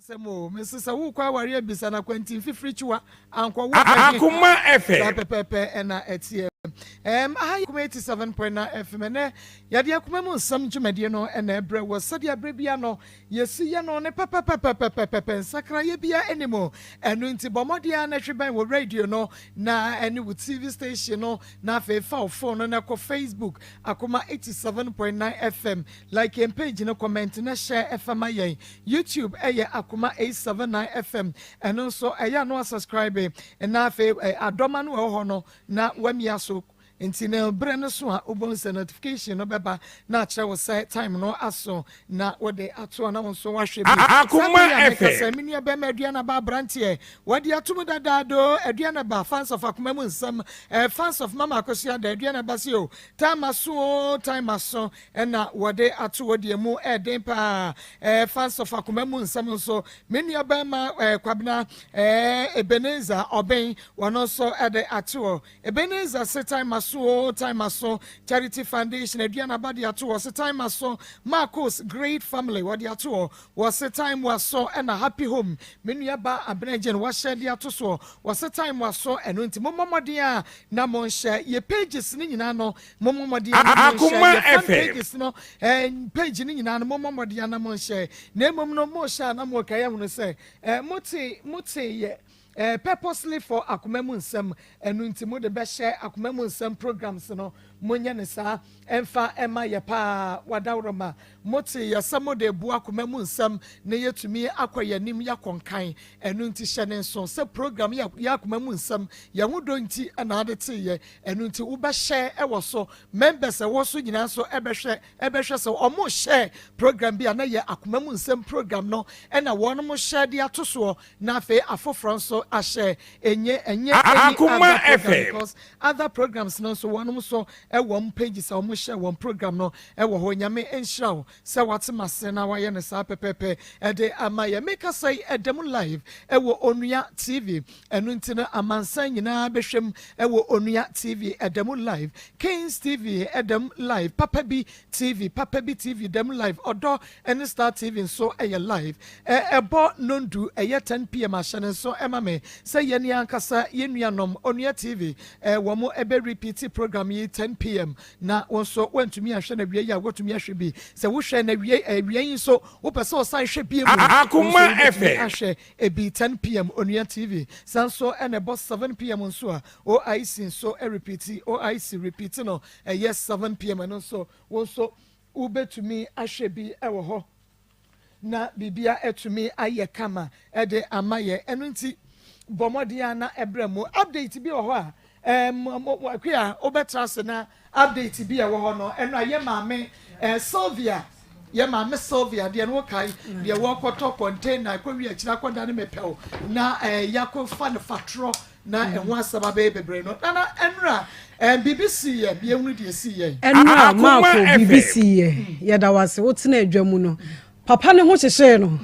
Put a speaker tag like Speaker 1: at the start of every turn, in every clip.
Speaker 1: Asɛm o, mese sɛ wokɔ awareɛ bisa no akwanti mfifiri kyiwa ankɔ wo pɛ he.
Speaker 2: Akoma
Speaker 1: Saa
Speaker 2: FM.
Speaker 1: pɛpɛɛpɛ ɛna ɛteɛ. Ɛɛm, aha yɛ Akoma 87.9 FM. Ɛnɛ yɛde akoma mu nsɛm dwumadie no ɛna ɛbrɛ wɔ sɛdeɛ berɛ bia no yɛsi yɛ no ne pɛpɛpɛpɛpɛpɛ, nsakraeɛ bia ɛni mu. Ɛno nti bɔ mmɔden a na hwe bɛn wɔ radio no na ɛne wo TV station no, na afei fa wo phone no na kɔ Facebook, Akoma 87.9 FM, like yɛn page no, comment na share ɛfa ma yɛn. YouTube ɛyɛ Akoma 879 FM, ɛno nso ɛyɛ ano asubscribe, na afei adɔma no ɛwɔ hɔ no na wamia so. Nti na berɛ no so a wobɛhu sɛ notification no bɛba na akyerɛ wo sɛ time no aso na wode ato a na wo nso wahwɛ bi. Saa
Speaker 2: Akoma
Speaker 1: bere a meka
Speaker 2: FM.
Speaker 1: sɛ me nua bɛrima Aduanaba aberanteɛ wɔde atom dadaado. Aduanaba, fans of Akoma mu nsɛm, fans of Mama Akosua da Aduanaba se o, time aso o, time aso ɛna wɔde ato wɔ deɛ mu ɛden paa. Fans of Akoma mu nsɛm nso, me nua bɛrima Kwabena Ebenezer Ɔbɛn, wɔn nso ɛde ato hɔ. Ebenezer se time aso o, time aso. Charity Foundation Aduanaba de ato hɔ se time aso. Marcos Great Family wɔde ato hɔ, wɔse time waso. Ɛna Happy Home, me nua ba Abenagye no wahyɛ de ato soɔ, wɔse time waso. Ɛno nti mommɔ mmɔden a na monhyɛ yɛ pages no nyinaa no, mommɔ mmɔden a na monhyɛ
Speaker 2: Akoma
Speaker 1: yɛ fan
Speaker 2: FM.
Speaker 1: pages no, page no nyinaa no, mommɔ mmɔden a na monhyɛ. Na mmom no mohyɛ a na mokae ahunu sɛ mote yɛ purposely for Akoma mu nsɛm. Ɛno nti mode bɛhyɛ Akoma mu nsɛm programs no, monyɛ ne saa ɛmfa ɛma yɛ paa. Wadaworoma mote yɛ sɛ mode bu Akoma mu nsɛm na yɛtumi akɔ yɛn anim, yɛakɔ nkan. Ɛno nti hyɛ ne nso sɛ program yɛ Akoma mu nsɛm yɛn ho dɔ nti ɛna ade te yɛ. Ɛno nti wobɛhyɛ ɛwɔ so, members ɛwɔ so nyinaa nso ɛbɛhwɛ sɛ ɔmo hyɛ program bi a na yɛ Akoma mu nsɛm program no ɛna wɔn mo hyɛ de ato soɔ, na afei afoforɔ nso ahyɛ. Enye any
Speaker 2: Akoma
Speaker 1: other program
Speaker 2: FM.
Speaker 1: because other programs no nso, wɔn nso ɛwɔ wɔn pages a wɔn hyɛ wɔn program no ɛwɔ hɔ. Nyame nhyira wo sɛ wate ma se na wayɛ no saa pɛpɛpɛ ɛde ama yɛ. Meka sɛ ɛdɛm live ɛwɔ Onua TV. Ɛno nti no amansan nyinaa bɛhwɛ mu ɛwɔ Onua TV, ɛdɛm live, Kings TV ɛdɛm live, Papa Bi TV, Papa Bi TV dɛm live, Ɔdɔ ɛne Star TV nso ɛyɛ live. Ɛbɔ nondu, ɛyɛ 10 p.m. Ahyɛ ne nso ɛma me sɛ yɛn ni ankasa yɛn nuanom Onua TV wɔn ɛbɛ repeat program yi 10 p.m. na wɔn nso wɔntumi ahwɛ na wie yi a wɔtumi ahwɛ bi sɛ wohwɛ na wie wie yi nso wopɛ sɛ ɔsan hwɛ bie mu.
Speaker 2: Akoma FM.
Speaker 1: Ahwɛ ebi 10 p.m. Onua TV. San so ɛna ɛbɔ 7 p.m. nso a OIC nso ɛrepeat, OIC repeat no ɛyɛ 7 p.m. Ɛno nso wɔn nso wobɛtumi ahwɛ bi ɛwɔ hɔ na biribia ɛtumi ayɛ kama ɛde ama yɛ. Ɛno nti bɔ mmɔden a na ɛbrɛ mu. Update bi wɔ hɔ a akua wobɛtra ase na update bi a ɛwɔ hɔ no, ɛno a yɛ maame Sylvia, yɛ maame Sylvia deɛ no, wokae deɛ wɔkɔtɔ container kɔwi akyire akɔda ne mepɛw na yɛakɔfa no fatorɔ na ɛho asɛm abɛyɛ bebree no. Nana, ɛnora biribi si yɛ, yɛhunu deɛ si yɛ.
Speaker 3: Ɛnora
Speaker 2: Akoma
Speaker 3: Maako, biribi
Speaker 2: FM.
Speaker 3: si yɛ. Yɛda wase wotena adwa mu no, papa ne ho hyehyee no.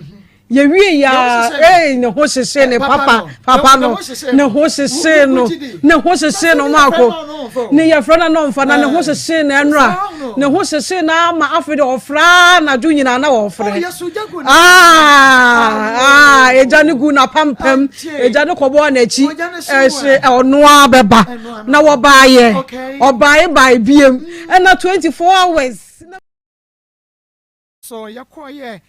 Speaker 3: Yɛwie ya.
Speaker 1: Ne ho hyehyee no.
Speaker 3: Ee, ne ho hyehyee ne.
Speaker 1: Papa
Speaker 3: Papa
Speaker 1: no.
Speaker 3: papa
Speaker 1: Ne
Speaker 3: no
Speaker 1: ho hyehyee
Speaker 3: ne
Speaker 1: no.
Speaker 3: ho hyehyee no.
Speaker 1: Wo gye di?
Speaker 3: Ne ho hyehyee no.
Speaker 1: Na sɛ
Speaker 3: Maako
Speaker 1: yɛfrɛ no, no, ɔmfa o.
Speaker 3: ne yɛfrɛ no na ɔmfa na ne ho hyehyee no ɛnora.
Speaker 1: Saa no.
Speaker 3: Ne ho hyehyee no ama afei de ɔfrɛ anadwo nyinaa na wɔfrɛ.
Speaker 1: Ɔyɛ sogya gu ne
Speaker 3: Ah, ah, egya no gu n'apampam.
Speaker 1: Agye.
Speaker 3: Egya no kɔbɔɔ n'akyi.
Speaker 1: Ogya no hyew
Speaker 3: ɛhye
Speaker 1: a.
Speaker 3: ɔnoa bɛba.
Speaker 1: Ɛnoa no.
Speaker 3: Na wɔbaayɛ ɔbae bae biem ɛna 24 hours.
Speaker 1: So yɛkɔɔyɛ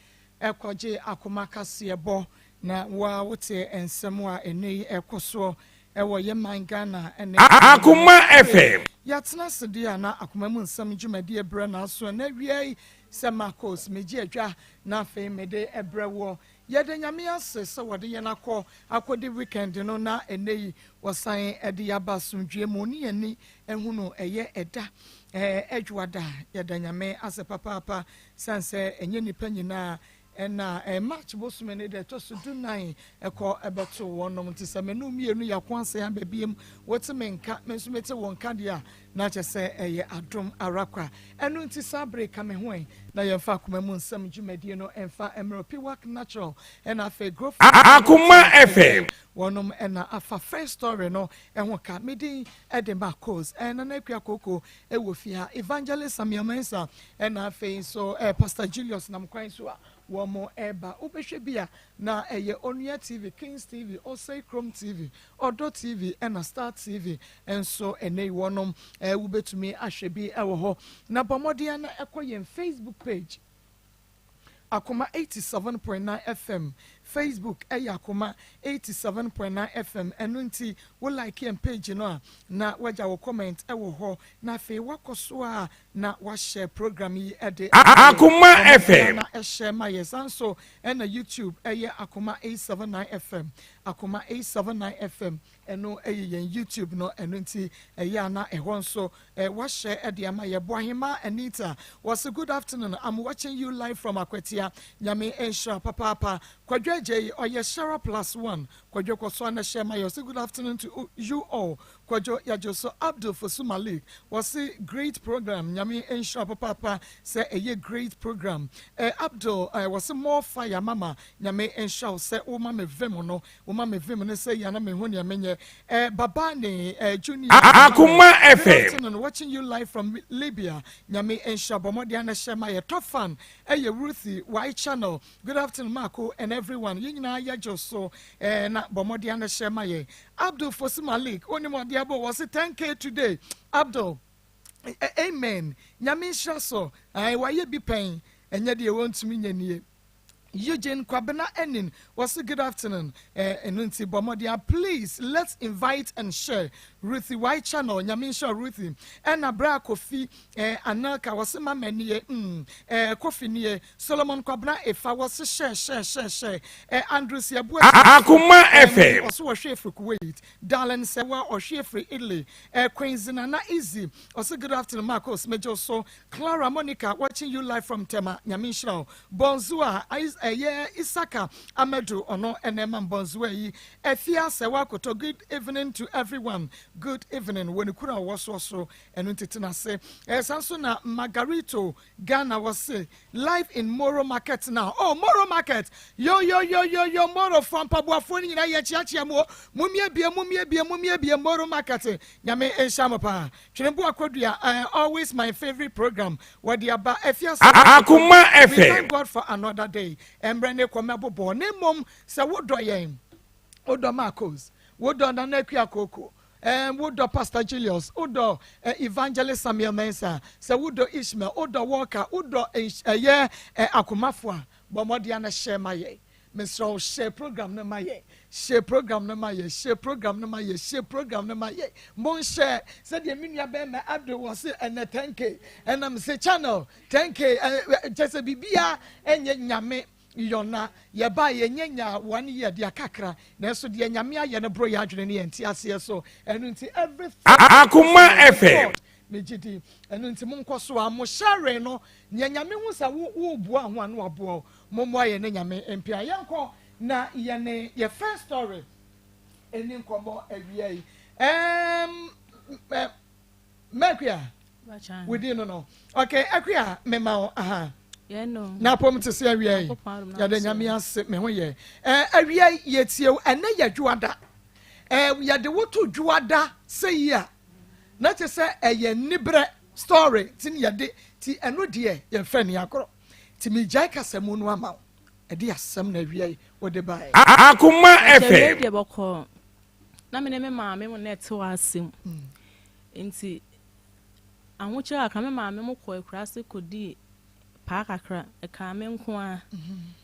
Speaker 1: ɛkɔgye Akoma kaseɛbɔ na woa wote nsɛm a ɛnɛ yi ɛkɔ soɔ ɛwɔ yɛ man Ghana ɛne
Speaker 2: Akoma FM.
Speaker 1: Yɛatena ase deɛ a na Akoma mu nsɛm dwumadie berɛ naaso ɛnɛ awia yi sɛ Marcos megye adwa na afei mede ɛbrɛ wɔ. Yɛde Nyame ase sɛ wɔde yɛn akɔ akɔdi weekend no na ɛnɛ yi wɔsan ɛde yɛaba asomdwie mu ne yɛni ehunu ɛyɛ ɛda Ɛdwoada. Yɛda Nyame ase papaapa san sɛ ɛnyɛ nipa nyinaa ɛna March bosome ne deɛ ɛtɔ so 14 ɛkɔ ɛbɛto wɔnom. Nti sɛ menu mmienu yɛako ase aba biem, wote me nka, me nso mete wɔn nka deɛ a, na kyerɛ sɛ ɛyɛ adom ara kwa. Ɛno nti saa bere ka me ho ɛ na yɛmfa Akoma mu nsɛm dwumadie no ɛmfa mmerɛ Piwak Natural ɛna afei Growth.
Speaker 2: Akoma FM.
Speaker 1: Wɔnom ɛna afa first story no ɛho ka. Medin ɛde Marcos ɛna na Akua Koko ɛwɔ fie ha, Evangelist Samuel Mensa, ɛna afei nso Pastor Julius nam kwan so a. wɔn reba. Wobɛhwɛ bi a, na ɛyɛ Onua TV, Kings TV, Osei Krom TV, Ɔdɔ TV ɛna Star TV nso ɛnɛ yi wɔnom wobɛtumi ahwɛ bi wɔ hɔ. Na bɔ mmɔden na ɛkɔ yɛn Facebook page. Akoma 87.9 FM, Facebook ɛyɛ Akoma 87.9 FM, ɛno nti wo like yɛn page no a na wagya wo comment ɛwɔ hɔ na afei wakɔ so a na wahyɛ program yi ɛde
Speaker 2: Akoma FM
Speaker 1: na ɛhyɛ ma yɛ san so ɛna YouTube ɛyɛ Akoma 879 FM, Akoma 879 FM ɛno ɛyɛ yɛn YouTube no, ɛno nti ɛyɛ ana ɛhɔ nso wahyɛ ɛde ama yɛ. Boahema Anita wɔsi, "Good afternoon, I'm watching you live from Akwatia." Nyame nhyira papaapa. Kwadwo Agye yi ɔyɛ Shara plus one. Kwadwo, kɔ so ana hyɛ ma yɛ. Ɔsi, "Good afternoon to you all." Kwadwo, yagye so. Abdul Fosu Malik wɔsi, "Great program." Nyame nhyira papaapa sɛ ɛyɛ great program. Abdul wɔsi, "More fire, mama." Nyame nhyira wo sɛ woma me vim no, woma me vim no sɛ yana me ho nea menyɛ. Baba ne Junior
Speaker 2: Akoma
Speaker 1: Good
Speaker 2: FM.
Speaker 1: afternoon, watching you live from Libya. Nyame nhyira, bɔ mmɔden ana hyɛ ma yɛ. Top fan ɛyɛ Ruthie Y Channel. "Good afternoon, Marco and everyone." Yɛn nyinaa yɛgye so na bɔ mmɔden ana hyɛ ma yɛ. Abdul Fosi Malik onim ɔde abɔ, wɔ se 10K today. Abdul, amen, Nyame nhyira so. Wayɛ bi pɛn, ɛnyɛ deɛ wɔntumi nyɛ nie. Eugene Kwabena Enin was "Good afternoon." Ɛno nti bɔ mmɔden, please let's invite and share. Ruthie Y Channel, Nyame nhyira Ruthie. Ɛna Bra Kofi Anelka wɔse mama nie, Kofi nie. Solomon Kwabena Efa wɔse share, share, share, share. Andrew Siabu
Speaker 2: Akoma FM.
Speaker 1: Ɔso wɔhwɛ efiri Kuwait. Darlene Sewa ɔhwɛ efiri Italy. Queen Zinana Easy ɔse, "Good afternoon, Marcos." Mejo so. Clara Monica, "Watching you live from Tema." Nyame nhyira wo. Bonzua ɛyɛ Isaka Amedu, ɔno ɛna ɛma Bonzua yi. Efia Sewa Koto, "Good evening to everyone." Good evening. Wɔ ne kura a ɔwɔ soɔ so, ɛno nti tena ase. Ɛsan so na Margarito Ghana wɔse, "Live in Moro Market now." Oh, Moro Market, yo yo yo yo yo, Moro fo mpaboafoɔ no nyinaa yɛ kyeakyea mu o. Mumie bie, mumie bie, mumie bie Moro Market. Nyame nhyia mo paa. Twerɛmbu Akodua, "Always my favourite program." Wɔde aba Efia.
Speaker 2: Akoma
Speaker 1: We
Speaker 2: FM.
Speaker 1: thank God for another day. Mmerɛ ne kɔ mɛbobɔ ne mmom sɛ wodɔ yɛn, wodɔ Marcos, wodɔ Nana Akua Koko, wodɔ Pastor Julius, wodɔ Evangelist Samuel Mensah, sɛ wodɔ Ishmael, wodɔ Walker, wodɔ ɛyɛ akomafo a, bɔ mmɔden ana hyɛ ma yɛ. Mesrɛ wo, hyɛ program no ma yɛ, hyɛ program no ma yɛ, hyɛ program no ma yɛ, hyɛ program no ma yɛ. Monhyɛ sɛdeɛ me nua bɛrima Abdul wɔ se ɛnɛ 10K, ɛnam sɛ channel 10K kyɛ sɛ biribiara ɛnyɛ Nyame yɔna yɛba yɛnyɛ nya one year deɛ kakra, nanso deɛ Nyame ayɛ no boro yɛ adwene ne yɛn ti aseɛ so. Ɛno nti everything
Speaker 2: Akoma FM.
Speaker 1: Megye di ɛno nti monkɔ so a mo hyɛre no nea Nyame hu sɛ wo woboa ho a no waboa wo. Mommoa yɛ ne Nyame mpia. Yɛnkɔ na yɛne yɛ first story ɛni nkɔmmɔ awia yi. Mɛkua wodi no, okay. Akua, mema wo aha. Na apɔm te sɛ awia yi? Yɛde Nyame ase, me ho yɛ. Awia yi yɛtie wo. Ɛnɛ yɛ dwoada. Yɛde wo to dwoada sɛ yi a na kyerɛ sɛ ɛyɛ niberɛ story ti ne yɛde ti. Ɛno deɛ yɛmfɛ ne agorɔ nti megyae kasa mu no ama wo. Ɛde asɛm na awia yi wode baeɛ.
Speaker 2: Akoma
Speaker 4: FM.
Speaker 2: FM.
Speaker 4: Deɛ bɔkɔɔ na me ne me maame mu na ɛte wɔ ase mu, nti ahokyere kakra, me maame mu kɔ akuraase kɔdii paa kakra, ɛkaa me nko a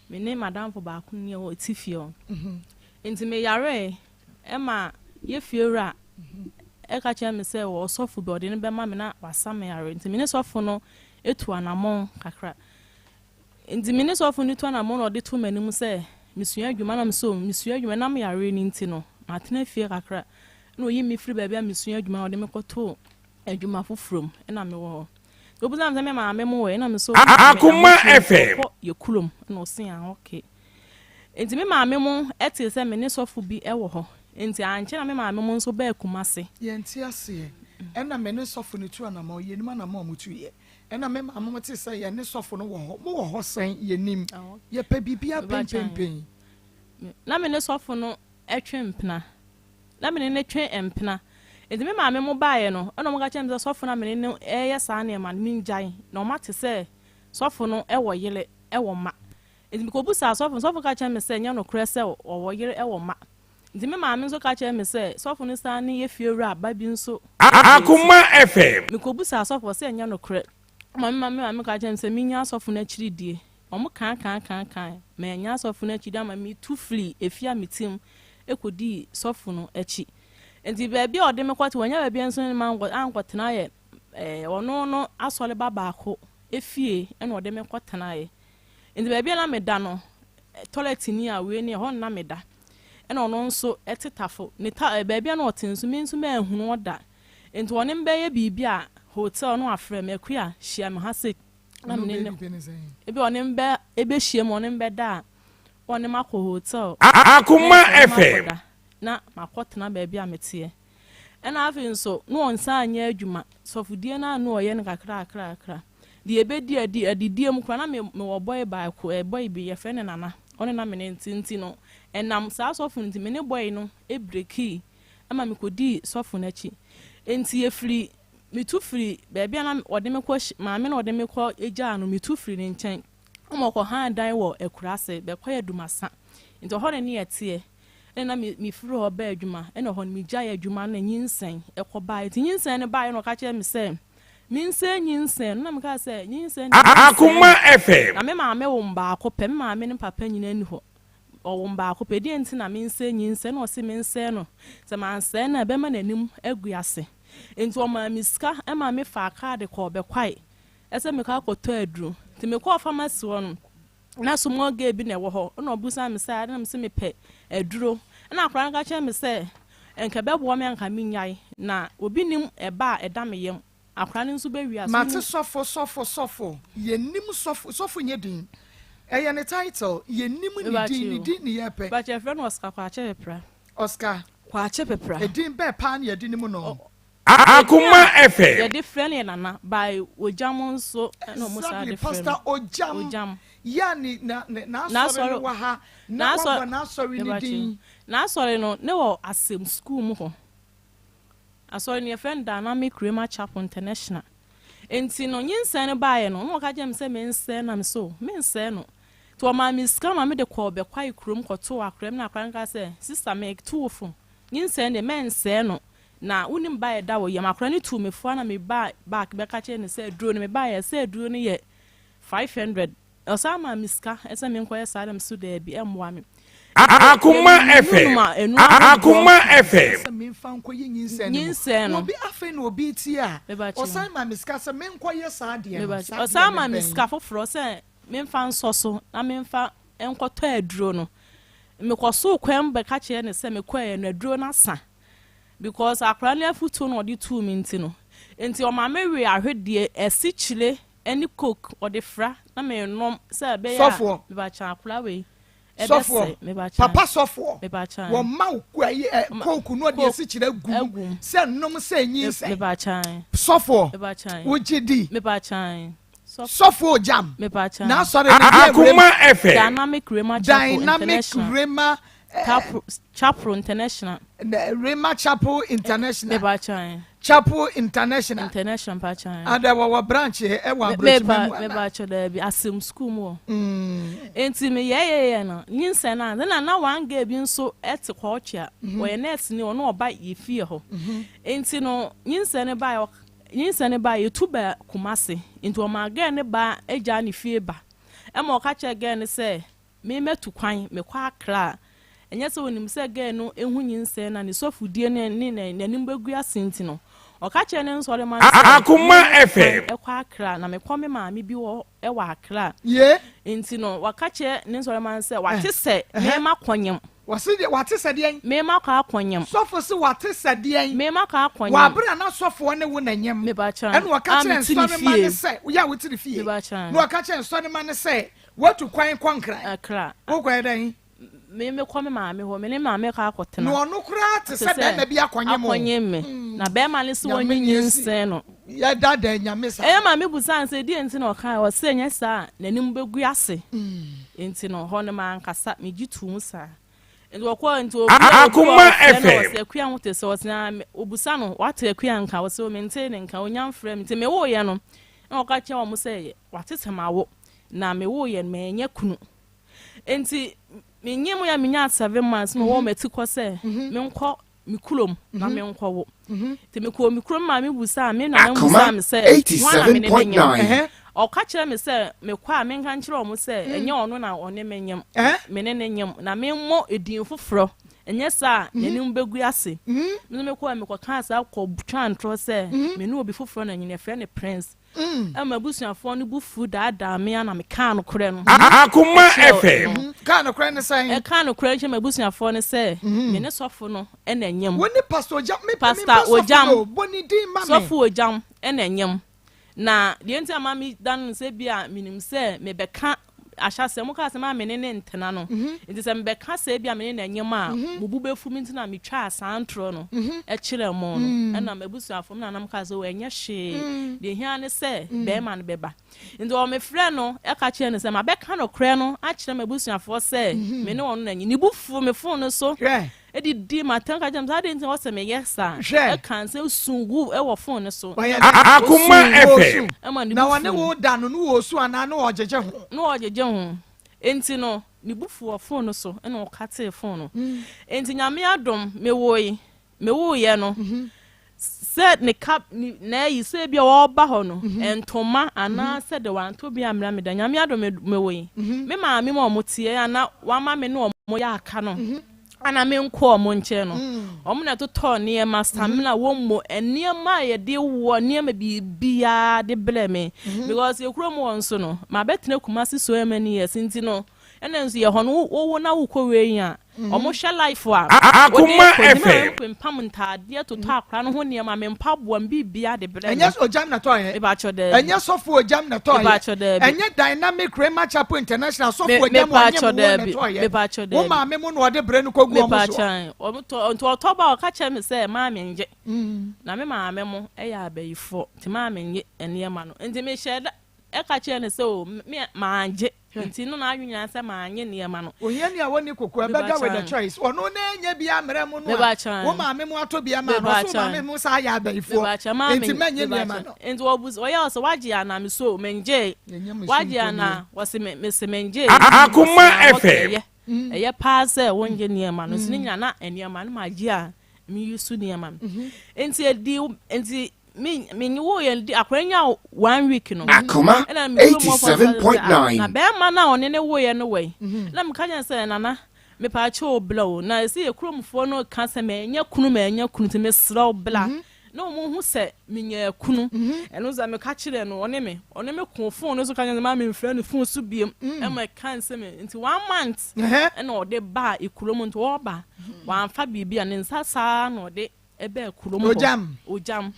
Speaker 4: me ne madamfo baako ni ɛwɔ ti fie hɔ. Nti meyaree ɛma yɛ fie wura ɛka kyerɛ me sɛ wɔ ɔsɔfo bi ɔde ne bɛma me na wasa me yare. Nti me ne sɔfo no etu anammɔn kakra. Nti me ne sɔfo no tu anammɔn na ɔde to m'anim sɛ mesua adwuma na mesɛ mesua adwuma nam yare no nti no matena fie kakra, na oyi me firi baabi a mesua adwuma na ɔde me kɔtoo adwuma foforɔ mu. Ɛna mewɔ hɔ, obusa me sɛ me maame mo wɔ, ɛna me so
Speaker 2: Akoma FM.
Speaker 4: Kɔ yɛ kurom, ɛna ɔse ah, okay. Nti me maame mo ɛte sɛ me ne sɔfo bi ɛwɔ hɔ, nti ankyɛ na me maame mo nso bɛɛ Kumase.
Speaker 1: Yɛnte aseɛ. Ɛna me ne sɔfo no tu anamɔ, yɛnim anamɔ a motu yɛ. Ɛna me maame mo te sɛ yɛne sɔfo no wɔ hɔ. Mowɔ hɔ sɛn? Yɛnim, yɛpɛ biribia pempempen.
Speaker 4: Na me ne sɔfo no ɛtwe mpena, na me ne ne twe mpena. Nti me maame mo baeɛ no, ɛna ɔmo ka kyerɛ me sɛ sɔfo na me ne no ɛyɛ saa nneɛma no mengyae, na ɔmo ate sɛ sɔfo no ɛwɔ yere, ɛwɔ ma. Nti mekɔbisaa sɔfo no, sɔfo ka kyerɛɛ me sɛ ɛnyɛ nokorɛ sɛ ɔwɔ yere wɔ mma. Nti me maame nso ka kyerɛɛ me sɛ sɔfo no san ne yɛ fiewura ba bi nso wɔ nti.
Speaker 2: Akoma FM.
Speaker 4: Mekɔbisaa sɔfo, ɔse ɛnyɛ nokorɛ. Ɛma me maame ka kyerɛɛ me sɛ mennya sɔfo no akyiri die. Wɔn kaa kaa kaa kaa, mannya sɔfo no akyi die ama metu firii efie a mete mu kɔdii sɔfo no akyi. Nti baabi a ɔde me kɔte, wannya baabi nso ne me ankɔtena yɛ ɔno no asɔreba baako efie na ɔde me kɔtenaeɛ. Nti baabi a na meda no, tɔlɛt ni a wei ni, ɛhɔ na na meda. Ɛna ɔno nso te tafo. Ne ta baabi a na ɔte nso, me nso manhunu hɔ da. Nti ɔne me bɛyɛ biribi a, hotel na wafrɛ me, Akua, hyia me ha sei. Na me ne no, ebi ɔne me bɛ ɛbɛhyia mu, ɔne me bɛda a, ɔne me akɔ hotel.
Speaker 2: Akoma
Speaker 4: Na ɔne me
Speaker 2: FM.
Speaker 4: akɔda, na makɔtena baabi a meteɛ. Ɛna afei nso, na ɔnsan nyɛ adwuma. Sɔfodie no ara na ɔyɛ no kakrakrakra. Deɛ ɛbɛdi adi, adidie mu koraa, na me, mewɔ bɔe baako, ɛɛ, bɔe bi, yɛfrɛ no Nana. Ɔno na me ne no te nti no, ɛnam saa sɔfo no nti, me ne bɔe no brekii ma mekɔdii sɔfo no akyi. Enti yɛfiri, metu firi baabi a na ɔde me kɔ, maame na ɔde me kɔ gyaa no, metu firii ne nkyɛn ma ɔkɔhaa dan wɔ akuraase, bɛkɔyɛ Dumasa. Nti ɛhɔ na ne yɛteɛ. Ɛna na me mefiri hɔ baa adwuma, ɛna hɔ no megyae adwuma no na nyinsɛn ɛkɔ baeɛ. Nti nyinsɛn no baeɛ na ɔka kyerɛɛ me sɛ mensɛe nyinsɛn no, na mekaa sɛ nyinsɛn deɛ mensɛe
Speaker 2: Akoma
Speaker 4: no.
Speaker 2: FM.
Speaker 4: Na me maame wo me baako pɛ, me maame ne me papa nyinaa nni hɔ, ɔwo me baako pɛ, deɛn nti na mensɛe nyinsɛn? Na ɔse mensɛe no, sɛ mansɛe no a ɛbɛma n'anim agu ase. Nti ɔmaa me sika ma mefaa kaa de kɔɔ Bɛkwae sɛ mekɔ akɔtɔ aduro. Nti mekɔɔ pharmacy hɔ no, Na small girl bi na ɛwɔ hɔ, ɛna ɔbisaa me sɛ adɛn na mese mepɛ aduro. Ɛna akwadaa no ka kyerɛɛ me sɛ nka ɛbɛboa me a nka menyae, na obi nim ɛba a ɛda me yam. Akwadaa no nso bɛwie a, so
Speaker 1: Mate
Speaker 4: menim.
Speaker 1: sɔfo sɔfo sɔfo yɛnnim sɔfo sɔfo nyɛ din ɛyɛ ne title yɛnnim ne din ne
Speaker 4: Mebakyɛ o.
Speaker 1: din ne yɛpɛ.
Speaker 4: Mebakyɛ yɛfrɛ no Oscar Kwakye Pepra.
Speaker 1: Oscar.
Speaker 4: Kwakye Pepra.
Speaker 1: Edin bɛɛ paa na yɛde nim no?
Speaker 4: Edin
Speaker 2: Akoma
Speaker 4: a
Speaker 2: FM.
Speaker 4: yɛde frɛ no yɛ Nana by Ogyam nso na ɔmo saa
Speaker 1: Exactly
Speaker 4: de frɛ no.
Speaker 1: Pastor Ogyam
Speaker 4: Ogyam.
Speaker 1: yɛ a ne na ne n'asɔre no
Speaker 4: N'asɔre
Speaker 1: wɔ ha na
Speaker 4: n'asɔre
Speaker 1: wabɔ n'asɔre no
Speaker 4: mebakyɛ
Speaker 1: din.
Speaker 4: n'asɔre no ne wɔ Asɛm sukuu mu hɔ. Asɔre no yɛfrɛ no Dynamic Rhema Chapel International. Nti no nyinsɛn no baeɛ no na ɔka kyerɛɛ me sɛ mensɛe na me so mensɛe no. Nti ɔmaa me sika ma mede kɔɔ Bɛkwae kurom kɔtoo akora bi na akora no kaa sɛ sister metu wo fo nyinsɛn deɛ mɛnsɛe no Na wonim ba a ɛda wo yam. Akwadaa no tuu me fo ara na me baa back bɛka kyerɛɛ no sɛ aduro no mebaeɛ sɛ aduro no yɛ 500. Ɔsan maa me sika sɛ menkɔyɛ saa na me so daabi ɛmmoa me. Nti
Speaker 2: Akoma
Speaker 4: yɛnunu
Speaker 2: FM.
Speaker 4: ma nnuro ahodoɔ.
Speaker 2: Akoma FM.
Speaker 1: Sɛ memfa nkɔyɛ nyinsɛn no mu.
Speaker 4: Nyinsɛn no.
Speaker 1: Obi afei na obi retie a,
Speaker 4: Mebakyɛ.
Speaker 1: ɔsan maa me sika sɛ menkɔyɛ saa adeɛ no.
Speaker 4: Mebakyɛ.
Speaker 1: Saa adeɛ
Speaker 4: Ɔsan
Speaker 1: no
Speaker 4: maa me
Speaker 1: bɛn?
Speaker 4: sika foforɔ sɛ memfa nsɔ so na memfa nkɔtɔ aduro no. Mekɔsoo kwan mu bɛka kyerɛɛ no sɛ mekɔeɛ no aduro no asa. Because akwadaa no afutuo na ɔde tuu me nti no nti ɔma me we ahwedeɛ asikyire ne coke ɔde fra na me nom sɛ ɛbɛyɛ a
Speaker 1: Sɔfoɔ.
Speaker 4: mebakyɛn akwadaa wei
Speaker 1: Sɔfoɔ.
Speaker 4: ɛbɛsɛe mebakyɛn
Speaker 1: Papa sɔfoɔ.
Speaker 4: mebakyɛn
Speaker 1: Wɔma wo ku- ayi, ɛ,
Speaker 4: Ɔma-
Speaker 1: coke na ɔde
Speaker 4: coke
Speaker 1: asikyire agu mu
Speaker 4: agu mu.
Speaker 1: sɛ nom sɛ nyinsɛn.
Speaker 4: Mebakyɛn
Speaker 1: Sɔfoɔ.
Speaker 4: mebakyɛn
Speaker 1: Wogye di.
Speaker 4: mebakyɛn sɔfo
Speaker 1: Sɔfoɔ Ogyam.
Speaker 4: mebakyɛn
Speaker 1: N'asɔre no deɛ
Speaker 2: Akoma FM.
Speaker 4: Dynamic Rhema Chapel
Speaker 1: Dynamic
Speaker 4: International
Speaker 1: Rhema
Speaker 4: Chapel Chapel International.
Speaker 1: Rhema Chapel International.
Speaker 4: Mebakyɛn.
Speaker 1: Chapel International.
Speaker 4: International mpakyɛn.
Speaker 1: Ada wɔwɔ branch ɛwɔ aburokyi mu ana?
Speaker 4: Mebakyɛ daabi asɛm sukuu mu wɔ. Nti me yɛyɛyɛ no nyinsɛn na na na one girl bi nso ɛte kɔɔtwea. Ɔyɛ nurse ni ɔno ɔba yɛ fie hɔ. Nti no nyinsɛn no ba nyinsɛn no ba yɛtu ba Kumasi. Nti ɔma girl no ba agya ne fie ba. Ɛma ɔka kyerɛ girl no sɛ Me mɛtu kwan mekɔ Accra a, ɛnyɛ sɛ ɔnim sɛ girl no hu nyinsɛn na ne sɔfodie no ne n'anim bɛgu ase nti no, ɔka kyerɛɛ ne nsɔremma no sɛ,
Speaker 2: Akoma
Speaker 4: me mɛtu
Speaker 2: FM.
Speaker 4: kwan kɔ Accra na mekɔ me maame bi hɔ wɔ Accra.
Speaker 1: Ye.
Speaker 4: Nti no, waka kyerɛ ne nsɔremma no sɛ wate sɛ mema kɔnyem.
Speaker 1: Wɔse deɛ wate sɛ deɛn?
Speaker 4: Mema kɔ akɔnyem.
Speaker 1: Sɔfo se wate sɛ deɛn?
Speaker 4: Mema kɔ akɔnyem.
Speaker 1: Wɔ abere a na sɔfoɔ ne wo na nyem.
Speaker 4: Mebakyɛw.
Speaker 1: Ɛna ɔka
Speaker 4: A
Speaker 1: kyerɛ
Speaker 4: mete ne
Speaker 1: nsɔremma
Speaker 4: fie.
Speaker 1: no sɛ, yɛ a wote ne fie.
Speaker 4: Mebakyɛw.
Speaker 1: Na ɔka kyerɛ nsɔremma no sɛ, Woatu kwan kɔ Nkran.
Speaker 4: Accra.
Speaker 1: Wokɔyɛ dɛn?
Speaker 4: Me mekɔ me maame hɔ, me ne maame kɔ akɔtena.
Speaker 1: Na ɔno koraa te sɛ bɛrima bi akɔnyem wo.
Speaker 4: Akɔnyem me. Na bɛrima no se wɔnye nyinsɛn no.
Speaker 1: Yɛdaadaa Nyame saa.
Speaker 4: Ɛyɛ maame busaa no sɛ deɛ nti na ɔkae, ɔse ɛnyɛ saa a n'anim bɛgu ase. Nti no hɔ no mankasa, megye too mu saa. Nti ɔkɔɔ nti obi a obi wɔ
Speaker 2: Akoma
Speaker 4: ɔfrɛ no
Speaker 2: FM.
Speaker 4: ɔse Akua ho te sɛ ɔse ah obusa no wate Akua nka ɔse o mentee ne nka onya mfrɛ me nti mewoeɛ no na ɔka kyerɛ wɔn sɛ wate sɛ mawo na mewoeɛ no manya kunu. Nti menyem yɛ menyaa 7 months na wɔwɔ m'ati kɔ sɛ menkɔ me kurom na menkɔwo. Nti mekɔɔ me kurom, maame busaa me nana,
Speaker 5: Akoma
Speaker 4: busaa me sɛ hwan na me ne ne nyem.
Speaker 5: 87.9.
Speaker 4: Ɔka kyerɛ me sɛ mekɔ a, menka nkyerɛ ɔmo sɛ ɛnyɛ ɔno na ɔne me nyem, me ne ne nyem, na memmɔ edin foforɔ, ɛnyɛ saa a n'anim bɛgu ase. Me nso mekɔɔ, mekɔkaa saa kɔtwa ntorɔ sɛ me ne obi foforɔ na nyina, yɛfrɛ no Prince. Ɛma abusuafoɔ no bu fu daadaa me a na mekaa nokorɛ no.
Speaker 2: Akoma
Speaker 4: Ɛkyerɛ
Speaker 2: FM.
Speaker 4: no.
Speaker 1: Kaa nokorɛ ne sɛn?
Speaker 4: Ɛka nokorɛ nkyerɛ m'abusuafoɔ no sɛ me ne sɔfo no ɛna nyem.
Speaker 1: Wo ne Pastor Ogyam me?
Speaker 4: Pastor
Speaker 1: mempɛ sɔfo
Speaker 4: Ogyam.
Speaker 1: no, bɔ ne din ma me.
Speaker 4: Sɔfo Ogyam ɛna nyem, na deɛ nti ama me da no sɛ bi a menim sɛ mebɛka ahyɛsɛ mo kaa sɛ maa me ne ne ntena no, nti sɛ mebɛka sɛ bi a me ne n'anyem a, mo bu bɛfu me, nti na metwaa saa ntorɔ no ɛkyerɛ mo no. Ɛna m'abusuafoɔ me nanam kaa sɛ wɔnyɛ hwee, deɛ hia ne sɛ bɛrima no bɛba. Nti ɔmefrɛ no, ɛka kyerɛ no sɛ mabɛka nokorɛ no akyerɛ m'abusuafoɔ sɛ me ne ɔno n'anyi. Ne bu fu me phone no so,
Speaker 1: Hwɛ.
Speaker 4: ɛdidi matam, ka kyerɛ me sɛ ade nti wɔsɛ meyɛ saa.
Speaker 1: Hwɛ.
Speaker 4: Ɛka nsɛ su gu ɛwɔ phone no so.
Speaker 1: Ɔyɛ
Speaker 2: Akoma
Speaker 1: Osu,
Speaker 2: FM.
Speaker 4: Ɛma ne
Speaker 1: na
Speaker 4: bu
Speaker 1: wɔne
Speaker 4: fu.
Speaker 1: wo da no ne wɔ su anaa ne wɔgyegye ho?
Speaker 4: Na ɔgyegye ho. Nti no ne bu fu wɔ phone no so, ɛna ɔka tee phone no. Nti Nyame adom, mewoe, mewoeɛ no sɛ ne ka ne na ayi sɛ bi a wɔreba hɔ no ntoma anaasɛ de wanto bi amena me da. Nyame adom, mewoe, me maame mu a ɔmo teɛ ana wama me ne ɔmo yɛ aka no ana menkɔ ɔmo nkyɛn no, ɔmo na ɛtotɔ nneɛma, samina, wɔn mo nneɛma a yɛde wɔ nneɛma biribiara de brɛ me, because yɛ kurom wɔ nso no mabɛtena Kumasi so many years. Nti no ɛna nso yɛ hɔ no, wowo na wokɔ wei a, ɔmo hwɛ life a
Speaker 2: Akoma
Speaker 4: wode kɔ. Nti
Speaker 2: FM.
Speaker 4: me pam ntaadeɛ, totɔ akora no ho nneɛma, me mpaboa, me biribiara de brɛ me.
Speaker 1: Ɛnyɛ Ogyam na tɔɔyɛ?
Speaker 4: Mepakyɛ daabi.
Speaker 1: Ɛnyɛ sɔfo Ogyam na tɔɔyɛ?
Speaker 4: Mepakyɛ daabi.
Speaker 1: Ɛnyɛ Dynamic Rhema Chapel International sɔfo Ogyam
Speaker 4: Mepakyɛ
Speaker 1: ɔnyɛ mu wɔ na
Speaker 4: daabi.
Speaker 1: tɔɔyɛ?
Speaker 4: Mepakyɛ
Speaker 1: Wo
Speaker 4: daabi.
Speaker 1: maame mu na ɔde brɛ no kɔgu ɔmo so?
Speaker 4: Mepakyɛ, ɔmo tɔ nti ɔtɔ ba, ɔka kyerɛ me sɛ maame ngye, na me maame mo ɛyɛ abayifoɔ, nti maame nye nneɛma no. Nti mehyɛ da ɛka kyerɛ no sɛ o me maangye, nti no n'adwene nyinaa sɛ maanye nneɛma no.
Speaker 1: Ohiani a wɔni koko ɛbɛda with the
Speaker 4: Mepakyɛ.
Speaker 1: choice, ɔno na enye bi amrɛ mu no a,
Speaker 4: Mepakyɛ.
Speaker 1: wo maame mu atɔ bi ama no, ɔso
Speaker 4: Mepakyɛ.
Speaker 1: maame mu saa yɛ abayifoɔ,
Speaker 4: Mepakyɛ, maame
Speaker 1: nti mɛnye nneɛma no.
Speaker 4: Nti ɔbu ɔyɛ ɔsɛ wagye ana, me so mengye.
Speaker 1: Yɛnyɛ mo
Speaker 4: Wagye
Speaker 1: so
Speaker 4: ana, wɔsi me mese mengye.
Speaker 2: Akoma
Speaker 4: Wɔsi,
Speaker 2: FM.
Speaker 4: ɛyɛ paa sɛ wongye nneɛma no, nti ne nyina na nneɛma no magye a meyi so nneɛma no. Nti edi nti me me wo yɛ di akora nya one week no,
Speaker 5: Akoma
Speaker 4: ɛna me kurom hɔ fɔ sɛ,
Speaker 5: 87.9.
Speaker 4: Na bɛrima no a ɔne ne woyɛ no wɔ yi, na meka kyerɛ sɛ nana, mepaakyɛ wo bla o, na ɛsɛ yɛ kuromfoɔ no ka sɛ mɛnyɛ kunu, mɛnyɛ kunu, nti mesrɛ wo bla na ɔmo hu sɛ menya kunu. Ɛno sɛ meka kyerɛ no, ɔne me ko phone no so, ka kyerɛ sɛ maa memfrɛ no phone so biem. Ɛma ɛka nsɛm. Nti one month ɛna ɔde baa ekurom. Nti ɔba, wamfa biribi a ne nsa saa na ɔde ɛbɛɛ kurom hɔ.
Speaker 1: Ogyam.
Speaker 4: Ogyam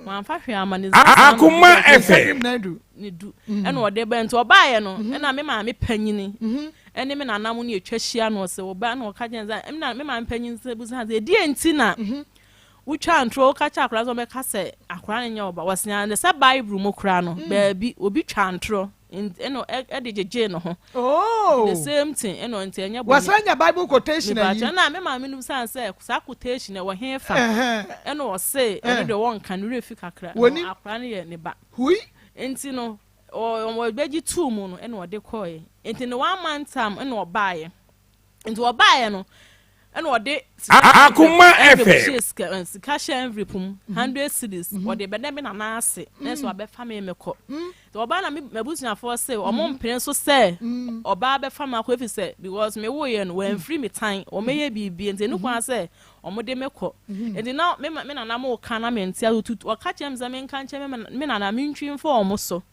Speaker 4: wamfa hwee ama ne nsa saa na ɔde
Speaker 2: Akoma
Speaker 4: bɛɛ kurom.
Speaker 2: FM.
Speaker 1: Nadu.
Speaker 4: Ne du ɛna ɔde bɛn. Nti ɔbaeɛ no, ɛna me maame panyini ɛne me nanam no atwa hyia no, ɔsɛ ɔba na ɔka kyerɛ sɛ ɛna me maame panyin sɛ busa sɛ ɛdeɛ nti na wotwa ntoro, woka kyerɛ akwaraa sɛ ɔbɛka sɛ akwaraa no nyɛ ɔba. Wɔsea ne sɛ Bible mu koraa no, baabi obi twa ntorɔ ɛna ɛde gyegyee ne ho.
Speaker 1: Oh.
Speaker 4: The same thing, ɛna nti ɛnyɛ bɔne.
Speaker 1: Wɔsan nya Bible quotation ayi.
Speaker 4: Mepakyɛ, na me maame no san sɛ saa quotation ɛwɔ he fa? Ɛna ɔse ɛno deɛ wɔnka no werɛ fi kakra. Na
Speaker 1: Wɔnim.
Speaker 4: akwaraa no yɛ ne ba.
Speaker 1: Hui.
Speaker 4: Nti no ɔbɛgye tuu mu no, ɛna ɔde kɔɔɛ. Nti ne one month time ɛna ɔbaeɛ. Nti ɔbaeɛ no, ɛna ɔde sika
Speaker 2: Akoma
Speaker 4: envelope
Speaker 2: FM.
Speaker 4: hyɛ sika hyɛ envelope mu, 100 cedis, ɔde bɛdɛ me nana ase na ɛsɛ wabɛfa me mekɔ. Nti ɔbaa na me m'abusuafoɔ se ɔmo mpene so sɛ ɔbaa bɛfa me akɔ, efi sɛ because me woyɛ no wɔamfiri me tan wɔmɛyɛ biribi, nti ɛnu kwan sɛ ɔmo de me kɔ. Nti na me nana mo ka na me nte atutu. Ɔka kyerɛ me sɛ menka nkyɛn me nana mentwi mfa ɔmo so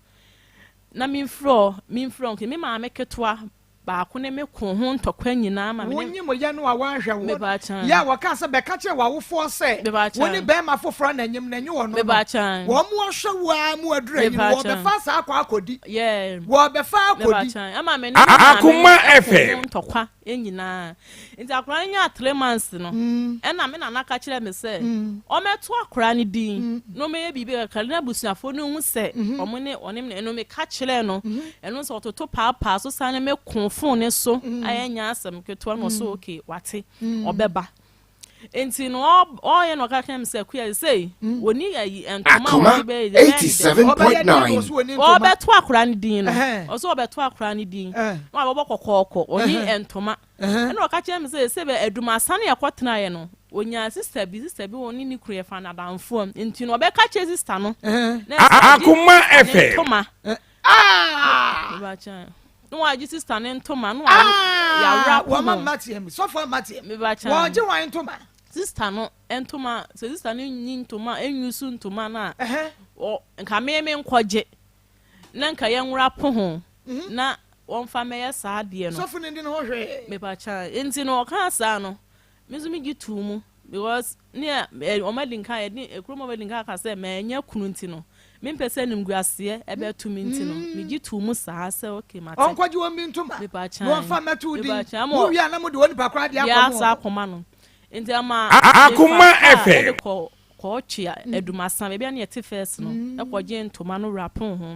Speaker 4: na memfrɛ nti me maame ketewa baako ne me ko ho ntɔkwa nyinaa ma me ne
Speaker 1: Wonyi mo yɛ no a wanhwɛ wo
Speaker 4: Mepakyɛ.
Speaker 1: yɛ a, wɔka sɛ bɛka kyerɛ w'awofoɔ sɛ
Speaker 4: Mepakyɛ.
Speaker 1: wo ne bɛrima foforɔ na enyim na enye wɔ no.
Speaker 4: Mepakyɛ.
Speaker 1: Wɔn mo ahwɛ wo a mu aduru ayi no,
Speaker 4: Mepakyɛ.
Speaker 1: wɔbɛfa saa akɔ akɔdi.
Speaker 4: Yɛ.
Speaker 1: Wɔbɛfa akɔdi.
Speaker 4: Mepakyɛ, ama me ne me maame
Speaker 2: Akoma
Speaker 4: ɛko
Speaker 2: FM.
Speaker 4: ho ntɔkwa nyinaa. Nti akwaraa no nyaa 3 months no, ɛna me nana ka kyerɛ me sɛ ɔmɛto akwaraa no din na ɔmɛyɛ biribi kakra na abusuafoɔ no hu sɛ ɔmo ne ɔne me. Ɛno meka kyerɛ no, ɛno sɛ ɔtoto paapaa so san ne me ko phone ne so, ayɛ nya asɛm ketewa na ɔsɛ okay, wate, ɔbɛba. Nti no ɔyɛ na ɔka kyerɛ me sɛ kuya sei wɔni ayi ntoma a
Speaker 5: Akoma
Speaker 4: wɔde bɛyɛ deɛ bɛyɛ ne dɛ.
Speaker 1: Ɔbɛyɛ deɛ na
Speaker 5: 87.9.
Speaker 1: ɔso ɔni ntoma.
Speaker 4: Ɔbɛto akora no din no ɔsɛ ɔbɛto akora no din na wabɛbɔ kɔkɔɔkɔ ɔni ntoma. Ɛna ɔka kyerɛ me sɛ sɛ bɛ adumasa no yɛkɔtenaeɛ no ɔnyaa sista bi sista bi wɔ ne ne kunu yɛfa no adamfoɔ nti no ɔbɛka kyerɛ sista no na ɛsɛ ɔgye
Speaker 2: Akoma
Speaker 4: sista ne
Speaker 2: FM.
Speaker 4: ntoma. Mebakyɛ na wagye sista ne ntoma na yɛawura
Speaker 1: Wɔma
Speaker 4: pono.
Speaker 1: mmateɛ mu sɔfo amateɛ mu.
Speaker 4: Mebakyɛ
Speaker 1: Wɔgye wɔn ntoma.
Speaker 4: sista no ntoma sɛ sista no nyi ntoma enyu so ntoma no a nka meme nkɔgye na nka yɛnwura po ho na wɔmfa mɛyɛ saa adeɛ no.
Speaker 1: Sɔfo no di ne ho hwee.
Speaker 4: Mepakyɛ nti no ɔkaa saa no me nso megye too mu because ne ɔma di nka yɛde ekurom ɔma di nka aka sɛ mɛnyɛ kunu nti no mempɛ sɛ nimguaseɛ ɛbɛto me nti no megye too mu saa sɛ okay mate.
Speaker 1: Ɔnkɔgye wɔn bi ntoma.
Speaker 4: Mepakyɛ
Speaker 1: Na wɔmfa mmɛto wo din.
Speaker 4: mepakyɛ ama
Speaker 1: Mo wie a na mode wɔn nipa koraa de
Speaker 4: deɛ
Speaker 1: akɔma
Speaker 4: asa
Speaker 1: wɔn.
Speaker 4: akɔma no nti ama
Speaker 2: Akoma
Speaker 4: mefa kaa
Speaker 2: FM.
Speaker 4: ɛde kɔ kɔɔtwe adumasa baabi a ne yɛte first no ɛkɔgye ntoma no wura pon ho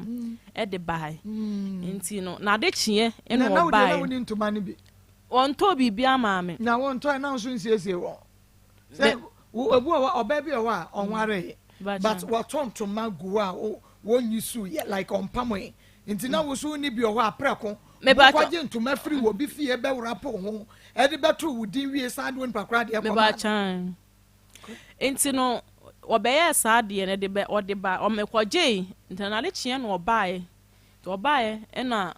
Speaker 4: ɛde bae nti no n'ade kyeɛ
Speaker 1: Na
Speaker 4: ɛna
Speaker 1: na wo deɛ na
Speaker 4: ɔbae
Speaker 1: woni ntoma no bi.
Speaker 4: wɔntɔɔ biribi ama me.
Speaker 1: Na wɔntɔ na nso nsiesie wɔn. Sɛ wo ebu wɔ hɔ ɔbaa bi wɔ hɔ a ɔnwaree but wɔtɔ ntoma gu hɔ a wɔnyi su yɛ like ɔmpam yi nti na woso ni bi wɔ hɔ a prɛko wokɔgye ntoma firi wɔ bi fie bɛwura po ho ɛde bɛto wo din wie saa de wo nipa koraa deɛ kɔma no.
Speaker 4: Mebakyɛn nti no ɔbɛyɛɛ saa deɛ no de bɛ ɔde ba ɔmɛkɔgyee nti na n'ade kyeɛ na ɔbaeɛ nti ɔbaeɛ ɛna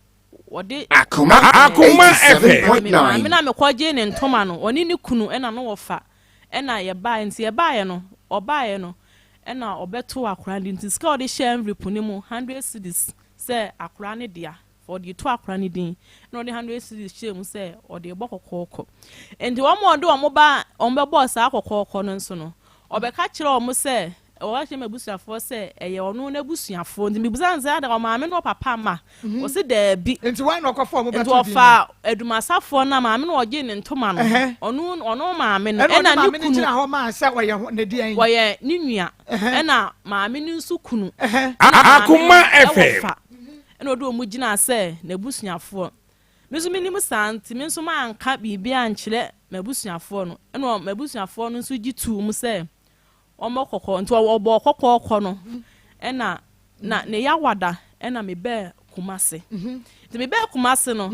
Speaker 4: wɔde
Speaker 5: Akoma
Speaker 2: Akoma FM.
Speaker 4: Me maame
Speaker 5: 87.9.
Speaker 4: na mekɔgyee ne ntoma no ɔne ne kunu ɛna no wɔfa ɛna yɛbaeɛ nti yɛbaeɛ no ɔbaeɛ no ɛna ɔbɛto akora no nti sika a ɔde hyɛ envelope no mu 100 cedis sɛ akora ne dea ɔde to akora ne din na ɔde 100 cedis hyɛ mu sɛ ɔde bɔ kɔkɔɔkɔ nti wɔn a ɔde wɔn ba wɔn bɛbɔɔ saa kɔkɔɔkɔ no nso no ɔbɛka kyerɛ wɔn sɛ ɔbɛka kyerɛ m'abusuafoɔ sɛ ɛyɛ ɔno n'abusuafoɔ nti mibisa no sɛ ada ɔmaame ne ɔpapa ma ɔsi daabi.
Speaker 1: Nti wɔn na ɔkɔfɔ ɔmo
Speaker 4: Nti
Speaker 1: bɛto din no.
Speaker 4: ɔfa adumasafoɔ no a maame no ɔgye ne ntoma no ɔno ɔno maame no
Speaker 1: Ɛna ɔde
Speaker 4: ɛna ne
Speaker 1: maame no
Speaker 4: kunu
Speaker 1: gyina hɔ maa sɛ ɔyɛ ho ne deɛn.
Speaker 4: Wɔyɛ ne nua ɛna maame no nso kunu ɛna maame
Speaker 2: Akoma
Speaker 4: no ɛwɔ
Speaker 2: FM.
Speaker 4: fa ɛna ɔde wɔn gyina sɛ n'abusuafoɔ. Me nso menim saa nti me nso manka biribi ankyerɛ m'abusuafoɔ no ɛna m'abusuafoɔ no nso gye tuu mu sɛ ɔmmɔ kɔkɔɔ nti ɔbɔɔ kɔkɔɔ kɔ no ɛna na ne yawada ɛna mebɛɛ Kumase nti mebɛɛ Kumase no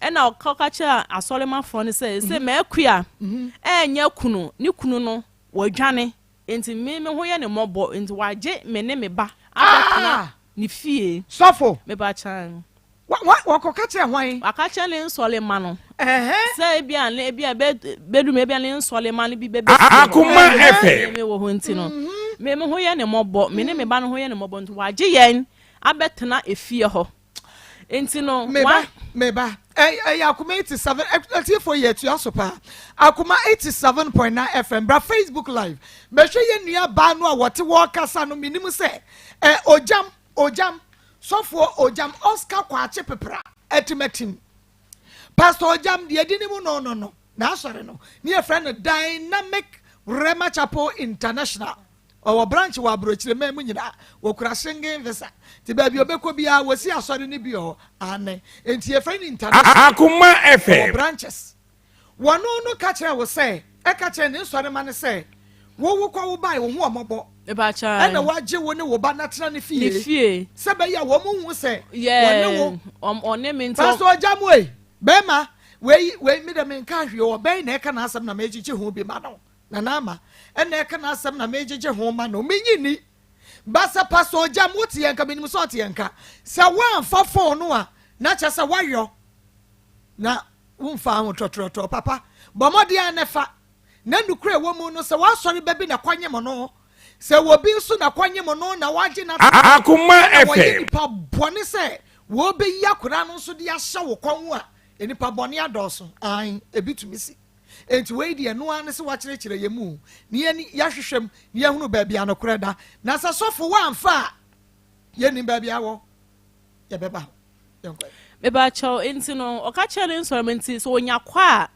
Speaker 4: ɛna ɔka kyerɛ asɔremafoɔ no sɛ sɛ m'akua ɛnyɛ kunu ne kunu no wɔadwane nti me me ho yɛ ne mmɔbɔ nti wagye me ne me ba abɛtena ne fie.
Speaker 1: Sɔfo.
Speaker 4: Meba kyan.
Speaker 1: Wɔkɔka kyerɛ hwan?
Speaker 4: Waka kyerɛ ne nsɔlema no. Sɛ ebia ne ebia bɛdum ebia ne nsɔlema no bi bɛbɛ fie hɔ.
Speaker 2: Akoma FM.
Speaker 4: Me wɔ hɔ nti no me me ho yɛ ne mmɔbɔ me ne me ba no ho yɛ ne mmɔbɔ nti wagye yɛn abɛtena efie hɔ nti no.
Speaker 1: Meba meba ɛyɛ Akoma 87 ɛtiefo yɛ atua so paa Akoma 87.9 FM bra Facebook live bɛhwɛ yɛn nua baa no a wɔte wɔrekasa no menim sɛ ɛ ogyam ogyam sɔfoɔ ogyam Oscar Kwakye Pepra atimatim Pastor Ogyam deɛ di ne mu no no no n'asɔre no ne yɛfrɛ no Dynamic Rhema Chapel International ɔwɔ branch wɔ aburokyire man mu nyinaa wɔkura Schengen visa nti baabi ɔbɛkɔ biara wɔsi asɔre no bi wɔ hɔ ane nti yɛfrɛ no international
Speaker 2: Akoma
Speaker 1: ɔwɔ
Speaker 2: FM.
Speaker 1: branches wɔno no ka kyerɛ wo sɛ ɛka kyerɛ ne nsɔre ma no sɛ wo wokɔ wo bae wo ho ɔmɔbɔ ɛna wagye wo ne wo ba natena ne fie
Speaker 4: Ne fie.
Speaker 1: sɛ bɛyɛ a wɔn mu hu sɛ
Speaker 4: Yeah,
Speaker 1: wɔne wo
Speaker 4: ɔne me nti
Speaker 1: Pastor Ɔgyam wei bɛrima wei wei mi dɛ mi nka hwee ɔbɛn na ɛka n'asɛm na megyegye ho bi ma no na n'ama ɛna ɛka n'asɛm na megyegye ho ma no menyi ni basa Pastor Ɔgyam wote yɛn nka menim sɛ ɔte yɛn nka sɛ woamfa phone no a na kyerɛ sɛ woayɔ na womfa ho trɔtrɔtrɔ papa bɔ mmɔden a ne fa na nukura ɛwɔ mu no sɛ woasɔre baabi na kɔnye mo no sɛ wɔbi nso na kɔnye mo no na wagye na
Speaker 2: Akoma
Speaker 1: ɛna wɔyɛ
Speaker 2: FM.
Speaker 1: nipa bɔne sɛ wɔbɛyi akwadaa no nso de ahyɛ wo kɔn a nipa bɔne adɔɔso an ebi tumi si enti wei deɛ noa ne sɛ wakyerɛkyerɛ yɛ mu ne yɛn yɛahwehwɛ mu ne yɛhunu baabi anokorɛ da na sɛ sɔfo woamfa a yɛnim baabi awɔ yɛbɛba hɔ yɛnkɔ.
Speaker 4: Mebakyɛw nti no ɔka kyerɛ ne nsɔrɔma nti sɛ onya kɔ a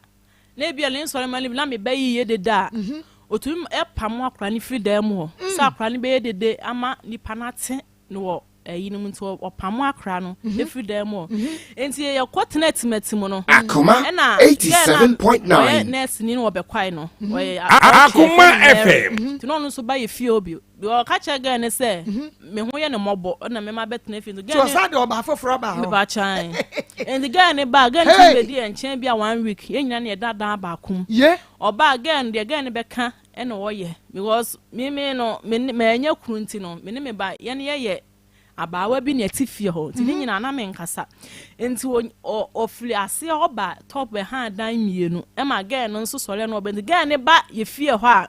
Speaker 4: na ebia ne nsɔrɔma no bi na meba yie deda a otumi ɛpam akora no firi dan mu hɔ sɛ akora no bɛyɛ dede ama nipa no ate no wɔ ɛyi no mu nti ɔpamo akora no ɛfiri dan mu hɔ. Nti yɛkɔ tena atimatim no
Speaker 2: Akoma
Speaker 4: ɛna girl no a
Speaker 2: 87.9.
Speaker 4: ɔyɛ nurse ni no ɔbɛkwae no ɔyɛ
Speaker 2: Akoma
Speaker 4: ɔkyerɛ Mary.
Speaker 2: FM.
Speaker 4: Nti na ɔno nso ba yɛ fie hɔ bio. Deɛ ɔka kyerɛ girl no sɛ me ho yɛ no mmɔbɔ ɛna mema bɛtena fie nti
Speaker 1: Nti
Speaker 4: girl no
Speaker 1: ɔsan de ɔbaa foforɔ baa hɔ.
Speaker 4: Mepa kyan. Nti girl no baa girl no
Speaker 1: Hey!
Speaker 4: tumi bɛdi yɛn nkyɛn bi a one week yɛn nyinaa na yɛda dan baako mu.
Speaker 1: Ye.
Speaker 4: Ɔbaa girl no deɛ girl no bɛka ɛna ɔyɛ because me me no me ne manya kunu nti no me ne me ba yɛn yɛyɛ abaawa bi na ɛte fie hɔ nti ne nyinaa na menkasa nti ɔfiri aseɛ hɔ ba top bɛha dan mmienu ɛma girl no nso sɔre na ɔbɛ nti girl no ba yɛ fie hɔ a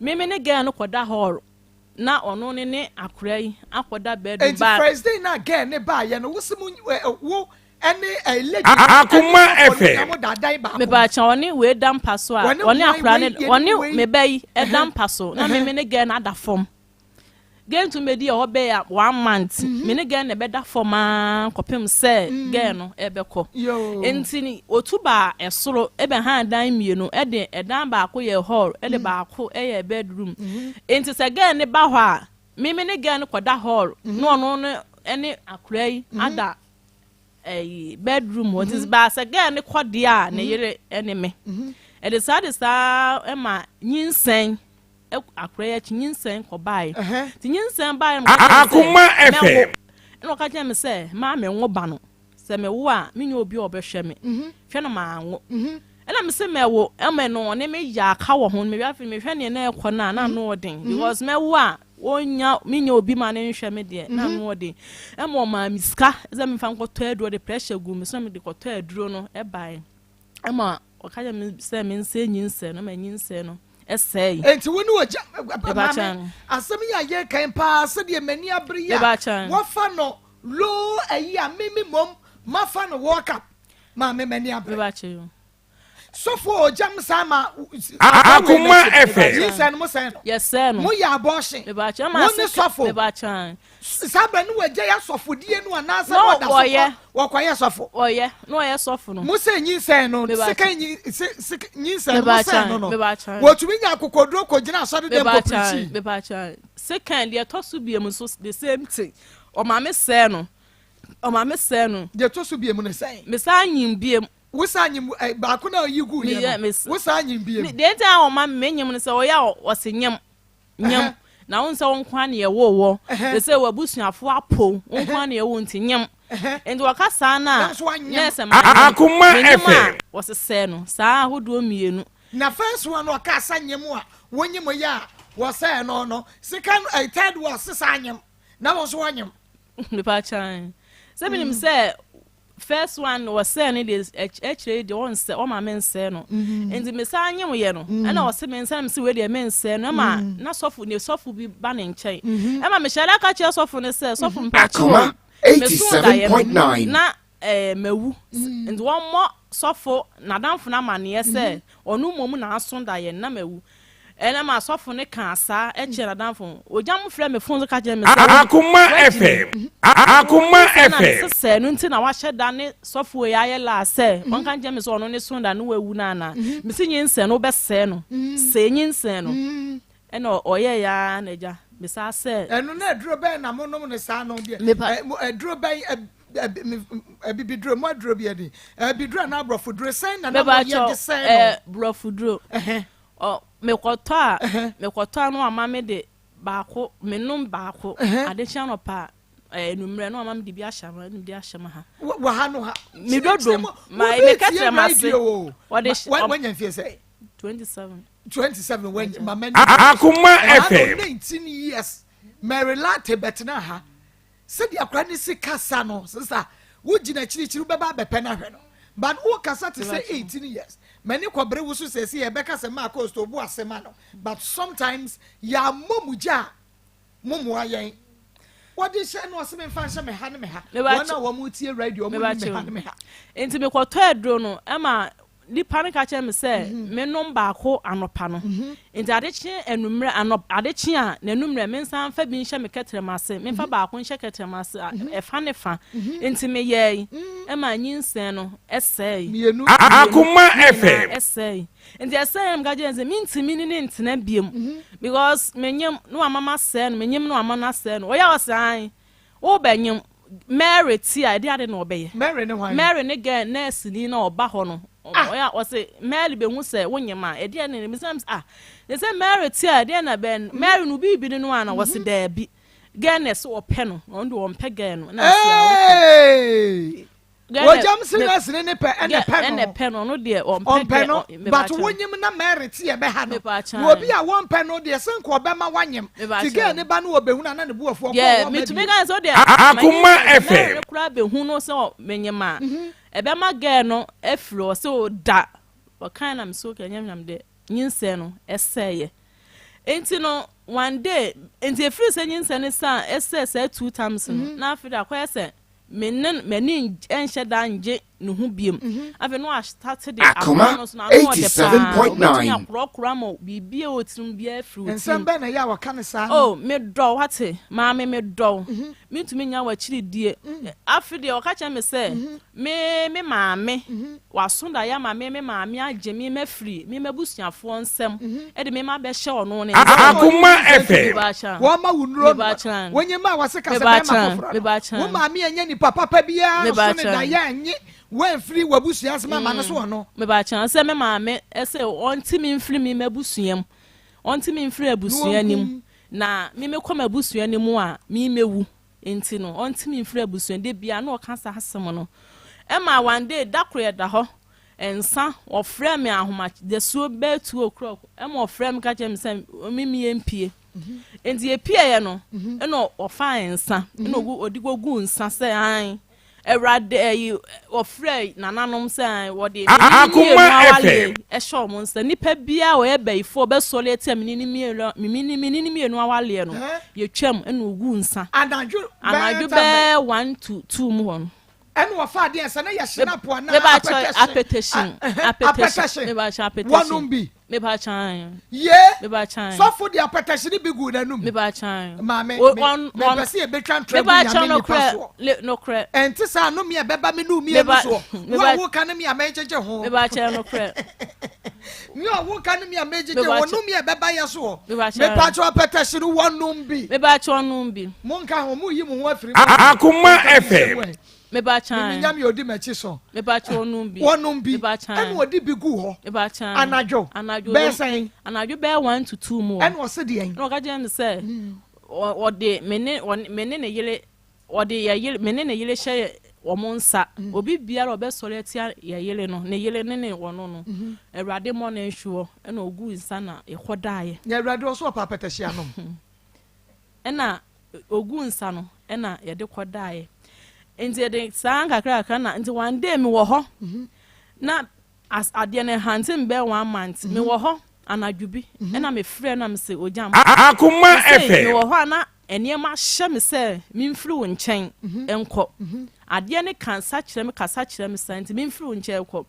Speaker 4: me me ne girl no kɔda hall na ɔno ne ne akora yi akɔda bedroom
Speaker 1: Enti
Speaker 4: ba
Speaker 1: first day na girl ne baayɛ no wo se mo wo ɛne lady
Speaker 2: Akoma
Speaker 1: ɛne sɔfo no
Speaker 2: FM.
Speaker 1: nyinaa mo da dan baako mu.
Speaker 4: Mepaakyɛw ɔne wei da mpa so a
Speaker 1: Wɔne
Speaker 4: ɔne
Speaker 1: hwan
Speaker 4: akora
Speaker 1: wei
Speaker 4: ne
Speaker 1: yɛne
Speaker 4: ɔne
Speaker 1: wei.
Speaker 4: me ba yi ɛda mpa so na me me ne girl no ada fam. Girl no tumi bɛdi ɛhɔ bɛyɛ one month me ne girl no na ɛbɛda fam aa kɔpem sɛ girl no ɛbɛkɔ.
Speaker 1: Yoo.
Speaker 4: Nti ni otu baa ɛsoro ɛbɛhan dan mmienu ɛde ɛdan baako yɛ hall ɛde baako ɛyɛ bedroom. Nti sɛ girl no ba hɔ a me me ne girl no kɔda hall na ɔno no ɛne akora yi ada ɛyi bedroom hɔ nti baa sɛ girl no kɔ deɛ a ne yere ɛne me ɛde saa de saa ɛma nyinsɛn akora yi akyi nyinsɛn kɔ baeɛ nti nyinsɛn baeɛ no
Speaker 2: Akoma FM.
Speaker 4: ɛna ɔka kyerɛ me sɛ maa me nwo ba no sɛ mewo a menyɛ obi a ɔbɛhwɛ me hwɛ no maa nwo ɛna me sɛ mɛwo ɛmɛ no ɔne me yɛ aka wɔ ho mehwɛ afei mehwɛ neɛ na ɛkɔ no a na ano ɔden because mɛwo a wɔnya menya obi ma ne nhwɛ me deɛ na ano ɔden ɛma ɔmaa me sika sɛ memfa nkɔtɔ aduro de pressure gu me so na mede kɔtɔ aduro no ɛbaeɛ ɛma ɔka kyerɛ me sɛ mensɛ nyinsɛ no ma nyinsɛ no ɛsɛe.
Speaker 1: Enti wo ne ogya
Speaker 4: Meba
Speaker 1: maame
Speaker 4: kyɛn.
Speaker 1: asɛm yi a yɛrekan paa sɛdeɛ m'ani abere yi a
Speaker 4: Meba kyɛn.
Speaker 1: wɔfa no low ayi a meme mmom mafa no work up maame m'ani abere.
Speaker 4: Meba kyɛn.
Speaker 1: Sɔfo ogya m saa ma
Speaker 2: Akoma FM.
Speaker 1: nyinsɛn no mo sɛn no
Speaker 4: Yɛsɛɛ no.
Speaker 1: mo yɛ abortion
Speaker 4: Meba kyɛn.
Speaker 1: wo ne sɔfo
Speaker 4: Meba kyɛn.
Speaker 1: saa bɛ no wagya yɛ asɔfodie no anaasɛ
Speaker 4: No,
Speaker 1: wɔda so
Speaker 4: wɔyɛ.
Speaker 1: kɔ wɔkɔyɛ sɔfo
Speaker 4: Ɔyɛ na ɔyɛ sɔfo no.
Speaker 1: mo sɛ nyinsɛn no
Speaker 4: Meba
Speaker 1: sika
Speaker 4: kyɛn.
Speaker 1: nyi se sika nyinsɛn no mo
Speaker 4: Meba
Speaker 1: sɛn no
Speaker 4: kyɛn.
Speaker 1: no
Speaker 4: Meba kyɛn.
Speaker 1: wɔtumi nya akokoduro kɔgyina asɔre dɛm
Speaker 4: Meba
Speaker 1: kɔ
Speaker 4: kyɛn.
Speaker 1: pirikyi
Speaker 4: Meba kyɛn. Second deɛ ɛtɔ so biem nso the same thing. Ɔmaame sɛɛ no. Ɔmaame sɛɛ no.
Speaker 1: Deɛ ɛtɔ so biem no sɛn?
Speaker 4: Mesan nyim biem.
Speaker 1: Wosan nyim baako na ɔyi gu yɛ
Speaker 4: Meyɛ
Speaker 1: no
Speaker 4: mes
Speaker 1: wosan nyim biem.
Speaker 4: Deɛ nti a ɔma me menyim no sɛ ɔyɛ a ɔse nyem nyem na wo nsɛ wo nko ara na yɛwoo wɔ te sɛ w'abusuafo apo wo nko ara na yɛwoo nti nyem nti wɔka saa no a
Speaker 1: Nanso wanyem.
Speaker 4: na ɛsɛ manyem
Speaker 2: Akoma
Speaker 4: menyem a
Speaker 2: FM.
Speaker 4: wɔsesɛɛ no saa ahodoɔ mmienu.
Speaker 1: Na first one no ɔkaa sɛ nyem a wonyem yɛ a wɔsɛɛ no no second third one ɔse saa nyem na wo nso wanyem.
Speaker 4: Mepa kyan sɛ menim sɛ first one wɔsɛɛ no deɛ akyire yi deɛ ɔnsɛ ɔma me nsɛɛ no nti mesan nyem yɛ no ɛna ɔse me nsɛɛ no mese wei deɛ me nsɛɛ no ɛma na sɔfo ne sɔfo bi ba ne nkyɛn ɛma mehyɛ da ka kyerɛ sɔfo no sɛ sɔfo mpakyɛw
Speaker 2: Akoma
Speaker 4: meso daeɛ no
Speaker 2: 87.9.
Speaker 4: na mawu nti wɔmmɔ sɔfo n'adamfo no amanneɛ sɛ ɔno mmom na aso daeɛ no na mawu ɛna ma asɔfo no kaa saa kyerɛ n'adamfo no. Ogya mo frɛ me fon so ka kyerɛ me sɛ,
Speaker 2: Akoma
Speaker 4: Woagyimi.
Speaker 2: FM. Akoma
Speaker 4: Sɛ na
Speaker 2: FM.
Speaker 4: mesesɛɛ no nti na wahyɛ da ne sɔfo yi ayɛ laa sɛ ɔnka nkyerɛ me sɛ ɔno ne so da ne wawu no anaa. Mese nyinsɛn no wobɛsɛe no. Sɛe nyinsɛn no. Ɛna ɔyɛeɛ ara na agya mesaa sɛ.
Speaker 1: Ɛno na aduro bɛn na monom no saa no deɛ?
Speaker 4: Mepa.
Speaker 1: Ɛ, mo, aduro bɛn, ɛ, ɛ, me, abibiduro, mo aduro bi ɛdi, abiduro anaa aborɔfoduro, sɛn na na
Speaker 4: Mepa
Speaker 1: moyɛ de
Speaker 4: kyɛw,
Speaker 1: sɛn no?
Speaker 4: ɛ, borɔfoduro.
Speaker 1: Ɛhɛn.
Speaker 4: Ɔ, mekɔtɔ a, mekɔtɔ a na wama me de baako, menom baako, ade kye anɔpa a, ɛɛ, anwummerɛ na wama me de bi ahyɛ me, de bi ahyɛ me ha.
Speaker 1: Wɔ ha no ha.
Speaker 4: Me dodom, ma
Speaker 1: Obi
Speaker 4: meka
Speaker 1: tie
Speaker 4: kyerɛ m'ase.
Speaker 1: radio o.
Speaker 4: Ɔde
Speaker 1: Ma,
Speaker 4: hyɛ, ɔ.
Speaker 1: wanya mfie sɛn?
Speaker 4: 27.
Speaker 1: 27, wanya, ma mani.
Speaker 2: Akoma
Speaker 1: Ɛha no,
Speaker 2: FM.
Speaker 1: 19 years, Mary Latte bɛtena ha. Sɛdeɛ akwadaa no si kasa no, sista, wogyina akyirikyiri wobɛba abɛpɛ no ahwɛ no. But wokasa te sɛ 18 years. M'ani kɔbere wo so seesei yɛbɛka sɛ maa coast obu ase ma no. But sometimes yɛammɔ mu gya a, mommoa yɛn. Wɔde hyɛ no ɔse memfa nhyɛ me ha ne me ha. Wɔn a wɔn tie radio wɔn nim me ha ne me ha.
Speaker 4: Nti mekɔtɔ aduro no ɛma nipa no ka kyerɛ me sɛ menom baako anɔpa no nti ade kye anummerɛ anɔ ade kye a n'anummerɛ mensan mfa bi nhyɛ me kɛtrɛma ase memfa baako nhyɛ kɛtrɛma ase ɛfa ne fa nti meyɛe ɛma nyinsɛn no ɛsɛe
Speaker 1: Mmienu.
Speaker 2: Akoma
Speaker 4: ne nyinaa
Speaker 2: FM.
Speaker 4: ɛsɛe nti ɛsɛe no meka kyerɛ no sɛ mentumi ne ne ntena biom because menyem na wama masɛe no menyem na wama no asɛe no ɔyɛ ɔsɛ ae. Wobɛnyem Mary ti a, ɛdeɛ ade na ɔbɛyɛ?
Speaker 1: Mary ne hwan?
Speaker 4: Mary ne girl nurse ni na ɔba hɔ no.
Speaker 1: Ah.
Speaker 4: Ɔyɛ ɔse Mary bɛhu sɛ wonyem a, ɛdeɛ ne bisa m ah, ne sɛ Mary ti a, ɛdeɛ na bɛn
Speaker 1: Mm.
Speaker 4: Mary no biribi ne no a na wɔse
Speaker 1: Mm-hmm.
Speaker 4: daabi. Girl nurse ɔpɛ no, ɔno deɛ ɔmpɛ girl no. Na ɔse ah, okay.
Speaker 1: Hey!
Speaker 4: Girl
Speaker 1: Wɔgyam
Speaker 4: ne
Speaker 1: serious ne ne pɛ ɛna pɛ
Speaker 4: ɛna
Speaker 1: no.
Speaker 4: pɛ no, ɔno deɛ ɔmpɛ
Speaker 1: Ɔmpɛ
Speaker 4: girl.
Speaker 1: no,
Speaker 4: Ɔ-
Speaker 1: but
Speaker 4: mebakyɛ.
Speaker 1: wonyim na Mary te yɛ bɛha no.
Speaker 4: Mebakyɛ.
Speaker 1: Na obi a wɔmpɛ no deɛ sɛ nka ɔbɛma wanyem. Ti
Speaker 4: Mebakyɛ.
Speaker 1: girl ne ba no wɔbɛhunu a na ne bo afu ɔkɔ
Speaker 4: Yeah,
Speaker 1: ɔwɔ ma
Speaker 4: metumi
Speaker 1: bio.
Speaker 4: ka sɛ wodeɛ
Speaker 2: Akoma FM.
Speaker 4: Mary koraa bɛhu no sɛ menyem a ɛbɛma girl no afiri hɔ sɛ ɔda ɔkan na mesɛ okay ɛnyɛ hwam de nyinsɛn no ɛsɛeɛ nti no one day nti ɛfiri sɛ nyinsɛn no sa ɛsɛe saa two times no na afei de akɔyɛ sɛ me ne m'ani nhyɛ da ngye ne ho biom afei no astate de
Speaker 5: Akoma
Speaker 4: akorɔ no so na ano ɔde paa
Speaker 5: 87.9.
Speaker 4: ɔbɛtumi akorɔkorɔ ama biribi a ɛwɔ tirim biara afiri wo
Speaker 1: Nsɛm
Speaker 4: tirim.
Speaker 1: bɛn na ɛyɛ a wɔka no saa no?
Speaker 4: Oh, medɔ wate, maame medɔ wo. Mentumi nya w'akyiri die. Afe deɛ ɔka kyerɛ me sɛ, me me maame, waso daeɛ ama me, me maame agye me mafiri me m'abusuafoɔ nsam de me ma bɛhyɛ ɔno ne nsam.
Speaker 2: Akoma FM.
Speaker 4: Mebakyɛ.
Speaker 1: Wɔma wo nnuro no,
Speaker 4: Mebakyɛ.
Speaker 1: wonye ma wɔse ka sɛ bɛrima
Speaker 4: Mebakyɛ.
Speaker 1: foforɔ no.
Speaker 4: Mebakyɛ.
Speaker 1: Wo maame anyɛ nipa papa biara nso ne
Speaker 4: Mebakyɛ.
Speaker 1: daeɛ annye woamfiri w'abusua nsam amma no so ɔno.
Speaker 4: Mebakyɛ sɛ me maame sɛ ɔnte me mfiri me m'abusua mu. Ɔnte me mfiri abusua no mu. Na me mekɔ m'abusua no mu a, me mɛwu. Nti no, ɔnte me mfiri abusua da biara na ɔka saa asɛm no. Ɛma one day, da koro yɛda hɔ, nsa, ɔfrɛɛ me ahoma, dasuo bɛyɛ 2 o'clock, ɛma ɔfrɛɛ me ka kyerɛ me sɛ me me yɛmpie. Nti yɛpieeɛ no, ɛna ɔfaa nsa, ɛna ɔgu ɔde kɔguu nsa sɛ ae, Awurade ɛyi ɔfrɛ nananom sɛ wɔde
Speaker 2: Akoma
Speaker 4: mmienu awareɛ
Speaker 2: FM.
Speaker 4: ɛhyɛ wɔn nsa. Nipa biara a ɔyɛ bɛyifoɔ ɔbɛsɔre atia me ne mmienu me ne me ne mmienu awareɛ no yɛtwam ɛna ogu nsa.
Speaker 1: Anadwo
Speaker 4: Anadwo bɛyɛ 1 to 2 mu hɔ no.
Speaker 1: Ɛna wɔfa adeɛ nsa na yɛ hyena po anaa
Speaker 4: Mebakyɛ apɛtɛhyin.
Speaker 1: Apɛtɛhyin.
Speaker 4: Mebakyɛ apɛtɛhyin.
Speaker 1: Wɔnom bi.
Speaker 4: Mebakyɛ.
Speaker 1: Ye.
Speaker 4: Mebakyɛ.
Speaker 1: Sɔfo de apɛtɛhyin bi gu n'anum.
Speaker 4: Mebakyɛ.
Speaker 1: Maame mepɛ sɛ yɛbɛtwa ntorɔ gu Nyame nipa soɔ.
Speaker 4: Nokorɛ.
Speaker 1: Ɛnte saa no mi a ɛbɛba me ne wo mmienu soɔ. Wo a woka no mi a mɛgyegye ho.
Speaker 4: Mebakyɛ nokorɛ.
Speaker 1: Mi a woka no mi a mɛgyegye ho no mi a ɛbɛba yɛ soɔ. Mepakyɛ apɛtɛhyin wɔnom bi.
Speaker 4: Mebakyɛ wɔnom bi.
Speaker 1: Monka ho, moyi mo ho afiri mu.
Speaker 2: Akoma FM.
Speaker 4: Mebakyɛ.
Speaker 1: Mimi nyame odi m'akyi so.
Speaker 4: Mebakyɛ wɔnom bi.
Speaker 1: Wɔnom bi.
Speaker 4: Mebakyɛ.
Speaker 1: Ɛna ɔde bi gu hɔ.
Speaker 4: Mebakyɛ.
Speaker 1: Anadwo.
Speaker 4: Anadwo.
Speaker 1: Bɛyɛ sɛn?
Speaker 4: Anadwo bɛyɛ 1 to 2 mu hɔ.
Speaker 1: Ɛna ɔse deɛn?
Speaker 4: Ɛna ɔka kyerɛ me sɛ ɔde me ne me ne ne yere ɔde yɛ yere me ne ne yere hyɛ wɔn nsa. Obi biara ɔbɛsɔre atia yɛ yere no ne yere ne ne wɔn no. Awurade mmɔ ne nhwoɔ ɛna ogu nsa na yɛkɔ daeɛ.
Speaker 1: Na Awurade ɔso ɔpa apɛtɛhye anom.
Speaker 4: Ɛna ogu nsa no ɛna yɛde kɔ daeɛ. Nti yɛde saa nkakra kakra na nti one day mi wɔ hɔ na as adeɛ no hante me bɛyɛ one month mi wɔ hɔ anadwo bi ɛna me frɛ na me sɛ ogyam.
Speaker 2: Akoma
Speaker 4: Mese,
Speaker 2: FM.
Speaker 4: mewɔ hɔ a na nneɛma hyɛ me sɛ memfiri wo nkyɛn nkɔ. Adeɛ ne kansa kyerɛ me kasa kyerɛ me sa nti memfiri wo nkyɛn kɔ.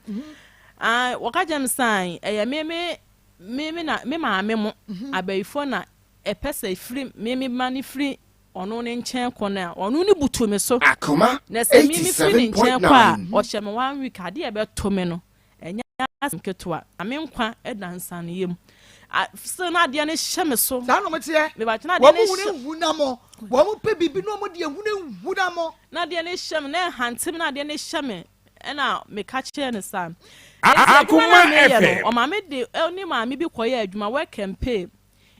Speaker 4: Ah, wɔka kyerɛ me sɛ ɛyɛ me me me me na me maame mo abayifoɔ na ɛpɛ sɛ firi me me ma ne firi ɔno ne nkyɛn kɔ no a ɔno ne butu me so.
Speaker 5: Akoma
Speaker 4: Na sɛ me me firi ne nkyɛn kɔ a
Speaker 5: 87.9.
Speaker 4: ɔhyɛ me one week adeɛ ɛbɛto me no ɛnyɛ asɛm ketewa na me nkwa ɛda nsaneyɛ mu. Still na adeɛ no hyɛ me so.
Speaker 1: Saa na ɔmo teɛ.
Speaker 4: Mebakyɛ na adeɛ
Speaker 1: Wɔn
Speaker 4: no
Speaker 1: mu
Speaker 4: hyɛ
Speaker 1: huna mo. Wɔn mu pɛ biribi na wɔn de ehuna huna mo.
Speaker 4: Na adeɛ no hyɛ me na ɛhante me na adeɛ no hyɛ me ɛna meka kyerɛ no saa. Nti adwuma
Speaker 2: Akoma
Speaker 4: no a meyɛ
Speaker 2: FM.
Speaker 4: no ɔma me de ne maame bi kɔyɛ adwuma work and pay.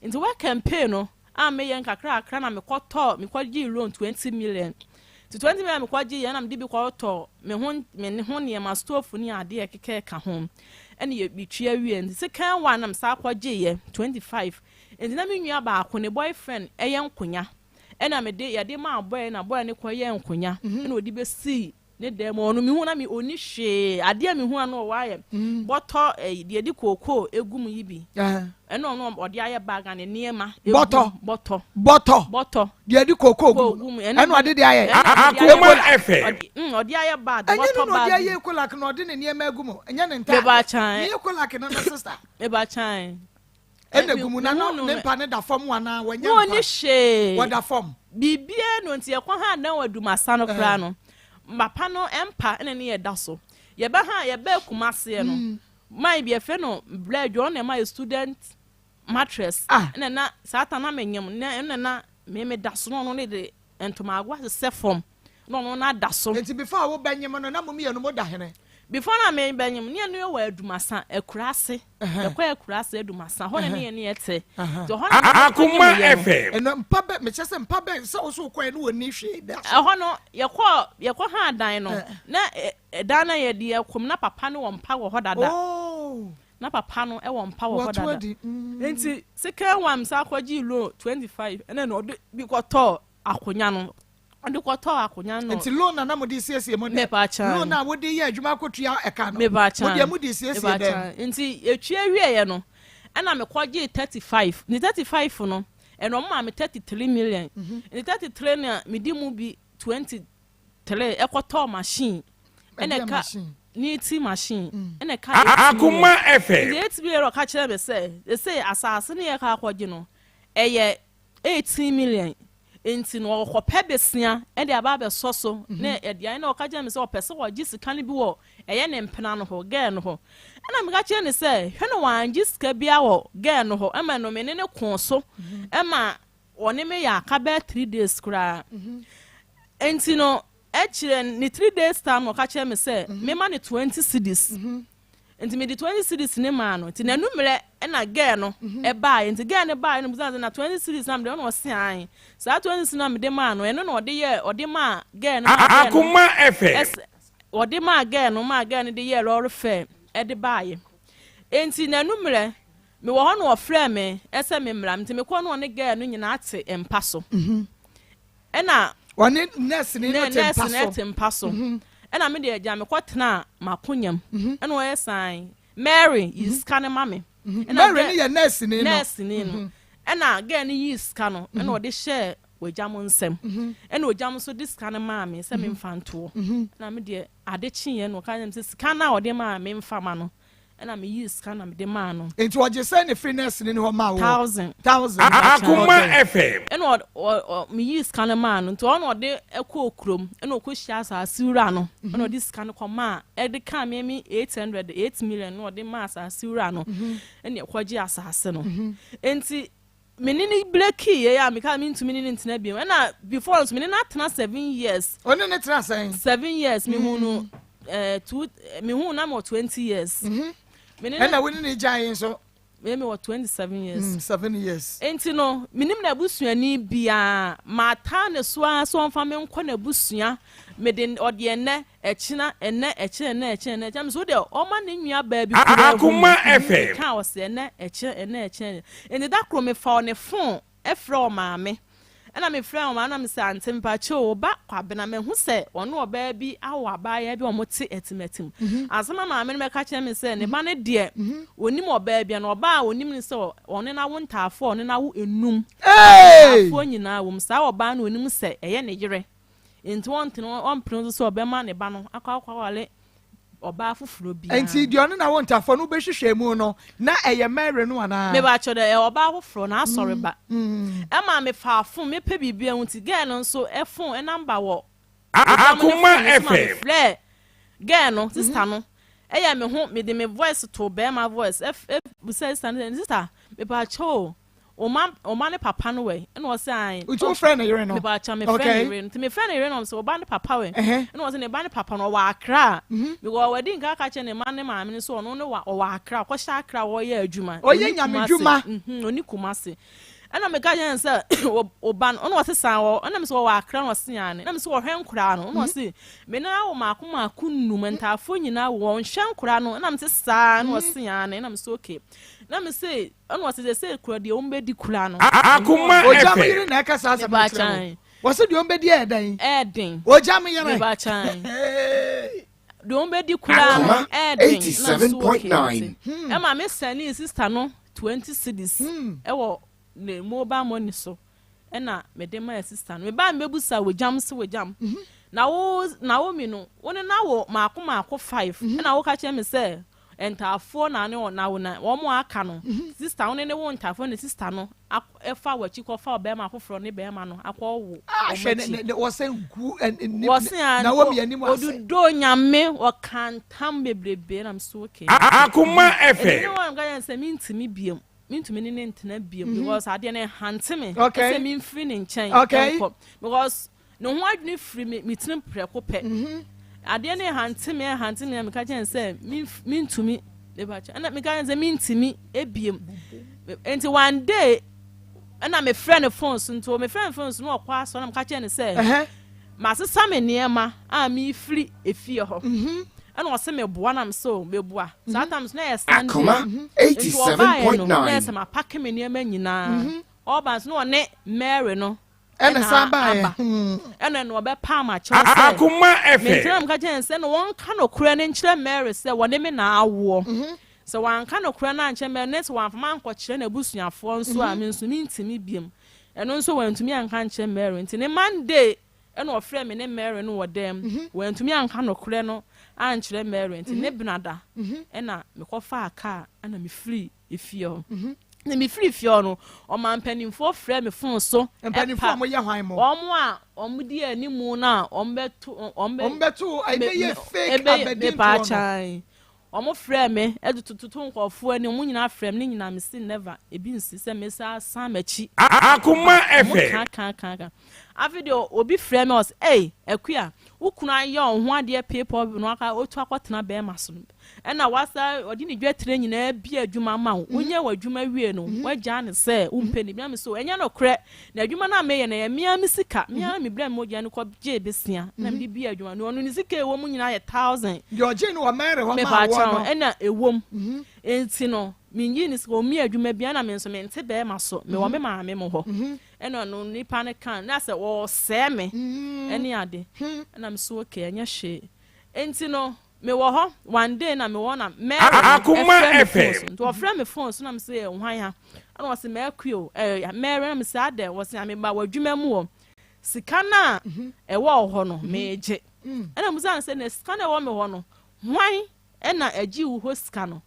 Speaker 4: Nti work and pay no a meyɛ nkakrakra na mekɔtɔ mekɔgye loan 20 million. Nti 20 million mekɔgye yɛ na mede bi kɔtɔ me ho nneɛma, stove ne adeɛ keka ka ho ɛna yɛ metua wie. Nti second one na mesa akɔgye yɛ 25. Nti na me nua baako ne boyfriend ɛyɛ nkonya ɛna mede yɛde maa boy na boy ne kɔyɛ nkonya ɛna ɔde bɛsii ne dan mu. Ɔno mehu na me ɔni hwee adeɛ a mehu ano ɔwɔ ayɛ bɔtɔ ɛyi deɛ de kookoo egu mu yi bi ɛna ɔno ɔde ayɛ bag a ne nneɛma egu
Speaker 1: Bɔtɔ.
Speaker 4: Bɔtɔ.
Speaker 1: Bɔtɔ.
Speaker 4: Bɔtɔ.
Speaker 1: Deɛ de kookoo gu
Speaker 4: Kookoo
Speaker 1: mu
Speaker 4: gu mu.
Speaker 1: ɛna ɔde de ayɛ.
Speaker 4: Ɛna ɔde ayɛ
Speaker 2: Akoma
Speaker 4: bag.
Speaker 2: FM.
Speaker 4: Ɔde ayɛ bag.
Speaker 1: Ɛnyɛ no
Speaker 4: Bɔtɔ
Speaker 1: na ɔde
Speaker 4: bag.
Speaker 1: ayɛ ekolak na ɔde ne nneɛma agu mu, ɛnyɛ ne ntaade.
Speaker 4: Meba kyan.
Speaker 1: Ne ekolak no ne sister.
Speaker 4: Meba kyan.
Speaker 1: Ɛna gu mu na
Speaker 4: Mehu no
Speaker 1: ne mpa ne da fam anaa wɔnyɛ
Speaker 4: Wɔn
Speaker 1: mpa?
Speaker 4: ni hwee.
Speaker 1: Wɔda fam.
Speaker 4: Biribiara no nti yɛkɔ ha dan wɔ Adumasa no koraa no papa no mpa ɛna ne yɛ da so. Yɛbɛ ha yɛbɛ Kumaseɛ no man bi yɛfrɛ no Blɛdwo ɔno na ɛma yɛ student mattress.
Speaker 1: Ah.
Speaker 4: Ɛna na saa ta na menyam na ɛna na me da so no ɔno ne de. ntomago asesɛ fam na ɔno no ada so.
Speaker 1: Nti before a wobɛnyem no na mo mmienu mo da hene?
Speaker 4: Before na me bɛnyem ne yɛne wɔ Adumasa akuraase. Yɛkɔ akuraase Adumasa hɔ na ne yɛne yɛte. Nti hɔ na
Speaker 2: Akoma FM.
Speaker 1: Ɛno mpa bɛ mekyɛ sɛ mpa bɛ sɛ wo so wokɔɛ no wɔnni hwee da.
Speaker 4: Ɛhɔ no yɛkɔ yɛkɔ ha dan no na ɛdan na yɛde yɛkɔm na papa no wɔ mpa wɔ hɔ dada.
Speaker 1: Oh.
Speaker 4: Na papa no wɔ mpa wɔ hɔ dada.
Speaker 1: Nti
Speaker 4: second one sa akɔgye loan 25 ɛna na ɔde bi kɔtɔɔ akonya no. Ɔde kɔtɔɔ akonya no.
Speaker 1: Nti loan na na mode siesie mo dɛm. Loan a wode yɛ adwuma akɔtua ɛka no.
Speaker 4: Mepa
Speaker 1: Mo deɛ mode siesie dɛm.
Speaker 4: Nti etua wieɛ no ɛna mekɔgyee 35. Nti 35 no ɛna ɔmo maa me 33 million. Nti 33 no mede mu bi 23 ɛkɔtɔɔ machine. Ɛna ɛka ne ti machine. Ɛna ɛka 8 million.
Speaker 2: Akoma FM.
Speaker 4: Nti 8 million ɔka kyerɛ me sɛ ɛsɛ asase ne yɛka akɔgye no ɛyɛ 18 million. Nti no ɔkɔpɛ besia ɛde aba abɛsɔ so na ɛde na ɔka kyerɛ me sɛ ɔpɛ sɛ ɔgye sika no bi wɔ ɛyɛ ne mpena no hɔ girl no hɔ. Ɛna meka kyerɛ ne sɛ hwɛ no wangye sika bia wɔ girl no hɔ ɛma no me ne ne ko so ɛma ɔne me yɛ aka bɛyɛ 3 days koraa. Nti no ɛkyerɛ ne 3 days time ɔka kyerɛ me sɛ mema ne 20 cedis. Nti mede 20 cedis ne maa no. Nti n'anummerɛ ɛna girl no ɛbaeɛ. Nti girl no baeɛ no bisa sɛ na 20 cedis na mede ɔna ɔse ae. Saa 20 cedis na mede maa no ɛno na ɔde yɛ ɔde maa girl no.
Speaker 2: Akoma FM.
Speaker 4: Ɔde maa girl no maa girl no de yɛ lorry fare ɛde baeɛ. Nti n'anummerɛ mewɔ hɔ na ɔfrɛ me ɛsɛ me mmra. Nti mekɔ no ɔne girl no nyinaa te mpa so. Ɛna
Speaker 1: ɔne nurse ni no te mpa so.
Speaker 4: Nurse te mpa so. Ɛna me de agya me kɔtena makonyam. Ɛna ɔyɛ sign Mary yi sika ne ma me.
Speaker 1: Mary ne yɛ nurse ni no.
Speaker 4: Nurse ni no. Ɛna girl no yi sika no ɛna ɔde hyɛ ogyam nsɛm. Ɛna ogyam nso de sika no maa me sɛ me mfa ntoɔ. Ɛna me de ade kyeeɛ no ɔka kyerɛ me sɛ sika no a ɔde maa me mfa ma no. Ɛna me yi sika na me de maa no.
Speaker 1: Nti ɔgye sɛ ne free nurse ni hɔ maa wo.
Speaker 4: 1000.
Speaker 1: 1000.
Speaker 2: Akoma FM.
Speaker 4: Ɛna ɔ me yi sika no maa no. Nti ɔno ɔde ɛkɔ kurom. Ɛna ɔkɔ hyia asase wura no. Ɛna ɔde sika no kɔ maa ɛde ka me me 800 8 million na ɔde maa asase wura no. Ɛna ɛkɔgye asase no. Nti me ne ne breaki yɛ a me ka me ntumi ne ne ntena bi. Ɛna before nso me ne na atena 7 years.
Speaker 1: Ɔne ne tena sɛn?
Speaker 4: 7 years me hu no. Two me hu na mo 20 years.
Speaker 1: Me ne ɛna wo ne ne gyae nso.
Speaker 4: Me wɔ 27 years.
Speaker 1: 7 years.
Speaker 4: Enti no minim na abusuani bia mata ne so a so ɔmfa me nkɔ na abusua me de ɔde ene ɛkyina ene ɛkyina ene ɛkyina ene ɛkyina so de ɔma ne nua baa bi kura
Speaker 2: Akoma FM.
Speaker 4: Ka ɔse ene ɛkyina ene ɛkyina. Enti da koro me fa ne phone ɛfrɛ ɔmaame. Ɛna me frɛ ɔmaame na me sɛ ante mpa kye ba kwabena me hu sɛ ɔno ɔbaa bi awo abaa bi ɔmo te atimatim. Asɛm maame no mɛka kyerɛ me sɛ ne ba ne deɛ onim ɔbaa bi na ɔbaa onim ne sɛ ɔne na wo ntaafo ɔne na wo enum. Ntaafo nyinaa wom saa ɔbaa no onim sɛ ɛyɛ ne yere. Nti wɔntene ɔmpene nso sɛ ɔbɛma ne ba no akɔ akɔwale ɔbaa foforɔ bi.
Speaker 1: Nti deɛ ɔne na wo ntaafo no bɛhwehwɛ mu no na ɛyɛ Mary no anaa?
Speaker 4: Me ba kyerɛ ɛyɛ ɔbaa foforɔ na asɔre ba. Ɛma me fa phone me pɛ biribi ɛho nti girl no nso ɛphone ɛnamba wɔ
Speaker 2: Akoma FM.
Speaker 4: Frɛ girl no sister no ɛyɛ me ho me de me voice to bɛrima voice ɛf sister no sister me pa kyɛw ɔma ne papa no wɛ ɛna ɔsɛ ayi.
Speaker 1: Nti wo frɛ ne yere no?
Speaker 4: Me pa kyɛw me frɛ ne yere no nti me frɛ ne yere no sɛ ɔba ne papa wɛ ɛna ɔsɛ ne ba ne papa no ɔwɔ Accra. Because ɔwɔ di nka aka kyerɛ ne ma ne maame no so ɔno ne wa ɔwɔ Accra ɔkɔhyɛ Accra ɔyɛ adwuma.
Speaker 1: Ɔyɛ nyame dwuma.
Speaker 4: Ɔni Kumasi. Ɛna me ka kyerɛ sɛ ɔba no ɔna ɔsɛ san wɔ ɛna me sɛ ɔwɔ Accra na ɔsɛ yan ɛna me sɛ ɔhwɛ nkora no ɔna ɔsɛ me na awo maako maako num ntaafo nyinaa wɔ nhwɛ nkora no ɛna me sɛ saa na ɔsɛ yan ɛna me sɛ okay na me sɛ ɛna ɔsɛ sɛ kura deɛ ɔmo bɛdi kura no.
Speaker 2: Akoma FM.
Speaker 1: Ogya me yere na ɛka saa asɛm kyerɛ wo. Wɔsɛ deɛ ɔmo bɛdi ɛɛdɛn.
Speaker 4: Ɛɛden.
Speaker 1: Ogya me yere.
Speaker 4: Meba kyan. Deɛ ɔmo bɛdi kura no ɛɛden na so okay. Ɛma me sɛne sister no 20 cedis ɛwɔ ne mobile money so ɛna me de ma sister no. Me ba me bebusa wegyam se wegyam. Na wo Naomi no wo ne na wo maako maako 5 ɛna wo ka kyerɛ me sɛ ntaafo na ne na wo na wɔn aka no sister wo ne ne wo ntaafo ne sister no ɛfa w'akyi kɔfa ɔbɛrima foforɔ ne bɛrima no akɔ wo.
Speaker 1: Ahwɛ ne ne wɔsɛn gu ɛni
Speaker 4: na
Speaker 1: wɔn anim ase.
Speaker 4: Odudo nyame ɔkantam bebrebe na so okay.
Speaker 2: Akoma FM.
Speaker 4: Ɛni wɔn ka yɛn sɛ mi ntumi biem. Mentumi ne no ntena biom because adeɛ no ɛhante me
Speaker 1: Okay.
Speaker 4: sɛ memfiri ne nkyɛn
Speaker 1: Okay.
Speaker 4: nkɔ because ne ho adwene firi me me tirim prɛko pɛ. Adeɛ no ɛhante me ɛhante me na meka kyerɛ no sɛ memf- mentumi mepa kyɛw ɛna meka kyerɛ no sɛ mentumi ebiem nti one day ɛna mefrɛ no phone so nti mefrɛ no phone so na ɔkɔ asɔre na meka kyerɛ no sɛ
Speaker 1: Ɛhɛ.
Speaker 4: Masesa me nneɛma a merefiri efie hɔ. Ɛna ɔse meboa na mese o meboa. Saa time so na ɛyɛ Sunday.
Speaker 5: Akoma
Speaker 4: Nti ɔbaeɛ no na ɛyɛ
Speaker 5: 87.9.
Speaker 4: sɛ mapake me nneɛma nyinaa. Ɔba nso na ɔne Mary no
Speaker 1: Ɛna
Speaker 4: ɛna
Speaker 1: san baeɛ.
Speaker 4: aba. Ɛna na ɔbɛpaa m'akyɛw sɛ
Speaker 2: Akoma
Speaker 4: mentena
Speaker 2: FM.
Speaker 4: meka kyerɛ no sɛ na wɔnka nokorɛ no nkyerɛ Mary sɛ wɔne me na awoɔ. Sɛ wanka nokorɛ no ankyerɛ Mary ne sɛ wamfa mankɔkyerɛ n'abusuafoɔ nso a me nso mentumi biom. Ɛno nso wantumi anka ankyerɛ Mary. Nti ne Monday ɛna ɔfrɛɛ me ne Mary no wɔ dan mu. Wantumi anka nokorɛ no ankyerɛ Mary. Nti ne Benada ɛna mekɔfaa kaa ɛna mefirii efie hɔ. Na mefirii fie hɔ no, ɔmaa mpanimfoɔ frɛɛ me fon so
Speaker 1: Mpanimfoɔ
Speaker 4: ɛpa
Speaker 1: a wɔyɛ hwan mo?
Speaker 4: wɔn a wɔdi animu no a wɔbɛto wɔn bɛ
Speaker 1: Wɔbɛto ɛbɛyɛ fake
Speaker 4: ɛbɛyɛ
Speaker 1: abɛdintoɔ no.
Speaker 4: mepaakyɛw. Ɔmo frɛɛ me de tototo nkorɔfoɔ anim, ɔmo nyinaa frɛɛ me, ne nyinaa me se never, ebi nsi sɛ me san san m'akyi.
Speaker 2: Akoma
Speaker 4: Ɔmo
Speaker 2: FM.
Speaker 4: kaa kaa kaa kaa. Afei deɛ obi frɛɛ me ɔse ei Akua, wo kunu ayɛ wo ho adeɛ peepɔ na waka otu akɔtena bɛɛma so no, ɛna wasa ɔde ne dwatire nyinaa abue adwuma ama wo, wonyɛ w'adwuma wie no wagyaa no sɛ wompɛ no bi, na me se ɛnyɛ nokorɛ, Na adwuma no a meyɛ no, ɛyɛ me ara me sika. Me ara me brɛ me mogya no kɔ gyee besia na mede bue adwuma no. Ɔno ne sika a ɛwɔ mu nyinaa yɛ thousand.
Speaker 1: Deɛ ɔgyee no wɔ Mary hɔ maa woɔ
Speaker 4: Mepaakyɛw,
Speaker 1: no.
Speaker 4: ɛna ɛwɔ mu. Enti no, menyii ne sika, ɔmmie adwuma biara, ɛna me nso mente bɛrima so. Mewɔ me maame mo hɔ. Ɛna ɔno nipa no ka, na sɛ ɔresɛe me ɛne ade. Ɛna me so okay, ɛnyɛ hwee. Enti no, Me wɔ hɔ one day na me wɔ hɔ na Mary no
Speaker 2: Akoma
Speaker 4: ɛfrɛ me phone so
Speaker 2: FM.
Speaker 4: nti ɔfrɛ me phone so na me se eh hwan a ɛna ɔse Mɛkue o eh Mary na me se adɛn ɔse ah me ba w'adwuma mu hɔ sika no a ɛwɔ wo hɔ no megye ɛna me bisa no sɛ na sika no a ɛwɔ me hɔ no hwan ɛna ɛgye wo hɔ sika no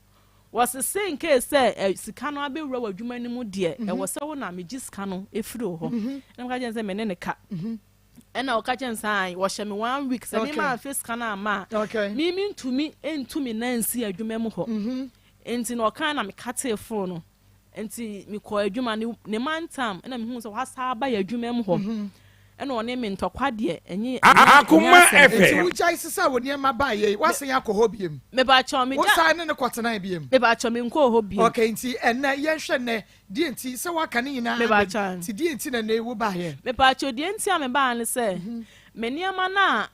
Speaker 4: wɔse se in case sɛ eh, sika no abɛwura w'adwuma no mu deɛ ɛwɔ sɛ wo na megye sika no ɛfiri wo hɔ ɛna meka kyerɛ no sɛ me ne ne ka Ɛna ɔka kyerɛ me sɛ ae, wɔhyɛ me one week sɛ me mamfa sika no amma a, me mentumi ntu me nan nsi adwuma mu hɔ. Mhm. Nti na ɔkae na mekatee phone no. Nti mekɔɔ adwuma ne ne mantam ɛna mehuu sɛ wasa aba yɛ adwuma mu hɔ. Mhm. Ɛna ɔne me ntɔkwa deɛ ɛnyɛ ɛnyɛ
Speaker 2: Akoma
Speaker 4: asɛm
Speaker 2: FM.
Speaker 1: Nti wogyae sesa wo nneɛma baeɛ yi, woasan akɔ hɔ biom?
Speaker 4: Mepakyɛw, megya.
Speaker 1: Wosan ne no kɔtenae biom?
Speaker 4: Mepakyɛw, menkɔɔ hɔ biom.
Speaker 1: Okay, nti ɛnnɛ yɛnhwɛ nnɛ Deɛ nti sɛ woaka ne nyinaa
Speaker 4: Mepa
Speaker 1: abam
Speaker 4: kyɛw.
Speaker 1: nti deɛ nti na nnɛ yi wobaeɛ?
Speaker 4: Mepa kyɛw, deɛ nti a mebaeɛ ne sɛ, me nneɛma no a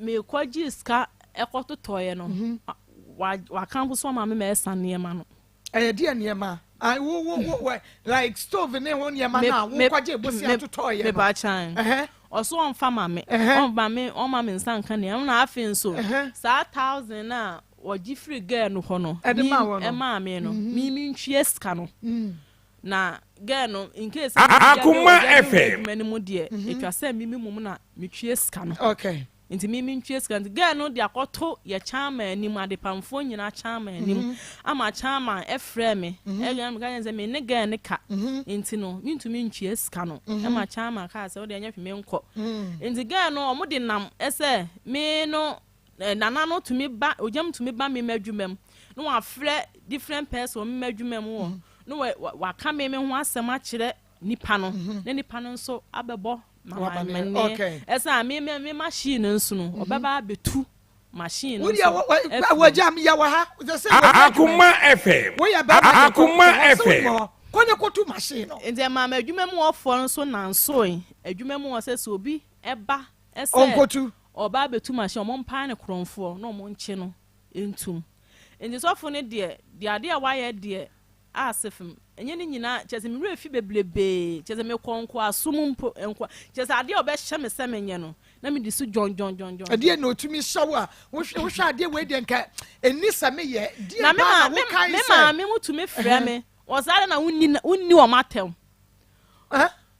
Speaker 4: mekɔgyee sika kɔtotɔeɛ no, wa waka mpo sɛ ɔma me mɛsa nneɛma no.
Speaker 1: Ɛyɛ deɛ nneɛma? Ah, wo wo wo wo like stove ne ho nneɛma
Speaker 4: Me
Speaker 1: no a
Speaker 4: me
Speaker 1: wokɔgyee bosea
Speaker 4: me
Speaker 1: totɔeɛ no?
Speaker 4: mepa kyɛw.
Speaker 1: Ɛhɛ.
Speaker 4: Ɔso ɔmfa ma me,
Speaker 1: Ɛhɛ.
Speaker 4: ɔmma me ɔmma me nsa nka nneɛma na afei nso
Speaker 1: Ɛhɛ.
Speaker 4: saa thousand no a wɔgye firi girl no hɔ no
Speaker 1: Ɛde
Speaker 4: me
Speaker 1: maa wo no.
Speaker 4: ɛmaa me no me mentwie sika no na girl no in case sɛ biribi
Speaker 2: Akoma
Speaker 4: abɛwura abɛwura
Speaker 2: FM.
Speaker 4: adwuma no mu deɛ ɛtwa sɛ me me mmom na metwie sika no
Speaker 1: Okay.
Speaker 4: nti me mentwie sika nti girl no de akɔto yɛ chairman anim adepamfoɔ nyinaa chairman anim ama chairman ɛfrɛ me ɛyɛ meka kyerɛ no sɛ me ne girl no ka nti no mentumi ntwie sika no ɛma chairman kaa sɛ wodeɛ ɛnyɛ hwee menkɔ nti girl no ɔmo de nam ɛsɛ me no Nana no tumi ba ogyam tumi ba me m'adwuma mu na wafrɛ different person wɔ me m'adwuma mu hɔ na waka me me ho asɛm akyerɛ nipa no na nipa no nso abɛbɔ m'amanneɛ ɛsɛ a me me machine no nso no ɔbɛba abɛtu machine no nso
Speaker 1: afiri mu.
Speaker 2: Akoma FM. Akoma FM.
Speaker 1: Kɔ ne kɔtu machine no.
Speaker 4: Nti ɛmaa m'adwuma mu hɔfoɔ no nso nansoe adwuma mu hɔ sɛ sɛ obi ba sɛ
Speaker 1: Ɔnkɔtu.
Speaker 4: Ɔba abɛtu machine, ɔmo mpae no korɔmfoɔ na ɔmo nkye no ntum. Nti sɔfo no deɛ, deɛ adeɛ a wayɛ deɛ asefem, ɛnyɛ ne nyinaa, kyerɛ sɛ me werɛ fi bebrebee, kyerɛ sɛ mekɔ nkoasom mpo, nkoa, kyerɛ sɛ adeɛ a ɔbɛhyɛ me sɛ menyɛ no, na medi so dwɔndwɔndwɔndwɔn.
Speaker 1: Ɛdeɛn na ɔtumi hyɛ wo a, wohwɛ wohwɛ adeɛ wei deɛ nka ɛnni sɛ meyɛ, deɛn
Speaker 4: Na me
Speaker 1: paa
Speaker 4: maa,
Speaker 1: na
Speaker 4: me,
Speaker 1: wokae
Speaker 4: me
Speaker 1: sɛ.
Speaker 4: maame mo tumi frɛ me, wɔ saa adɛn na wonni, wonni wɔn atɛm.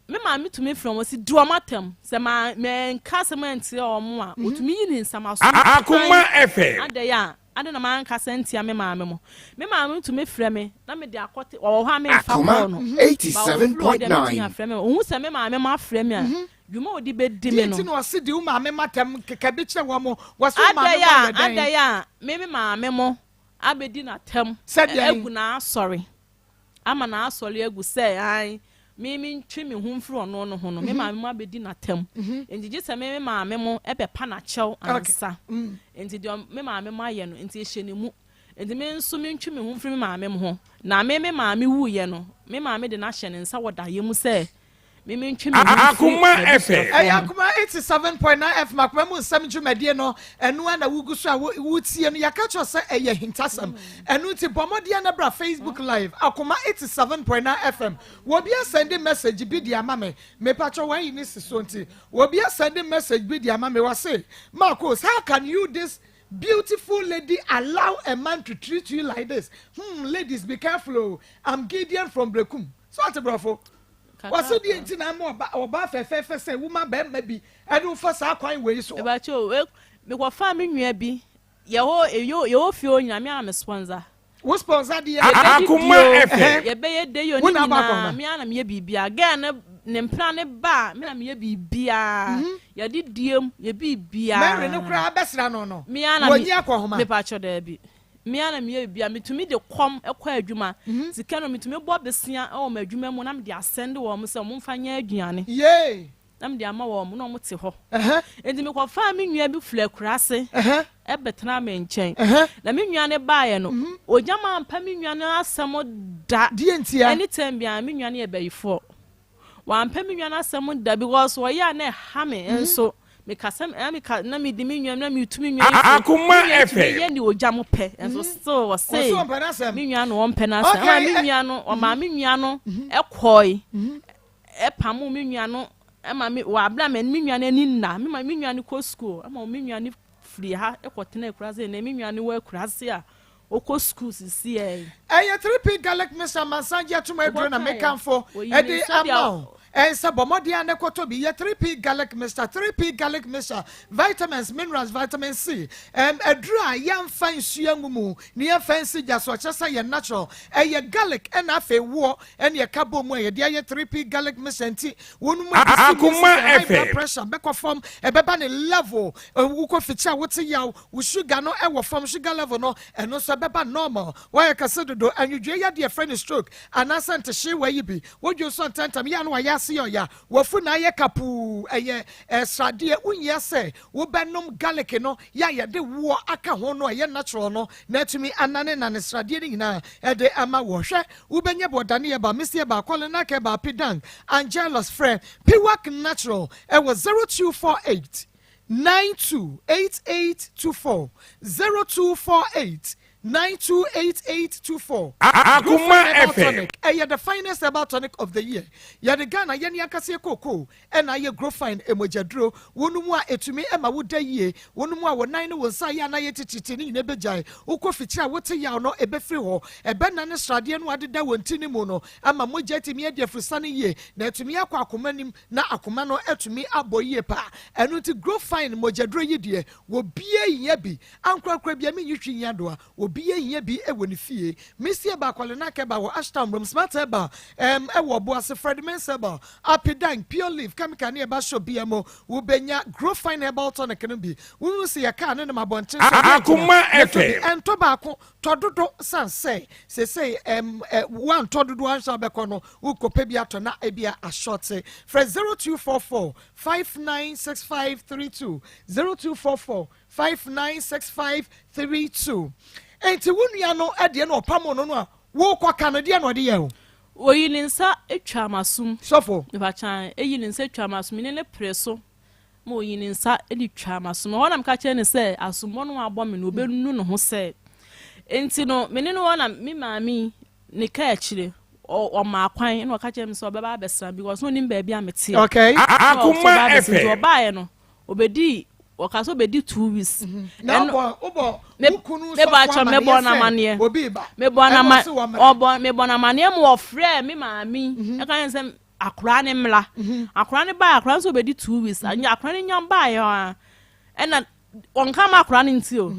Speaker 4: Me maame tumi frɛ wɔn se, Di wɔn atɛm. Sɛ manka asɛm antia wɔn a, ɔtumi yi ne nsam aso
Speaker 2: Akoma
Speaker 4: kann.
Speaker 2: FM.
Speaker 4: Adɛn a, adɛn na mankasa antia me maame mo? Me maame tumi frɛ me na mede akɔte, ɔwɔ hɔ a memfa
Speaker 5: Akoma
Speaker 4: kɔɔ no. Ba ɔfiri hɔ deɛ mɛtumi
Speaker 5: 87.9.
Speaker 4: afrɛ me. Ɔhu sɛ me maame mo afrɛ me a, dwuma a ɔde bɛdi me
Speaker 1: Deɛ
Speaker 4: no.
Speaker 1: nti na ɔse di wo maame mo atɛm keka bi kyerɛ wɔn mo, wɔse wo maame
Speaker 4: Adɛn
Speaker 1: mo
Speaker 4: a,
Speaker 1: ayɛ dɛn?
Speaker 4: adɛn a me me maame mo abɛdi n'atɛm
Speaker 1: Sɛ deɛn?
Speaker 4: agu n'asɔre. Ama n'asɔre agu sɛ ae me mentwe me ho mfiri ɔno no ho no, me maame mo abɛdi n'atam. Enti gye sɛ me me maame mo bɛpa n'akyɛw ansa. Enti deɛ me maame mo ayɛ no, enti ɛhyɛ ne mu. Enti me nso mentwe me ho mfiri me maame mo ho. Na me me maame wuiɛ no, me maame de no ahyɛ ne nsa wɔ daeɛ mu sɛ me mentwe me ho mfiri
Speaker 2: Akoma FM.
Speaker 4: m'abusuafoɔ
Speaker 1: Ɛyɛ
Speaker 4: ho.
Speaker 1: Akoma 87.9 FM Akoma mu nsɛm dwumadie no, ɛno ara na wogu so a wotie no. Yɛaka kyerɛ wo sɛ ɛyɛ ahintasɛm. Ɛno nti bɔ mmɔden na bra Facebook Live, Akoma 87.9 FM. Obi asɛnde message bi de ama me. Mepakyɛw wɔayi ne si so nti. Obi asɛnde message bi de ama me. Wɔse, Marcos, how can you this beautiful lady allow a man to treat you like this? Hmm, ladies be careful o. I'm Gideon from Brekum. So ate borɔfo? Wɔse deɛ nti na ama ɔba ɔbaa fɛfɛɛfɛ sɛ woma bɛrima bi ɛde wofa saa kwan wei so.
Speaker 4: Mepakyɛw o, mekɔfaa me nua bi, yɛwɔ yɛwɔ fie hɔ nyinaa me ara na me sponsor.
Speaker 1: Wo sponsor deɛ.
Speaker 4: Yɛbɛdidi
Speaker 2: Akoma
Speaker 4: o,
Speaker 2: FM.
Speaker 4: yɛbɛyɛ dei o,
Speaker 1: Wo
Speaker 4: ne
Speaker 1: na abɔ
Speaker 4: nyinaa
Speaker 1: akɔnhoma.
Speaker 4: me ara na meyɛ biribiara. Girl no ne mpena no ba a, me na meyɛ biribiara. Yɛde diem, yɛ biribiara.
Speaker 1: Mary no koraa bɛsra no no,
Speaker 4: Me ara na me,
Speaker 1: wɔnyi akɔnhoma.
Speaker 4: mepakyɛw daabi. Me ara na meyɛ biribiara. Metumi de kɔm kɔ adwuma. Sika no metumi bɔ besia wɔ m'adwuma mu na mede asɛnde wɔn sɛ wɔmfa nyɛ aduane.
Speaker 1: Yay!
Speaker 4: na mede ama wɔn, na wɔte hɔ. Enti mekɔfaa me nua bi firi akuraase bɛtenaa me nkyɛn. Na me nua no baeɛ no, ogya mampa me nua no asɛm da.
Speaker 1: Deɛ ntia?
Speaker 4: Anytime biara, me nua no yɛ bayifoɔ. Wampɛ me nua no asɛm da because ɔyɛ a na ɛha me nso. Mekasa na meka na medi me nua na metu me nua yi fo.
Speaker 2: Akoma
Speaker 4: Me nua tumi
Speaker 2: FM.
Speaker 4: yɛ nea ogya mo pɛ nso still
Speaker 1: Ɔse
Speaker 4: ɔse
Speaker 1: ɔmpɛ n'asɛm.
Speaker 4: me nua no ɔmpɛ n'asɛm.
Speaker 1: Okay,
Speaker 4: Ɛma me nua no ɔmaa me nua no kɔe. Ɛpamoo me nua no ma me wɔ abere a me me nua no ani nna. Me ma me nua no kɔ sukuu ɛma me nua no firi ha kɔtena akuraase. Ɛnɛ me nua no wɔ akuraase a ɔkɔ sukuu sisi yi.
Speaker 1: Ɛyɛ 3P Garlic Mixture amansan gye atom aduro na
Speaker 4: Wobɛkaeɛ.
Speaker 1: mekamfo
Speaker 4: Wɔyi ne
Speaker 1: de
Speaker 4: nsa de
Speaker 1: ama wo. Ɛnsɛ bɔ mmɔden ara na kɔtɔ bi. Yɛ 3P Garlic Mixture, 3P Garlic Mixture, vitamins, minerals, vitamin C, ɛm, aduro a yɛmfa nsuo angu mu na yɛmfa nsi gya so, ɛkyerɛ sɛ ɛyɛ natural. Ɛyɛ garlic ɛna afei woɔ ɛne ɛka bɔ mu a yɛde ayɛ 3P garlic mixture nti wɔn mu a ɛde si
Speaker 2: Akoma
Speaker 1: high blood
Speaker 2: FM.
Speaker 1: pressure bɛkɔ fam, ɛbɛba ne level. Wokɔ fikyi a wote yaw, wo sugar no ɛwɔ fam, sugar level no ɛno nso ɛbɛba normal. Woayɛ kɛse dodo, anwodwoe yadeɛ yɛfrɛ no stroke anaasɛ ntehyeewa yi bi, wodwo nso ntɛmntɛm, yɛ a na wayɛ ase yɛ ɔya, wafu na ayɛ kapuu, ɛyɛ sradeɛ, wonhia sɛ wobɛnom garlic no yɛ a yɛde woɔ aka ho no a ɛyɛ natural no na atumi ananenane sradeɛ no nyinaa de ama woɔ. Hwɛ, wobɛnya bi wɔ Dani Herbal, Misty Herbal, Kolinak Herbal, Pidang, Angelus, frɛ Piwak Natural wɔ 0248 928824, 0248 928824.
Speaker 2: Akoma
Speaker 1: Grufen Herbal
Speaker 2: FM.
Speaker 1: Tonic, ɛyɛ the finest herbal tonic of the year. Yɛde Ghana yɛne ankasa yɛ kookoo ɛna ayɛ Grofine mogyaduro. Wo nom a ɛtumi ma wo da yie. Wo nom a wo nan ne wo nsa yɛ a na ayɛ titiritii no nyinaa bɛgyae. Wokɔ fikyire a wote yaw no ɛbɛfiri hɔ. Ɛbɛnane sradeɛ no a adeda wɔ ntini mu no ama mogya atumi adi afurusane yie na atumi akɔ akoma no mu na akoma no atumi abɔ yie paa. Ɛno nti Grofine mogyaduro yi deɛ obiara hia bi. Ankorankora biara menyi hwi nyi adoa. Obiara hia bi wɔ ne fie. Misty Herbal, Kɔlenak Herbal wɔ Ashtown Mmrom, Smart Herbal ɛm wɔ Ɔboase, Fred Mens Herbal, Apidank, Pure Leaf, Chemical ne Herbal Shop biara mu wobɛnya Growfine Herbal Tonic no bi. Wohu sɛ yɛ kaa no nam abɔnten so a, yɛ gyina
Speaker 2: Akoma
Speaker 1: na tɔ bi.
Speaker 2: FM.
Speaker 1: Ɛntɔ baako, tɔ dodo sane sɛ seesei ɛm ɛ woantɔ dodo anhwɛ a wobɛkɔ no wokɔpɛ bi atɔ na ebia ashɔte. Frɛ 0244 596532, 0244 596532. Enti wo nua no deɛ na ɔpamoo no no a worekɔka no, deɛ na ɔde yɛɛ wo?
Speaker 4: Oyi ne nsa twaa m'asom.
Speaker 1: Sɔfo.
Speaker 4: Mepakyɛw, eyi ne nsa twaa m'asom. Me ne no pere so ma oyi ne nsa de twaa m'asom. Ɛhɔ na meka kyerɛɛ no sɛ asommɔ no a wabɔ me no, obenu ne ho sɛ. Enti no, me ne no wɔ na me maame yi ne kaa akyire, ɔmaa kwan na ɔka kyerɛɛ me sɛ ɔbɛba abɛsra me because na onim baabi a meteɛ.
Speaker 1: Okay.
Speaker 4: Na ɔsɛ
Speaker 2: Akoma
Speaker 4: ɔba abɛsra nti
Speaker 2: FM.
Speaker 4: ɔbaeɛ no, Obedii, wɔka sɛ obedi 2 weeks.
Speaker 1: Na
Speaker 4: Ɛno,
Speaker 1: wobɔ wobɔ
Speaker 4: me
Speaker 1: wo kunu
Speaker 4: mebɔ
Speaker 1: sɔfo
Speaker 4: akyɛ
Speaker 1: amaneɛ
Speaker 4: mebɔ no
Speaker 1: sɛ
Speaker 4: amaneɛ.
Speaker 1: obi reba
Speaker 4: Mebɔ no
Speaker 1: ɛna
Speaker 4: ama
Speaker 1: ɔse wɔmmra.
Speaker 4: ɔbɔ mebɔ no amaneɛ ma ɔfrɛɛ me maame yi ɛka kyerɛ no sɛ akwadaa no mmra. Akwadaa no baeɛ akwadaa no nso obedi 2 weeks. Anya akwadaa no nya baeɛ a ɛna ɔnka ma akwadaa no nti o.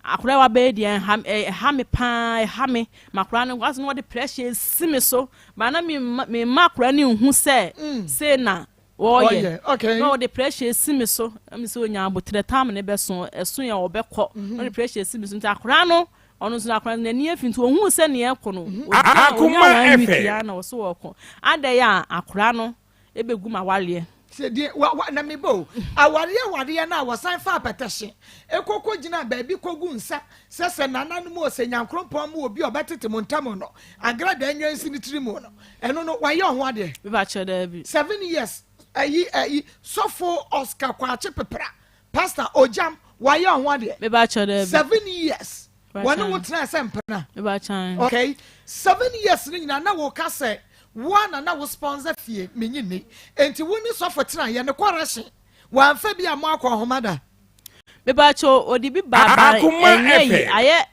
Speaker 4: Akwadaa yi wabɛyɛ deɛ ɛha ɛha me paa ɛha me ma akwadaa no asɛ na ɔde pressure esi me so. Ba na me mma me mma akwadaa no nhu sɛ sei na wɔyɛ
Speaker 1: Okay.
Speaker 4: Na ɔde pressure esi me so, ɛmi sɛ onya abotrɛ tam ne bɛso, ɛso yɛ ɔbɛkɔ. Na ɔde pressure esi me so nti akwadaa no. Ɔno nso akwadaa no n'ani afi nti ohuu sɛ nea ɛkɔ no, ogyina onya one week ya na ɔso ɔkɔ. Adɛn a akwadaa no ebegu ma wareɛ.
Speaker 1: Sɛ deɛ wa wa na meba o awareɛ awareɛ no a wɔsan fa apɛtɛhye ekoko gyina baabi kogu nsa sɛ sɛ nananom o sɛ nyankrompɔn mu obi a ɔbɛtete mo ntam no agradaa nwa nsi ne tiri mu no ɛno no wayɛ ɔho adeɛ.
Speaker 4: Mepa kyɛw daabi.
Speaker 1: 7 years ayi ayi sɔfo Oscar Kwakye Pepra, Pastor Ogyam, wayɛ ɔho adeɛ.
Speaker 4: Mepa kyɛw daabi.
Speaker 1: 7 years wɔne wo tena sɛ mpena.
Speaker 4: Mepa kyɛw.
Speaker 1: Okay, 7 years no nyinaa na wɔka sɛ woa na na wo sponsor fie menyi ni nti wo ne sɔfo tena yɛ ne kɔrɛhye wɔamfa bi a mo akɔ ɔhoma da.
Speaker 4: Mepa kyɛw, ɔde bi ba ba ɛnyɛ yi ayɛ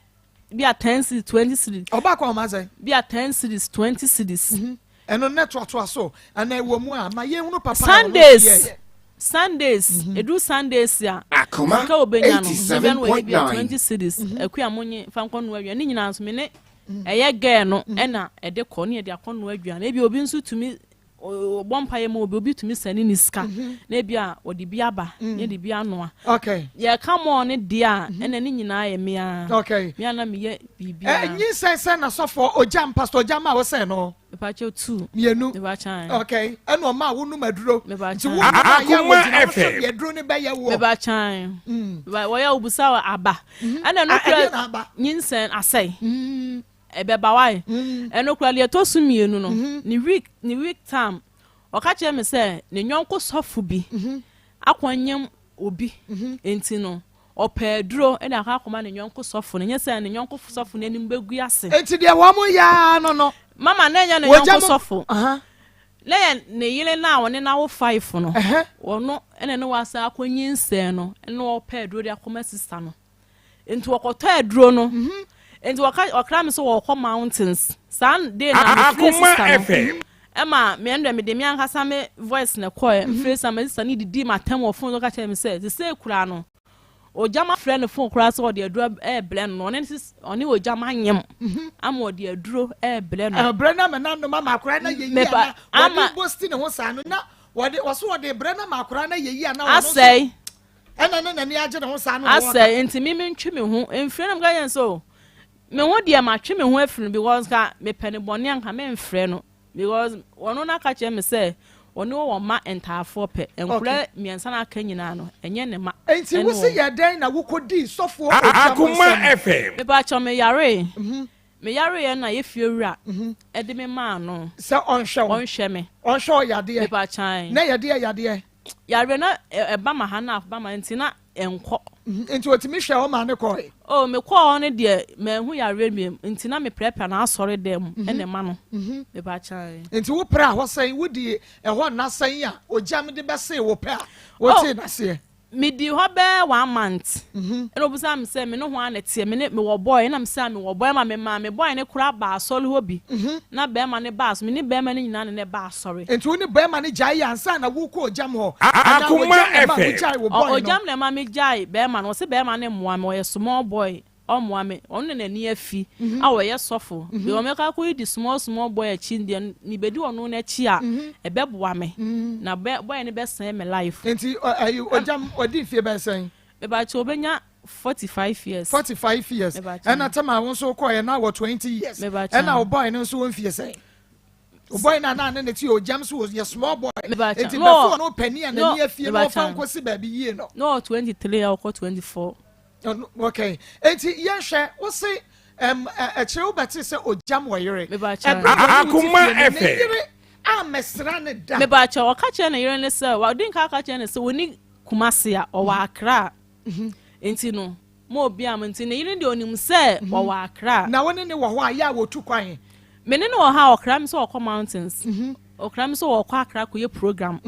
Speaker 4: bi a 10 cedis, 20 cedis.
Speaker 1: Ɔba akɔ ɔhoma sɛn?
Speaker 4: Bi a 10 cedis, 20 cedis.
Speaker 1: Ɛno ne toatoa so ana ɛwɔ mu a ma yɛhunu papa.
Speaker 4: Sundays, Sundays, edu Sundays a sika obenya no ebi ano wɔyɛ bi a 20 cedis akua mo nye fa nkɔ noa aduane ne nyinaa nso me ne ɛyɛ girl no ɛna ɛde kɔ ne yɛde akɔ noa aduane. Ebi obi nso tumi ɔbɔ mpa yɛ ma obi, obi tumi sɛne ne sika na ebi a ɔde bi aba ne yɛde bi anoa. Yɛka mɔɔ ne deɛ a ɛna ne nyinaa yɛ mmea. Mmea na meyɛ biribiara.
Speaker 1: Nyinsɛn sɛ na sɔfo Ogyam, Pastor Ogyam a wɔsɛn no.
Speaker 4: Mepa kyɛw, two.
Speaker 1: Mmienu.
Speaker 4: Mepa kyɛw.
Speaker 1: Okay, ɛna ɔma a wonum aduro.
Speaker 4: Mepa
Speaker 1: nti wo num a yɛ wɔ gyina hɔ sɛ aduro ne bɛyɛ wɔ.
Speaker 4: Mepa kyɛw, wɔyɛ obusa wɔ aba ɛna no kura nyinsɛn asɛe ɛbɛba wae. Ɛno kura deɛ ɛtɔ so mmienu no, ne week time ɔka kyerɛ me sɛ ne nyɔnko sɔfo bi akɔnyam obi nti no ɔpɛ aduro ɛna akɔ akɔma ne nyɔnko sɔfo no, nyɛ sɛ ne nyɔnko sɔfo no anim bɛgu ase.
Speaker 1: Eti deɛ wɔn yaa no.
Speaker 4: Mama, na ɛnyɛ ne nyɔnko sɔfo, na yɛ ne yere no a ɔne n'awo five no, ɔno ɛna ne wasa akɔnyi nsɛn no, ɛna ɔpɛ aduro de akɔma sista no nti wɔkɔtɔ aduro no. Nti wɔka ɔkra mi so wɔkɔ mountains saa day na mefiri sista no ɛma me ɛno deɛ mede me ankasa me voice na ɛkɔɛ. Mfiri sa me sista ne didi ma tɛm wɔ phone so ka kyerɛ me sɛ sese kura no Ogyama frɛ ne phone koraa sɛ ɔde aduro ɛɛbrɛ no, ɔne ɔne Ogyama nyem ama ɔde aduro ɛɛbrɛ no.
Speaker 1: Ɛbrɛ no ama n'anom ama akora na yɛ yi ana wɔde bosti ne ho saa no na wɔde wɔso wɔde brɛ no ama akora na yɛ yi ana
Speaker 4: wɔn nso asɛe.
Speaker 1: Ɛna ne n'ani agye ne ho saa no.
Speaker 4: Asɛe, nti mi mi ntwe me ho mfiri na mo ka yɛn so me ho deɛ ma twe me ho afiri no because nka mepɛ ne bɔne anka me mfrɛ no because ɔno n'aka kyerɛ me sɛ ɔne wɔ ma ntaafoɔ pɛ nkora 3 na aka nyinaa no ɛnyɛ ne ma.
Speaker 1: Nti wosi yɛ dɛn na wokɔdii sɔfoɔ
Speaker 2: Akoma FM.
Speaker 4: Mepakyɛ, me yare, me yare yɛ na yɛ fie wura ɛde me maa no.
Speaker 1: Sɛ ɔnhwɛ wo.
Speaker 4: Ɔnhwɛ me.
Speaker 1: Ɔnhwɛ wo yadeɛ.
Speaker 4: Mepakyɛn.
Speaker 1: Na yɛdeɛ yadeɛ.
Speaker 4: Yare na ɛba ma ha na aba ma nti na ɛnkɔ.
Speaker 1: Nti otumi hwɛ wo maa ne kɔɛ.
Speaker 4: Oh, me kɔɔ hɔ no deɛ manhu yareɛ miem nti na meprɛprɛ na asɔre dɛm mu ɛna ɛma no, mepakyɛn.
Speaker 1: Nti wo prɛ hɔ sɛn, wodi ɛhɔ nna sɛn a Ogyam de bɛsee wo pɛ a wotee n'aseɛ?
Speaker 4: Medi hɔ bɛɛ one month ɛna obusa me sɛ me ne ho ana teɛ, me ne mewɔ boy, ɛna me sɛ mewɔ boy ma me maa me boy ne kora ba asɔre hɔ bi na bɛrima ne ba, me ne bɛrima ne nyinaa ne ne ba asɔre.
Speaker 1: Nti wo ne bɛrima ne gyae yɛ ansa na wokɔ Ogyam hɔ anaa Ogyam na ma wogyae wo boy no?
Speaker 4: Ogyam na ma me gyae bɛrima no. Ɔsɛ bɛrima ne mmoa me, ɔyɛ small boy, ɔmmoa me, ɔno na n'ani afi a ɔyɛ sɔfo bi ɔmɛka akɔ di small small boy akyi deɛ mebɛdi ɔno n'akyi a ɛbɛboa me na boy no bɛsɛn me life.
Speaker 1: Nti ɛyi Ogyam ɔdi mfie bɛyɛ sɛn?
Speaker 4: Mebakyɛ, obɛnya 45 years.
Speaker 1: 45 years. Ɛna tɛm a wo nso kɔɛ na wɔ 20 years, ɛna wo boy no nso wɔ mfie sɛn? O boy na na ne ne ti Ogyam so yɛ small boy nti bɛfo ɔno panin a n'ani afie na ɔfa nkosi baabi yie no.
Speaker 4: No, 23 a ɔkɔ 24.
Speaker 1: Okay, nti yɛhwɛ wo se ɛkyerɛ wobɛte sɛ Ogyam wɔ yere.
Speaker 2: Akoma
Speaker 1: FM. Ne yere a mɛsra ne da.
Speaker 4: Mebakyɛ, ɔka kyerɛ ne yere ne sɛ wɔde nka aka kyerɛ ne sɛ wɔni Kumase a ɔwɔ Akra nti no ma obi am nti ne yere deɛ onim sɛ ɔwɔ Akra.
Speaker 1: Na wo ne ne wɔ hɔ a yɛ a wɔtu kwan?
Speaker 4: Me ne ne wɔ ha, ɔkra mi sɛ ɔkɔ mountains, ɔkra mi sɛ ɔkɔ Akra kɔyɛ program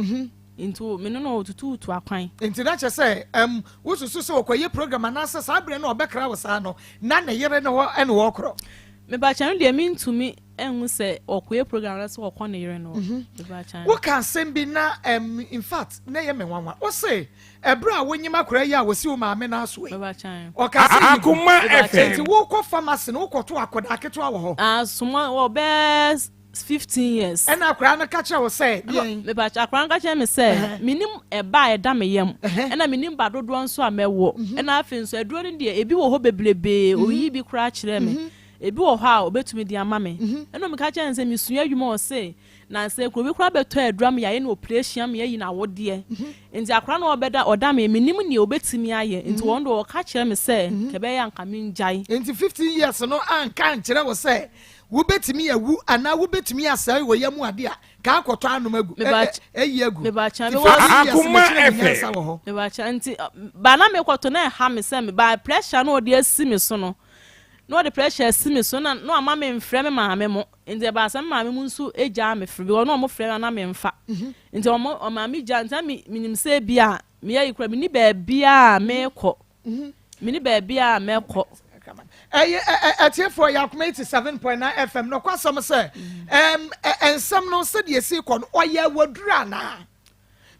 Speaker 4: nti me ne no tutuutu akwan.
Speaker 1: Nti na kyerɛ sɛ wosusu sɛ ɔkɔyɛ program anaasɛ saa berɛ no ɔbɛkra wo saa no na ne yere ne hɔ ɛne wɔkorɔ?
Speaker 4: Mebakyɛ, no deɛ mentumi ɛhu sɛ ɔkɔyɛ program anaasɛ ɔkɔ ne yere no. Mebakyɛ.
Speaker 1: Woka asɛm bi na in fact na ɛyɛ me nwanwa. Wo se ɛberɛ a wonyim akora yi a wɔsi wo maame no aso yi,
Speaker 4: mebakyɛ.
Speaker 1: Ɔka sɛ
Speaker 2: Akoma FM.
Speaker 1: Nti wokɔ pharmacy no wokɔto akɔdaa ketewa wɔ hɔ?
Speaker 4: Asoma wɔ bɛɛ. 15 years.
Speaker 1: Ɛna akwadaa no ka kyerɛ wo sɛ deɛn?
Speaker 4: Mepakyɛ, akwadaa no ka kyerɛ me sɛ menim ɛba a ɛda me yam, ɛna menim ba dodoɔ nso a mɛwɔ, ɛna afei nso aduro no deɛ ebi wɔ hɔ bebrebee, oyi bi koraa kyerɛ me, ebi wɔ hɔ a obetumi de ama me. Ɛna meka kyerɛ no sɛ mesua adwuma, ɔse na sɛ kuro bi koraa bɛtɔ aduro ama yɛayɛ no operation ama yɛayi n'awodeɛ. Nti akwadaa no ɔbɛda ɔda me, menim nea obetumi ayɛ, nti wɔn de ɔka kyerɛ me sɛ kɛbɛyɛ anka mengyae.
Speaker 1: Nti 15 years no anka ankyerɛ wo sɛ wobɛtumi awu anaa wobɛtumi asɛe wɔ yam ade a ka akɔtɔ anom agu, ɛyi agu.
Speaker 4: Mebakyɛ.
Speaker 1: Nti 15 years
Speaker 2: Akoma
Speaker 1: no kyerɛ me
Speaker 2: FM.
Speaker 1: nyansa wɔ hɔ.
Speaker 4: Mebakyɛ, nti ba na mekɔtɔ na ɛha me sɛ me ba pressure na ɔde asi me so no, na ɔde pressure asi me so na ama me mfrɛ me maame mo. Nti ɛbaa sɛ me maame mo nso gyaa me frɛ because na ɔmo frɛ me a na memfa. Nti ɔmo ɔmaame gyaa, nti na me menim sɛ bi a meyɛ yi kora menni baabi a mekɔ, menni baabi a mɛkɔ.
Speaker 1: Ɛyɛ ɛtiefoɔ yɛ Akoma 87.9 FM. Nokwasɛm sɛ nsɛm no sɛdeɛ esi kɔ no, ɔyɛ waduru anaa?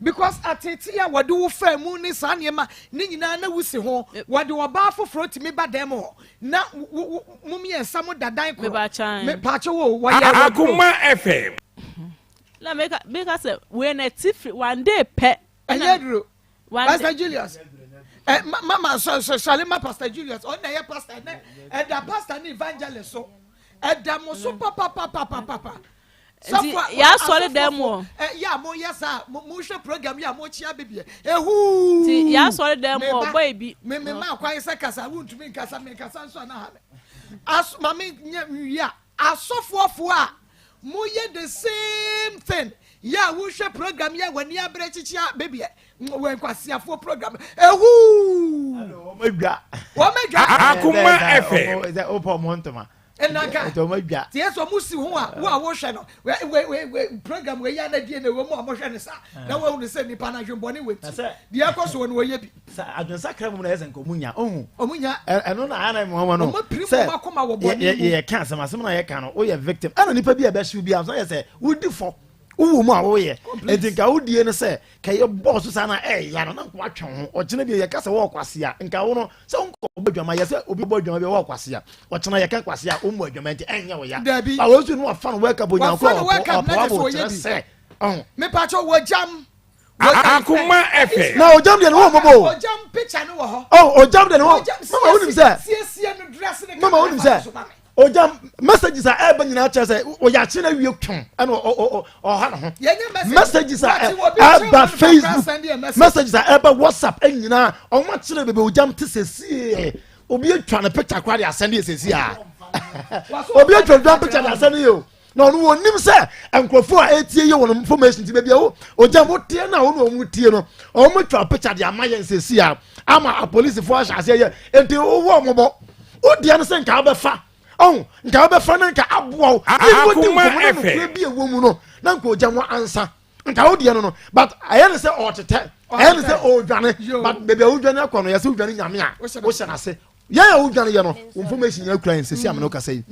Speaker 1: Because atete a wɔde wo faa mu ne saa nneɛma ne nyinaa na wusi ho, wɔde ɔbaa foforɔ tumi ba dɛm hɔ na wo mo mmiɛnsa mo da dan koro.
Speaker 4: Mebakyɛn.
Speaker 1: Mepaakyɛ wo, wɔyɛ waduro?
Speaker 2: Akoma FM.
Speaker 4: Na meka sɛ wei na ɛti firi one day pɛ.
Speaker 1: Ɛnyɛ duro.
Speaker 4: One
Speaker 1: Pastor Julius, mama sɔre ma Pastor Julius. Ɔno na ɛyɛ pastor ɛnɛ. Ɛda pastor ne evangelist so, ɛda mo so papapapapapa.
Speaker 4: Nti yɛasɔre dɛm wɔ.
Speaker 1: Yɛ a moyɛ saa, mohwɛ program yi a mokyia bebie ehuu.
Speaker 4: Nti yɛasɔre dɛm wɔ bɔyɛ bi.
Speaker 1: Me ma kwan sɛ kasa, wontumi nkasa, me nkasa nso ana ha me as ma me nyɛ nwie a, asɔfoɔfoɔ a moyɛ the same thing, yɛ a wohwɛ program yi a w'ani abere kyekyea bebie wɔ nkwasiafoɔ program ehuu.
Speaker 5: Wɔn adwa.
Speaker 1: Wɔn adwa.
Speaker 2: Akoma FM.
Speaker 5: Sɛ wopɔ ɔmo ntoma.
Speaker 1: Ɛnanka.
Speaker 5: Nti ɔmo adwa.
Speaker 1: Tiɛ sɛ ɔmo si ho a, wo a wohwɛ no wɛ wɛ wɛ program wɛ yi anadie na ɛwɔ mu a ɔmo hwɛ no saa na wɔn sɛ nipa na adwembɔne wɔ
Speaker 5: Na
Speaker 1: ti
Speaker 5: sɛ
Speaker 1: deɛ ɛkɔ so wɔ no wɔyɛ bi.
Speaker 5: Sɛ adwensakra mu na yɛ sɛ nka ɔmo nya ɔhu.
Speaker 1: Ɔmo nya.
Speaker 5: Ɛno na ayɛ na mmoa no.
Speaker 1: Ɔmo piri
Speaker 5: sɛ
Speaker 1: mu akoma wɔ bɔne mu.
Speaker 5: Yɛ ka asɛm, asɛm na yɛka no, woyɛ victim, ɛna nipa bi a ɛbɛhyew bi a so yɛ sɛ wodi fɔ wowɔ mu a woyɛ. Enti nka wodie no sɛ ka yɛ bɔɔ so saa na ɛyɛ no na nka watwe ho. Ɔkyena bi yɛka sɛ wɔwɔ kwase a, nka wo no sɛ wonkɔ bɔ adwama yɛ sɛ obi bɔ adwama bi a wɔwɔ kwase a, ɔkyena yɛka kwase a wommɔ adwama nti ɛnyɛ wo ya.
Speaker 1: Dabi.
Speaker 5: Ba wɔn nso no wafa no World Cup
Speaker 1: Wafa no World Cup na
Speaker 5: ɔpɔ
Speaker 1: kyerɛ sɛ
Speaker 5: abo
Speaker 1: ɔyɛ
Speaker 5: kyerɛ
Speaker 1: bi.
Speaker 5: sɛ ɔho.
Speaker 1: Mepatwa wɔ jam.
Speaker 2: Akoma FM.
Speaker 5: Na ogyam deɛ ne wɔn mɔbɔ o.
Speaker 1: Ɔjam picture no wɔ hɔ.
Speaker 5: Oh, ogyam deɛ ne wɔn.
Speaker 1: Ɔjam.
Speaker 5: Mama, wonim sɛ
Speaker 1: siesie no, dress ne.
Speaker 5: Mama, wonim sɛ ogyam messages a ɛɛba nyinaa kyerɛ sɛ ɔyɛ akyi na wie twom ɛna ɔha ne ho.
Speaker 1: Yɛnyɛ message.
Speaker 5: Messages a
Speaker 1: Wɔte wɔ bi
Speaker 5: ɛba
Speaker 1: kyerɛ wɔn kakra,
Speaker 5: Facebook
Speaker 1: send yɛ message.
Speaker 5: messages a ɛba WhatsApp nyinaa, ɔmo akyerɛ bebe ogyam te sɛ sie obi atwa ne picture koraa de asɛn de sɛsi a obi atwa ogyam picture de asɛn de yɛ o, na ɔno wɔn nim sɛ nkurɔfoɔ a etie yɛ wɔn information ti baabi a wo ogyam wotie na wɔn a wɔn tie no, wɔn atwa picture de ama yɛn sɛsi a ama apolisifoɔ ahyɛ aseɛ yɛ. Nti wowɔ ɔmo bɔ wodeɛ no sɛ nka wobɛfa ɔn nka wobɛfa na nka aboa wo ne nkɔdi
Speaker 2: Akoma
Speaker 5: nkɔmmɔ na
Speaker 2: FM.
Speaker 5: nokorɛ bi a ɛwɔ mu no na nka ogya mo ansa nka wodeɛ no, but ɛyɛ ne sɛ ɔtetɛ, ɛyɛ ne sɛ ɔredwane.
Speaker 1: Yo.
Speaker 5: But baabi a wodwane akɔ no, yɛ sɛ wodwane Nyame a
Speaker 1: Wohyɛ
Speaker 5: wohyɛ n'ase. Yɛn a wodwane yɛ no, wo information yɛn kura yɛn sɛsi amene wokasa yi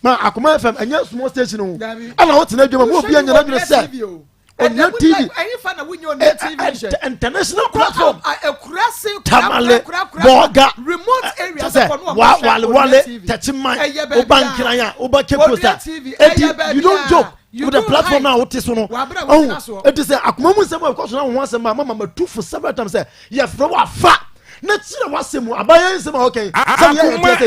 Speaker 5: ma Akoma FM ɛnyɛ small station o.
Speaker 1: Dabi.
Speaker 5: Ɛna wotena adwuma mu, obi anya n'adwene sɛ Onua TV.
Speaker 1: Ɛyin fa na wunye Onua TV nhwɛ.
Speaker 5: International platform.
Speaker 1: Ekurase.
Speaker 5: Tamale, Bɔga,
Speaker 1: remote area
Speaker 5: sɛ wale wale Tɛkyiman, woba Nkran a, woba Cape Coast a, eti you don't joke with the platform na wote so no. Ɔhu eti sɛ akoma mu nsɛm a ɛkɔ so na ho asɛm a mama ma tu fo several times sɛ yɛfrɛ wo afa na kyerɛ w'asɛm mu abayɛ nsɛm a ɔkɛn sɛ yɛ yɛ sɛ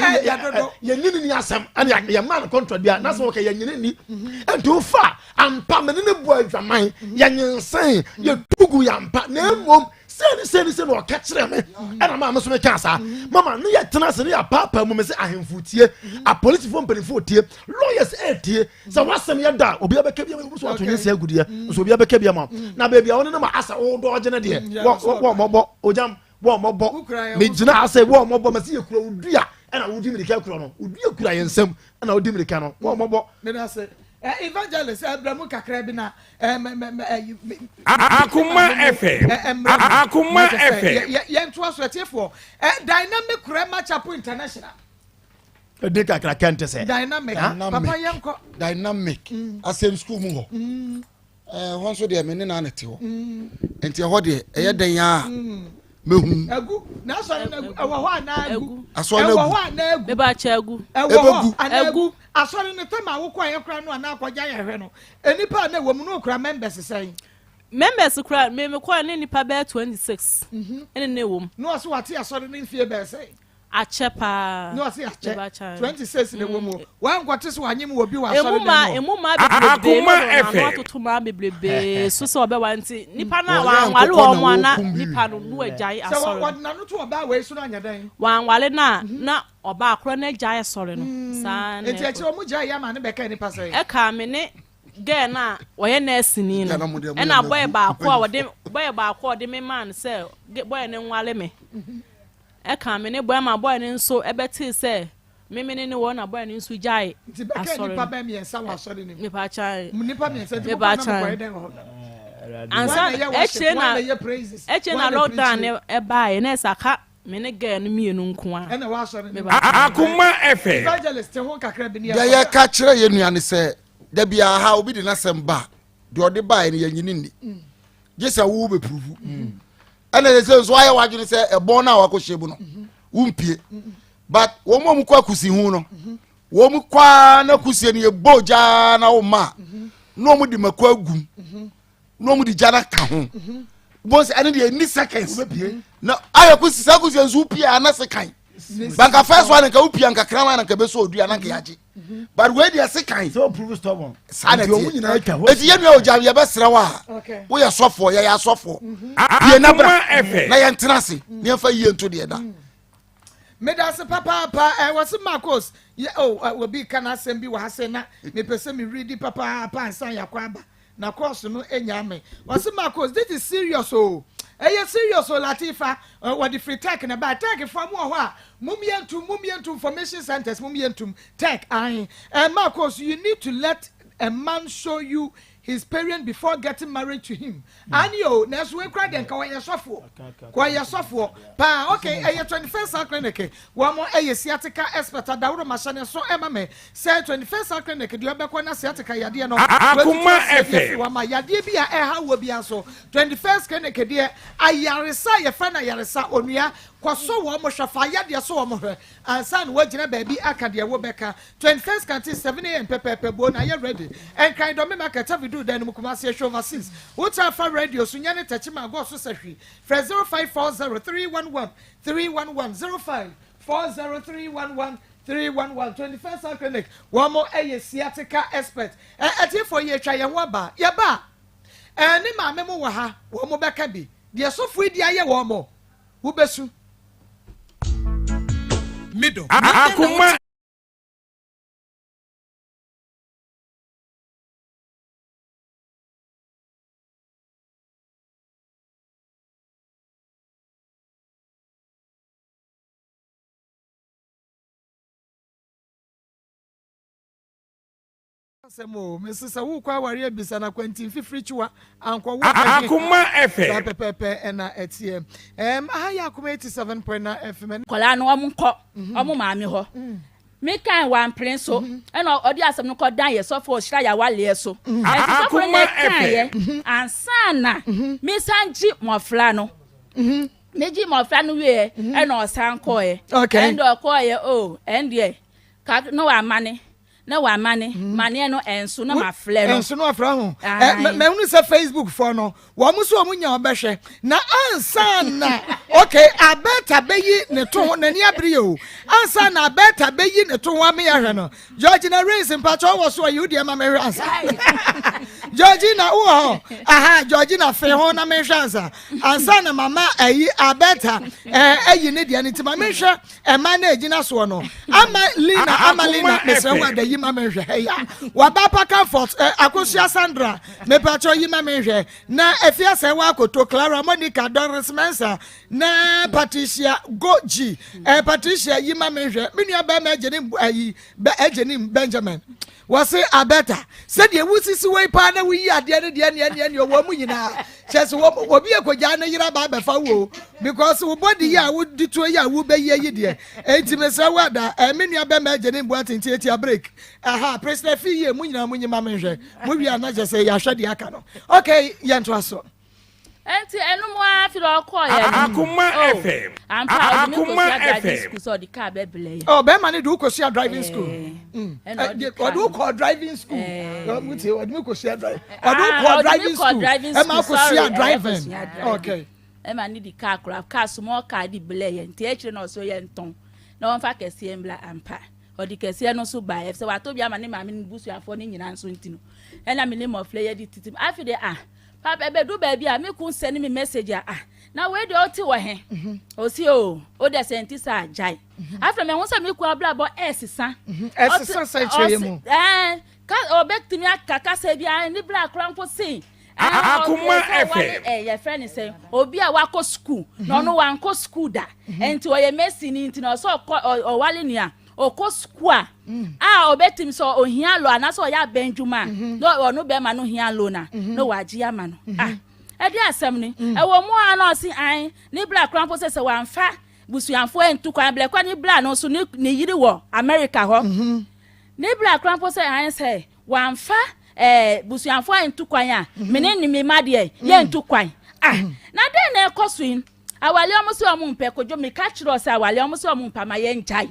Speaker 5: yɛ yɛ yɛ nyini ni asɛm ɛna yɛ maa no contract bi a n'asɛm ɔkɛ yɛ nyini ni. Nti wofa ampa mene ne bɔ adwaman, yɛnyinsɛn, yɛtugu yɛampa, na mmom sɛni sɛni sɛ na ɔka kyerɛ me ɛna maa me so meka saa. Mama ne yɛtena ase ne yɛapaapaa mu me sɛ ahemfo tie, apolisifoɔ mpanimfoɔ tie, lawyers ɛtie sɛ wasɛm yɛ da obi abɛka bi ama so ato nyɛ sɛ agudeɛ nso obi abɛka bi ama na baabi a wɔne no ma asa wodɔ ɔgye no deɛ wɔ mɔbɔ ogyam wɔ mɔbɔ megyina ha sɛ wɔ mɔbɔ mɛsɛ yɛ kura wodua ɛna wodi mirika kura no, wodua kura yɛn nsam ɛna wodi mirika no wɔ mɔbɔ.
Speaker 1: Evangelist ɛbrɛ kakra bi na
Speaker 2: Akoma FM. Akoma FM.
Speaker 1: Yɛn to aso ɛtiefoɔ, Dynamic Rema Chapel International.
Speaker 5: Ɛdi kakra kɛntɛ sɛ.
Speaker 1: Dynamic papa, yɛn kɔ.
Speaker 6: Dynamic asɛm school mu hɔ, hɔ nso deɛ me ne naa ne te hɔ, nti ɛhɔ deɛ ɛyɛ dɛn a. Mehu.
Speaker 1: Agu. Na asɔre no agu. Ɛwɔ hɔ anaa agu?
Speaker 6: Asɔre no agu.
Speaker 1: Ɛwɔ hɔ anaa agu?
Speaker 4: Mebakyɛ agu.
Speaker 1: Ɛwɔ hɔ
Speaker 6: Ɛbɛgu.
Speaker 1: anaa agu? Asɔre no tɛm a wokɔeɛ koraa no anaa akɔgya yɛ hwɛ no, nnipa a na ɛwɔ mu no wokura members sɛn?
Speaker 4: Members koraa, me mekɔeɛ ne nnipa bɛyɛ 26 ɛna na ɛwɔ mu.
Speaker 1: Na ɔse wate asɔre no mfie bɛyɛ sɛn?
Speaker 4: Akyɛ paa.
Speaker 1: Na ɔse akyɛ.
Speaker 4: Mebakyɛ.
Speaker 1: 26 na ɛwɔ mu. Wankɔte sɛ wanyem wɔ bi wɔ
Speaker 4: Emu
Speaker 1: asɔre
Speaker 4: maa
Speaker 1: dɛm hɔ?
Speaker 4: emu maa bebrebe
Speaker 2: Akoma
Speaker 4: na ɔde wɔn ano
Speaker 2: FM.
Speaker 4: atoto maa bebrebe so sɛ ɔbɛware nti nipa no a
Speaker 6: Wɔyɛ
Speaker 4: wanware
Speaker 6: nkokɔ
Speaker 4: wɔn
Speaker 6: na
Speaker 4: a na
Speaker 6: wɔkum bi.
Speaker 4: nipa no no agyae
Speaker 1: Sɛ
Speaker 4: asɔre
Speaker 1: wɔde
Speaker 4: no.
Speaker 1: n'ano to ɔbaa wei so no anyɛ dɛn?
Speaker 4: Wanware no a na ɔbaa korɔ no agyae asɔre no. Saa na
Speaker 1: Nti
Speaker 4: ɛkɔ.
Speaker 1: akyire wɔn gyae yɛ ama ne bɛka nipa sɛn?
Speaker 4: Ɛkaa me ne girl no a ɔyɛ nɛɛseni no
Speaker 6: Yɛ na mo deɛ mo yɛ
Speaker 4: ɛna
Speaker 6: na
Speaker 4: bɔyɛ
Speaker 6: gu
Speaker 4: baako a
Speaker 6: mpanyinfoɔ.
Speaker 4: ɔde bɔyɛ baako a ɔde me maa no sɛ bɔyɛ no nware me. Ɛkaa me ne bɔyɛ ma bɔyɛ no nso ɛbɛtee sɛ me me ne ne wɔ na bɔyɛ no nso gyae
Speaker 1: Nti bɛka
Speaker 4: asɔre
Speaker 1: nipa
Speaker 4: no.
Speaker 1: bɛɛ mmiɛnsa wɔ asɔre no mu.
Speaker 4: Mepaakyɛw.
Speaker 1: Nipa mmiɛnsa nti mokɔ na
Speaker 4: Mepaakyɛw.
Speaker 1: mokɔyɛ dɛn wɔ hɔ?
Speaker 4: Ansa
Speaker 1: Wɔn na ɛyɛ worship,
Speaker 4: ɛkyire
Speaker 1: wɔn
Speaker 4: na
Speaker 1: na ɛyɛ praises,
Speaker 4: ɛkyire
Speaker 1: wɔn
Speaker 4: na
Speaker 1: na
Speaker 4: lockdown
Speaker 1: preaching.
Speaker 4: no ɛbaeɛ na ɛsɛ aka me ne girl no mmienu nko ara.
Speaker 1: Ɛna wɔ asɔre no mu.
Speaker 4: Mepaakyɛw.
Speaker 2: Akoma FM.
Speaker 1: Evangelist te ho kakra bi ne
Speaker 6: Deɛ
Speaker 1: yɛkɔ.
Speaker 6: yɛka kyerɛ yɛn nua ne sɛ da biara ha obi de n'asɛm ba a, deɛ ɔde baeɛ no yɛnyini nni gye sɛ wo bɛpuruvu ɛna sɛ sɛ nso ayɛ w'adwene sɛ ɛbɔn no a wakɔhyɛ mu no wompie but wɔn a wɔkɔ akusi ho no wɔn kɔ ara na kusie no yɛbɔ gyaa na wɔma a na wɔn de mako agum na wɔn de gya no aka ho bɔn sɛ ɛne deɛ ɛni seconds na ayɛ kusi saa kusie nso wopie a na sekan banka first one nka wopie nka kraman na nka bɛsɔ odua na nka yɛagye but wei deɛ sekan
Speaker 5: sɛ ɔprove stubborn
Speaker 6: saa na
Speaker 5: nti ɔmo nyinaa atwa hɔ
Speaker 6: ɛti yɛn nua ogya yɛbɛsrɛ wo a woyɛ sɔfoɔ yɛyɛ asɔfoɔ pie na bra
Speaker 2: Akoma FM.
Speaker 6: na yɛntena ase na yɛmfa yie nto deɛ da
Speaker 1: Medase papaapa ɛ wɔse Marcos yɛ oh ɛ obi ka n'asɛm bi wɔ ha sɛ na mepɛ sɛ me readi papaapa ansa yɛakɔ aba na course no nyaa me wɔse Marcos this is serious o ɛyɛ serious o Latifa ɛ wɔde firi tech na ɛbaa tech foɔ mo wɔ hɔ a mom yɛntum mom yɛntum information centers mom yɛntum tech ahe ɛ Marcos you need to let a man show you his parent before getting married to him Aane o, nanso wei koraa deɛ nka ɔyɛ sɔfoɔ, ka ɔyɛ sɔfoɔ paa. Ok, ɛyɛ 21st Cell Clinic, wɔn ɛyɛ sciatica expert, adaworo mahyɛ ne nso ɛma me sɛ 21st Cell Clinic deɛ ɔbɛkɔ na sciatica yadeɛ no wɔatutu
Speaker 2: Akoma
Speaker 1: aseɛ de afiri
Speaker 2: FM.
Speaker 1: hɔ ama yadeɛ bi a ɛha wɔ biara nso 21st Clinic deɛ ayaresa a yɛfrɛ no ayaresa onua kɔsɔ wɔn hwɛ fa yadeɛ so wɔn hwɛ ansa na woagyina baabi aka deɛ wobɛka 21st Canteen 7am pɛpɛɛpɛ boo na yɛ ready Nkran Dɔme Market Tavidoo dan no mu Kumasi Ehwɛ Overseas Wo taa fa radio so nya ne tɛkyema agɔɔ so sɛ hwi Frɛ 0540 311 311 0540 311 311 21st Cell Clinic Wɔn yɛ sciatica expert Ɛ atiefoɔ yɛtwa yɛn ho aba Yɛba a ɛ ne maame mo wɔ ha wɔn bɛka bi Deɛ sɔfoɔ yi de ayɛ wɔn mo Wobɛsu.
Speaker 2: Akoma.
Speaker 1: Asɛm o, mese sɛ wokɔ aware abisa na kwanti mfifiri kyiwa ankɔ wo ɛhe.
Speaker 2: Akoma
Speaker 1: Saa
Speaker 2: FM.
Speaker 1: pɛpɛɛpɛ ɛna ɛteɛ. Ɛm, aha yɛ Akoma 87.9 FM. Ɛne.
Speaker 7: Nkwadaa no wɔn nkɔ wɔn maame hɔ. Me kan wampene so ɛna ɔde asɛm no kɔ dan yɛ sɔfo ɔhyira yɛ awaleɛ so. Ɛnti sɔfo no na
Speaker 2: Akoma
Speaker 7: ɛkan
Speaker 2: FM.
Speaker 7: yɛ ansa na me san gye mmɔfra no. Me gye mmɔfra no wieɛ ɛna ɔsan kɔɛ.
Speaker 1: Okay.
Speaker 7: Ɛnde ɔkɔɔyɛ o ɛndeɛ kak na wamane na wamane maneɛ no ɛnso na mafrɛ no.
Speaker 1: Ɛnso no afra ho.
Speaker 7: Ae.
Speaker 1: Mahunu sɛ Facebook foɔ no wɔn nso wɔn nya ɔbɛhwɛ na ansa na okay Alberta bɛyi ne to ho n'ani abere yɛ o ansa na Alberta bɛyi ne to ho ame ahwɛ no Georgina Reigns mpakyɛ ɔwɔ so ɔyi wo deɛ ma mehwɛ ansa Georgina wowɔ hɔ aha Georgina fe ho na mehwɛ ansa ansa na mama ayi Alberta ɛɛ ayi ne deɛ no nti ma mehwɛ Ɛma na egyina soɔ no. Ama Lina, ama Lina, mesrɛ wo ada yi ma me nhwɛ. Ɛya, waba pa comfort, eh, Akosua Sandra, mepakyɛ yi ma me nhwɛ. Na Afia Sɛwa Akoto, Clara Monica, Doris Mensah, na Patricia Goji, eh, Patricia yi ma me nhwɛ. Me nua bɛrima Agyenim, ayi, Agyenim Benjamin. Wɔse Alberta, sɛdeɛ wosisi wei paa na woyi adeɛ no deɛ neɛ neɛ neɛ wɔn mu nyinaa kyɛ sɛ wɔn obi akɔgyaa ne yere aba abɛfa wo o because wo body yi a wodi tuo yi a wobɛyie yi deɛ enti mesrɛ wo ada eh, me nua bɛma agye ne mboa tenten atia break aha Priscilla fi yie mo nyinaa mo nyi ma menhwɛ mo wie a na kyɛ sɛ yɛahwɛ deɛ aka no okay yɛntoa so.
Speaker 7: Nti ɛno mu ara afei deɛ ɔkɔɔeɛ no.
Speaker 2: Akoma
Speaker 7: Oh,
Speaker 2: FM.
Speaker 7: ampa ɔde me
Speaker 2: Akoma
Speaker 7: kɔsua driving
Speaker 2: FM.
Speaker 7: school sɛ ɔde kaa bɛbrɛ yɛ.
Speaker 1: Oh, bɛrima no de wo kɔsua driving school.
Speaker 7: Ɛɛ,
Speaker 1: Mm.
Speaker 7: ɛna
Speaker 1: Eh,
Speaker 7: ɔde
Speaker 1: de-
Speaker 7: kaa
Speaker 1: Ɔde wo
Speaker 7: no.
Speaker 1: kɔɔ driving school.
Speaker 7: Ɛɛ.
Speaker 1: Ɔ, wotie, ɔde me kɔsua driving. Ɔde wo
Speaker 7: Ah,
Speaker 1: kɔɔ
Speaker 7: ɔde me
Speaker 1: driving
Speaker 7: kɔɔ
Speaker 1: school.
Speaker 7: driving
Speaker 1: Ɛma
Speaker 7: school, sorry,
Speaker 1: akɔsua
Speaker 7: ɛyɛ
Speaker 1: driving.
Speaker 7: kɔsua driving.
Speaker 1: Okay.
Speaker 7: Ɛma ne di kaa koraa, kaa small car de brɛ yɛ. Nti akyire na ɔsɛ yɛ ntɔn na ɔmfa kɛseɛ mbra ampa. Ɔde kɛseɛ no nso baeɛ efisɛ watɔ bi ama ne maame ne ne busuafoɔ no nyinaa nso nti no ɛna me ne mmɔfra yi adi titi. Afei deɛ ah papa ɛbɛdu baabi a me kun sɛne me message a ah na wei deɛ ɔte wɔ he? Ɔsi o o deɛ sɛ nti saa gyae. Afei mehu sɛ me kun abrabɔ ɛresesa.
Speaker 1: Ɛsesa sɛ kyerɛ yɛ mu.
Speaker 7: Ɛɛ ka ɔbɛtumi aka kasa bi a ne bra kora mpo sen.
Speaker 2: Akoma FM.
Speaker 7: Ɛ yɛfrɛ ne sɛn obi a wakɔ sukuu na ɔno wankɔ sukuu da nti ɔyɛ mɛsini nti na ɔsɛ ɔkɔ ɔwale nea ɔkɔ sukuu a a ɔbɛtumi sɛ ohia lo anaasɛ ɔyɛ abɛn dwuma a na ɔno bɛrima no hia lo na na wagye ama no ah ɛde asɛm ni ɛwɔ mu a na ɔse an ne bra kora mpo sɛ sɛ wamfa busuafoɔ ntu kwan blɛ kɔ ne bra no nso ne ne yiri wɔ America hɔ ne bra kora mpo sɛ an sɛ wamfa ɛɛ busuafoɔ ntu kwan a mene ne me ma deɛ yɛntu kwan ah na dɛn na ɛkɔ so yi awale ɔmo sɛ ɔmo mpɛ kodwo meka kyerɛ sɛ awale ɔmo sɛ ɔmo mpɛ ma yɛngyae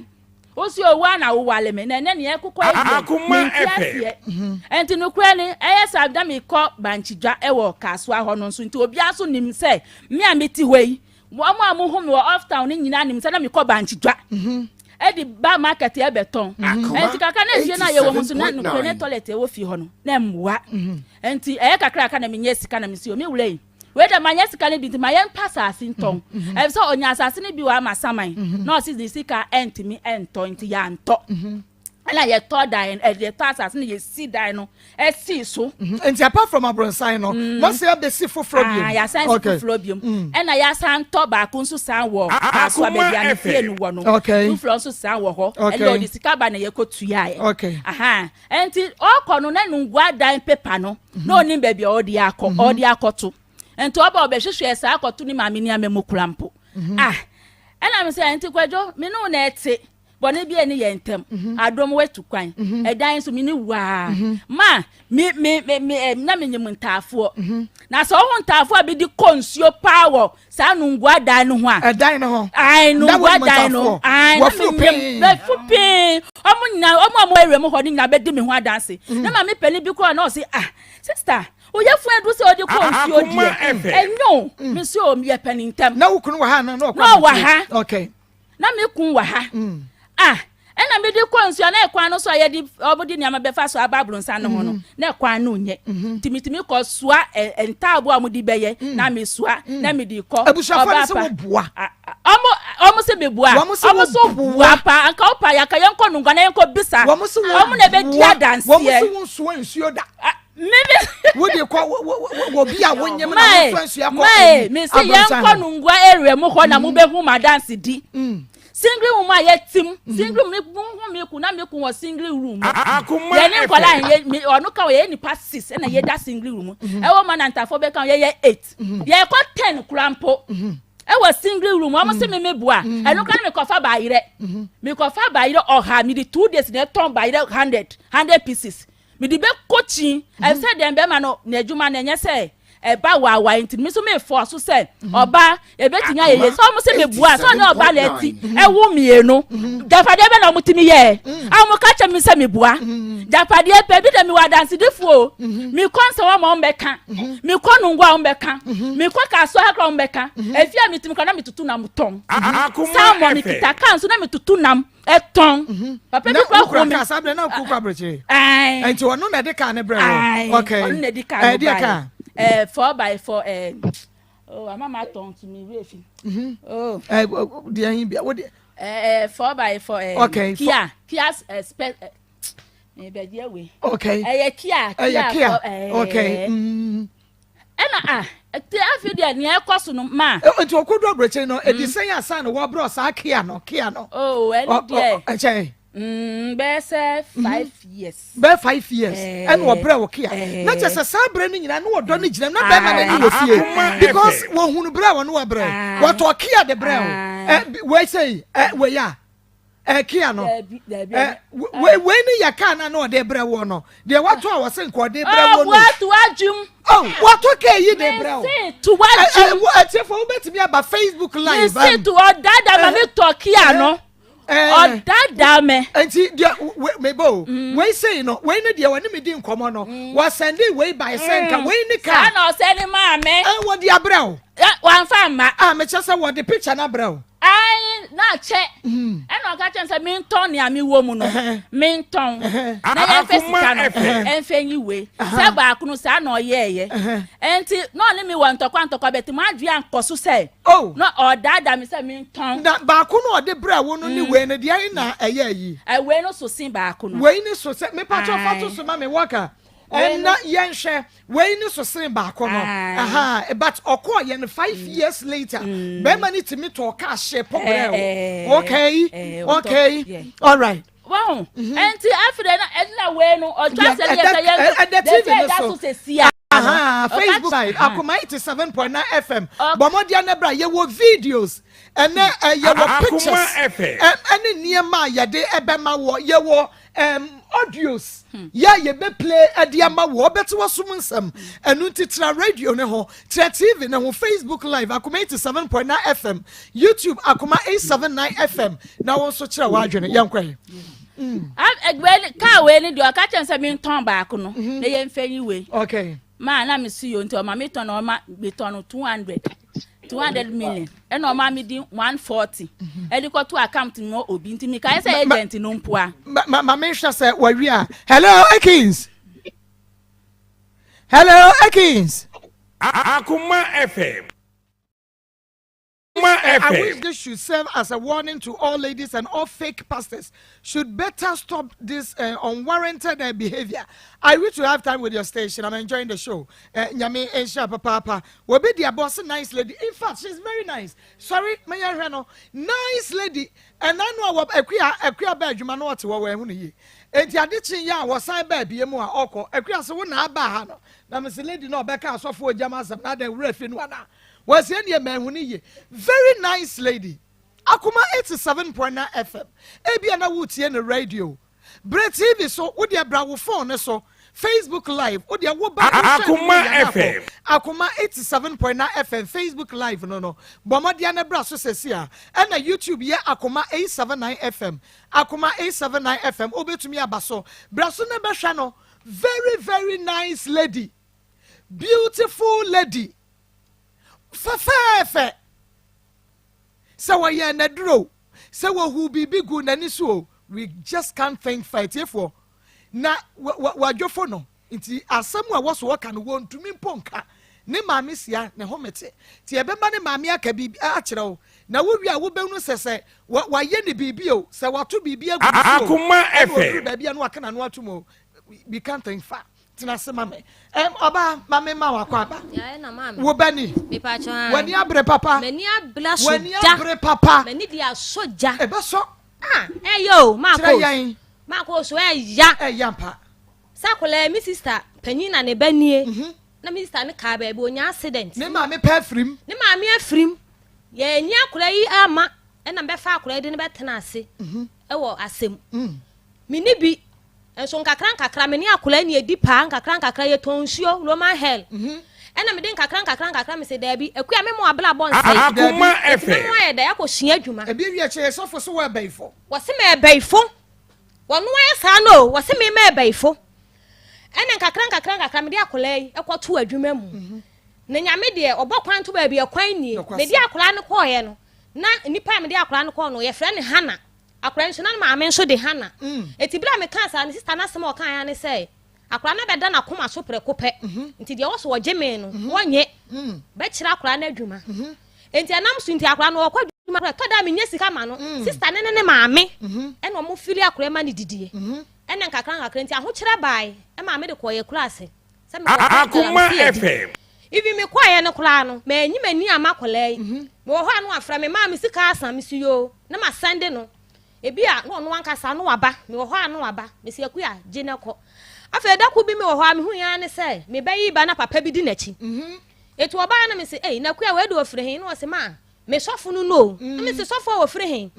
Speaker 7: wosi owu a na wowale me na ɛnɛ nea ɛkokɔ yi deɛ mente aseɛ nti nokorɛ ni ɛyɛ sɛ na mekɔ bankyidwa ɛwɔ Kasoa hɔ no nso nti obiara nso nim sɛ me a mete hɔ yi wɔn a mohu me wɔ off town no nyinaa nim sɛ na mekɔ bankyidwa ɛde ba market ɛbɛtɔn nti kakra na efie no a yɛwɔ mu nso na nokorɛ ne toilet ɛwɔ fie hɔ no na mmoa nti ɛyɛ kakra kakra na menyɛ sika na mesi omi wura yi Wei deɛ manyɛ sika no bi nti ma yɛmpa asase ntɔn. Mm-hmm. Ɛfiri sɛ ɔnya asase no bi wɔ ama saman mm-hmm. na ɔsi ne sika ɛntumi ɛntɔ nti yɛantɔ. Mm-hmm. Ɛna yɛtɔ dan ɛde yɛtɔ asase no yɛsi dan no ɛsi so.
Speaker 1: Nti apart from abrɔnsan no, mm. wɔsi abɛsi foforɔ biom.
Speaker 7: Ah, yɛasan si foforɔ biom. Mm. Ɛna yɛasan tɔ baako nso san wɔ Kasoa baabi a ne fie no wɔ no. Foforɔ nso san wɔ hɔ. Ɛna ɔde sika ba na yɛkɔ tuaeɛ. Enti ɔkɔ no na nungua dan pepa no na onim baabi a ɔde akɔ mhm. ɔde akɔto nti ɔba ɔbɛhwehwɛ saa akɔto ne maame nneɛma mu kura mpo mhm. ah ɛna mi sɛ nti kwadwo me ne wo na ɛte bɔne bi ɛne yɛn ntam mhm. adom watu kwan ɛdan nso me ne waa ma me me me me eh, na me nyim ntaafoɔ na sɛ ɔho ntaafoɔ a bi de kɔ nsuo paa wɔ Saa nungua dan no ho a.
Speaker 1: Ɛdan no ho.
Speaker 7: Ayi nungua dan no. Ayi na mi nyim bɛfu pii. Ɔmo nyinaa ɔmo a ɔmo area mu hɔ no nyinaa bɛdi mi ho adanse. Mm. Ne maame panyin bi koraa na ɔsi ah sista oyɛ fun edu sɛ ɔde kɔ nsuo deɛ ɛnyɛ o mm. mi si o yɛ pɛ ne ntɛm.
Speaker 1: Na wo kunu wɔ ha na ɔkɔ
Speaker 7: na ɔwɔ ha.
Speaker 1: Okay.
Speaker 7: Na me kun wɔ ha. Ah, ɛna mede kɔ nsuo a na ɛkwan no so a yɛde wɔde nneɛma bɛfa so aba abrɔnsan no ho no mm-hmm. na ɛkwan no nyɛ mm-hmm. nti metumi kɔ soa ntaabo a wɔde bɛyɛ mm. na mesoa mm. na mede kɔ
Speaker 1: abusuafo no sɛ wɔboa
Speaker 7: ɔmo ɔmo sɛ meboa ɔmo sɛ boa pa anka ɔpa yɛ anka yɛnkɔ nungua na yɛnkɔ bisa ɔmo na ɛbɛdi adanseɛ
Speaker 1: wɔn sɛ wɔn nsoa nsuo da
Speaker 7: Meme.
Speaker 1: Wo de kɔ wɔ bi a wonyem na wo nso nsua kɔ.
Speaker 7: Mae, me se yɛn kɔ nungua area mu hɔ na mo bɛ hu ma dance di. Mm. Single room a yɛ tim. Mm-hmm. Single room mi hu mi kun na mi kun wɔ single room. Yɛ ne nkɔla yɛ mi ɔno ka yɛ nipa six ɛna yɛ da single room. Mm-hmm. Ɛwɔ ma na ntafo bɛ ka yɛ yɛ eight. Mm-hmm. Yɛ kɔ ten kura mpo. Ɛwɔ single room wɔn se mi mi bua. Ɛno kora mi kɔ fa bayerɛ. Mi kɔ fa bayerɛ ɔha mi di two days na ɛtɔn bayerɛ hundred hundred pieces. Mede bɛkɔ kyi. Ɛfisɛ deɛ bɛrima no n'adwuma no ɛnyɛ sɛ ɛba waawae nti me nso mefɔɔ so sɛ ɔbaa ɛbɛtumi ayɛ yie sɛ ɔmo sɛ mebua sɛ ɔne ɔbaa na ɛti ɛwo mmienu gyapadeɛ bɛ na ɔmo tumi yɛɛ a ɔmo ka kyɛ me sɛ mebua gyapadeɛ pɛ bi dɛ mewɔ adansedifo o mekɔ nsɛm ɔmo ɔmo bɛka mekɔ nungua ɔmo bɛka mekɔ kasoa ha kora ɔmo bɛka efi a metumi kora na metoto nam tɔn salmon mekita kaa nso na metoto nam ɛtɔn mhm.
Speaker 1: papa bi kura kura kaa saa bere na okuru kɔ aburokyire nti ɔno na ɛde kaa ne brɛ wɔ ok
Speaker 7: ɔno na ɛde kaa no brɛ ɛɛ ɛɛ four by four ɛɛ oh ama ma tɔn to mi wura fi.
Speaker 1: Mhm. Oh. ɛɛ deɛ hin bia wo deɛ.
Speaker 7: ɛɛ four by four ɛɛ
Speaker 1: ok
Speaker 7: kia kia ɛɛ spɛ ɛɛ bɛdi ɛwɛ.
Speaker 1: ok
Speaker 7: ɛyɛ kia
Speaker 1: ɛyɛ kia ok. Mm.
Speaker 7: Ɛna a, te afei deɛ nea ɛkɔ so no ma.
Speaker 1: Nti ɔkɔdu aburokyire no, ɛdi mm. sɛn ansa na wɔabrɛ saa kia no, kia no.
Speaker 7: Oh, ɛne deɛ.
Speaker 1: Ɛkyɛn.
Speaker 7: Mm, bɛyɛ sɛ mhm. five years.
Speaker 1: Bɛyɛ five years. Ɛna ɔbrɛ wɔ kia. Na kyerɛ sɛ saa berɛ no nyinaa na wɔdɔ no gyina na bɛrima no ani wɔ fie. Because wɔhunu berɛ a wɔne wɔbrɛ. Wɔtɔ kia de brɛ o. Wei sɛ wei a. Ɛɛ Kia no. Ɛɛ wei wei ne yɛ kaa na na ɔde brɛ wɔ no. Deɛ watɔ a wɔse nka ɔde brɛ wɔ no.
Speaker 7: Wato adwum.
Speaker 1: Oh, watɔ kaa yi de brɛ wo.
Speaker 7: Mese to adwum.
Speaker 1: Ɛɛ ɛtiefo wobɛtumi aba Facebook live.
Speaker 7: Mese to ɔdaadaa ma me tɔ Kia no. Ɔdaadaa me.
Speaker 1: Nti deɛ mebɔ o. Mm. Wei sei no, wei ne deɛ wɔne me di nkɔmɔ no. Mm. Wɔsɛnde wei bae sɛ nka mm. wei ne kaa.
Speaker 7: Saa na ɔsɛnde maa me.
Speaker 1: Ɛ wɔde abrɛ wo.
Speaker 7: Wɔamfa mma.
Speaker 1: A mekyɛ sɛ wɔde picture no abrɛ wo.
Speaker 7: Ae, na akyɛ. Ɛna ɔka kyerɛ me sɛ mentɔn nea mewɔ mu no, mentɔn na yɛmfa sika no ɛmfa nyi wei. Sɛ baako no saa na ɔyɛɛyɛ. Ɛnti na ɔne me wɔ ntɔkwa ntɔkwa bɛte m'adwene ankɔ so sɛ
Speaker 1: oh.
Speaker 7: na ɔdaadaa me sɛ mentɔn.
Speaker 1: Na baako no ɔde brɛ wo no ne wei no deɛ na ɛyɛ yi.
Speaker 7: Wei no so sen baako no.
Speaker 1: Wei ne so sɛ mepatwɔ fa to so ma me wɔka. Ɛna yɛnhwɛ. Wei ne so sen baako no aha but ɔkɔɔ yɛ no 5 mm. years later mm. bɛrima no tumi tɔɔ kaa hyɛ pɔ brɛ o okay eh, okay all right.
Speaker 7: Wɔn nti afei na ɛna wei no ɔtwa sɛ yɛ sɛ yɛn
Speaker 1: ɛdɛ tv no so
Speaker 7: sɛ sia.
Speaker 1: Facebook live Akoma 87.9 FM bɔmɔdea ne bra yɛwɔ videos ɛnɛ yɛwɔ pictures ɛne nneɛma a yɛde ɛbɛma wɔ yɛwɔ um, audios hmm. yɛ a yɛbɛ play ɛde ama wɔ ɔbɛte wasom nsɛm ɛno nti tena radio ne ho tena tv ne ho facebook live akoma 87.9 fm youtube akoma 879 fm na wɔn nso kyerɛ w'adwene yɛnkɔ yi.
Speaker 7: Hmm. Kaa wei ni deɛ ɔka kyɛn sɛ mentɔn baako no mhm. na yɛmfɛ yi wei.
Speaker 1: Okay.
Speaker 7: Maa na mesi yɛ nti ɔma metɔn na ɔma metɔn no 200. 200 million ɛna ɔma mi di 140 ɛde kɔto account mu obi nti mi ka yɛ sɛ agent no mpoa.
Speaker 1: Ma ma mi nhwɛ sɛ wɔawi a hello Akins hello Akins.
Speaker 2: Akuma FM.
Speaker 1: I wish this should serve as a warning to all ladies and all fake pastors should better stop this uh, unwarranted uh, behavior. I wish to have time with your station. I'm enjoying the show. Uh, Nyame Ensha Papa. Obi di abɔ ɔse nice lady in fact she's very nice sorry menya hwɛ no nice lady ɛna no a wɔ akua akua baa adwuma no ɔte hɔ wɔ ɛho no yie enti ade kyen yɛ a wɔsan baa bie mu a ɔkɔ akua sɛ wo na aba ha no na mese lady no ɔbɛka asɔfo ogyam asɛm na adan wura fi no ana wɔasi ɛneɛ mɛho no yie very nice lady akoma 87.9 fm ebia na wotie no radio Brɛ TV so, wo deɛ bra wo phone no so, Facebook live, wo deɛ wo ba
Speaker 2: Akoma FM.
Speaker 1: Akoma 87.9 FM Facebook live no no, bɔ mmɔden na bra so sɛsi a. Ɛna YouTube yɛ Akoma 879 FM, Akoma 879 FM, wobɛtumi aba so. Bra so na bɛhwɛ no, very very nice lady, beautiful lady, fɛfɛɛfɛ. Sɛ wɔyɛɛ no aduro o, sɛ wɔhuu biribi guu n'ani so o, we just can't think far atiefoɔ na wadwofo no nti asɛm a ɛwɔ so ɔka no wɔntumi mpo nka ne maame sia ne ho mete nti ɛbɛma ne maame aka biribi akyerɛ wo na wowie a wobɛhunu sɛ sɛ wayɛ ne biribi o sɛ wato biribi agu ne so o ɛna ɔduru baabi a na waka n'ano atom o we can't think far Tena ase ma me. Ɛm, ɔbaa, ma me ma wakɔ aba.
Speaker 8: Yae na maame.
Speaker 1: Wo ba ni.
Speaker 8: Mepatwɔ an.
Speaker 1: W'ani abere papa.
Speaker 8: M'ani abere asɔ
Speaker 1: W'ani
Speaker 8: gya.
Speaker 1: abere papa.
Speaker 8: M'ani de asɔ gya.
Speaker 1: Ɛbɛsɔ.
Speaker 8: Ah, ɛyɛ o, maakɔ.
Speaker 1: Kyerɛ yɛn.
Speaker 8: Maakɔ so ɛya.
Speaker 1: Ɛya mpa.
Speaker 8: Sɛ akwadaa mi sista panyin na ne ba nie. Mhm. Na mi sista ne kaa baabi onya accident.
Speaker 1: Ne maame pɛ afirim.
Speaker 8: Ne maame afirim. Yɛn ni akwadaa yi ama ɛna mbɛfa akwadaa yi de ne bɛtena ase. Mhm. Ɛwɔ asɛm. Mm. Me ni bi. Nso nkakra nkakra me ne akwadaa ni edi paa nkakra nkakra yɛtɔn nsuo Roman hell mhm. ɛna mede nkakra nkakra nkakra me sɛ daabi akua me mo abrabɔ nsɛe
Speaker 2: Akoma
Speaker 8: nti me
Speaker 2: FM.
Speaker 8: mo ayɛ dɛ akɔ sua adwuma
Speaker 1: Ebi wie kyɛ sɔfo so wɔ ɛbɛyifo.
Speaker 8: wɔse ma ɛbɛyifo wɔno ayɛ saa no o wɔse me ma ɛbɛyifo ɛna nkakra nkakra nkakra mede akwadaa yi ɛkɔto adwuma mu mhm. na nyame deɛ ɔbɔ kwan to baabi ɛkwan nie mede akwadaa no kɔɔeɛ no na nipa a mede akwadaa no kɔɔ no yɛfrɛ no Hana Akwadaa yi nso, na ne maame nso de Hana. Enti bere a mekaa saa no, sista no asɛm a ɔkae ara ne sɛ, Akwadaa no abɛda n'akoma so prɛko pɛ, nti deɛ ɛwɔ sɛ wɔgye me no, wɔnnye. Bɛkyerɛ akwadaa no adwuma. Enti ɛnam so nti, akwadaa no ɔkɔ adwuma koraa, ɛtɔ da a menya sika ma no. Sista no ne ne maame ɛna wɔn fili akwadaa ma no didie. Ɛna nkakra nkakra nti ahokyerɛ bae ɛma mede kɔɔ yɛ kura ase. Sɛ mekɔpɛ
Speaker 2: Akoma
Speaker 8: galamsey adi.
Speaker 2: FM.
Speaker 8: Even mekɔeɛ no koraa no, manyi m'ani amma akwadaa yi. Mewɔ hɔ a na wafrɛ me, maa me sika asa, mese yoo, na masɛnde no. Ebi a na ɔno ankasa na waba, mewɔ hɔ a na waba. Mese Akua, gye na kɔ. Afei da koro bi mewɔ hɔ a mehui ara ne sɛ me ba yi ba na papa bi di n'akyi. Eti ɔbaeɛ na mese, ei, na Akua wei de ɔfiri he? Na ɔse, maa. Me sɔfo no no o. Na mese, Sɔfo a wɔfiri he?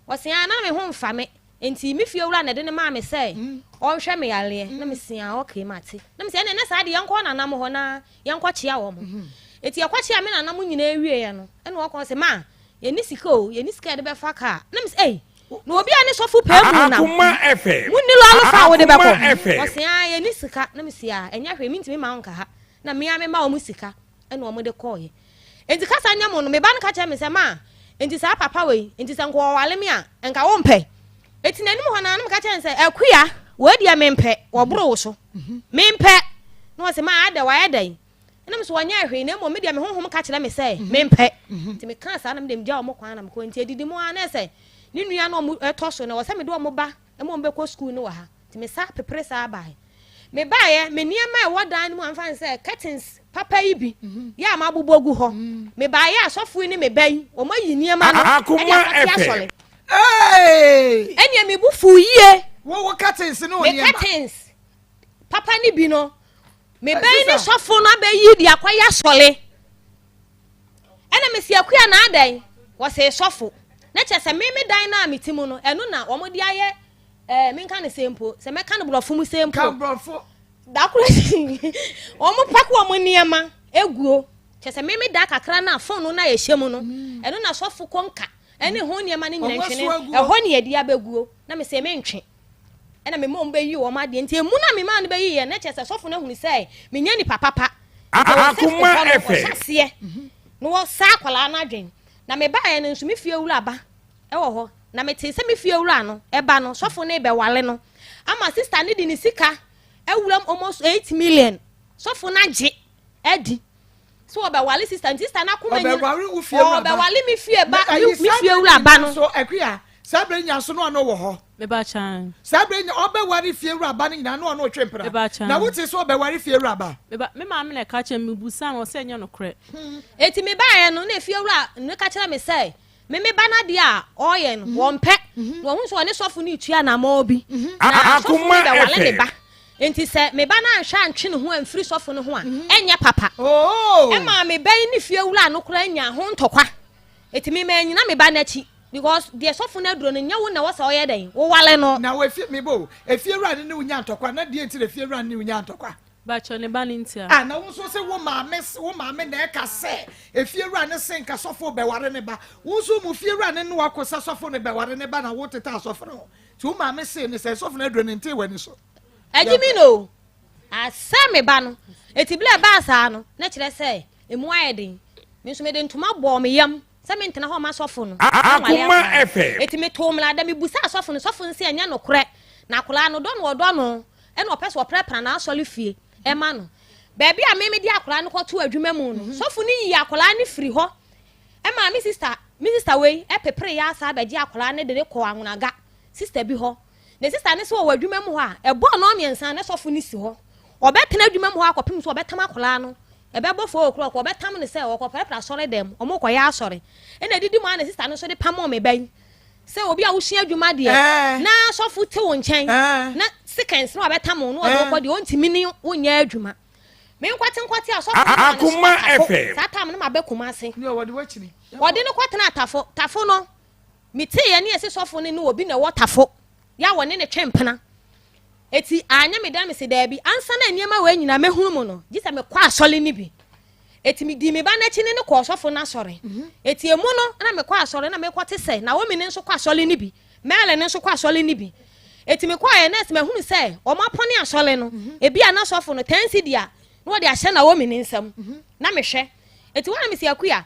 Speaker 8: Ɔse, Aa, na me ho mfa me, nti me fie wura na ɛde no maa me sɛ ɔnhwɛ me yareɛ. Na mese, Aa, okay, mate. Na mese, Ɛneɛ na saa deɛ yɛnkɔ nanam hɔ na yɛnkɔkyea wɔn. Enti yɛkɔkyeaa me nanam nyinaa wieeɛ no, ɛna ɔkɔ ɔse, Ma, yɛnni sika o, yɛnni sika a yɛde bɛfa kaa. Na mese, Ei, na obi a ne sɔfo pɛɛ mu nam, monni lɔre fa a wode bɛkɔ? Ɔse, Aa, yɛnni sika. Na mese, Aa, ɛnyɛ hwee, mentumi mma wo nka ha. Na me ara mema wɔn sika. Ɛna wɔde kɔeɛ. Enti kasa nyɛ mo no, me ba no ka kyerɛɛ me sɛ, Ma, enti saa papa wei, enti sɛ nka ɔware me a, nka wompɛ? Enti n'anim hɔ no ara na meka kyerɛɛ no sɛ, Akua, wei deɛ mempɛ, wɔboro wo so. Mempɛ! Na ɔse, Ma, adɛn, wayɛ dɛn? Ɛna me sɛ, Ɔnyɛɛ hwee, na mmom me deɛ me honhom ka kyerɛ me sɛ, mempɛ. Nti mekaa saa na me deɛ megyaa wɔn kwan na mekɔɔ. Nti adidi mu ara na ɛsɛ ne nua no a wɔtɔ so no, ɛwɔ sɛ mede wɔn ba ma wɔbɛkɔ sukuu no wɔ ha. Nti me san pepere saa baeɛ. Me baeɛ, me nneɛma a ɛwɔ dan no mu a mfa no sɛ curtains papa yi bi yɛ a mabobɔ gu hɔ. Me baeɛ a sɔfo yi ne me ba yi, wɔn ayi nneɛma no de akɔte asɔre. Ɛnneɛ me bo fuu yie.
Speaker 1: Wo wo curtains ne wo
Speaker 8: Me
Speaker 1: nneɛma.
Speaker 8: curtains papa no bi no, me ba yi ne sɔfo no abɛyi de akɔyɛ asɔre. Ɛna mese Akua na adɛn? Wɔse sɔfo. Na kyerɛ sɛ me me dan no a mete mu no, ɛno na wɔn de ayɛ ɛɛ menka no sɛ mpo, sɛ mɛka no borɔfo mu sɛ mpo.
Speaker 1: Ka borɔfo.
Speaker 8: Da koro wɔn pako wɔn nneɛma eguo. Kyerɛ sɛ me me da kakra no a fon no na yɛhyɛ mu no, ɛno na sɔfo konka ɛne ho nneɛma no nyina ntwene ɛhɔ ne yɛde abɛguo. Na mese mentwe. Ɛna mema wɔn bɛyii wɔn adeɛ. Nti emu no a memaa no bɛyiiɛ no, na kyerɛ sɛ sɔfo no ahunu sɛ menyɛ nipa papa. Nti ɛwɔ sɛ
Speaker 2: Akoma
Speaker 8: ɛhɔ no
Speaker 2: FM.
Speaker 8: wɔhyɛ aseɛ na wɔsa akwadaa no adwene. Na mebaeɛ no nso, me fie wura ba wɔ hɔ. Na metee sɛ me fie wura no ba no, sɔfo no rebɛware no ama sista no de ne sika awuram almost 8 million. Sɔfo no agye adi. So ɔbɛwale sista nti sista n'akoma nyina.
Speaker 1: Ɔbɛware wo fie wura ba.
Speaker 8: Ɔbɛwale me fie ba me fie wura ba no.
Speaker 1: So akuya saa bere nya so no ɔno wɔ hɔ.
Speaker 4: Meba kyan.
Speaker 1: Saa bere nya ɔbɛware fie wura ba no nyinaa no ɔno otwe mpena.
Speaker 4: Meba kyan.
Speaker 1: Na wote sɛ ɔbɛware fie wura ba.
Speaker 4: Meba me maame na ɛka kyerɛ me mebusa no ɔsɛ ɛnyɛ nokorɛ.
Speaker 8: Eti mebaeɛ no na efie wura no ka kyerɛ me sɛ Me me ba no adeɛ a ɔreyɛ no mhm. wɔmpɛ mhm. na wɔhu sɛ ɔne sɔfo no retua anamɔn bi mhm. na sɔfo no bɛwale ne ba nti sɛ me ba no anhwɛ antwe ne ho amfiri sɔfo no ho a ɛnyɛ papa
Speaker 1: oh.
Speaker 8: ɛma me ba yi ne fie wura no koraa nya ho ntɔkwa ɛti me ma anyina me ba no akyi because deɛ sɔfo no aduro no nyɛ wo na wɔ sɛ ɔyɛ dɛn wowale no.
Speaker 1: na wɔ efie mi bo efie wura no ne wo nya ntɔkwa na deɛ nti na efie wura no ne wo nya ntɔkwa.
Speaker 4: Bakyɛ ne ba no ntia.
Speaker 1: Ah na wo nso se wo maame wo maame na ɛka sɛ efie wura ne se nka sɔfo bɛware ne ba wo nso mu fie wura ne ne wako sɛ sɔfo ne bɛware ne ba na wo teta asɔfo no ho nti wo maame se ne sɛ sɔfo no aduro ne ntee w'ani so.
Speaker 8: Agye mi no asɛ me ba no eti bere ɛbaa saa no na kyerɛ sɛ emu ayɛ den me nso mede ntoma bɔɔ me yam sɛ mentena hɔ ma sɔfo no nwale akwadaa no eti metoo mmara da mebusaa sɔfo no sɔfo no se ɛnyɛ nokorɛ na akwadaa no dɔ no ɔdɔ no ɛna ɔpɛ sɛ ɔprapra n'asɔre fie ɛma no. Baabi a me mede akwadaa no kɔto adwuma mu no, mhm. sɔfo no yii akwadaa no firi hɔ ɛma me sista me sista wei ɛpepere yɛ asa abɛgye akwadaa no de ne kɔ anwonaga sista bi hɔ. Ne sista no sɛ ɔwɔ adwuma mu hɔ a ɛbɔɔ no mmiɛnsa ne sɔfo no si hɔ. Ɔbɛtena adwuma mu hɔ akɔpem so ɔbɛtam akwadaa no ɛbɛbɔ fo o'clock ɔbɛtam no sɛ ɔkɔprapra asɔre dɛm ɔmo kɔyɛ asɔre ɛna edidi mu a ne sista no nso de pamoo me ba yi Sɛ obi a wosua adwuma deɛ na sɔfo te wo nkyɛn na seconds na wabɛtam wo na ɔde wokɔ deɛ ɔntumi ne wo nyɛ adwuma. Me nkwate nkwate a sɔfo no maa no so atafo saa tam no ma bɛ Kumase. Ɔde no kɔtena atafo tafo no meteeɛ ne yɛse sɔfo no ne obi na ɛwɔ tafo yɛ a wɔne ne twe mpena. Eti anyɛ me dɛ mese daabi ansa na nneɛma wei nyinaa mɛhunu mu no gye sɛ mekɔ asɔre no bi. Eti midii me ba no akyi ne no kɔɔ ɔsɔfo no asɔre. Eti emu no na mekɔ asɔre na mekɔte sɛ Naomi no nso kɔ asɔre no bi, Merle no nso kɔ asɔre no bi. Eti mekɔeɛ na ɛsɛ mahunu sɛ wɔapɔne asɔre no. Ebia na sɔfo no ten cedi a na wɔde ahyɛ Naomi no nsam na mehwɛ. Eti hɔ na mese Akuya,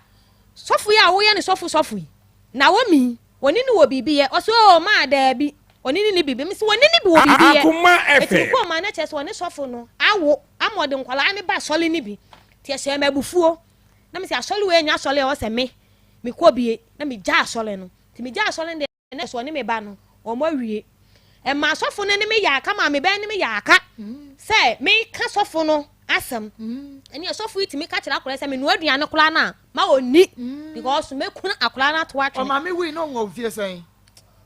Speaker 8: sɔfo yi a woyɛ no sɔfo sɔfo yi, Naomi yi, Wɔne no wɔ biribi yɛ? Ɔse oo maa daabi, ɔne no nni biribi. Mese wɔne no bi wɔ biribi yɛ.
Speaker 2: Akoma
Speaker 8: Eti
Speaker 2: FM.
Speaker 8: mekɔɔ maa no kyerɛ sɛ ɔne sɔfo no awo ama ɔde nkwadaa no ba asɔre no bi. Nti ɛhyɛɛ me abufuo. Na mese asɔre wei nyɛ asɔre a ɛwɔ sɛ me mekɔ bie. Na megyaa asɔre no. Nti megyaa asɔre no deɛ na ɛsɛ ɔne me ba no wɔn awie. Ɛmaa sɔfo no ne me yɛ aka maa me bɛn ne me yɛ aka sɛ meka sɔfo no asɛm. Ɛne sɔfo yi tumi ka kyerɛ akwadaa sɛ menoa aduane koraa no a ma ɔnni because mɛkunu akwadaa no ato atwene.
Speaker 1: Ɔmaame wui na ɔwɔ mfie sɛn?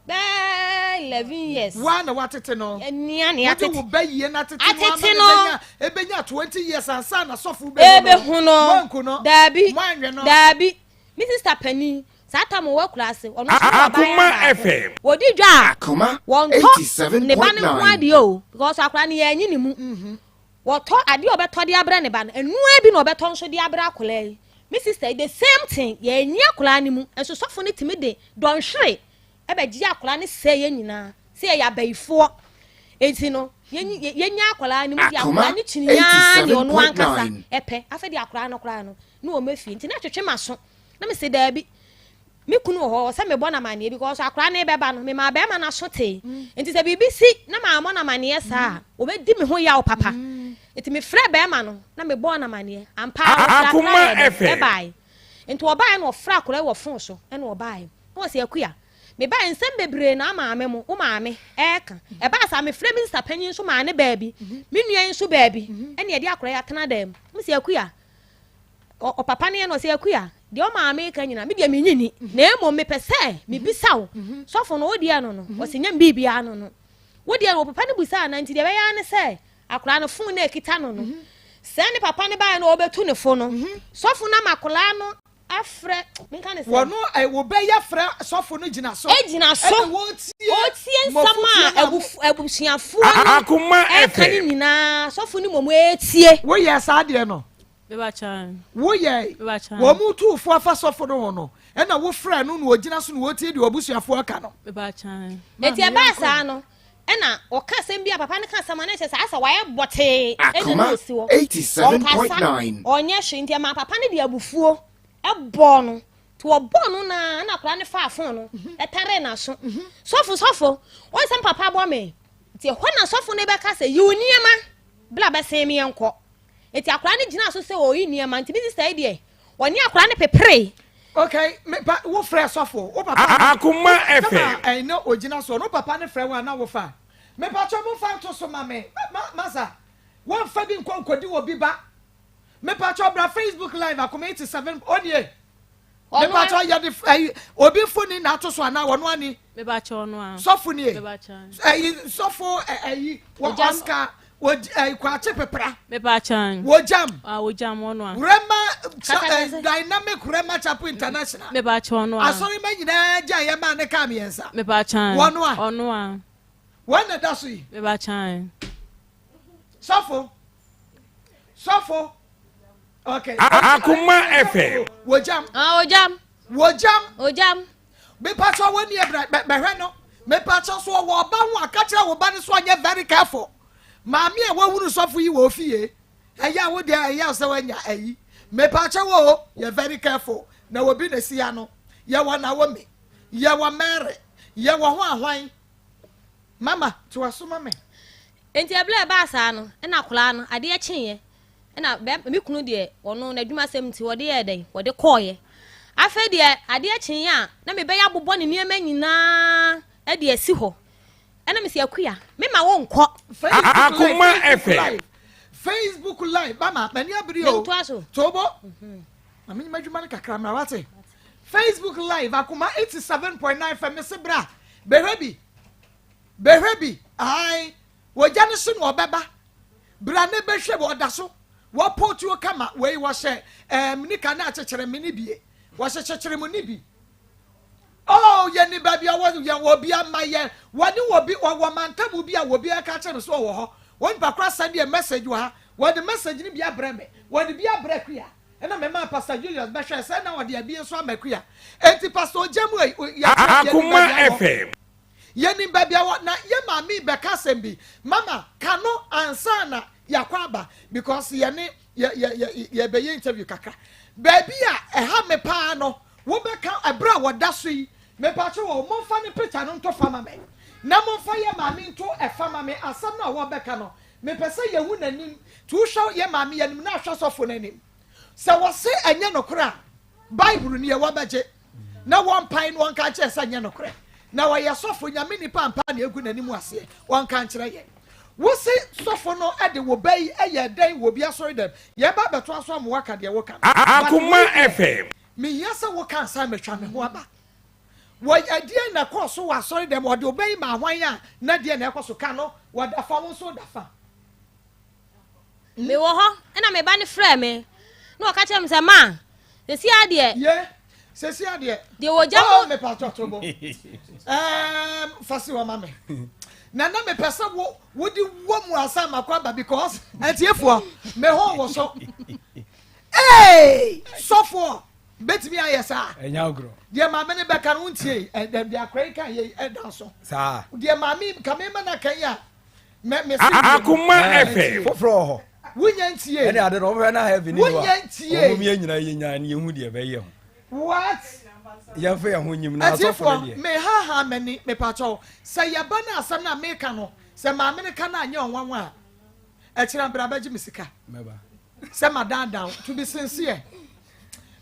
Speaker 8: Bɛɛ 11 years.
Speaker 1: Waa na watete no.
Speaker 8: Nea ne atete.
Speaker 1: Wode wo ba yie na atete no ama
Speaker 8: no
Speaker 1: ebenya 20 years ansa na sɔfo bɛhu
Speaker 8: no. Ebehu no.
Speaker 1: Moanku no.
Speaker 8: Daabi.
Speaker 1: Moanwe no.
Speaker 8: Daabi. Me sista panin, saa tam ɔwɔ akuraase, ɔno nso wɔ abaayewa baako. Wɔdi dwa a, wɔntɔ ne ba no nko adeɛ o, because akwadaa no yɛanyi ne mu. Wɔtɔ adeɛ a ɔbɛtɔ de abrɛ ne ba no, ɛnoa bi na ɔbɛtɔ nso de abrɛ akwadaa yi. Me sista yi, the same thing, yɛanyi akwadaa no mu, nso sɔfo no tumi de dɔnhwere ɛbɛgye akwadaa no sɛe yɛn nyinaa sɛ yɛyɛ abayifoɔ. Enti no, yɛnya akwadaa no mu de akwadaa no kyini ara deɛ ɔno ankasa ɛpɛ. Afei de akwadaa no koraa no, ne wɔn afie. Nti na ɛtwetwe m'aso. Na mese daabi, me kunu wɔ hɔ, ɔwɔ sɛ mebɔ no amanneɛ because akwadaa no rebɛba no, memaa barima no aso tee. Nti sɛ biribi si na mammɔ no amanneɛ saa a, ɔbɛdi me ho yaw papa. Nti mefrɛɛ barima no na mebɔɔ no amanneɛ. Ampa ara ɔfrɛɛ akwadaa yɛ dɛn? Ɛbaeɛ. Nti ɔbaeɛ na ɔfrɛɛ akwadaa yi wɔ fon so ɛna ɔbaeɛ. Na ɔse Akua, mebaeɛ nsɛm bebree na amaame mo, wo maame, ɛreka. Ɛbaa saa mefrɛɛ me sista panyin nso maa no baa bi, me nua yi nso baa bi, ɛna yɛde akwadaa yi atena dan mu. Mese Akua, ɔpapa no yɛ no ɔsɛ Akua, deɛ ɔmaame reka nyinaa me deɛ menye ni, na mmom mepɛ sɛ mebisa wo, sɔfo no wo deɛ no no, ɔse nyɛ me biribiara no no. Wo deɛ no, ɔpapa no busaa no, nti deɛ ɛbɛyɛ ara ne sɛ akwadaa no fon no a ɛkita no no, sɛ ne papa no baeɛ na ɔbɛtu ne fo no, sɔfo no ama akwadaa no afrɛ, menka ne sɛ.
Speaker 1: Wɔn ɛ wɔbɛyɛ frɛ sɔfo no gyina so.
Speaker 8: Gyina so.
Speaker 1: Ɛna wɔtie.
Speaker 8: Wɔtie nsɛm a abusuafoɔ no ɛka no nyinaa, sɔfo no mmom ɛretie.
Speaker 1: Woyɛ saa deɛ no. Woyɛ wɔn mu tu fo afa sɔfo no ho no, ɛna wofrɛ no na ɔgyina so na wɔtie deɛ abusuafoɔ ka no.
Speaker 8: Eti ɛbaa saa no, ɛna ɔka asɛm bi a papa no ka asɛm a na ɛkyerɛ sɛ asɛ wayɛ bɔtee ɛna na ɔsi hɔ. Ɔnkasa, ɔnyɛ hwee nti ɛmaa papa no de abufuo ɛbɔɔ no. Nti ɔbɔɔ no na ɛna akwadaa no faa fon no ɛtaree n'aso. Sɔfo sɔfo, wɔn sɛ papa abɔ me. Nti ɛhɔ na sɔfo no bɛka sɛ yi wo nneɛma bla bɛsen me yɛnkɔ. Enti akwadaa no gyinaa so sɛ ɔreyi nneɛma nti me sista yi deɛ ɔne akwadaa no peperee.
Speaker 1: Okay, me pa wo frɛ sɔfo, wo papa.
Speaker 2: Akoma FM.
Speaker 1: Sama ɛn na ogyina so, no papa ne frɛ wo a na wo fa. Me pa kyɛ mo fa nto so ma me. Ma masa. Wɔn fa bi nkɔ nkɔdi wɔ bi ba. Me pa kyɛ bra Facebook live akoma 87 onie. Mepakyɛw yɛde ɛyi obi mfoni na ato so anaa wɔn ani.
Speaker 4: Mepakyɛw no a.
Speaker 1: Sɔfo nie. Ɛyi sɔfo ɛyi wɔ Oscar wɔ ɛyi kwakye pepra.
Speaker 4: Mepakyɛw.
Speaker 1: Wɔ jam.
Speaker 4: Ah wɔ jam wɔn a.
Speaker 1: Rema dynamic Rema Chapel International.
Speaker 4: Mepakyɛw no a.
Speaker 1: Asɔre ma nyinaa gya yɛ maa ne kaa mmiɛnsa.
Speaker 4: Mepakyɛw.
Speaker 1: Wɔn a.
Speaker 4: Ɔno a.
Speaker 1: Wɔn na ɛda so yi.
Speaker 4: Mepakyɛw.
Speaker 1: Sɔfo. Sɔfo. Okay.
Speaker 2: Akoma FM.
Speaker 1: Wojam.
Speaker 8: Ah, ojam.
Speaker 1: Wojam.
Speaker 8: Ojam.
Speaker 1: Mepakyɛ wɔ ni ebra bɛhwɛ no. Mepakyɛ so wɔ ɔba ho aka kyerɛ wo ba no so ɔnyɛ very careful. Maame a wahunu sɔfo yi wɔ ofie. Ɛyɛ a wo deɛ ɛyɛ sɛ wanya ayi. Mepakyɛ wɔ o yɛ very careful. Na obi na si ano. Yɛ wɔ Naomi. Yɛ wɔ Mary. Yɛ wɔ ho ahwan. Mama, to aso ma me.
Speaker 8: Enti ɛberɛ a ɛbaa saa no, ɛna akwadaa no, adeɛ kyeeɛ, ɛna bɛ, me kunu deɛ, ɔno n'adwumasɛm nti, ɔde yɛɛ dɛn? Ɔde kɔeɛ. Afei deɛ, adeɛ kyeeɛ a, na mebɛyɛ abobɔ ne nneɛma nyinaa de asi hɔ. Ɛna mese, Akua, mema wo nkɔ.
Speaker 2: Akoma FM.
Speaker 1: Facebook live mama m'ani abere o.
Speaker 8: Mentoa so.
Speaker 1: Tobo. Ma menyima adwuma no kakra mmra wate. Facebook live akoma 87.9 FM mese bra bɛhwɛ bi. Bɛhwɛ bi, ae, Ogya no so na ɔbɛba. Bra ne bɛhwɛ bi, ɔda so. Wɔpɔ tuo kama, wei wɔhyɛ ɛɛm nika ne akyekyere me ne bie. Wɔhyɛ kyekyere mu ne bi. Oh, yɛ ni baabi a wɔ yɛ wɔ bi ama yɛ. Wɔne wɔ bi wɔ mantamu bi a wɔ bi ɛka kyerɛ me so ɔwɔ hɔ. Wɔn nipa kora send yɛ message wɔ ha. Wɔde message no bi abrɛ me. Wɔde bi abrɛ Akua. Ɛna mɛma Pastor Julius bɛhwɛ sɛ na wɔde abie nso ama Akua. Enti Pastor Ogya mu ei, yɛ yɛ ni
Speaker 2: Akoma
Speaker 1: baabi a wɔ.
Speaker 2: FM.
Speaker 1: Yɛnim baabi a wɔ na yɛ maame yi bɛka asɛm bi. Mama, ka no ansa na yɛakɔ aba because yɛne yɛ yɛ yɛ yɛbɛyɛ interview kakra. Baabi a ɛha me paa no, wobɛka ɛberɛ a wɔda so yi, mepatwo wɔ momfa ne picture no nto fa ma me na momfa yɛ maame nto ɛfa ma me asɛm no a wɔbɛka no, mepɛ sɛ yɛhu n'anim. Nti wohwɛ yɛ maame yi anim na ahwɛ sɔfo no anim. Sɛ wɔse ɛnyɛ nokorɛ a, Bible nie, wɔbɛgye na wɔmpae no wɔnka nkyerɛ sɛ nyɛ nokorɛ na ɔyɛ sɔfo nyame nipa ampa na egu n'anim aseɛ wɔnka nkyerɛ yɛn wose sɔfo no de wo ba yi yɛ dɛn wɔ obi asɔre dɛm yɛba abɛto aso ama waka deɛ woka no but
Speaker 2: Akoma
Speaker 1: wei deɛ
Speaker 2: FM.
Speaker 1: mehia sɛ woka ansa matwa me ho aba wɔ ɛdeɛn na ɛkɔɔ so wɔ asɔre dɛm wɔde wo ba yi maa hwan a na deɛ na ɛkɔ so ka no wɔda fa wo nso da fa.
Speaker 8: Mewɔ hɔ na me ba no frɛɛ me na ɔka kyerɛɛ me sɛ, Ma, seesei ara deɛ.
Speaker 1: Ye. Sɛsi adeɛ.
Speaker 8: Deɛ wɔgya
Speaker 1: mo. Oh, mepa tɔtɔ bo. Ɛɛm, fa si hɔ ma me. Na na mepɛ sɛ wo wode wɔ mu ansa makɔ aba because atiefoɔ me ho wɔ so. Ee, sɔfoɔ betumi ayɛ saa.
Speaker 9: Ɛnyɛ agorɔ.
Speaker 1: Deɛ maame no bɛka no wontie ɛdɛm deɛ akora yi ka yɛ ɛda so.
Speaker 9: Saa.
Speaker 1: Deɛ maame ka me ma na kan yi a mɛ mɛ se.
Speaker 2: Akoma FM.
Speaker 9: Foforɔ wɔ hɔ.
Speaker 1: Wonya ntie.
Speaker 9: Ɛne ade no wɔhwɛ na heaven ni hɔ a.
Speaker 1: Wonya ntie.
Speaker 9: Wɔn mu yɛ nyinaa yɛ nyaa ne yɛn hu deɛ ɛbɛyɛ ho.
Speaker 1: What?
Speaker 9: Yɛmfa yɛn ho nyim na asɔfo no
Speaker 1: Atiefoɔ,
Speaker 9: deɛ.
Speaker 1: me haha m'ani, mepakyɛw, sɛ yɛba no asɛm no a meka no, sɛ maame no ka no anyɛ ɔnwanwa a, ɛkyena bra bɛgye me sika.
Speaker 9: Mɛba.
Speaker 1: Sɛ madaadaa wo, to be sincere.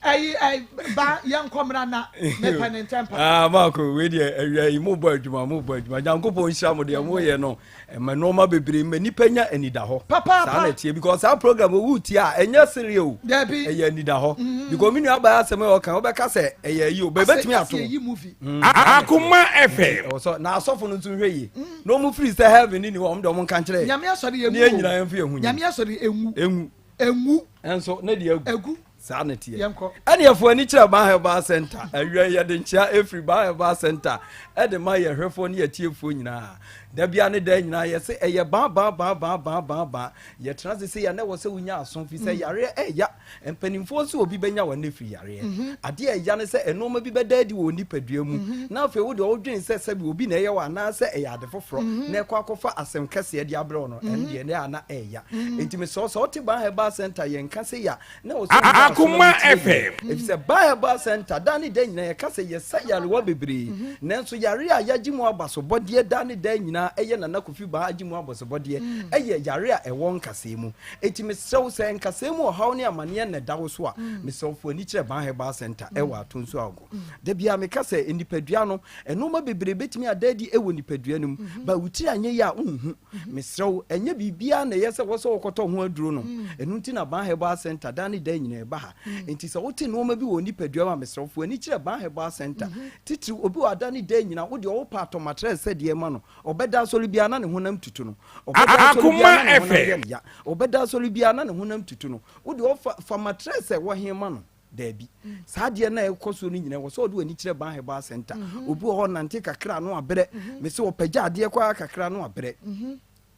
Speaker 1: Ɛyi, ɛyi, ba, yɛnkɔ mmra na mepɛ ne ntɛm pa.
Speaker 9: Ah, Marco, wei deɛ awia yi mobɔ adwuma, mobɔ adwuma. Nyankopɔn nhyira mo deɛ moyɛ no. Ɛma nneɛma bebree ma nipa nya anidahɔ.
Speaker 1: Papaapa.
Speaker 9: Saa na ɛteɛ because saa program owu tie a ɛnyɛ sereɛ o.
Speaker 1: Dabi.
Speaker 9: Ɛyɛ anidahɔ. Mm. Because mi nua abaa asɛm a ɔka wobɛka sɛ ɛyɛ ayi o bɛbɛtumi ato.
Speaker 1: Asɛ yi movie.
Speaker 9: Mm.
Speaker 2: Akoma FM.
Speaker 9: Ɛwɔ sɛ na asɔfo no nso nhwɛ yie. Mm. Na wɔn firi sɛ heaven ni ni hɔ wɔn de wɔn nka nkyerɛ.
Speaker 1: Nyame asɔre enwu.
Speaker 9: Ne yɛn nyinaa yɛn fi yɛn ho nyi.
Speaker 1: Nyame asɔre enwu.
Speaker 9: Enwu.
Speaker 1: Enwu.
Speaker 9: Ɛnso ne deɛ egu.
Speaker 1: Egu.
Speaker 9: Saa na ɛteɛ.
Speaker 1: Yɛnkɔ.
Speaker 9: Ɛne ɛfo ani kyerɛ Ban Herbal Center. Awia yi yɛde nkyea ɛfiri Ban Herbal Center ɛde ma yɛn hwɛfoɔ ne yɛtiefoɔ nyinaa. Da bia ne da nyinaa yɛse ɛyɛ ban ban ban ban ban ban ban. Yɛtena ase sei a na ɛwɔ sɛ wonya aso firi sɛ yareɛ ɛya. Mpanimfoɔ nso obi bɛnya wɔn afiri yareɛ. Adeɛ a ɛya ne sɛ nnoɔma bi bɛda adi wɔ nipadua mu na afei wo deɛ wodwene sɛ sɛbi obi na ɛyɛ wo anaasɛ ɛyɛ ade foforɔ na ɛkɔ akɔfa asɛm kɛseɛ de abrɛ wo no ɛno deɛ ɛyɛ a na ɛya. Enti mesrɛ wo sɛ wote Ban Herbal Center yɛnka sei a na ɛwɔ sɛ wonya aso na
Speaker 2: Akoma
Speaker 9: wotie yie.
Speaker 2: FM.
Speaker 9: Efisɛ Ba Herbal Center, daa ne daa nyinaa yɛka sɛ yɛsa nyarewa bebree. Nanso yare a yɛagye mu abasobɔdeɛ daa ne daa nyinaa ɛyɛ Nana Kofi Baa agye mu abasobɔdeɛ ɛyɛ yare a ɛwɔ nkasɛɛ mu. Enti mesrɛ wo sɛ nkasɛɛ mu ɔhaw ne amaneɛ na ɛda wo so a, mesrɛ wo fa w'ani kyerɛ Ba Herbal Center ɛwɔ Atonsu Agogo. Da biara meka sɛ nipadua no, nnoɔma bebree bɛtumi ada adi wɔ nipadua no mu, but wo tiri anyɛ yie a wonhu. Mesrɛ wo, ɛnyɛ biribiara na ɛyɛ sɛ wɔ sɛ wokɔtɔ ho aduro nom. Ɛno nti na Ban Herbal Center daa ne daa nyinaa ɛba ha. Enti sɛ wote nnoɔma bi wɔ wo nipadua mu a, mesrɛ wo, fa w'ani kyerɛ Ban Herbal Center. Titiriw, obi wɔ ha daa ne daa nyinaa, wo deɛ wopɛ atɔ matress sɛ deɛ ma no, ɔbɛda asɔre biara na ne honam tutu no. Ɔbɛda asɔre biara na ne honam yɛ no ya. Ɔbɛda asɔre biara na ne honam tutu no. Wo deɛ fa, fa matress a ɛwɔ he ma no. Daabi. Saa adeɛ no a ɛkɔ soɔ no nyinaa, ɛwɔ sɛ ɔde w'ani kyerɛ Ban Herbal Center. Obi wɔ hɔ nante kakra no abrɛ. Mese ɔpagya adeɛ kɔ ara kakra no abrɛ.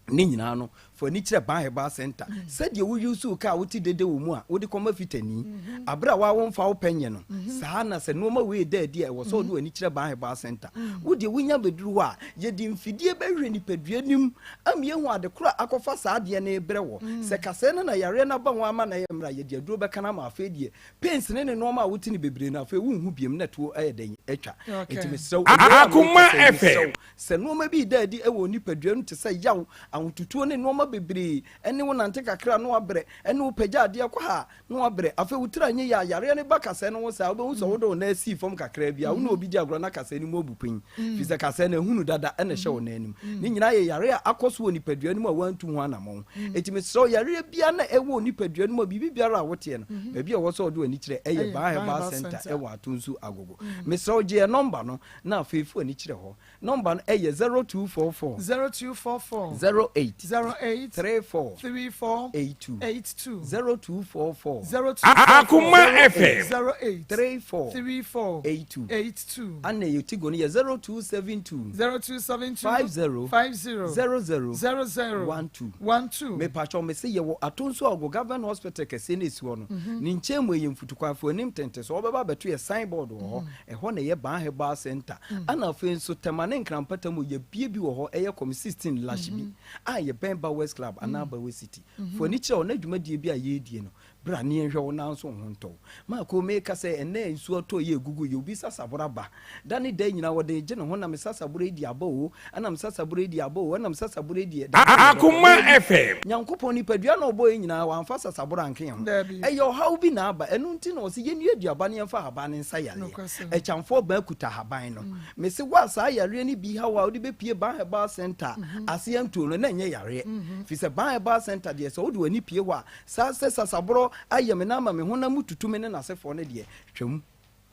Speaker 9: Ne nyinaa no, fa w'ani kyerɛ Ban Herbal Center. Sɛdeɛ wo use wo car a wote dede wɔ mu a wode kɔma fitani, aberɛ a woa womfa wo pɛ nyɛ no, saa na sɛ nnoɔma wei reda adi a, ɛwɔ sɛ wode w'ani kyerɛ Ban Herbal Center. Wo deɛ wonya bɛduru hɔ a, yɛde mfidie bɛhwɛ nipadua no mu ama yɛahu ade korɔ a akɔfa saa adeɛ no rebrɛ wɔ. Sɛ kasɛɛ no na yareɛ no aba ho ama no ayɛ mmerɛ a, yɛde aduro bɛka no ama afei deɛ pains ne ne nnoɔma a wote no bebree no afei wonhu biom na ɛtoɔ ayɛ dɛn atwa. Nti mesrɛ wo, awia yi a
Speaker 2: Akoma
Speaker 9: merekasa yi, mesrɛ
Speaker 2: FM.
Speaker 9: wo, sɛ nnoɔma bi reda adi wɔ wo nipadua no te sɛ yaw, ahotutuo ne nnoɔma bebree, ɛne wo nante kakra na woabrɛ, ɛne wo pagya adeɛ kɔ ha a, na wabrɛ. Afei wo tiri anyɛ yie a, yareɛ no ba kasɛɛ no ho saa a, wobɛhu sɛ wode wo nan sii fam kakraa bi a, wo ne obi di agorɔ na kasɛɛ no mu abu pɛn. Firi sɛ kasɛɛ no ahunu dada na ɛhyɛ wo nan no mu. Ne nyinaa yɛ yareɛ a akɔ so wɔ nipadua no mu a woantu ho anammɔn. Enti mesrɛ wo, yareɛ biara na ɛwɔ wo nipadua no mu a, biribi biara a woteɛ no, baabi a ɛwɔ sɛ wode w'ani kyerɛ yɛ Baa Herbal Centre wɔ Atonsu Agogo. Mesrɛ wo, gye yɛn nɔmba no na afei fa w'ani kyerɛ hɔ. Nɔmba no yɛ 0244.
Speaker 1: 0244.
Speaker 9: 08.
Speaker 1: 08.
Speaker 9: 34.
Speaker 1: 34.
Speaker 9: 82.
Speaker 1: 82.
Speaker 9: 0244.
Speaker 1: 0244.
Speaker 2: Akoma FM.
Speaker 1: 08.
Speaker 9: 34.
Speaker 1: 34.
Speaker 9: 82.
Speaker 1: 82.
Speaker 9: Ana yɛ Tigo no yɛ 0272.
Speaker 1: 0272.
Speaker 9: 50.
Speaker 1: 50.
Speaker 9: 00.
Speaker 1: 00.
Speaker 9: 12.
Speaker 1: 12.
Speaker 9: Mepatwɔ mese yɛwɔ Atonsu Agogo Government Hospital kɛseɛ no esi hɔ no. Ne nkyɛn mu ɛyɛ mfutukwanfoɔ anim tente so wɔbɛba abɛto yɛ signboard wɔ hɔ. Ɛhɔ na ɛyɛ Ban Herbal Centre. Ɛna afei nso Tema ne Nkran mpata mu yɛabue bi wɔ hɔ, ɛyɛ Kɔm 16 Lashibi a yɛbɛn Bowers Club anaa Bowers City. Fa w'ani kyerɛ hɔ na dwumadie bi a yɛredie no, bra na yɛnhwɛ wo nanso wo ho ntɔ wo. Marko, meka sɛ ɛnnɛ nsuo atɔ yi ɛgugu yi, obi sasaboro aba. Da ne da nyinaa wɔde regye ne ho na me sasaboro yi di aba oo, ɛna me sasaboro yi di aba oo, ɛna me sasaboro yi di da
Speaker 2: Akoma FM.
Speaker 9: Nyankopɔn nipadua na ɔbɔɔ yɛn nyinaa, wamfa sasaboro anka yɛn ho. Ɛyɛ ɔhaw bi na aba, ɛno nti na ɔse yɛnnua aduaba na yɛmfa ahaban no nsa yareɛ. Akyamfoɔ baa kuta ahaban no. Mese wo a saa yareɛ no bi ha wo a wode bɛpue Ban Herbal Centre a, aseɛ ntuo no, na ɛnyɛ yareɛ. Firi sɛ Ban Herbal Centre deɛ sɛ wode w'ani pue hɔ a, saa sɛ sasaborɔ ayɛ me na ama me honam mu tutu me ne n'asefoɔ no deɛ, twam.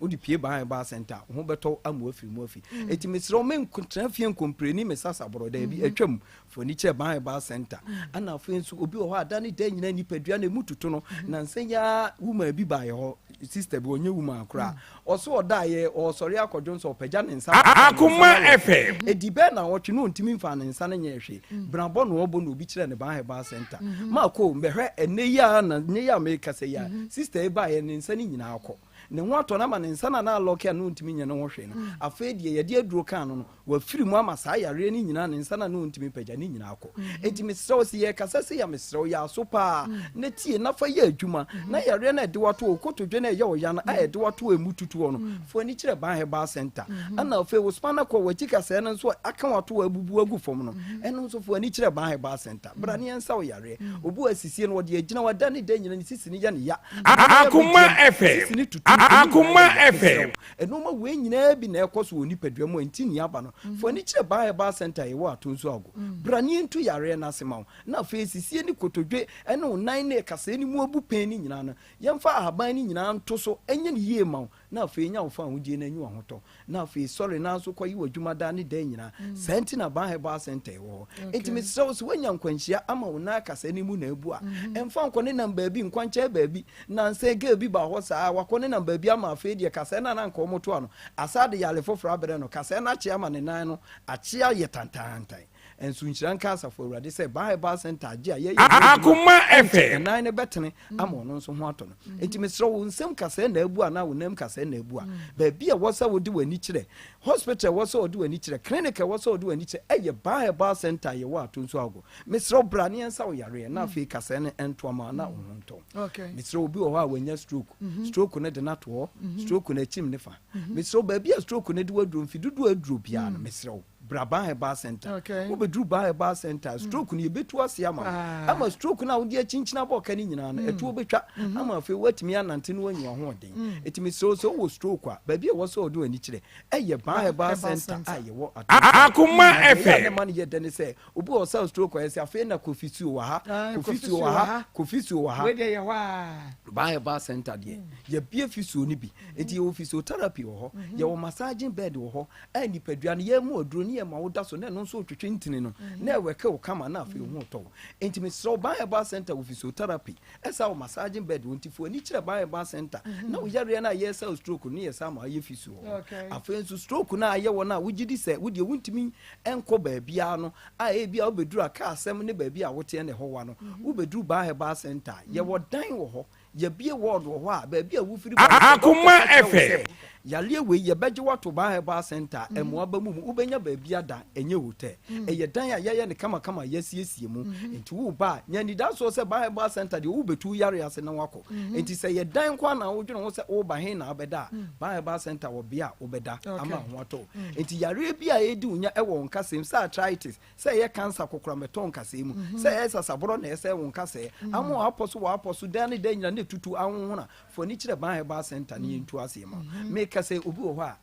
Speaker 9: Wode pue Ban Herbal Centre a, wo ho bɛtɔ wo ama woafiri mu afi. Enti mesrɛ wo, mentena fie nkompreni me sasaborɔ, daabi, atwam. Fa w'ani kyerɛ Ban Herbal Centre. Ɛna afei nso, obi wɔ hɔ a da ne da nyinaa nipadua no emu tutu no. Nansa yi ara, woman bi baeɛ hɔ. sister bi ɔnyɛ woman koraa ɔso ɔdaeɛ ɔresɔre akɔdwo nso ɔpagya ne nsa
Speaker 2: Akoma FM.
Speaker 9: Ɛdi bɛɛ na ɔtwe no ɔntumi mfa ne nsa no nyɛ hwee brabɔ na ɔbɔ na obi kyerɛ ne Ban Herbal Center maako mbɛhwɛ ɛnɛ yi a na ɛnɛ yi a mekasa yi a sister yi baeɛ ne nsa no nyinaa kɔ ne ho atɔ no ama ne nsa no a na alɔke a na ɔntumi nyɛ ne ho hwee no afei deɛ yɛde aduro kaa no no Wafiri mu ama saa yareɛ no nyinaa, ne nsa no a na ɔntumi mpagya ne nyinaa kɔ. Enti mesrɛ wo, sɛ yɛrekasa sei a, mesrɛ wo, yɛ aso paa na tie na fa yɛ adwuma. Na yareɛ no a ɛde wo ato hɔ, wo kotodwe no a ɛyɛ wo ya no a ɛde wo ato hɔ a ɛmu tutu hɔ no, fa w'ani kyerɛ Ban Herbal Centre. Ɛna afei wo spinal cord, w'akyi kasɛɛ no nso a aka wo ato hɔ abubu agu fam no, ɛno nso fa w'ani kyerɛ Ban Herbal Centre. Bra na yɛnsa wo yareɛ. Obi wɔ asisie no, ɔde agyina hɔ a, da ne da nyinaa ne sisi no yɛ no ya.
Speaker 2: Akoma FM.
Speaker 9: Sisi no tutu, ɛmu nyinaa
Speaker 2: Akoma
Speaker 9: yɛ ya. Mesrɛ
Speaker 2: FM.
Speaker 9: wo. Nnoɔma wei nyinaa bi na ɛkɔ so wɔ nipadua mu a nti nni aba no. Fa w'ani kyerɛ Ban Herbal Centre a yɛwɔ Atonsu Ago. Bra na yɛntu yareɛ no ase ma wo. Na afei sisie ne kotodwe ne wo nan ne kasɛɛ no mu abu pɛn no nyinaa no, yɛmfa ahaban no nyinaa nto so nyɛ no yie ma wo. Na afei nya wo fawohodie na nyi w'ahotɔ. Na afei sɔre na nso kɔyɛ w'adwuma daa ne daa nyinaa. Saa nti na Ban Herbal Centre wɔ hɔ. Enti mesrɛ wo sɛ woanya nkwanhyia ama wo nan kasɛɛ no mu na abu a, mfa nkɔ ne nam baabi, nkwankyɛn baabi. Nnansa yi girl bi baa hɔ saa, wakɔ ne nam baabi ama afei deɛ kasɛɛ no a na anka wɔtoa no, asan de yare foforɔ abrɛ no, kasɛɛ no akye ama ne nan no akye ayɛ tantaantan. Nso nhyira nka Asafo Awurade sɛ Ban Herbal Centre agye a yɛyɛ ho adwuma
Speaker 2: Akoma
Speaker 9: ɛnkyɛ
Speaker 2: FM.
Speaker 9: ɛnan no bɛtene ama ɔno nso ho atɔ no. Enti mesrɛ wo, wo nsam kasɛɛ na abu anaa wo nam kasɛɛ na abu a, baabi a ɛwɔ sɛ wode w'ani kyerɛ, hospital a ɛwɔ sɛ wode w'ani kyerɛ, clinic a ɛwɔ sɛ wode w'ani kyerɛ, ɛyɛ Ban Herbal Centre a yɛwɔ Atonsu Ago. Mesrɛ wo bra na yɛnsa wo yareɛ na afei kasɛɛ no ntoa ma na wo ho ntɔ wo. Mesrɛ wo obi wɔ hɔ a wanya stroke, stroke no de no ato hɔ, stroke no akyim ne fa. Mesrɛ wo baabi a stroke no de wo aduro mfe dodoɔ a aduro biara no mesrɛ wo bra Ban Herbal Center. Wobɛduru Ban Herbal Center a stroke no yɛbɛtu ase ama wo ama stroke no a wode akyinkyini abɔ ka no nyinaa no ɛtoɔ bɛtwa ama afei woatumi anante na woanya w'ahoɔden. Enti mesrɛ wo sɛ wowɔ stroke a baabi a ɛwɔ sɛ wode w'ani kyerɛ ɛyɛ Ban Herbal Center a yɛwɔ Atonsu.
Speaker 2: Akoma
Speaker 9: Na deɛ ɛyɛ a na
Speaker 2: FM.
Speaker 9: ɛma no yɛ dɛ ne sɛ Obi wɔ sɛ stroke ɔyɛ sɛ afei na Kofi Suo wɔ ha, Kofi Suo wɔ ha, Kofi Suo wɔ ha.
Speaker 1: Wei deɛ yɛ hɔ aa.
Speaker 9: Ban Herbal Center deɛ yɛbie fisuo no bi. Nti yɛwɔ physiotherapy wɔ hɔ, yɛwɔ massaging bed wɔ hɔ a nipadua no yɛma aduro ne yɛma wo da so na ɛno nso retwetwe ntini no na ɛwɛke wo kama na afei wo ho retɔ wo. Nti mesrɛ wo Ban Herbal Center wɔ physiotherapy ɛsa wɔ massaging bed wɔ nti fo ani kyerɛ Ban Herbal Center na wo yareɛ no a yɛsa wo stroke no ne yɛsa ma ayɛ fisio wɔ hɔ. Afei nso stroke no a ayɛ wɔ no a wogye di sɛ wo deɛ wontumi nkɔ baabiara no a ebia wobɛduru a kaa asɛm ne baabi a woteɛ na ɛhɔ wa no, wobɛduru Baa Herbal Centre a, yɛwɔ dan wɔ hɔ, yɛabue ward wɔ hɔ a baabi a wofiri ba no sɛ
Speaker 2: Akoma
Speaker 9: dɔkta ka kyerɛ wo
Speaker 2: FM.
Speaker 9: sɛ yareɛ wei yɛbɛgye wo ato Baa Herbal Centre a, mmoa ba mu mu, wobɛnya baabi ada, ɛnyɛ hotel. Ɛyɛ dan a yɛayɛ no kamakama a yɛasiesie mu. Nti woreba a, nya anidasoɔ sɛ Baa Herbal Centre deɛ wobɛtu wo yareɛ ase na woakɔ. Nti sɛ ɛyɛ dan nko ara na wodwene ho sɛ woreba he na wobɛda a, Baa Herbal Centre wɔ bea a wobɛda ama wo ho atɔ wo. Enti yareɛ bi a ɛredi wo nya wɔ wo nkasɛɛ mu, sɛ arthritis, sɛ ɛyɛ cancer kokoram ɛtɔ wo nkasɛɛ mu, sɛ ɛyɛ sasaborɔ na ɛsɛe wo nkasɛɛ, ama w'apɔ so w'apɔ so daa ne daa nyinaa na ɛtutu ahonhon a, fa w'ani kyerɛ Ban Herbal Centre na yɛntu aseɛ ma wo. Meka sɛ obi wɔ hɔ a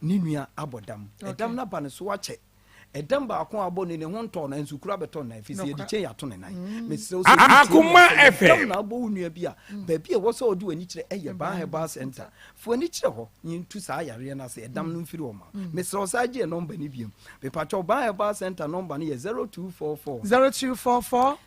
Speaker 9: ne nua abɔ dam, ɛdam no aba ne so akyɛ. Ɛdam baako a abɔ no ne ho ntɔɔ no, nso kuru abɛtɔ ne nan, ɛfiri sɛ yɛde kyɛn ato ne nan. Mesrɛ wo sɛ wotie me
Speaker 2: Akoma
Speaker 9: a, sɛ yɛ dam
Speaker 2: FM.
Speaker 9: na abɔ wo nua bi a, baabi a ɛwɔ sɛ wode w'ani kyerɛ yɛ Ban Herbal Centre. Fa w'ani kyerɛ hɔ na yɛntu saa yareɛ no ase, ɛdam no mfiri hɔ mma wo. Mesrɛ wo san gye yɛn nɔmba no bio. Mepakyɛw, Ban Herbal Centre nɔmba no yɛ 0244.
Speaker 1: 0244.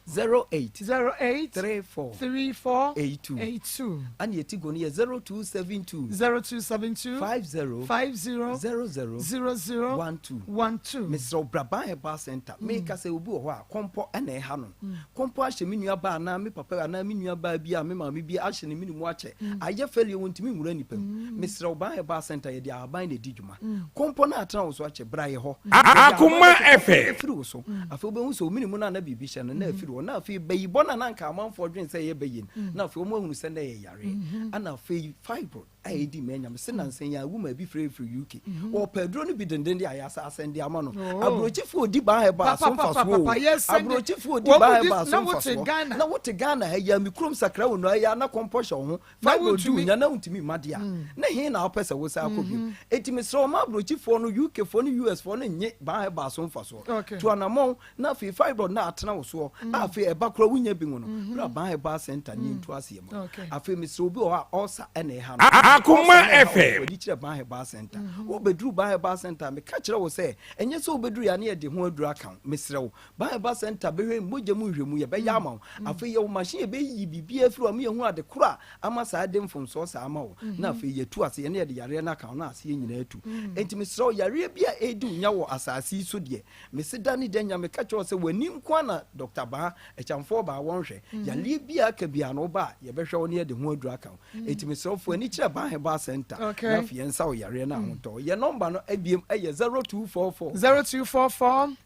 Speaker 9: 08.
Speaker 1: 08.
Speaker 9: 34.
Speaker 1: 34.
Speaker 9: 82.
Speaker 1: 82.
Speaker 9: Ɛna yɛ Tigo no yɛ 0272.
Speaker 1: 0272.
Speaker 9: 50.
Speaker 1: 50.
Speaker 9: 00.
Speaker 1: 00.
Speaker 9: 12.
Speaker 1: 12.
Speaker 9: Mesrɛ wo bra Ban Herbal Centre. Meka sɛ obi wɔ hɔ a, kɔmpɔ na ɛha no. Kɔmpɔ ahyɛ me nua baa anaa me papa anaa me nua baa bi a me maame bi ahyɛ ne mene mu akyɛ. Ayɛ fɛlie wɔntumi nwura nipa mu. Mesrɛ wo Ban Herbal Centre yɛde ahaban na ɛdi dwuma. Kɔmpɔ no atena wo so akyɛ bra yɛ hɔ. Yɛde ahaban
Speaker 2: Akoma
Speaker 9: bɛto kɔmpɔ no
Speaker 2: FM.
Speaker 9: afiri wo so. Afei wobɛhu sɛ wo mene mu no a na biribi hyɛ no na afiri hɔ. Na afei bayibɔ no a na anka amanfoɔ dwene sɛ ɛyɛ bayie no na afei wɔn ahunu sɛ na ɛyɛ yareɛ. Ɛna afei fibroid. a edi mɛ nyame se nansa yi a wuma bi frɛ firi UK wɔpɛ aduro no bi denden de ayɛ asa asɛn de ama no aburokyifo odi baa hɛ baa so mfasoɔ o aburokyifo odi baa hɛ baa so mfasoɔ na wote Ghana ha yi a me kurom sakra wo nua yi a na kɔmpɔ hyɛ wo ho fibro du nya na wontumi mma de a ne he na wopɛ sɛ wo san akɔ bio eti mesrɛ wɔn aburokyifoɔ no UK foɔ ne US foɔ no nye baa hɛ baa so mfasoɔ tu anamɔn na afei fibroid na atena wo soɔ a afei ɛba koraa wonya bi ngo no bra Ban Herbal Center ne yɛntu aseɛ ma afei mesrɛ obi wɔ hɔ a ulcer ɛna ɛha no.
Speaker 2: Akoma FM.
Speaker 9: W'ani kyerɛ Ban Herbal Center. Wobɛduru Ban Herbal Center a, meka kyerɛ wo sɛ, ɛnyɛ sɛ wobɛduru yɛ a na yɛde ho aduru aka wo. Mesrɛ wo, Ban Herbal Center bɛhwɛ mogya mu nhwɛmu, yɛbɛyɛ ama wo. Afei yɛwɔ machine a ɛbɛyiyi biribiara afiri hɔ ama yɛahu ade korɔ a ama saa de mfomsoɔ saa ama wo. Na afei yɛatu aseɛ na yɛde yareɛ no aka wo na aseɛ nyinaa atu. Enti mesrɛ wo, yareɛ bi a ɛredi wo nya wɔ asase yi so deɛ, mese da ne da nya meka kyerɛ wo sɛ w'ani nko ara na Dɔkta Baa, Akyamfoɔ Baa wɔnhwɛ. Yareɛ biara aka biara no woba a, yɛbɛhwɛ wo na yɛde ho aduru aka wo. Enti mesrɛ wo fa w'ani kyerɛ Ban Herbal Centre na afei yɛnsa wo yareɛ no ahotɔ. Yɛn nɔmba no abiem yɛ 0244.
Speaker 1: 0244.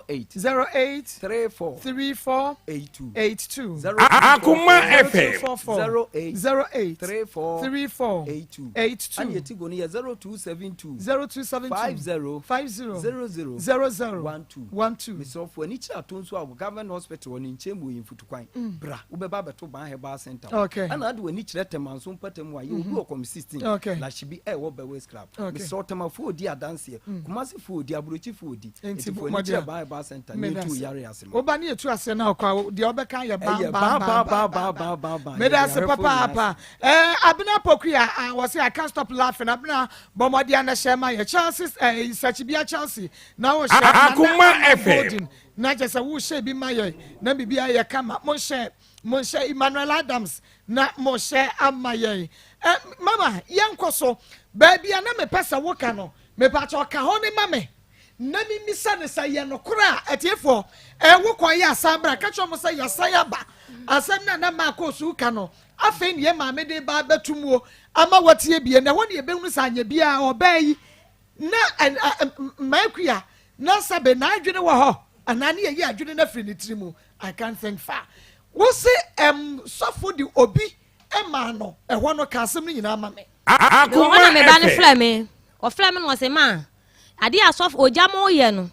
Speaker 9: 08.
Speaker 1: 08.
Speaker 9: 34.
Speaker 1: 34.
Speaker 9: 82.
Speaker 1: 82.
Speaker 2: Akoma FM.
Speaker 1: 0244.
Speaker 9: 08.
Speaker 1: 08.
Speaker 9: 34.
Speaker 1: 34.
Speaker 9: 82.
Speaker 1: 82.
Speaker 9: Ɛna yɛti go no yɛ 0272.
Speaker 1: 0272.
Speaker 9: 50.
Speaker 1: 50.
Speaker 9: 00.
Speaker 1: 00.
Speaker 9: 12.
Speaker 1: 12.
Speaker 9: Mesrɛ wo fa w'ani kyerɛ Atonsu Ago Government Hospital wɔ ne nkyɛn mu wɔ Mfutukwan. Bra, wobɛba abɛto Ban Herbal Centre hɔ.
Speaker 1: Okay.
Speaker 9: Ɛna ade w'ani kyerɛ Tɛmanso mpɔtam hɔ a, yɛwɔ bi wɔ Kɔm 16,
Speaker 1: Okay.
Speaker 9: Lashibi a ɛwɔ Bewes Club.
Speaker 1: Okay.
Speaker 9: Mesrɛ wo, Tɛmafoɔ ɔdi adanseɛ, Kumasefoɔ ɔdi, Aburokyifoɔ ɔdi.
Speaker 1: Enti
Speaker 9: Enti fa w'ani
Speaker 1: mmɔden
Speaker 9: kyerɛ
Speaker 1: a.
Speaker 9: Ban Herbal Centre na
Speaker 1: Meda
Speaker 9: yɛntu wo
Speaker 1: ase.
Speaker 9: yareɛ ase ma wo.
Speaker 1: Woba ne yɛtu aseɛ na ɔkɔ a, deɛ ɔbɛka yɛ ban
Speaker 9: Ɛyɛ
Speaker 1: ban
Speaker 9: ban
Speaker 1: ban
Speaker 9: ban
Speaker 1: ban
Speaker 9: ban
Speaker 1: ban
Speaker 9: ban
Speaker 1: ban.
Speaker 9: ban ban ban.
Speaker 1: Meda
Speaker 9: Yɛde
Speaker 1: ase
Speaker 9: yarefoɔ nyinaa
Speaker 1: papaapa.
Speaker 9: ase.
Speaker 1: Eh, Abena Pokuya, ah, wɔse I can't stop laughing. Abena, bɔ mmɔden a na hyɛ ma yɛ. Chelsea, eh, Sakyibia Chelsea, na wohyɛ Nana
Speaker 2: Akoma
Speaker 1: Ama
Speaker 2: FM.
Speaker 1: Golden. Na kyerɛ sɛ wohyɛ bi ma yɛn na biribiara yɛ kama. Monhyɛ, monhyɛ Emmanuel Adams na mohyɛ ama yɛn. Ɛ, mama, yɛnkɔ so. Baabi a na mepɛ sɛ woka no, mepakyɛ ɔka hɔ no ma me na memmisa no sɛ yɛ nokorɛ a. Atiefoɔ, ɛ, wokɔ yɛ asan bra, ka kyerɛ wɔn sɛ yɛasan aba. Asɛm no a na Marko so reka no, afei na yɛn maame de ba abɛto muo ama watie bie, na ɛhɔ na yɛbɛhunu sɛ anyɛ biara ɔbaa yi Na Mmaakua na sɛbe n'adwene wɔ hɔ anaa ne yɛyi adwene no afiri ne tiri mu I can't think far. Wo se ɛm sɔfo de obi maa no ɛhɔ no ka asɛm no nyinaa ma me.
Speaker 8: Mewɔ hɔ na me ba no frɛ me. Ɔfrɛ me na ɔse ma adeɛ a sɔfo ogya mo yɛ no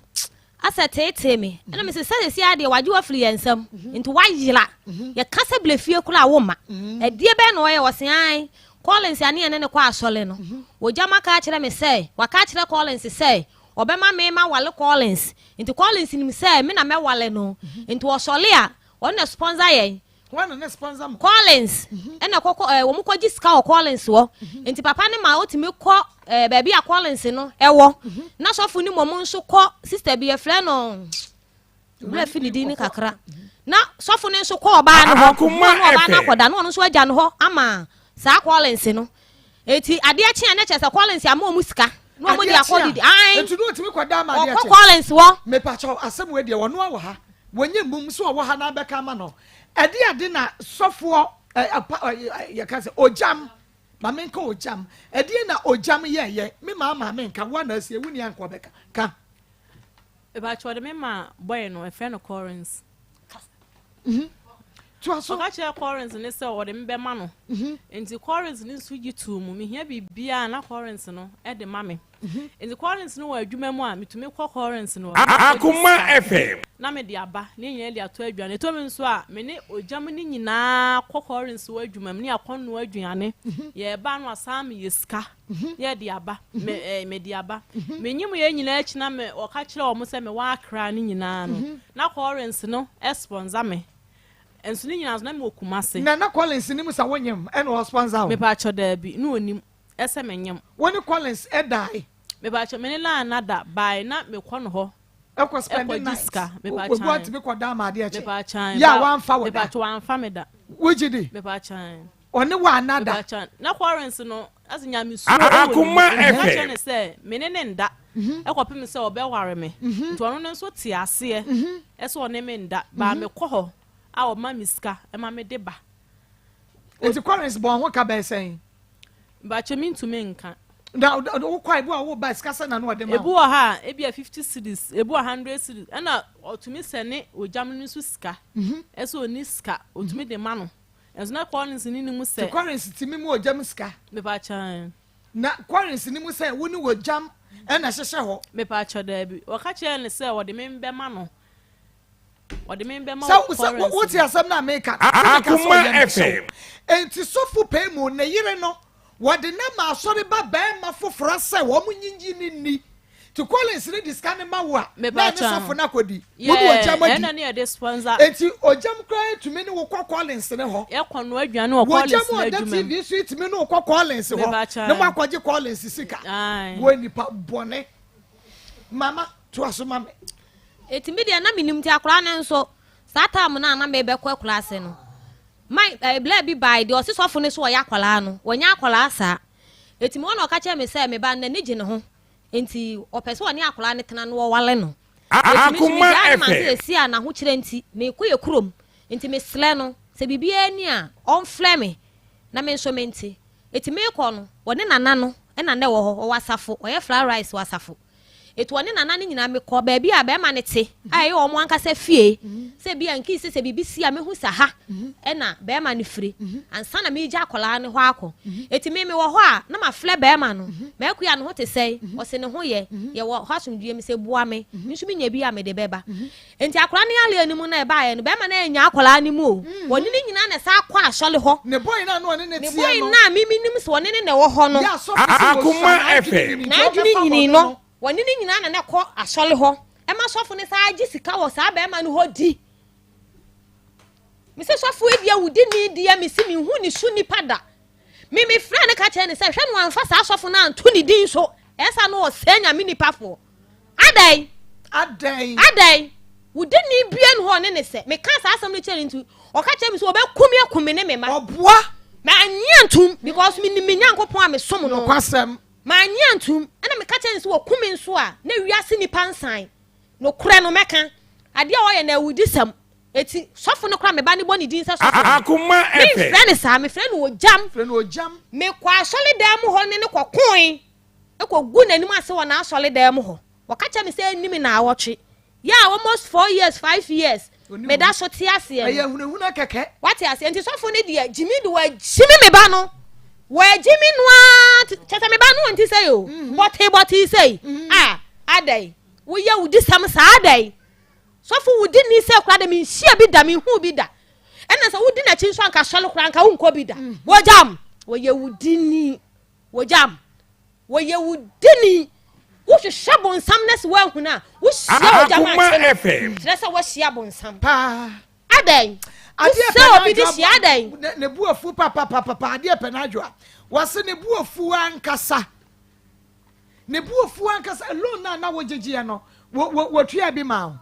Speaker 8: asɛ teetee me. Ɛna mese sɛ sɛsi adeɛ wagye wafiri yɛn nsam nti wayera. Yɛka sɛ blɛ fie koraa womma. Ɛdeɛ bɛn na ɔyɛ ɔse ae Collins a ne yɛne no kɔ asɔre no, ogyam aka akyerɛ me sɛ waka akyerɛ Collins sɛ ɔbɛma me maware Collins. Nti Collins nim sɛ me na mɛware no. Nti ɔsɔre a, ɔno na sponsor yɛn.
Speaker 1: Hwan na na sponsor mo?
Speaker 8: Collins ɛna kɔkɔ ɛɛ wɔn kɔgye sika wɔ Collins hɔ. Nti papa no ma otumi kɔ ɛɛ baabi a Collins no ɛwɔ. Na sɔfo no mmom nso kɔ sister bi yɛfrɛ no. Werɛ fi ne din no kakra. Na sɔfo no nso kɔ ɔbaa no hɔ.
Speaker 2: Akoma
Speaker 8: Na ɔne ɔbaa no
Speaker 2: FM.
Speaker 8: akɔda na ɔno nso agya no hɔ ama saa Collins no. Eti adeɛ kye a na kyerɛ sɛ Collins ama ɔmo sika na ɔmo de
Speaker 1: Adeɛ
Speaker 8: akɔ
Speaker 1: kye a,
Speaker 8: didi. Ae.
Speaker 1: Enti na ɔtumi kɔda ama adeɛ
Speaker 8: Ɔkɔ
Speaker 1: kye.
Speaker 8: Collins hɔ.
Speaker 1: Mepakyɛw, asɛm wei deɛ ɔno a wɔ ha, wɔnyɛ mmum sɛ ɔwɔ ha na abɛka ama no. Ɛde ade na sɔfoɔ ɛ, apa, ɛ, ɛ, yɛka sɛ ogyam, ma menka ogyam. Ɛdeɛ na ogyam yɛɛyɛ, me maa maame nka, wo a na asie, wo ni anka ɔbɛka. Ka.
Speaker 4: Mepakyɛ ɔde me ma boy no ɛfrɛ no Collins.
Speaker 1: Mhm. Toa so.
Speaker 4: Ɔka kyerɛ Collins ne sɛ ɔde me bɛma no.
Speaker 1: Mhm.
Speaker 4: Nti Collins ne nso gye too mu. Mehia biribiara na Collins no de ma me.
Speaker 1: Mhm.
Speaker 4: Nti Collins no wɔ adwuma mu a metumi kɔ Collins no hɔ.
Speaker 2: Akoma FM.
Speaker 4: Na mede aba ne nyinaa de ato aduane. Ɛtɔ mi nso a me ne ogyam ne nyinaa kɔ Collins wɔ adwuma mu ne akɔnoa aduane. Yɛba no asan meyɛ sika. yɛ de aba me ɛɛ me de aba me nyim yɛ nyinaa akyi na me ɔka kyerɛ wɔn sɛ me wɔ akra ne nyinaa no na Collins no sponsor me nso ne nyinaa nso na me wɔ Kumase.
Speaker 1: Na na Collins nim sɛ wo nyem ɛna ɔsponsor wo?
Speaker 4: Mepakyɛ daabi na onim ɛsɛ me nyem.
Speaker 1: Wo ne Collins ɛdae?
Speaker 4: Mepakyɛ me ne no anna da by na me kɔ no hɔ
Speaker 1: Ɛkɔ spend
Speaker 4: ɛkɔ gye
Speaker 1: night.
Speaker 4: sika
Speaker 1: Obi
Speaker 4: mepakyɛ
Speaker 1: atumi kɔ da ama adeɛ kye.
Speaker 4: mepakyɛ
Speaker 1: Yɛ a wamfa wo da.
Speaker 4: mepakyɛ wamfa me da
Speaker 1: Wogye di?
Speaker 4: mepakyɛ.
Speaker 1: Ɔne wo anna da.
Speaker 4: Mepakyɛw, na Collins no ase nyamesuro wɔ ne mu,
Speaker 2: Akoma
Speaker 4: nti meka kyerɛɛ
Speaker 2: FM.
Speaker 4: no sɛ me ne no nda kɔpem sɛ ɔbɛware me. Nti ɔno no nso tee aseɛ sɛ ɔne me nda, but mekɔ hɔ a ɔma me sika ma mede ba.
Speaker 1: Nti Collins bɔɔ ho ka bɛyɛ sɛn?
Speaker 4: Mepakyɛw, mentumi nka.
Speaker 1: Na wokɔ a, ebi wɔ hɔ a woba a sika sɛn na na ɔde ma
Speaker 4: Ebi
Speaker 1: wo?
Speaker 4: wɔ hɔ a ebia 50 cedis, ebi wɔ 100 cedis, ɛna ɔtumi sɛne ogyam no nso sika, ɛsɛ ɔnni sika, ɔtumi de ma no. Nanso na Collins nni ne mu sɛ.
Speaker 1: Nti Collins tumi mu ogyam sika?
Speaker 4: Mepakyɛw ɛn.
Speaker 1: Na Collins nni mu sɛ wo ne ogyam na ɛhyehyɛ hɔ?
Speaker 4: Mepakyɛw daabi. Wɔka kyerɛɛ no sɛ wɔde me bɛma no. Wɔde me bɛma
Speaker 1: Sɛ
Speaker 4: Collins.
Speaker 1: sɛ wote asɛm no a meka no, sɛ meka sɛ
Speaker 2: Akoma
Speaker 1: ɔyɛ mehyew.
Speaker 2: FM.
Speaker 1: Enti sɔfo pɛɛ mu ne yere no, wɔde no ama asɔre ba barima foforɔ sɛ wɔn nyinyi no nni. Ti Collins ne de sika no ma wo a, na
Speaker 4: Mepa
Speaker 1: ɛne
Speaker 4: kyɛw.
Speaker 1: sɔfo no akɔdi. Wo ne
Speaker 4: Yeah,
Speaker 1: ogyam adi.
Speaker 4: ɛna ne yɛde sponsor.
Speaker 1: Enti ogyam koraa tumi ne wo kɔ Collins ne hɔ.
Speaker 4: Yɛkɔ noa aduane wɔ
Speaker 1: Wɔ
Speaker 4: Collins
Speaker 1: gyam a ɔda
Speaker 4: n'adwuma mu.
Speaker 1: TV so yi tumi ne wo kɔ Collins hɔ
Speaker 4: Mepa kyɛw.
Speaker 1: na moakɔgye Collins sika.
Speaker 4: Aye.
Speaker 1: Wo nipa bɔne. Mama, toa so ma me.
Speaker 8: Eti me deɛ na menim nti akwadaa no nso saa time no a na mebɛkɔ akuraase no my eh, bla bi bae deɛ ɔse sɔfo no so ɔyɛ akwadaa no wɔnyɛ akwadaa saa eti me hɔ na ɔka kyerɛ me sɛ me ba no n'ani gye ne ho nti ɔpɛ sɛ ɔne akwadaa no tena na ɔwale no eti me nso
Speaker 2: Akoma
Speaker 8: megyaa no ma sɛ
Speaker 2: FM.
Speaker 8: esi a n'ahokyerɛ nti mekɔ yɛ kurom nti mesrɛ no sɛ biribiara ni a ɔmfrɛ me na me nso mente eti mekɔ no ɔne nana no ɛna na ɛwɔ hɔ ɔwɔ asafo ɔyɛ fried rice wɔ asafo Etu ɔne nana no nyinaa mekɔ baabi a bɛrima no te a ɛyɛ wɔn ankasa fie sɛ bi a nkii sɛ sɛ biribi si a mehu sɛ ha ɛna bɛrima no firi ansa na meregya akwadaa no hɔ akɔ. Eti me mewɔ hɔ a na mafrɛ bɛrima no Maakua ne ho te sɛn ɔse ne ho yɛ yɛwɔ hɔ asomdwoeɛ mu sɛ boa me me nso menya bi a mede bɛba. Enti akwadaa no yareɛ no mu na ɛbaeɛ no, bɛrima no annya akwadaa no mu o. Wɔne no nyinaa na ɛsan kɔ asɔre hɔ.
Speaker 1: Ne boy no a na ɔne no
Speaker 8: Ne
Speaker 1: teɛ
Speaker 8: boy
Speaker 1: no.
Speaker 8: no a me menim sɛ ɔne no na ɛwɔ hɔ no.
Speaker 1: Yɛ asɔfo sɛ wɔsua
Speaker 2: Akoma
Speaker 1: n'adwene
Speaker 2: FM.
Speaker 1: nyini nti
Speaker 8: N'adwene
Speaker 1: ɔbɛfa
Speaker 8: nyini
Speaker 1: ɔno
Speaker 8: no,
Speaker 1: no.
Speaker 8: wɔne no nyinaa na na ɛkɔ asɔre hɔ. Ɛma sɔfo no san gye sika wɔ saa bɛrima no hɔ di. Mese sɔfo yi deɛ wodi ni deɛ mese menhu ne so nipa da. Me mefrɛ no ka kyerɛ no sɛ hwɛ no wamfa saa sɔfo no anto ne din so. Ɛyɛ saa no ɔsɛe nyame nipafoɔ. Adɛn?
Speaker 1: Adɛn?
Speaker 8: Adɛn? Wo deni bia ni hɔ ɔne ne sɛ. Mekaa saa asɛm no kyerɛ no nti, ɔka kyerɛ me sɛ ɔbɛku me aku me ne me mma.
Speaker 1: Ɔboa.
Speaker 8: Mannye antum because menim me Nyankopɔn a mesom no.
Speaker 1: Nokwasɛm.
Speaker 8: Mannye antum. Ɛna meka kyerɛ no sɛ wɔku me nso a, na wiase nnipa nsan. Nokorɛ no mɛka. Adeɛ a ɔyɛ no awudisɛm. Eti sɔfo no koraa me ba no bɔ ne din sɛ sɔfo no.
Speaker 2: Akoma FM.
Speaker 8: Memfrɛ no saa, mefrɛ no Ogyam.
Speaker 1: Frɛ no Ogyam.
Speaker 8: Mekɔ asɔredan mu hɔ ne no kɔkoe. kɔgu n'anim ase wɔ n'asɔredan mu hɔ. Wɔka kyerɛ me sɛ ɛnni me naawɔtwe. Yeah, almost four years, five years. Meda so te aseɛ
Speaker 1: no.
Speaker 8: Ɛyɛ
Speaker 1: hunahuna kɛkɛ.
Speaker 8: Wate aseɛ nti sɔfo no deɛ gyimi de wɔagyimi me ba no. Wɔagyimi no ara kyɛ sɛ me ba no ɔnte sɛ o. Mhm. Bɔtee bɔtee sɛ mm. A adɛn woyɛ wo disɛm saa adɛn. Sɔfo wo di ni sɛ koraa de menhyia bi da menhu bi da. Ɛna sɛ wodi n'akyi nso anka sɔre koraa anka wonkɔ bi da. Mm. Wɔgyam wɔyɛ wo di ni. Wɔgyam. Wɔyɛ wo dini. Wohwehwɛ bonsam na sɛ woahunu a, wohyia ogya ma
Speaker 2: Akoma
Speaker 8: akye no.
Speaker 2: FM.
Speaker 8: Kyerɛ sɛ woahyia bonsam.
Speaker 1: Paa.
Speaker 8: Adɛn?
Speaker 1: Adeɛ
Speaker 8: Wosɛ
Speaker 1: pɛ
Speaker 8: obi de
Speaker 1: n'adwo
Speaker 8: hyia adɛn?
Speaker 1: Ne, ne bu afu papapapapa. Adeɛ pɛ n'adwo a. Wɔse ne bu afu ankasa. Ne bo afuw ankasa. Loan no a na wogyegyeɛ no, wɔtuaa bi maa wo?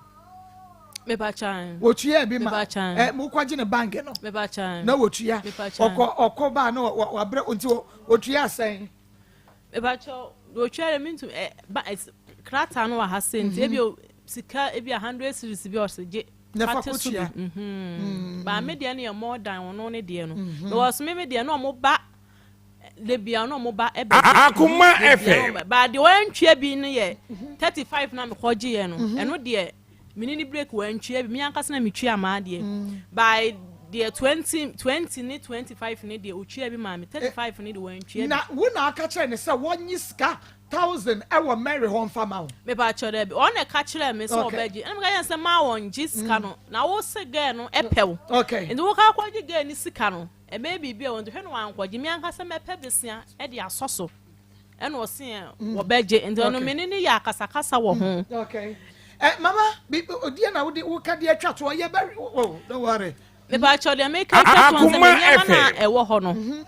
Speaker 1: Wɔtuaa bi ma eh, mokɔgye ne bank no na wɔtua. Ɔkɔ ɔkɔ baa na wabrɛ nti wɔtua sɛn?
Speaker 4: Wɔtua dɛ mentum eh, ba eh, krataa no wɔ ha sɛ nti ebi sika ebi a hundred series bi ɔsɛ gye
Speaker 1: fate so bi.
Speaker 4: Mhm. Ba me deɛ no yɛ more than ɔno ne deɛ no. Because me me deɛ no ɔmo ba da bia na ɔmo ba ɛbɛ
Speaker 2: Akoma FM.
Speaker 4: ba deɛ wɔantwia bi no yɛ 35 na mekɔ gye yɛ no mhm. ɛno deɛ mene ne break wɔantwia bi me ankasa na metwia maa deɛ mm. by deɛ 20 20 ne 25 ne deɛ otwia bi maa me 35 ne deɛ wɔantwia bi.
Speaker 1: Na wo na aka kyerɛ ne sɛ wɔnyi sika thousand ɛwɔ Mary hɔ nfa ma wo.
Speaker 4: Mepa kyerɛ dɛ ɔno na ɛka kyerɛ me sɛ ɔbɛgye ɛna meka kyerɛ sɛ maa wɔn gye sika mm. no na wo se girl no ɛpɛ wo.
Speaker 1: Okay.
Speaker 4: Nti wo ka kɔ gye girl ne sika no. Ɛbɛyɛ biribi a wɔn hwɛ no wankɔgye me ankasa mɛpɛ besia de asɔ so ɛna ɔse ɛ mm. wɔbɛgye nti ɔno me ne ne yɛ akasakasa wɔ ho.
Speaker 1: Mm. Okay. Eh, mama, bi odiɛ na wode woka deɛ atwa toɔ yɛ bɛ oh, don't worry.
Speaker 4: Mepa kyɛw deɛ meka atwa toɔ sɛ me nneɛma na ɛwɔ hɔ no. Mhm.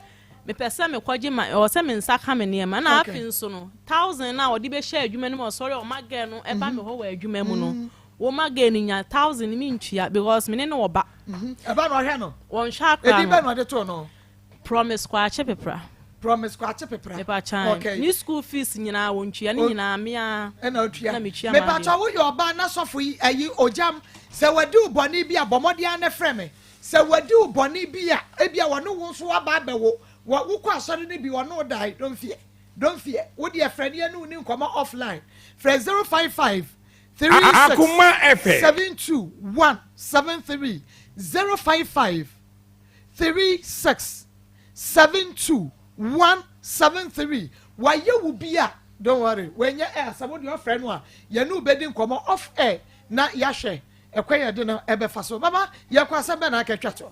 Speaker 4: Mepɛ sɛ mekɔgye ma ɛwɔ sɛ me nsa ka me nneɛma na afei nso no thousand na ɔde bɛhyɛ adwuma no mu ɔsɔre ɔma gɛɛ no ɛba me hɔ wɔ adwuma mu no. Mhm. Wo ma gay no nya thousand mi ntua because me ne no wɔ ba.
Speaker 1: Mhm. Ɛba na ɔhwɛ no.
Speaker 4: Wɔn hwɛ akora no.
Speaker 1: Edin bɛ na ɔde too no.
Speaker 4: Promise Kwakye Pepra.
Speaker 1: Promise Kwakye Pepra.
Speaker 4: Mepa kyan.
Speaker 1: Okay.
Speaker 4: Ne school fees nyinaa wɔn tua ne nyinaa mea.
Speaker 1: Ɛna otua.
Speaker 4: Na metua ma
Speaker 1: Mepa kyɛw woyɛ ɔbaa na sɔfo yi ɛyi ogyam sɛ wadi wo bɔne bi a bɔ mmɔden ara na frɛ me sɛ wadi wo bɔne bi a ebia wɔne wo nso waba abɛwo wɔ wokɔ asɔre no bi wɔne wo dae don't fear don't fear wo deɛ frɛ ne yɛne wo ni nkɔmmɔ offline frɛ 055
Speaker 2: Akoma FM.
Speaker 1: 7 2 1 7 3 0 5 5 3 6 7 2 1 7 3 Wayɛ wo bi a don't worry wanyɛ air sɛ wo deɛ ɔfrɛ no a yɛne wo bɛdi nkɔmmɔ off air na yɛahwɛ ɛkwan yɛde no ɛbɛfa so. Mama yɛkɔ asɛm bɛn na aka atwa toɔ?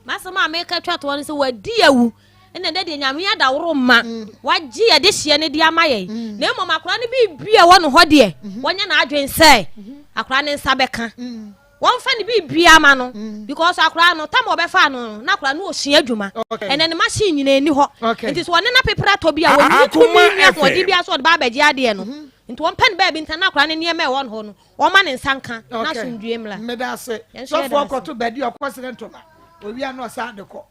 Speaker 8: M'asɛm a meka twa toɔ ne sɛ wadi awu. Ɛna ɛnɛ deɛ Nyame adaworo mma wagye yɛ dehyeɛ no de ama yɛn. Na mmom akwadaa no biribi a ɛwɔ ne hɔ deɛ, wanya n'adwene sɛ akwadaa no nsa bɛka. Wɔmfa ne biribiara ma no because akwadaa no tam a ɔbɛfaa no no, na akwadaa no ɔsua adwuma. Ɛnɛ ne machine nyinaa nni hɔ. Nti sɛ ɔne no apepere atɔ bi a, wɔnni tumi nni ahoɔden biara sɛ ɔde ba abɛgye adeɛ no. Nti wɔmpɛ no baabi ntena na akwadaa no nneɛma a ɛwɔ ne hɔ no, wɔmma ne nsa nka na asomdwoeɛ mmra.
Speaker 1: Meda ase.
Speaker 8: Yɛn nso yɛda
Speaker 1: Sɔfoɔ
Speaker 8: ase.
Speaker 1: kɔto baabi a ɔkɔsrɛ ntoma. Owia na ɔsan de kɔ.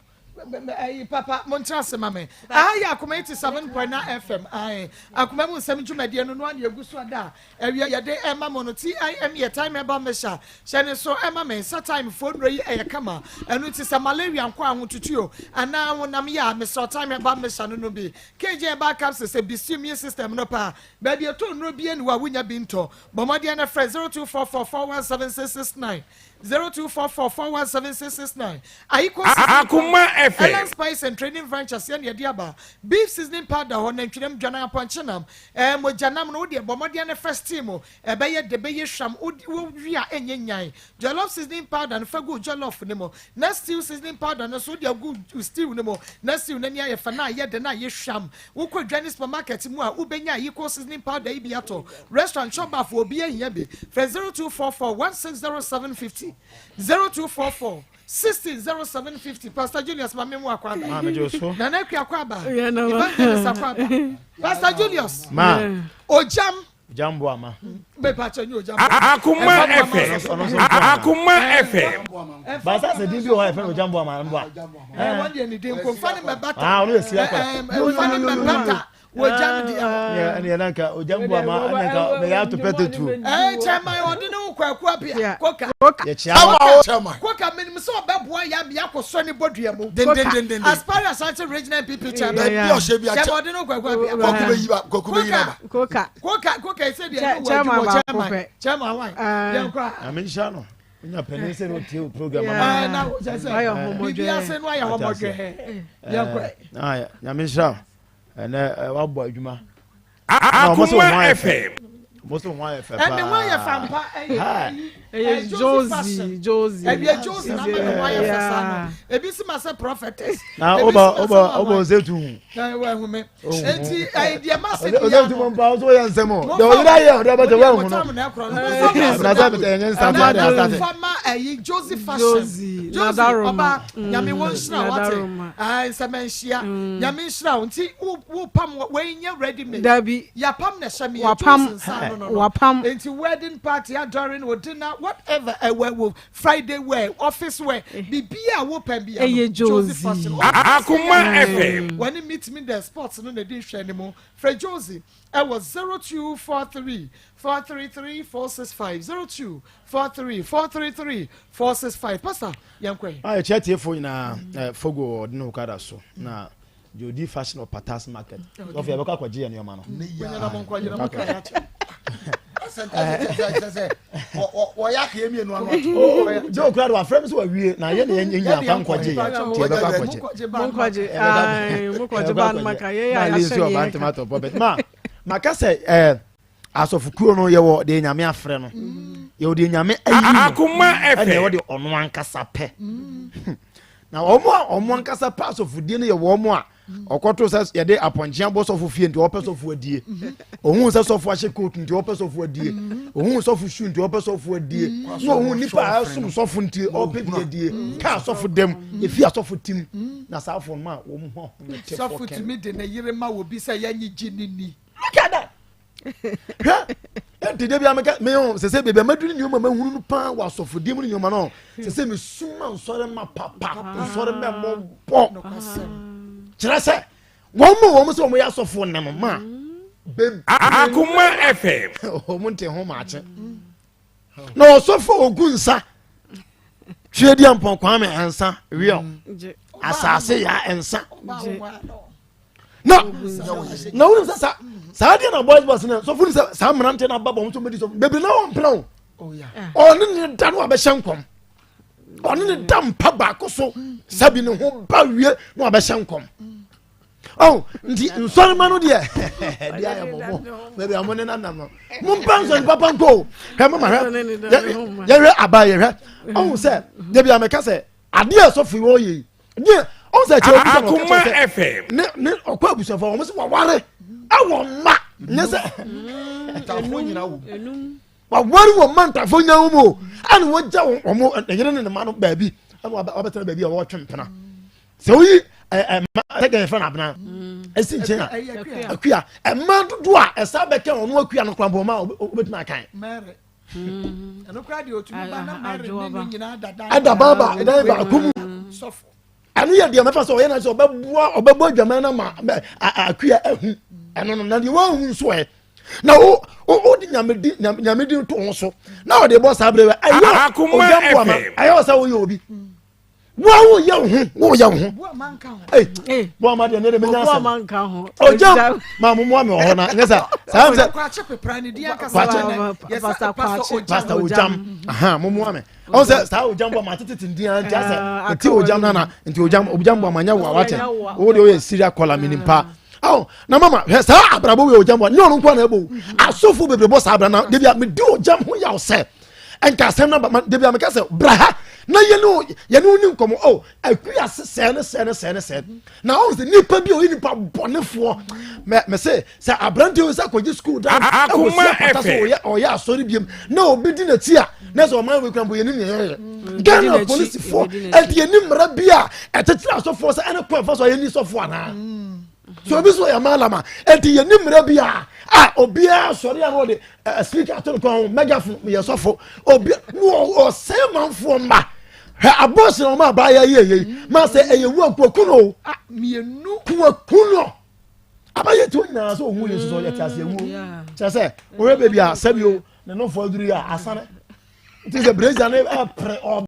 Speaker 1: Ayi papa montra ase ma me. Aha yɛ Akoma 87.9 FM. Ae. Akoma mu nsɛm dwumadie no no ana egu so ada a awia yɛde ɛma mo no. TIM yɛ time ɛba mehyɛ hyɛ ne so ɛma me nsa time foɔ nnuro yi ɛyɛ kama. Ɛno nti sɛ malaria nko ahotutuo anaa honam yɛ a mesrɛ time ɛba mehyɛ no no bi. KJ ɛba capsules sɛ bisi immune system no paa. Baabi ɛtɔ nnuro bi ani wɔ a wonya bi ntɔ. Bɔ mmɔden na frɛ 0244 417 669. 0244 417 669 Ayiko Seasoning
Speaker 2: Akoma
Speaker 1: Powder,
Speaker 2: FM.
Speaker 1: Elan Spice and Trading Ventures yɛ na yɛde aba. Beef seasoning powder hɔ, nantwinam, dwanan, apɔnkye nam, ɛɛ mogya nam no, wo deɛ bɔ mmɔden ne fa steam o, ɛbɛyɛ dɛ, bɛyɛ hwam, wo wo wie a ɛnyɛ nyan. Jollof seasoning powder no fa gu wo jollof no mu, na stew seasoning powder no nso wode agu wo stew no mu, na stew no ani ayɛ fɛ na ayɛ dɛ na ayɛ hwam. Wokɔ dwa ne supermarket mu a, wobɛnya Ayiko seasoning powder yi bi atɔ. Restaurant shop baafo obiara hia bi. Frɛ 0244 160 750. 0244 60 0750. Pastor Julius ma me mu akɔ aba.
Speaker 5: Maame gye so.
Speaker 1: Nana Akua akɔ aba. Evangelist akɔ aba. Pastor Julius.
Speaker 5: Ma.
Speaker 1: Ojam.
Speaker 5: Ojam bo ama.
Speaker 1: Mepa kyɛ nye ojam.
Speaker 2: Akoma FM. Akoma FM.
Speaker 5: Basa sɛ din bi wɔ hɔ a yɛfrɛ no ojam bo ama mboa.
Speaker 1: Wɔn deɛ ne din nko nfa ne mɛbata.
Speaker 5: Ah, ɔno yɛ si akɔla.
Speaker 1: Nfa ne mɛbata. Wogya no deɛ hɔ.
Speaker 5: Ɛne ɛne ɛna nka ogya mbu ama ɛna nka mɛyɛ ato pɛtɛ tuo.
Speaker 1: Ɛɛ kyɛman ɔde ne ho kɔ aku apia koka.
Speaker 5: Yɛkyia
Speaker 1: Koka koka menim sɛ ɔbɛboa yɛ ama yɛakɔsɔ ne bɔdua mu.
Speaker 6: Dendendenden.
Speaker 1: As far as Asante regional NPP chairman.
Speaker 6: Baabi a ɔhyɛ bi akyɛ.
Speaker 1: Kyɛman ɔde ne ho kɔ aku apia.
Speaker 6: Kwaku bɛyi ba kwaku bɛyi naba.
Speaker 3: Koka
Speaker 1: koka koka ɛsɛ deɛ ɛne wɔ adwuma chairman chairman wan yɛn kɔ a.
Speaker 5: Nyame nhyira no. Onya panin sɛ no tie o program
Speaker 1: ama.
Speaker 5: Yeah.
Speaker 1: Na kyɛ sɛ biribi ase no ayɛ hɔmɔdwɛɛ. Yɛn kɔ.
Speaker 5: Nyame nhyira no. Ɛnɛ wabɔ adwuma.
Speaker 2: Akoma FM.
Speaker 5: Mo so ho ayɛ fɛ paa.
Speaker 1: Ɛmi ho ayɛ fɛ ampa. Ɛyɛ
Speaker 3: ɛyɛ Josie Josie.
Speaker 1: Ɛyɛ Josie na mi ho ayɛ fɛ saa no. Ebi si ma sɛ prophetess.
Speaker 5: Na oba oba oba ose tu hu.
Speaker 1: Na ewa ehu mi. Eti ɛyɛ deɛ ma se
Speaker 5: bia. Ose tu mo mpa ose oyɛ nsɛm o. Deɛ oyira yɛ ɔde abɛtɛ wɛ hu no. Na sɛ bɛtɛ ɛnyɛ nsa adi asate.
Speaker 1: Fama ɛyi Josie fashion.
Speaker 3: Josie
Speaker 1: Josie ɔba nyame wɔn nhyira wate. Ɛɛ nsɛmɛnhyia. Nyame nhyira wo nti wo wo pam wei nyɛ ready made.
Speaker 3: Dabi.
Speaker 1: Yapam na ɛhyɛ me yɛ
Speaker 3: Wapam
Speaker 1: Josie nsa ano no no.
Speaker 3: wapam.
Speaker 1: Nti wedding party adoring wo dinner whatever ɛwɛ wo Friday wear office wear biribi a wo pɛ bia no
Speaker 3: Ɛyɛ
Speaker 1: Josie
Speaker 3: Josie.
Speaker 1: fashion.
Speaker 2: Akoma FM.
Speaker 1: Wɔne meet me the sports no na ɛdi nhwɛ ne mu. Frɛ Josie ɛwɔ 0243 433 465 0243 433 465 Pastor yɛnkɔ ɛ.
Speaker 5: Ah, yɛkyia atiefoɔ nyinaa eh, Fogo wɔ ɔde ne Okada so na Jodi Fashion wɔ Patas Market. Sɔfo yɛbɛkɔ akɔgye yɛn nneɛma no.
Speaker 6: Wɔyɛ akɛyɛ mmienu ano ato.
Speaker 5: Joe kura de wafrɛ mi sɛ wawie na yɛ ne yɛn nyina fa nkɔgye yɛ nti yɛbɛkɔ akɔgye.
Speaker 3: Monkɔgye ae monkɔgye ba no maka yɛ yɛ
Speaker 5: Na
Speaker 3: ayɛhyɛ
Speaker 5: ɔba
Speaker 3: yɛ
Speaker 5: ntoma tɔ pɔpɛt ma maka sɛ ɛɛ asɔfokuo no yɛwɔ deɛ nyame afrɛ no yɛwɔ deɛ nyame ayi no
Speaker 2: Akoma
Speaker 5: ɛna yɛwɔ
Speaker 2: FM.
Speaker 5: deɛ ɔno ankasa pɛ na wɔn a wɔn ankasa pɛ asɔfodie no yɛ wɔn a ɔkɔto sɛ yɛde apɔnkye abɔ sɔfo fie nti ɔpɛ sɔfo adie ohun sɛ sɔfo ahyɛ kootu nti ɔpɛ sɔfo adie ohun sɔfo su nti ɔpɛ sɔfo adie na ohun nipa a ɛsom sɔfo nti ɔpɛ bi adie kaa sɔfo dɛm efi asɔfo tim na saa afɔ no a wɔn ho ahomete
Speaker 1: Sɔfo
Speaker 5: fɔ kɛn.
Speaker 1: tumi de ne yere ma obi sɛ yɛnye gye ne ni.
Speaker 5: Look at that. Hwɛ nti de bi ameka me ho sɛ sɛ baabi a maduru nneɛma mahunu no paa wɔ asɔfodie mu ne nneɛma no sɛ sɛ mesuma nsɔre ma papa nsɔre ma mmɔbɔ kyerɛ sɛ wɔn mu wɔn sɛ wɔn yɛ asɔfoɔ nnɛ no ma bebree
Speaker 2: Akoma FM.
Speaker 5: wɔn nte ho maakye na ɔsɔfo ogu nsa twe di ampɔn kwame nsa wiɔ asase ya nsa na na wonim sɛ saa saa deɛ na boys boys no sɔfo nim sɛ saa mmerante no aba bɔ ho sɛ ɔmɛdi sɔfo bebree na wɔmpena o
Speaker 1: oh,
Speaker 5: ɔne ne da no abɛhyɛ nkɔm ɔne ne da mpa baako so sɛbi ne ho ba wie na wabɛhyɛ nkɔm oh nti nsɔrima no deɛ deɛ ayɛ mɔmɔ baabi a mo ne nanam no mo mpa nsɔre papa nko o hwɛ mama hwɛ yɛhwɛ aba yɛhwɛ ɔhu sɛ debi ameka sɛ adeɛ a sɔfo yi ɔyɛ yi deɛ. Ɔn sɛ kyerɛ obi sɛ ɔka
Speaker 2: Akoma
Speaker 5: kyerɛ sɛ
Speaker 2: FM.
Speaker 5: ne ne ɔkɔ abusuafo wɔn sɛ waware ɛwɔ mma nyɛ sɛ
Speaker 6: Ntafoɔ nyinaa wɔ mu.
Speaker 5: waware wɔ mma ntafoɔ nyinaa wɔ mu o ɛna wɔgya wɔn wɔn ne yere ne ne mma no baabi ɛna wabɛtena baabi a wɔretwe mpena sɛ woyi ɛ ɛ ma sɛdeɛ yɛfrɛ no abena ɛsi nkyɛn a akua ɛma dodoɔ a ɛsa bɛka ɔno akua no koraa mpo ɔma wobɛtumi akan ɛda baaba ɛdan baako mu ɛno yɛ deɛ mɛfa sɛ ɔyɛ na sɛ ɔbɛboa ɔbɛbɔ adwaman no ma akua ahu ɛno no na deɛ wɔahu nso ɛ na wo wo de nyamedi nyamedi to ho so na ɔde bɔ saa bere ɛyɛ ɔgya mboa ma ɛyɛ ɔsɛ woyɛ obi wo a woyɛ wo ho woyɛ wo ho ee bo ama deɛ ne de menya asɛm ɔgya maa mo mmoa mi wɔ hɔ na nyɛ sɛ saa sɛ kwakye pastor ogyam ahan mo mmoa mi ɔn sɛ saa ogyam bɔ ma tete ti ndiya nti asɛ nti ogyam nana nti ogyam ogyam bɔ ma nyɛ wo awate wo de oyɛ serial caller mi nimpa ɔn na mama hwɛ saa abrabɔ wei ogyam bɔ nyɛ ɔno nko na ɛbɔ o asofo bebree bɔ saa abra na debi a mi di ogyam ho yaw sɛ. Nka asɛm no ba debi a meka sɛ bra ha na yɛne yɛne wo ni nkɔmmɔ o akui ase sɛɛ ne sɛɛ ne sɛɛ ne sɛɛ na ɔhu sɛ nipa bi a ɔyɛ nipa bɔnefoɔ mɛ mɛ sɛ sɛ aberante yi sɛ akɔgye sukuu da ɛwɔ si apata so ɔyɛ ɔyɛ asɔre biem na obi di n'akyi a na sɛ ɔman wei kura mpo yɛne nea yɛyɛ mm, Ghana polisifoɔ ɛde yɛni mmara bi a ɛkyekyere asɔfoɔ sɛ ɛne kwan fa so a yɛni sɔfoɔ anaa mm. so obi so yɛ malama ɛnti yɛni mmara bi a a obiara sɔre a na ɔde speaker ato no kɔn ho megaphone yɛ sɔfo obi no ɔsɛn manfoɔ mma hwɛ abɔsi na ɔmo abaayɛ yɛ yɛ yi maa sɛ ɛyɛ wu akuaku no ah,
Speaker 1: mmienu
Speaker 5: kuaku no abayɛ tí o nyinaa sɛ ohun yɛ soso yɛ te ase ewu kyerɛ sɛ oyɛ beebi a sɛbi o ne nofo aduru yɛ asane nti sɛ brezia ne ɛpere ɔ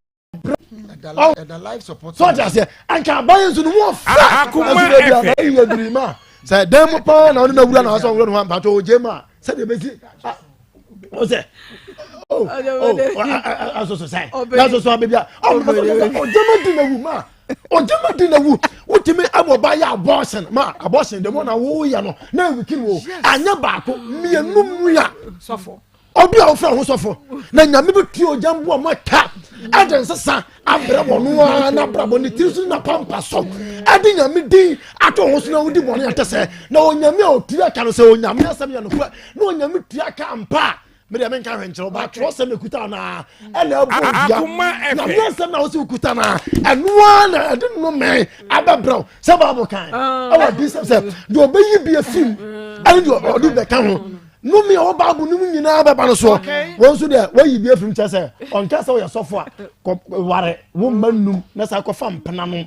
Speaker 5: sɛ ɔte aseɛ anka aban nso no mu ɔfɛ ɛso baabi a bɛyɛ yɛ duri ma sɛ dan mu paa na ɔne na wura na asɔ wura no ho mpatɔ ɔgye mu a sɛdeɛ bɛsi ɔsɛ asoso sɛ asoso abɛbi a ɔgye ma di na wu ma ɔgye ma di na wu wotumi ɛwɔ ba yɛ abortion ma abortion dɛm na woyɛ no na ewiki wo anyɛ baako mmienu mu ya Obi a wofrɛ ho sɔfo na nyame bi tue ogya mboa mu aka ɛde nsesa abrɛ wɔn no ara n'abrabɔ ne tiri so na pampa so ɛde nyame din ato ho so na wodi bɔne ate sɛ na onyame a otua ka no sɛ onyame asɛm yɛ nokorɛ na onyame tua ka ampa a mede menka hwɛ nkyerɛ ɔba atwerɛsɛm ekuta no a ɛna ɛbɔ dua nyame asɛm na wosɛ wokuta no a ɛno ara na ɛde nnome abɛbrɛw sɛ bible kan ɛwɔ adiyisɛm sɛ deɛ ɔbɛyi bi afim ɛne deɛ ɔde bɛka ho Nnome a ɛwɔ Bible no mu nyinaa bɛba no soɔ. Wɔn nso deɛ wɔayi bi afirim kyerɛ sɛ ɔnka sɛ ɔyɛ sɔfo a kɔ ware wo mma nnum na saa kɔfa mpena no.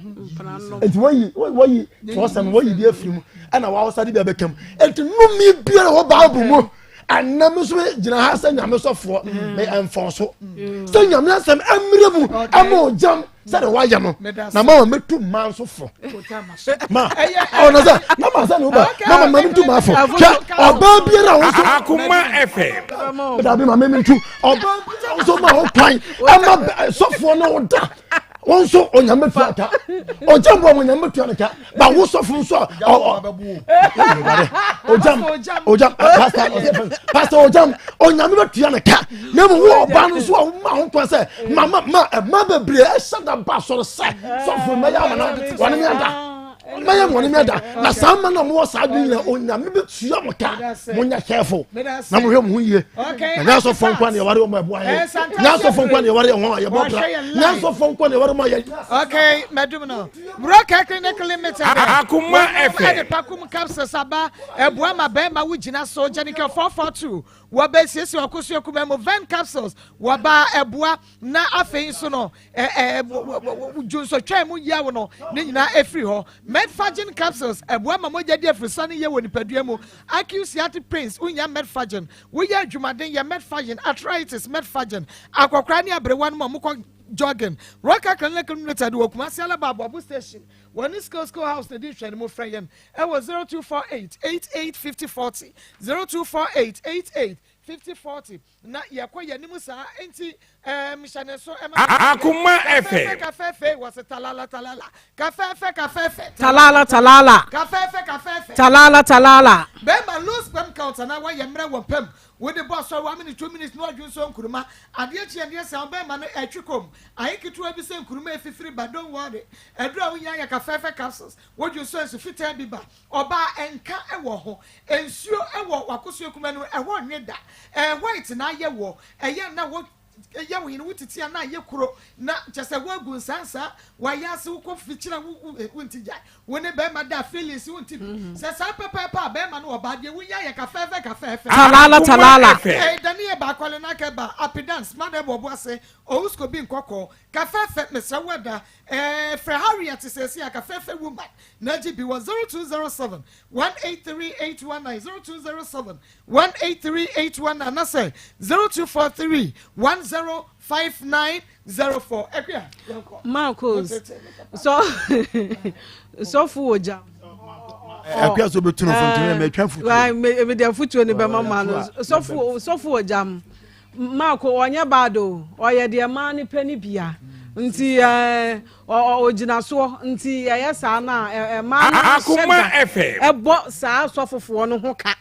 Speaker 5: Nti wɔyi wɔyi twerɛsɛm wɔyi bi afiri mu ɛna wɔawosa de bi abɛka mu. Nti nnome biara wɔ Bible mu ɛnna mi nso gyina ha sɛ nyame sɔfoɔ mɛ ɛnfɔn so sɛ nyame asɛm ɛmmerɛ mu ɛma ɔgyam sɛde wayɛ no na ma wɔn mɛtu mmaa nso fo ma ɔno sɛ na ma sɛ ne wo ba na ma ma mentu maa fo hwɛ ɔbaa biara a wo nso
Speaker 2: akoma fm
Speaker 5: dabi ma mentu ɔbaa biara wo nso ma wo kwan ɛma sɔfoɔ ne wo da wo nso onyame tua ka ɔgya mu a onyame tua ne ka ba wo sɔfo nso a ɔgyam ɔgyam pastor pastor ɔgyam onyame bɛtua ne ka na mmom wo ɔba no nso a woma ho kwan sɛ mama ma ɛma bebree ɛhyɛ da ba sɔrɔ sɛ sɔfo mɛyɛ amana wɔne me ada mɛyɛ wɔne me ada na saa mma no a mowɔ saa adwene nyina onyame bɛtua mo ka monyɛ careful na mohwɛ mo ho yie na nyɛ asɔfoɔ nkoa ne yɛware wɔn ɛboa yɛ nyɛ asɔfoɔ nkoa ne yɛware wɔn a yɛbɔ bra nyɛ asɔfoɔ nkoa ne yɛware wɔn a yɛ
Speaker 1: okay mɛdum no Broker Clinic Limited
Speaker 2: Akoma FM
Speaker 1: ɛde pakum capsules aba ɛboa ma bɛrima wo gyina so Jenica 442 Wɔbɛsiesie ɔkosoɛ kumaa mu vent capsules wɔ baa ɛboa na afei nso no dwonsɔtwaa mu yaw no ne nyinaa ɛfiri hɔ. Metforgen capsules ɛboa ma mogya di afurusane yie wɔ nipadua mu. Acute sciatic pains wonya Metforgen. Woyɛ adwumaden yɛ Metforgen. Arthritis Metforgen. Akɔkoraa ne aberewa no ma mokɔ jogging. Rocker Clinic Limited wɔ Kumasi Alaba Aboabo Station. Wɔne Skill Skill House na ɛdi nhwɛanimu. Frɛ yɛn ɛwɔ 0248 88 50 40, 0248 88 50 40, na yɛkɔ yɛn anim saa nti ɛɛm hyɛ ne so ɛma
Speaker 2: Akoma
Speaker 1: kafɛɛfɛ
Speaker 2: FM.
Speaker 1: kafɛɛfɛ wɔ se talala talala kafɛɛfɛ kafɛɛfɛ
Speaker 3: Talala talala.
Speaker 1: kafɛɛfɛ kafɛɛfɛ
Speaker 3: Talala talala.
Speaker 1: Bɛɛma low sperm count anaa wayɛ mmerɛ wɔ mpam Wode bɔ asɔre one minute two minutes na wadwo nso nkuruma Adeɛ kye adeɛ sa wo bɛɛma no ɛtwe kɔm Ayɛ ketewa bi sɛ nkuruma ɛfifiri ba don't worry Aduru a wohia yɛ kafɛɛfɛ capsules Wodwo nso a nsu fitaa bi ba Ɔbaa ɛnka wɔ ho Nsuo wɔ w'akosua kuma no mu ɛhɔ nwe da Ɛyɛ white na ayɛ woɔ Ɛyɛ a na wo yɛ wo hene wo titi a na ayɛ kuro na kyɛ sɛ woagu nsansa wayɛ ase wokɔ fikyerɛ wo wo eh, wonti gyae wo ne bɛrima da feelings wonti bi mm-hmm. sɛ saa pɛpɛɛpɛ a bɛrima no ɔbaa deɛ wonya yɛ kafɛɛfɛ kafɛɛfɛ
Speaker 3: talala talala
Speaker 1: ɛyɛ dane yɛ baakɔle na kɛba apidance ma na ɛbɔ ɔbo ase owusko bi nkɔkɔɔ kafɛɛfɛ mesrɛ wo ɛda ɛɛ frɛ Harriet sɛsi a kafɛɛfɛ woman na agye bi wɔ 0207 183 819 0207 183819 anasɛ 0243 105904. Akua, yɛnkɔ.
Speaker 3: Marcos, sɔ sɔfo wɔ gya.
Speaker 5: Akua sɛ obetu no fo ntumi na mɛtwa futuo.
Speaker 3: Mede afutuo ne bɛma ma no. Sɔfo sɔfo wɔ gya mu. Marco ɔnyɛ bad o, ɔyɛ deɛ mmaa no pɛ ne bia. Nti ɛɛ ɔgyina soɔ nti ɛyɛ saa na mmaa no ahyɛ da ɛbɔ saa sɔfofoɔ no ho ka.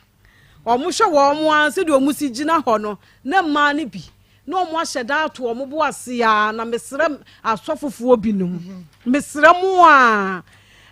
Speaker 3: Wɔhwɛ wɔn ara sɛdeɛ wɔn si gyina hɔ no, na mmaa no bi, na wɔn ahyɛ da ato wɔn bo ase ara, na mesrɛ asɔfofoɔ binom, mesrɛ mo a,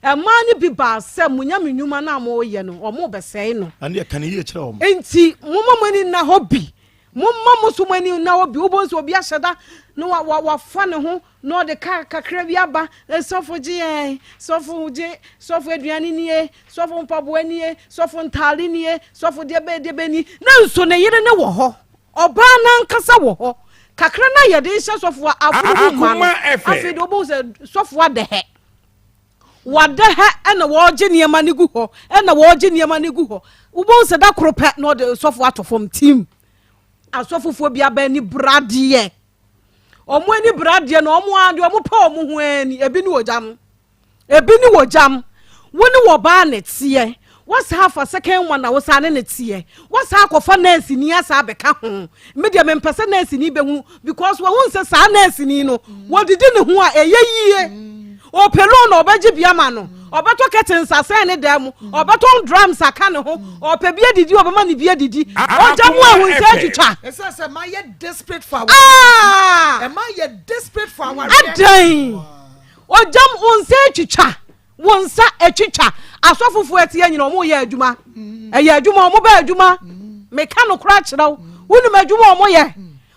Speaker 3: mmaa no bi baa sɛ mo nyame nnwuma no a moreyɛ no, wɔn rebɛsɛe no.
Speaker 5: Ɛno deɛ ka no yie kyerɛ wɔn.
Speaker 3: Enti momma mo ani nna hɔ bi, momma mo nso mo ani nna hɔ bi. Wobɛhu sɛ obi ahyɛ da na wa, wa, wafa ne ho Na ɔde kar kakra bi aba, Sɔfo gye yɛn, sɔfo gye, sɔfo aduane nie, sɔfo mpaboa nie, sɔfo ntaade nie, sɔfo deɛ bɛyɛ deɛ bɛyɛ ni. Na nso ne yere ne wɔ hɔ, ɔbaa n'ankasa wɔ hɔ. Kakra no a yɛde rehyɛ sɔfo a afono mu ma no, afei de wobɛhu sɛ sɔfo adɛhɛ. Wadɛhɛ ɛna wɔregye nneɛma no gu hɔ, ɛna wɔregye nneɛma no gu hɔ. Wobɛhu sɛ da koro pɛ na ɔde sɔfo ato fam tim. Asɔfofoɔ bi aba ani bradeɛ. Wɔn ani bere adeɛ na wɔn ara deɛ wɔn pɛ wɔn ho ara ni. Ebi ne ogyam. Ebi ne ogyam. Wo ne wɔbaa ne teɛ. Wasa afa second one na wosan ne ne teɛ. Wasa akɔfa nurse ni asa abɛka ho. Me deɛ mempɛ sɛ nurse ni bɛhu because wɔhu sɛ saa nurse ni no wɔdidi ne ho a ɛyɛ yie. Ɔpɛ loan na ɔbɛgye bi ama no. Ɔbɛtɔ curtains asɛn ne dan mu. Ɔbɛtɔn drums aka ne ho. Ɔpɛ bi adidi ɔbɛma ne bi adidi. Ɔgya mu ahu sɛ atwitwa.
Speaker 1: Ɛsɛ sɛ ma yɛ desperate for awareɛ.
Speaker 3: Ah!
Speaker 1: Ɛma yɛ desperate for awareɛ.
Speaker 3: Adɛn? Ɔgya mu wo nsa atwitwa. Wo nsa atwitwa. Asɔfofoɔ ɛteɛ nyina ɔmo yɛ adwuma. Ɛyɛ adwuma ɔmo bɛ adwuma. Meka nokora akyerɛ wo. Wonim adwuma ɔmo yɛ.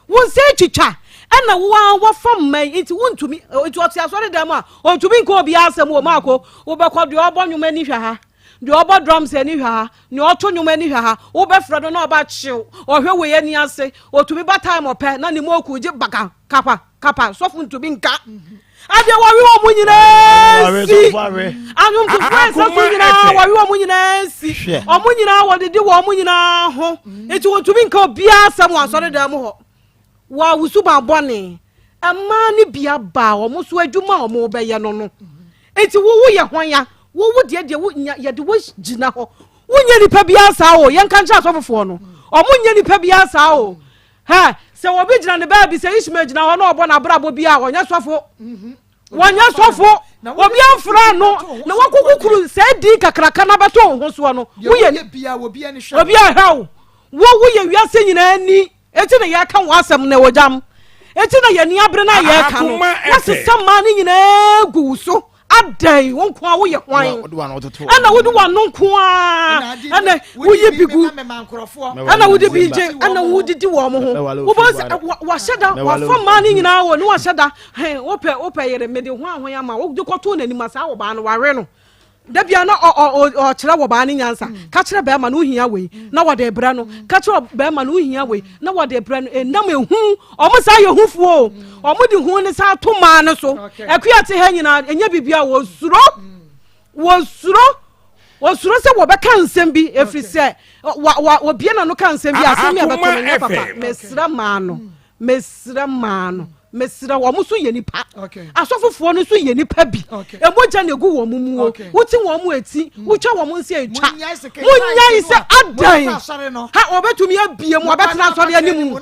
Speaker 3: Wo nsa atwitwa ɛna wo ara wafa mma yi nti wontumi nti ɔte asɔre dɛm a ɔntumi nka obiara asɛm wɔ mu akɔ wobɛkɔ deɛ ɔbɔ nnwom ani hwɛ ha deɛ ɔbɔ drums ani hwɛ ha deɛ ɔto nnwom ani hwɛ ha wobɛfrɛ no na ɔba kyew ɔhwɛ wei ani ase ɔtumi ba time ɔpɛ na ne mu oku gye baka kapa kapa sɔfo ntumi nka adeɛ wɔwe wɔn nyinaa si anwomtofoɔ ɛsɛ so nyinaa wɔwe wɔn nyinaa si wɔn nyinaa wɔdedi wɔn nyinaa ho nti wɔntumi nka obiara asɛm wɔ asɔredan mu hɔ wɔ awusu ban bɔne mmaa ne bia baa wɔn so adwuma a wɔn bɛyɛ no no nti wowo yɛ hɔn ya wowo deɛ deɛ wo nya yɛde wo gyina hɔ wonyɛ nipa biara saa o yɛnka nkyɛn asɔfofoɔ no wɔn nyɛ nipa biara saa o. Hɛ, sɛ obi gyina ne baabi, sɛ Ishmael gyina hɔ na ɔbɔ n'abrabɔ bi a, ɔnyɛ sɔfo. Wɔnyɛ sɔfo. Obi amfra no na wakokukuru saa din kakraka no abɛto wo ho soɔ no. Woyɛ obi ahwɛ wo. Wo woyɛ wiase nyinaa ni. Eti na yɛka wo asɛm na ɛwɔ gyam. Eti na yɛni abere no a yɛka no. Wɔsesa mmaa no nyinaa gu wo so. Adɛn, wo nko a woyɛ hwan? Ɛna wode w'ano nko a ɛna woyi bi gu, ɛna wode bi gye, ɛna wodidi wɔn ho. Wobɛhu sɛ wahyɛ da, wafa mmaa no nyinaa wɔ ne wahyɛ da. Hɛn, wopɛ wopɛ yere, mede ho ahoya ma wode kɔtoo n'anim a saa ɔbaa no wawe no. Da bia na ɔkyerɛ wɔ baa no nyansa. Ka kyerɛ bɛrima no wohia wei na wɔde brɛ no. Ka kyerɛ bɛrima no wohia wei na wɔde brɛ no. Ɛnam ehu, wɔn saa yɛ hufoɔ o. Wɔn de hu ne saa to maa no so. Akua te ha nyinaa ɛnyɛ biribi a wɔsuro. Wɔsuro. Wɔsuro sɛ wɔbɛka nsɛm bi ɛfiri sɛ wɔbie na no ka nsɛm bi asɛm bi a bɛtɔ no nyɛ papa. Mesrɛ maa no. Mesrɛ maa no. Mesrɛ wɔn nso yɛ nipa. Asɔfofoɔ no nso yɛ nipa bi. Mogya na egu wɔn mu o. Wote wɔn mu eti, wotwa wɔn nsa etwa. Munyae sɛ adan. Ha wɔbɛtumi abie mu, wɔbɛtena asɔre anim.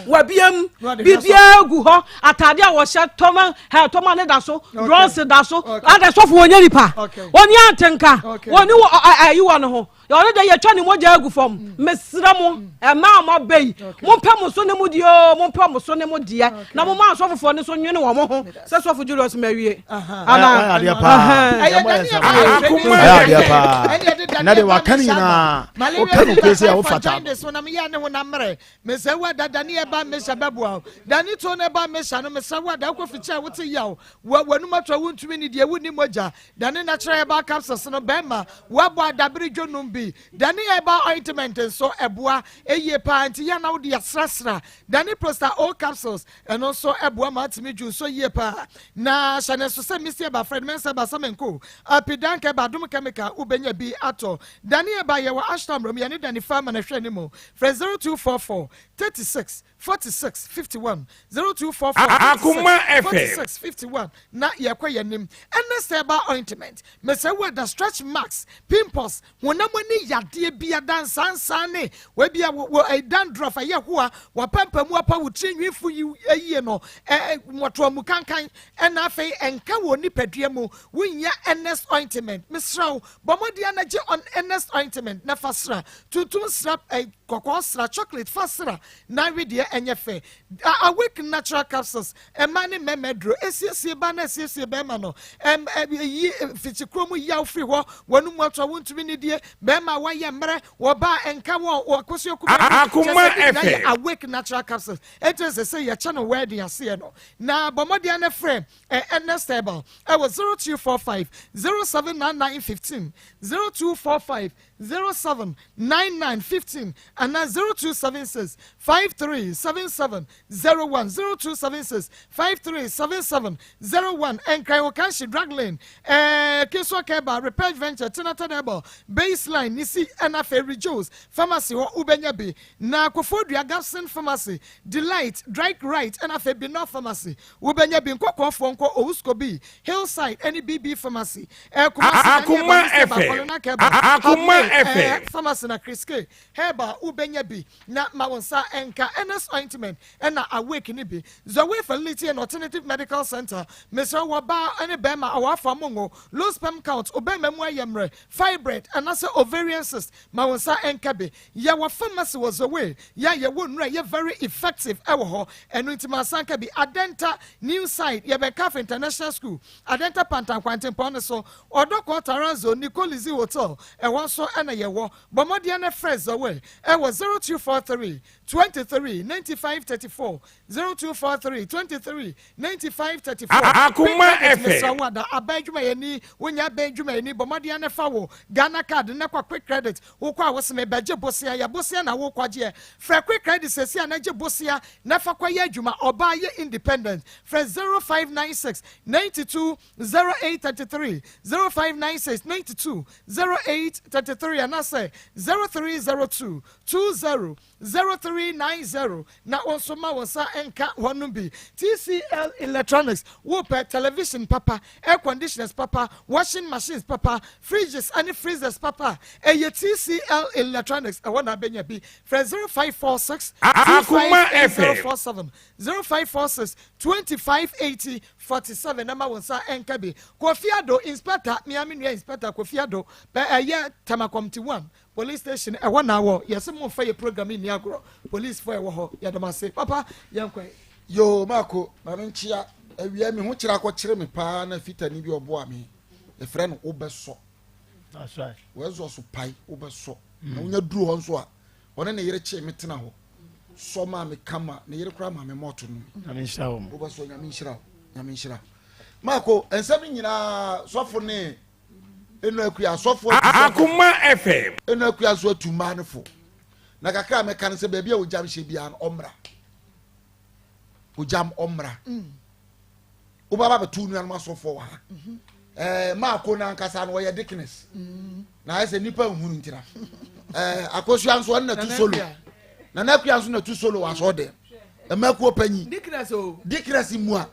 Speaker 3: Wɔabie mu, biribiara gu hɔ. Ataade a wɔhyɛ tɔma, ha tɔma ne da so, drɔs da so. Ada sɔfo wɔnyɛ nipa. Wɔne atenka, wɔne wɔ ayi wɔ ne ho. Ɔno deɛ yɛtwa ne mogya agu fam. Mesrɛ mo, mmaa a moaba yi, mompɛ mo so ne mo deɛ oo, mompɛ mo so ne mo deɛ, na momma asɔfofoɔ no nso nwene wɔn ho sɛ Sɔfo Julius mawie.
Speaker 5: Anaa? Adeɛ paa.
Speaker 1: Ɛyɛ dani ɛba
Speaker 5: Ɛyɛ adeɛ paa. Na deɛ waka no nyinaa, woka no kure sɛ wofata.
Speaker 1: So na meyɛ ne ho na mmerɛ mesɛ wo ada dani ɛba mehyɛ bɛboa wo dani to no ɛba mehyɛ no mesɛ wo ada wokɔ fikyɛ a wote yaw w'anum ato a wontumi ne deɛ wonni mogya Dane natural herbal capsules no bɛma woabɔ adabere dwo nom bi. Dane herbal ointment nso ɛboa yie paa nti yɛ na wode asrasra. Dane Prosta O capsules ɛno nso ɛboa ma atumi dwo nso yie paa. Na hyɛ no nso sɛ Misty Herbal, Fred Mensah Herbal, Samenko, Apidank Herbal, Adom Chemical wobɛnya bi atɔ. Dane Herbal yɛwɔ Ashtown Mmrom yɛne Dane Pharma na ɛhwɛ anim. Frɛ 0244 36 46 51 0244
Speaker 2: Akoma
Speaker 1: 36
Speaker 2: FM.
Speaker 1: 46 51 na yɛkɔ yɛn anim. Ɛne herbal ointment, mesɛ wo ada stretch marks, pimples, honam ani yadeɛ bi adansansan ne wabi a wɔ wɔ dandruff ɛyɛ hoa, wapampamu apa wo tiri nwi fu yi yie no, ɛ mmɔtoa mu kankan ɛna afei ɛnka wɔ nipadua mu wonya Ernest ointment. Mesrɛ wo bɔ mmɔden na gye on Ernest ointment na fa sra tuntum sra ɛ kɔkɔɔ sra chocolate fa sra na wedeɛ ɛnyɛ fɛ. Awake natural capsules ɛma ne mmarima duro esiesie ba na esiesie bɛrima no ɛm ɛyi fikyikuro mu yaw firi hɔ wɔn mu ato a wɔntumi nidie bɛrima a wayɛ mmerɛ wɔba nka wɔ wɔkosua kuma
Speaker 2: Akoma FM.
Speaker 1: Awake natural capsules eti sɛ sɛ yɛkyɛ no wɛɛdi aseɛ no na bɔ mmɔden ne frɛ ɛ Ernest Herbal ɛwɔ 0245 0799 15 0245 0799 15 ana 0276 5377 01 0276 5377 01. Nkran Okanshi Drug Lane, Kiswa Keba Repair Venture Tinata Herbal Baseline Nisi ɛna afei Rejoice Pharmacy hɔ wobɛnya bi na Koforidua Gapson Pharmacy, Delight Drug Right ɛna afei Bino Pharmacy wobɛnya bi. Nkɔkɔɔfoɔ nkɔ Owusko bi Hillside ɛne BB Pharmacy, Kumasi.
Speaker 2: Akoma FM. Akoma FM.
Speaker 1: Pharmacy na Kriske Herbal wobɛnya bi na ma wo nsa nka Ernest ointment ɛna Awake ne bi. Zoe Fertility and Alternative Medical Center, mesrɛ wɔbaa ne bɛrima a wɔafa mo ngo, low sperm count, ɔbɛrima mu ayɛ mmerɛ, fibroid anaasɛ ovarian cyst, ma wo nsa nka bi. Yɛwɔ pharmacy wɔ Zoe yɛ a yɛwɔ nnura yɛ very effective ɛwɔ hɔ ɛno nti ma nsa nka bi. Adenta New Side, yɛbɛn Caf International School, Adenta Pantankwantempɔn no so, Ɔdɔkɔ Taranzo Nicolizi Hotel ɛhɔ nso ɛna yɛwɔ. Bɔ mmɔden no frɛ Zoe ɛwɔ 0243 23 95 34 0243 23 95 34.
Speaker 2: Akoma FM.
Speaker 1: Mesrɛ wo ada aban adwumayɛni wonya aban adwumayɛni bɔ mmɔden no fa wo Ghana card ne kɔ Quick Credit. Wokɔ a woseme bɛgye bosea yɛ bosea na wokɔgyeɛ frɛ Quick Credit sɛsi a na gye bosea na fa kɔyɛ adwuma. Ɔbaa yɛ independent, frɛ 0596 92 08 33 0596 92 08 33 anaasɛ 0302 20 0390 na wɔn nso ma wɔn nsa nka wɔn bi. TCL Electronics, wopɛ television papa, air conditioners papa, washing machines papa, fridges ne freezers papa, ɛyɛ TCL Electronics ɛwɔ na abɛnya bi. Frɛ 0546
Speaker 2: Akoma FM.
Speaker 1: 47 0546 25 80 47 na ma wɔn nsa nka bi. Kofi Ado Inspector, miami nua Inspector Kofi Ado bɛ ɛyɛ Tema Community 1 police station ɛwɔ na wɔ yɛsɛ mo nfa yɛ program yi ni agorɔ. Police fo ɛwɔ hɔ yɛdɔm ase papa yɛn kɔ.
Speaker 6: Yoo, maako maame nkyia awia mi ho kyerɛ akɔkyerɛ me paa na fitani bi ɔboa me yɛfrɛ no wobɛsɔ.
Speaker 5: That's right.
Speaker 6: Wɔɛzɔ so pae wobɛsɔ na wonya duru hɔ nso a ɔne ne yere kyee me tena hɔ sɔ maa me kama ne yere koraa maa me mɔto no.
Speaker 5: Nyame nhyira wo.
Speaker 6: Wobɛsɔ, Nyame nhyira wo, Nyame nhyira wo. Maako nsɛm no nyinaa sɔfo ne ɛnu akua asɔfo
Speaker 2: Akoma FM.
Speaker 6: Ɛnu akua nso atu mmaa no fo na kakra a mɛka no sɛ baabi a ogyam hyɛ biara no ɔmmra ogyam ɔmmra wobɛba bɛto wo nuanom asɔfoɔ wɔ ha maako no ankasa no ɔyɛ deaconess na ayɛ sɛ nnipa nhunu ntira akosua nso ɔno na tu solo Nana Akua nso na tu solo wɔ asɔɔ dɛm mmakuo panyin
Speaker 1: Deaconess o.
Speaker 6: Deaconess mu a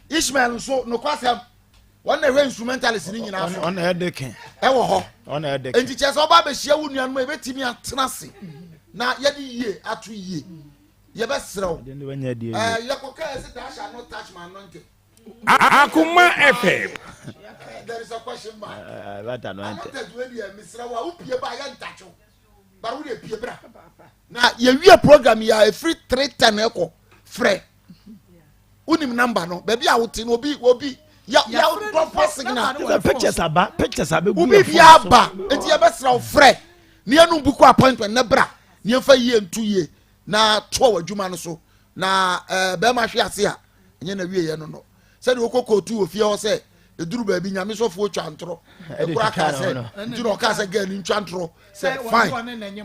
Speaker 6: Ishmael nso nokwasɛm wɔn na ɛhwɛ instrumentalist ne nyinaa so.
Speaker 5: Ɔna ɛde ke.
Speaker 6: Ɛwɔ hɔ.
Speaker 5: Ɔna ɛde ke.
Speaker 6: Nti kyerɛ sɛ ɔba abɛhyia wo nuanom a yɛbɛtumi atena ase na yɛde yie ato yie yɛbɛserɛ wo.
Speaker 5: Ɛde ne wanya die.
Speaker 6: Yɛkɔka yɛ sɛ thou shalt not touch my anointed.
Speaker 2: Akoma FM.
Speaker 6: There is a question mark.
Speaker 5: Bata no ante.
Speaker 6: Anointed wei deɛ mesrɛ wo a wopie ba yɛ ntakyew. Bara wo deɛ pie bra. Na yɛwie program yi a ɛfiri 3:10 ɛkɔ frɛ. Wonim number no baabi a wote no obi obi ya ya drop signal.
Speaker 5: Sɛ pictures aba pictures abɛgu
Speaker 6: Obi
Speaker 5: yɛ
Speaker 6: bia
Speaker 5: phone so.
Speaker 6: aba nti yɛbɛsrɛ wo frɛ. Ne yɛnum buku appointment ne bra. Ne yɛmfa yie nto yie na toa w'adwuma no so na ɛɛ bɛrima hwe ase a ɛnyɛ na wieɛ no no sɛdeɛ wokɔ kootu wɔ fie hɔ sɛ ɛduru baabi nyame sɔfoɔ twa ntorɔ ɛkora kaa sɛ nti na ɔkaa sɛ gɛɛ no ntwa ntorɔ sɛ fine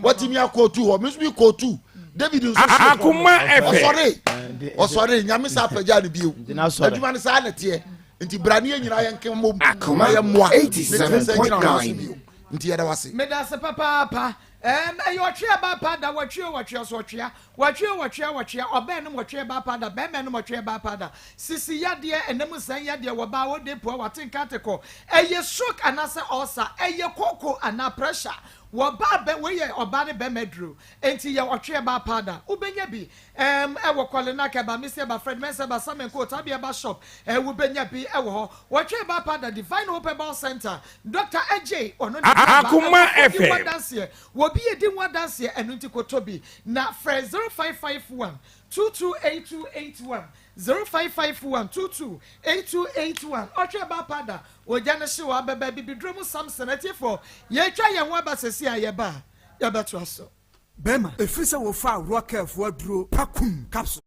Speaker 6: watumi akootu hɔ me nso mi kootu David nso
Speaker 2: Akoma
Speaker 6: ɔsɔre ɔsɔre nyame saa apagya no bio adwuma no saa na teɛ nti bra ne yɛ nyinaa yɛnke mmom na yɛmmoa ne tumi sɛ gyina hɔ so bio nti yɛda wase.
Speaker 1: Medase papaapa. Ɛɛm ɛyɛ ɔtwe ɛba pa da wɔtwe o wɔtwe ɔso ɔtwea wɔtwe o wɔtwea wɔtwea ɔbaa ɛnom ɔtwe ɛba pa da bɛɛma ɛnom ɔtwe ɛba pa da sisi yadeɛ ɛnam nsɛn yadeɛ wɔ baa ɔde pua wate nka ate kɔ ɛyɛ stroke anaasɛ ulcer ɛyɛ koko anaa pressure wɔ baa bɛ wei yɛ ɔbaa ne bɛɛma aduro enti yɛ ɔtwe ɛba pa da wobɛnya bi Ɛɛm ɛwɔ Kɔlenak ɛba Misi ɛba Fred Mensah ɛba Samenko Otabi ɛba shop ɛɛ wobɛnya bi ɛwɔ hɔ. Wɔtwe ɛba apa da Divine Hope Herbal Centre Doctor Adjei ɔno na ɛde aba
Speaker 2: Akoma
Speaker 1: nkurɔfoɔ di ho
Speaker 2: FM.
Speaker 1: adanseɛ wɔ bi ɛdi ho adanseɛ ɛno nti kɔtɔ bi na frɛ 0551 228281 0551 228281 Ɔtwe ɛba apa da Ogya no hye wɔ abɛbɛ Abibiduro mu Samson atiefoɔ yɛtwa yɛn ho aba sɛsi a yɛba a yɛbɛtoa so.
Speaker 10: Bɛrima, ɛfiri sɛ wofaa Rockɛlfoɔ aduro pa kum capsule.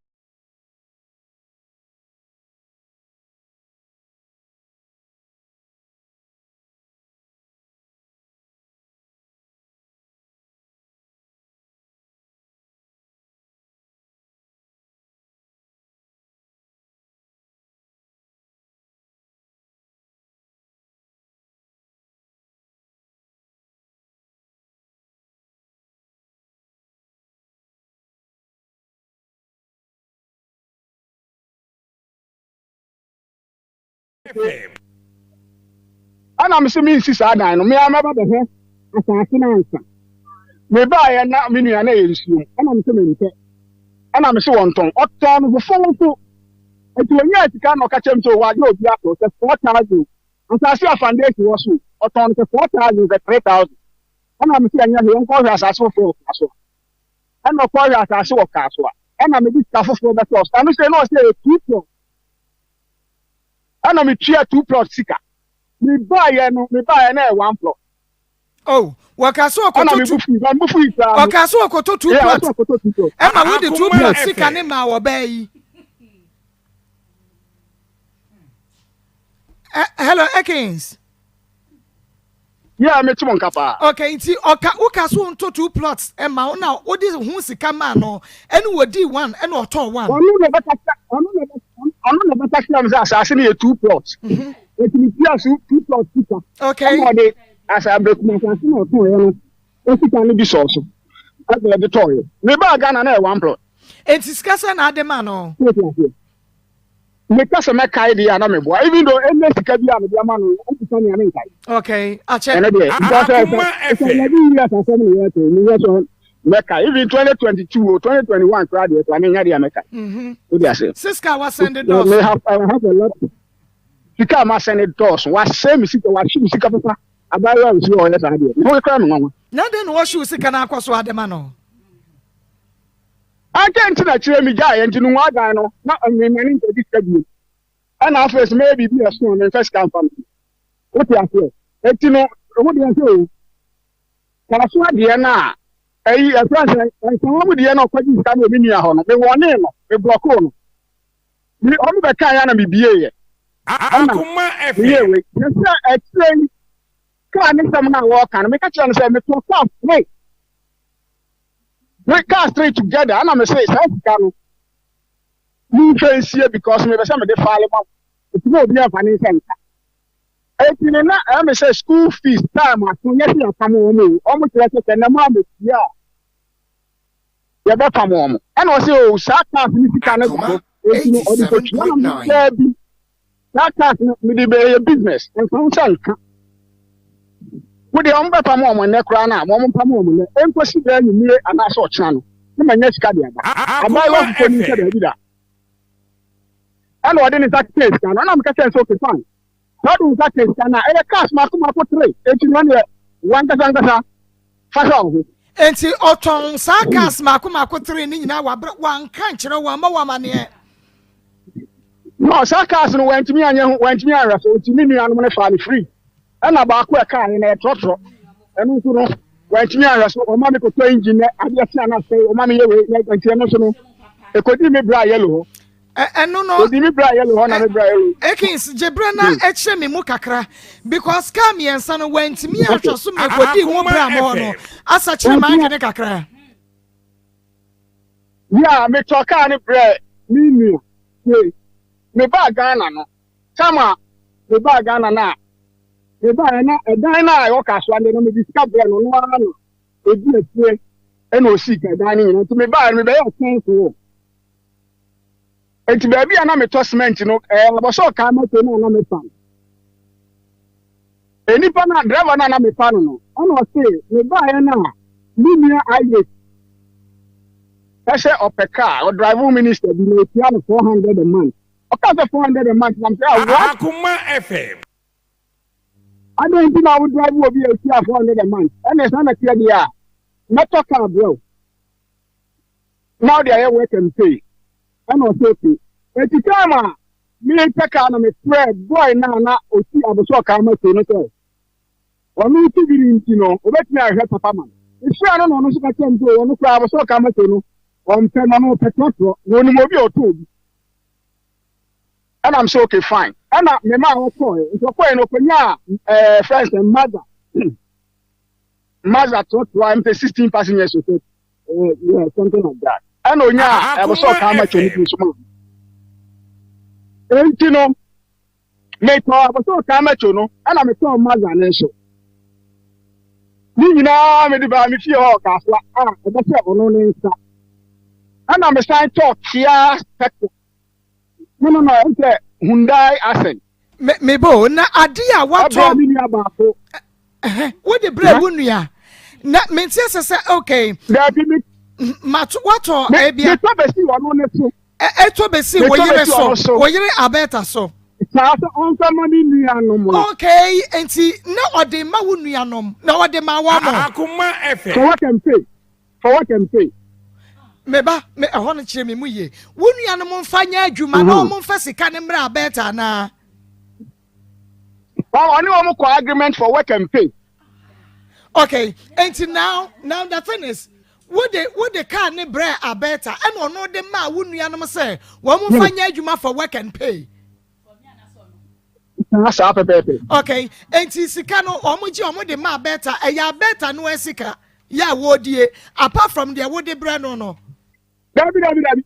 Speaker 11: Ɛna me se mensi saa dan no, me ara mɛba bɛhwɛ asase no ansa. Mebaeɛ na me nua na ɛyɛ nsuom, ɛna me se mempɛ. Ɛna me se wɔntɔn. Ɔtɔn no foforɔ nso. Nti ɔnyaa sika na ɔka kyerɛ me sɛ wagye obi atɔ sɛ 4000. Asase a foundation wɔ so, ɔtɔn no sɛ 4000 sɛ 3000. Ɛna me se ɛnyɛ hwee, yɛnkɔhwɛ asase foforɔ wɔ Kasoa. Ɛna ɔkɔhwɛ asase wɔ Kasoa. Ɛna mede sika foforɔ bɛtɔɔ so. Ɛno sɛ na ɔsɛ ɛyɛ two plot. Ɛna metua two plot sika. Mebaeɛ no, mebaeɛ na ɛyɛ one plot.
Speaker 1: Oh, wɔka so
Speaker 11: Ɛna
Speaker 1: ɔkɔtɔ
Speaker 11: me
Speaker 1: two.
Speaker 11: bu fui, me bu fui koraa no.
Speaker 1: Ɔka so ɔkɔtɔ two
Speaker 11: Yeah,
Speaker 1: plot.
Speaker 11: ɔsɛ ɔkɔtɔ two plot.
Speaker 1: Ɛma wode two
Speaker 2: Akoma
Speaker 1: plot sika
Speaker 2: FM.
Speaker 1: ne maa ɔbaa yi. Eh, hello, Ekins.
Speaker 11: Yeah, me te mo nka paa.
Speaker 1: Okay, nti ɔka woka so nto two plots ɛma wo na wode ho sika maa no ɛne wɔdii one ɛna ɔtɔɔ one.
Speaker 11: Ɔno na ɔbɛka kyerɛ ɔno na ɔno na ɔbɛka kyerɛ me sɛ asase no yɛ two plots.
Speaker 1: Mhm.
Speaker 11: Eti me tua so two plots sika.
Speaker 1: Okay.
Speaker 11: Ɛna ɔde asa abirikuma asase na ɔtɔn yɛ no sika no bi sɔɔ so ɛna ɔde tɔɔ yɛ. Me baa Ghana na yɛ one plot.
Speaker 1: Eti sika sɛ na ade ma no.
Speaker 11: Meka sɛ mɛkae deɛ a na meboa even though ɛnyɛ sika bi a mede ama no wobisa me a menkae.
Speaker 1: Okay, akyɛ.
Speaker 11: Ɛno deɛ because sɛ
Speaker 2: Akoma
Speaker 11: sɛ
Speaker 2: FM.
Speaker 11: 11 years asɛm ne yɛte menyɛ sɛ mɛkae even 2022 o 2021 koraa deɛ koraa menyɛ deɛ mɛkae.
Speaker 1: Mhm.
Speaker 11: Wode ase.
Speaker 1: Sika a wasɛnde
Speaker 11: Me
Speaker 1: dɔɔso.
Speaker 11: have I have a lot sika a masɛne dɔɔso wasɛe me sika wahye me sika papa abaayewa a ɔsi hɔ ɔyɛ saa deɛ me ho koraa me nwanwa.
Speaker 1: Na dɛn na wɔhye wo sika no akɔ so ade ma no?
Speaker 11: Adɛn nti na kyerɛ migyaeɛ nti no adan no na m'ani nkɔgye sika bio ɛna afei sɛ mɛyɛ biribi a ɛso a memfa sika mfa no wote aseɛ eti no wo deɛ sɛ o kaaso adeɛ no a ɛyi ɛfrɛ sɛ nsawa mu deɛ no ɔkɔgye sika no obi nua hɔ no mewɔnee no meblɔkoo no me ɔmo bɛka ya na mebieeɛ ɛna
Speaker 2: Akoma
Speaker 11: meyɛ
Speaker 2: FM.
Speaker 11: wei na sɛ akyire yi kaa ne nsɛm no a wɔɔka no meka kyerɛ no sɛ metɔ kaa free We car straight together ɛna me se saa sika no monhwɛ nsie because mepɛ sɛ mede faale ma mo nti na obi amfa ne nsa nka eti no na ɛyɛ me sɛ school fees time aso nyɛ sɛ yɛapam wɔn o wɔn kyerɛ sɛ sɛ nnɛ mo amɛtua a yɛbɛpam wɔn ɛna ɔsɛ o saa cars ne sika no da hɔ eti no ɔde kɔtua na mo daabi That tax no mede bɛyɛ business nfa wo sɛ nka. Wo deɛ wɔn bɛpam wɔn nnɛ koraa no a wɔn mpam wɔn nnɛ nkosi bɛɛ anwummere anaasɛ ɔkyena no na manya sika de aba. Abaayewa
Speaker 2: Akoma
Speaker 11: foforɔ nim sɛ
Speaker 2: FM.
Speaker 11: daabi da. Ɛna ɔde ne nsa keka sika no ɛna meka kyerɛ no sɛ okay fine. Sɛ ɔde wo nsa ka sika no a, ɛyɛ cars mako mako tere. Enti no ɛneɛ wankasa ankasa fa hwɛ wo ho.
Speaker 1: Enti ɔtɔn saa cars mako mako tere no nyinaa wɔ abere wanka nkyerɛ wo, wammɔ wo amaneɛ?
Speaker 11: No, saa cars no wantumi anyɛ ho, wantumi anhwɛ so, nti me nuanom no faa no free. Ɛna baako a ɛkaeɛ no ɛyɛ trɔtrɔ, ɛno nso no wantumi anhwɛ so, ɔma me kɔtɔ engine nɛ adeɛ kye a na asɛe, ɔma me yɛ wei, nti ɛno nso no ɛkɔdii me bra yellow hɔ.
Speaker 1: Ɛno no.
Speaker 11: Odi mi bra yellow hɔ na mi bra yellow.
Speaker 1: Akins gye brɛ na ɛkyerɛ mi mu kakra because kaa mmiɛnsa no wantumi ahwɛ so ma ɛkɔdii ho bra mo hɔ no asa kyerɛ maa adwene kakra.
Speaker 11: Yeah, metɔ kaa no brɛ me nua. Me baa Ghana no, time a me baa Ghana no a, me baa na ɛdan no a ɛwɔ Kasoa no no mede sika brɛ no no ara na ɛdi akyire ɛna ɔsii ka dan no nyina nti me baa no mebɛyɛ ɔkyɛnse wɔ. Enti baabi a na metɔ cement no, ɛɛ abɔsɔ ɔkaa mɛto no a na mefa no. Nnipa no a driver no a na mefa no no, ɛna ɔse mebaeɛ no a me nua Isaac ɛsɛ ɔpɛ kaa, ɔdrive minister bi na ɔtua no 400 a month. Ɔkaa sɛ 400 a month na mesɛ ah what?
Speaker 2: Akoma FM.
Speaker 11: Adɛn nti na wo drive obi a ɔtua 400 a month? Ɛna saa na teɛ deɛ a mɛtɔ kaa brɛ wo. na ɔde ayɛ work and pay ɛna ɔsɛ okay eti time a mepɛ kaa na mefrɛ boy na na osi abosɔ kaa ma so no sɛ ɔno ti bi nti no obetumi ahwɛ papa ma mefrɛ no na ɔno nso ka kyerɛ me sɛ ɔno koraa abosɔ kaa ma so no ɔmpɛ no ɔno ɔpɛ trɔtrɔ na onim obi a ɔtɔ obi ɛna m sɛ okay fine ɛna mema a ɔkɔɛ nti ɔkɔɛ no ɔkɔnyaa ɛɛ friends and mother Mazda trɔtrɔ a ɛmpɛ 16 passengers o sɛ eh, yeah, something like that. Ɛna onya a ɛbɛ sɛ ɔkaa ma twɛn bi nso ma. Enti no, metɔ ɛbɛ sɛ ɔkaa ma twɛ no, ɛna metɔ Mazda no nso. Ne nyinaa mede baa me fie hɔ ɔkaasoa a ɛbɛ sɛ ɔno ne nsa. Ɛna mesan tɔ Kia Spectra. No, no, no, ɛnsɛ Hyundai Accent.
Speaker 1: Me me bo na ade a watɔ.
Speaker 11: Ɛbrɛ me nua baako.
Speaker 1: Wode brɛ wo nua. Na mente ase sɛ okay.
Speaker 11: Dabi me.
Speaker 1: Mato watɔ ebia.
Speaker 11: Metɔ besi ɔno ne so.
Speaker 1: Ɛtɔ besi wo yere so. Wo yere Abeta so.
Speaker 11: Saa sɛ ɔnfɛ ma ne nuanom no.
Speaker 1: Okay, nti na ɔde ma wo nuanom na ɔde ma wɔn mo.
Speaker 2: Akoma FM.
Speaker 11: For what and pay. For what and pay.
Speaker 1: Me ba, me ɛhɔ no kyerɛ me mu yie. Wo nuanom mfa nyɛ adwuma na wɔn mfa sika no mmrɛ Abeta anaa?
Speaker 11: Ɔne wɔn kɔ agreement for work and pay.
Speaker 1: Okay, nti now now the thing is wode wode car ne brɛ Abeta ɛna ɔno de maa wo nuanom sɛ wɔn mfa nyɛ adwuma for work and pay.
Speaker 11: Saa saa pɛpɛɛpɛ.
Speaker 1: Okay, nti sika no wɔn gye wɔn de maa Abeta ɛyɛ Abeta no sika yɛ a wɔredie apart from deɛ wode brɛ no no.
Speaker 11: Dabi dabi dabi.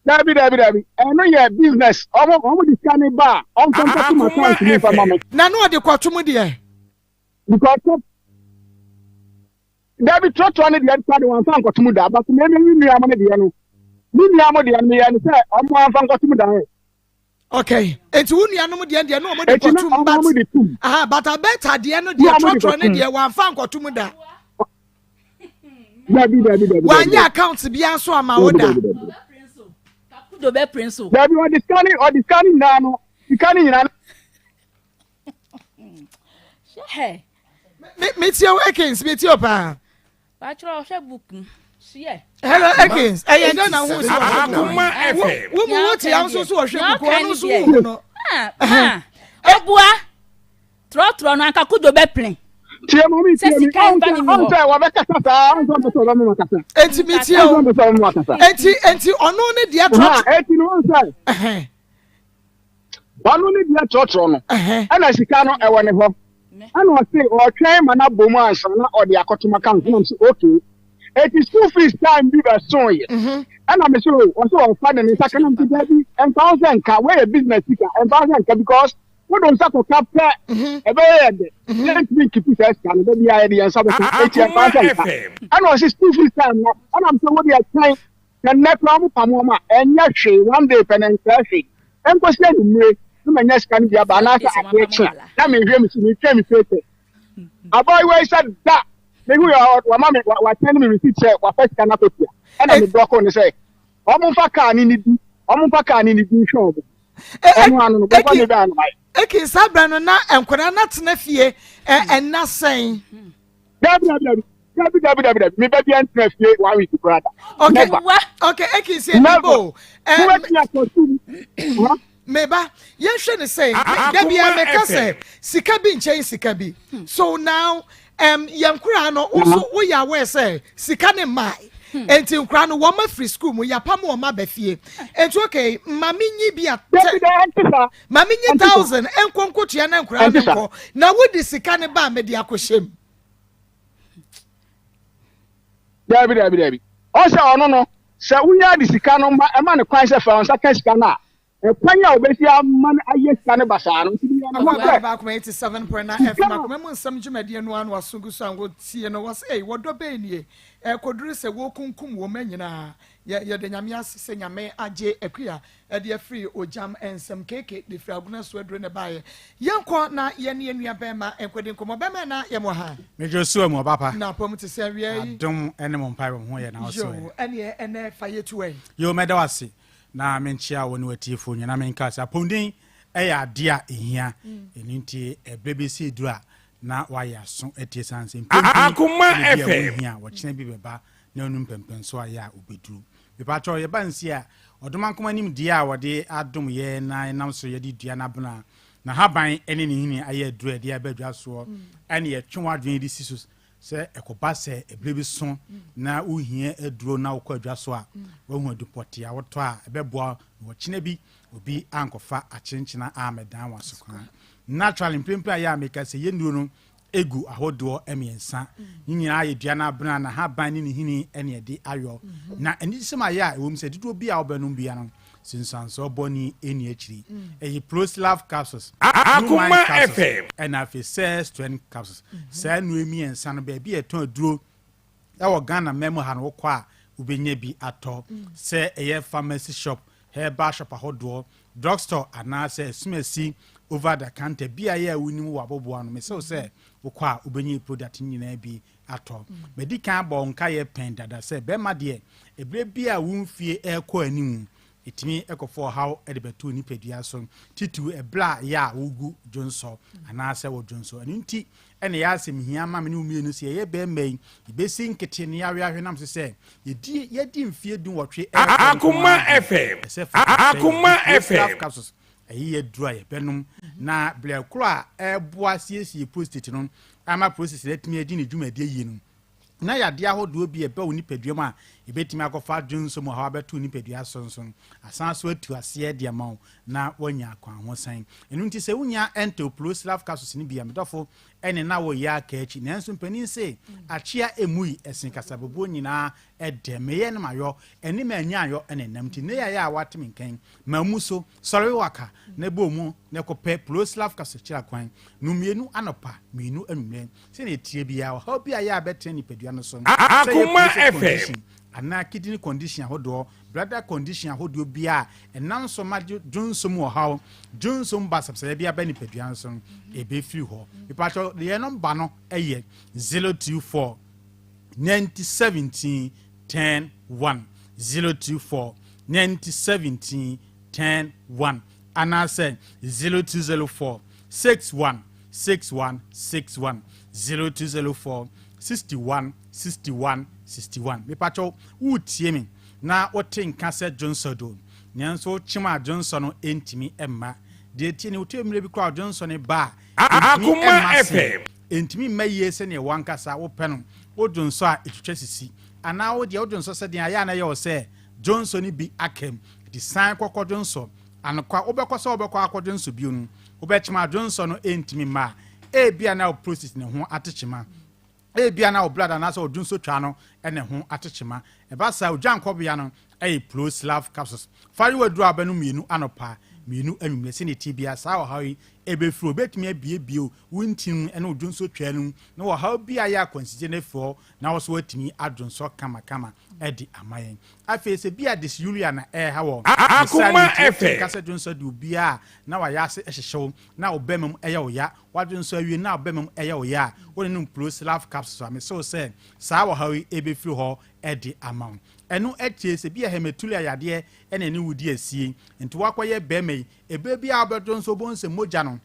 Speaker 11: Dabi dabi dabi ɛno yɛ business ɔmo ɔmo de sika ne ba a ɔmfa nkɔto mu account mu nfa ma me.
Speaker 1: Na no ɔde kɔto mu deɛ.
Speaker 11: Because top dabi trɔtrɔ ne deɛ nsa de wɔn nfa nkɔto mu da but me me nua mo ne deɛ no me nua mo deɛ no meyɛ ne sɛ ɔmo anfa nkɔto mu da ɛ.
Speaker 1: Okay nti wo nuanom deɛ deɛ no ɔmo de kɔto mu but aha but abɛta deɛ no deɛ trɔtrɔ ne deɛ wɔn anfa nkɔto mu da.
Speaker 11: Dabi dabi dabi.
Speaker 1: Wanyɛ account biara nso ama wo da.
Speaker 11: Dabi ɔde sika ne ɔde sika ne nyinaa no sika ne nyinaa.
Speaker 1: Me me tie o Ekins me tie o paa.
Speaker 7: Bàtúrọ̀ ɔhwɛ book mu. Suyɛ.
Speaker 1: Hello Ekins ɛyɛ dɛ na ho si ɔhwɛ book. Wo mu wo tia nso so ɔhwɛ book ɔno nso wo hu no.
Speaker 7: Obua. Trɔtrɔ no anka Kojo bɛpene.
Speaker 11: Tie mami
Speaker 7: Sɛ
Speaker 11: tie mi
Speaker 7: sika mfa ne ni hɔ.
Speaker 11: ɔnsɛ wɔbɛkasa saa ɔnsɛ ɔmpɛ sɛ ɔbɛma makasa.
Speaker 1: Enti mi tie o.
Speaker 11: Ɔnsɛ ɔmpɛ sɛ ɔbɛma makasa.
Speaker 1: Enti enti ɔno ne deɛ trɔtrɔ.
Speaker 11: Eti no ɔnsɛ. Ɔno ne deɛ trɔtrɔ no. Ɛna sika no ɛwɔ ne hɔ. Ɛna ɔse ɔtwɛn ma no abɔ mu ansa na ɔde akɔto ma kan nam so okay. Eti school fees time bi bɛso yɛ. Ɛna me so ɔse ɔfa ne ne nsa ka nam so dabi ɛmfa ho sɛ nka wɔyɛ business sika ɛmfa ho sɛ nka because wode nsa kɔka pɛ mhm. ɛbɛyɛ yɛ dɛ mhm. yɛntumi nkipi saa sika no da biara yɛde yɛn nsa bɛka eti ɛmfa nsa nka ɛna ɔsi school fees time no ɛna sɛ wode ɛkyɛn na nnɛ koraa ɔmo pam wɔn a ɛnyɛ hwee one day pɛ na nsɛɛ hwee ɛnkɔsi anwummere na manya sika no bi aba anaasɛ adeɛ kye a na mehwɛ me si metwa me paycheck abaayewa yi sɛ da mehu yɛ wama me watɛn me receipt sɛ wafa sika no akɔtua ɛna me blɔko ne sɛ wɔn mfa kaa ne ne di wɔn mfa kaa ne ne di nhwɛ wɔn. Ɛno ano no, bɔbɔ ne bɛa no ayɛ.
Speaker 1: Eki saa berɛ no na nkwadaa no atena fie ɛnna sɛn?
Speaker 11: Dabi dabi dabi dabi dabi dabi dabi me ba bi antena fie one week koraa da.
Speaker 1: Okay
Speaker 11: Never.
Speaker 1: okay Eki sɛ
Speaker 11: Never.
Speaker 1: bo.
Speaker 11: Wobɛtumi akɔ sukuu.
Speaker 1: Meba yɛnhwɛ ne sɛ da bia meka sɛ sika bi nkyɛn sika bi so now um, yɛn nkoraa no wo so woyɛ aware sɛ sika ne mmae enti nkoraa no wɔn afiri sukuu mu yɛapam wɔn aba fie enti okay ma menyi bi a ma menyi thousand nkɔ nkotua na nkoraa no nkɔ na wode sika ne ba a mede akɔhyɛ mu.
Speaker 11: Dabi dabi dabi ɔsɛ ɔno no sɛ wonya de sika no ma ɛma no kwan sɛ fa nsa ka sika no a Ɛkwan a wɔbɛsi ama no ayɛ sika no basaa no nti meyɛ ne ho sɛ.
Speaker 1: Baako 87.9 FM akoma mu nsɛm dwumadie no ano aso gu so a wɔtie no wɔsɛ ei wɔdɔ bɛn nie ɛkɔduru sɛ wɔkunkum wɔn mma nyinaa yɛ yɛda Nyame ase sɛ Nyame agye Akua ɛde afiri ogyam nsɛm KK de firi agona so aduro na ɛbaeɛ yɛnkɔ na yɛne yɛn nua bɛrima nkɔdi nkɔmmɔ bɛrima na yɛn wɔ ha.
Speaker 2: Medwo so mu ɔba pa.
Speaker 1: Na apɔm te sɛ awia yi.
Speaker 2: Adom ne mo mpaebɔ ho yɛ na ɔso
Speaker 1: ɛ. Yoo ɛneɛ ɛnɛ fa yɛ tu ɛ.
Speaker 2: Yoo mɛda wo ase Na menkyea wo ne w'atiefoɔ nyinaa na menka sɛ apɔmuden yɛ adeɛ a ɛhia. Ɛno nti ɛberɛ bi sɛ ɛduru a na woayɛ aso atie sane sɛ mpɛn pii na bi a wohia a wɔkyena bi bɛba na ɛnu mpɛmpɛnso ayɛ a wobɛduru. Mepakyɛw yɛba nsi a Ɔdomankoma nimdeɛ a wɔde adom yɛn na ɛnam so yɛde dua n'abena, n'ahaban ne ne nhini ayɛ aduru a yɛde aba dwa soɔ ɛne yɛtwe w'adwene de si so Sɛ ɛkɔba sɛ ɛberɛ bi so na wohia aduro na wokɔ adwa so a, woahu adu pɔtee a wotɔ a ɛbɛboa wo na ɔkyena bi obi ankɔfa akyenkyena ammɛdan wo asokwa. Naturally, mprempren a yɛ a meka sɛ yɛn nnuro no gu ahodoɔ mmiɛnsa. Ne nyinaa yɛ dua no abena, n'ahaban ne ne nhini na ɛde ayɔ. Na anigyesɛm a yɛ a ɛwɔ mu sɛ dodoɔ bi a wobɛnom biara no, Nsunsuansoɔ bɔne nni akyiri. Ɛyɛ Proslav capsules, Blue capsules, ɛna afei Cell Strength capsules. Saa nnuro mmiɛnsa no baabi a ɛtɔn aduro ɛwɔ Ghana man mu ha no wokɔ a wobɛnya bi atɔ. Sɛ ɛyɛ pharmacy shop, herbal shop ahodoɔ, drug store anaasɛ asumasi over the counter bi a yɛ a wonim wɔ aboboa no mesɛ wo sɛ wokɔ a wobɛnya product nyinaa bi atɔ. Madi kan abɔ wo nkaeɛ pɛn dada sɛ bɛrima deɛ, ɛberɛ bi a wo mfie rekɔ anim, ɛtumi kɔfa ɔhaw de bɛto wo nipadua so, titiriw ɛberɛ a ɛyɛ a wogu dwonsɔ anaasɛ wodwonsɔ. Ɛno nti na ɛyɛ asɛm hia ma me ne wo mmienu sɛ yɛyɛ bɛrima yi, yɛbɛsi nkete na yɛawe ahwe nam so sɛ yɛdi yɛadi mfeɛ dunwɔtwe rekɔ nko ara deɛ, ɛsɛ fata sɛ yɛde Proslav capsules Ɛyi yɛ aduru a yɛbɛnom na berɛ korɔ a ɛreboa siesie prostate no ama prostate no atumi adi ne dwumadie yie no, na yadeɛ ahodoɔ bi a ɛba wo nipadua mu a ɛbɛtumi akɔfa dwonsɔ mu ɔhaw abɛto wo nipadua so nso no, asan so atu aseɛ de ama wo na woanya akwahosan. Ɛno nti sɛ wonya Enteroproslav capsules no bi a, me dɔfo, ɛne na woreyɛ aka akyi. Nanso mpanin se, akyea ɛmui, ɛsen kasabebuo nyinaa ɛdɛ. Meyɛ ne mayɔ, ɛne mannya ayɔ na ɛnam. Nti nnɛ yi a ɛyɛ a woate me nka yi, Mammu so, sɔre waka, na bɔ mu na kɔpɛ Ploslav kasakyerɛ kwan. Nom mmienu anɔpa, mmienu anwummerɛ. Sɛnea ɛteɛ biara, ɔhaw bi a ɛyɛ a ɛbɛtena nipadua no so no, sɛ ɛyɛ prostate condition anaa kidney condition ahodoɔ, bladder condition ahodoɔ biara a ɛnam so ma dwonsɔ mu ɔhaw, dwonsɔ mu basabasayɛ bi aba nipadua no so no, ɛbɛfiri hɔ. Mepakyɛw, yɛn nɔmba no yɛ 024 90 17 10 1 024 90 17 10 1 anaasɛ 0204 61 61 61 0204 61 61 61. Mepakyɛw, woretie me na wote nka sɛ dwonsɔ do, nanso wokyem a dwonsɔ no ntumi mma. Deɛ ɛtie ne wotu mmerɛ bi koraa dwonsɔ no ba a, ɛntumi mma sen. Ɛntumi mma yie sɛdeɛ w'ankasa wopɛ no. Wo dwonsɔ a, ɛtwitwa sisi. Anaa wo deɛ wo dwonsɔ sɛ deɛn a, ɛyɛ a na ɛyɛ wo sɛ dwonsɔ no bi aka mu. Nti san kɔ kɔdwonsɔ. Anokwa, wobɛkɔ sɛ wobɛkɔ akɔdwonsɔ bio no, wobɛkyem a dwonsɔ no ntumi mma a, ebia na wo prostate no ho ate kyema. Ebia na wo bladder anaasɛ wo dwonsɔtwaa no na ɛho ate kyema. Ɛba saa a, odwankɔbea no yɛ Ploslav capsules. Fa we w'aduru a wobɛnom mmienu anɔpa, mmienu anwummerɛ. Sɛnea ɛteɛ biara, saa ɔhaw yi ɛbɛfiri hɔ. Ɛbɛtumi abuebue wo ntini ne wo dwonsɔtwaa no mu na ɔhaw bi a ɛyɛ akwansideɛ no afiri hɔ na wo nso woatumi adwonsɔ kamakama de ama yɛn. Afei sɛ bi a dysuria na ɛreha wɔ ne saa no
Speaker 12: Akoma
Speaker 2: nti wote
Speaker 12: FM.
Speaker 2: nka sɛ dwonsɔ de obiara a na wayɛ ase hyehye wo na wo bɛma mu yɛ wo ya, woadwonsɔ awie na wo bɛma mu yɛ wo ya a, wo ne nom Plosilaf capsules a, mese wo sɛ saa ɔhaw yi bɛfiri hɔ de ama wo. Ɛno akyire sɛ bi a hematuria yadeɛ na ɛne wo di asie nti woakɔyɛ bɛma yi, ɛberɛ biara a wobɛdwonsɔ wobɛhu sɛ mogya no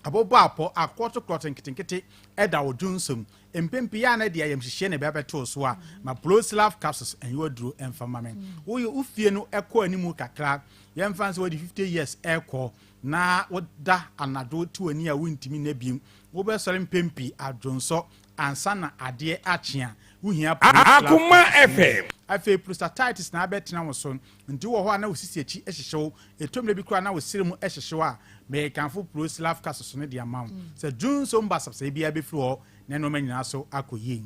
Speaker 2: Abobɔ apɔ, akrɔtokrɔto nketenkete da wo dwonsɔ mu. Mpɛn pii a na ɛde ayamhyehyeɛ na ɛbɛ abɛto wo so a, ma Plosilaf capsules nyɛ w'aduro mfa mma me. Woyɛ wo fie no kɔ animu kakra, yɛmfa no sɛ wadi 50 years rekɔ, na woda anadwo te w'ani a wontumi nna bio, wobɛsɔre mpɛn pii adwonsɔ ansa na adeɛ akye a, wohia Plosilaf
Speaker 12: Akoma
Speaker 2: capsules no bi.
Speaker 12: FM.
Speaker 2: Afei prostatitis na abɛtena wo so, nti wowɔ hɔ a na wo sisi akyi hyehye wo, Ɛtɔ mmerɛ bi koraa na wo sere mu hyehye wo a, merekamfo Prosilaf Capsules no de ama wo. Sɛ dwonsɔ mu basabasayɛ biara bɛfiri hɔ na nnoɔma nyinaa so akɔ yie.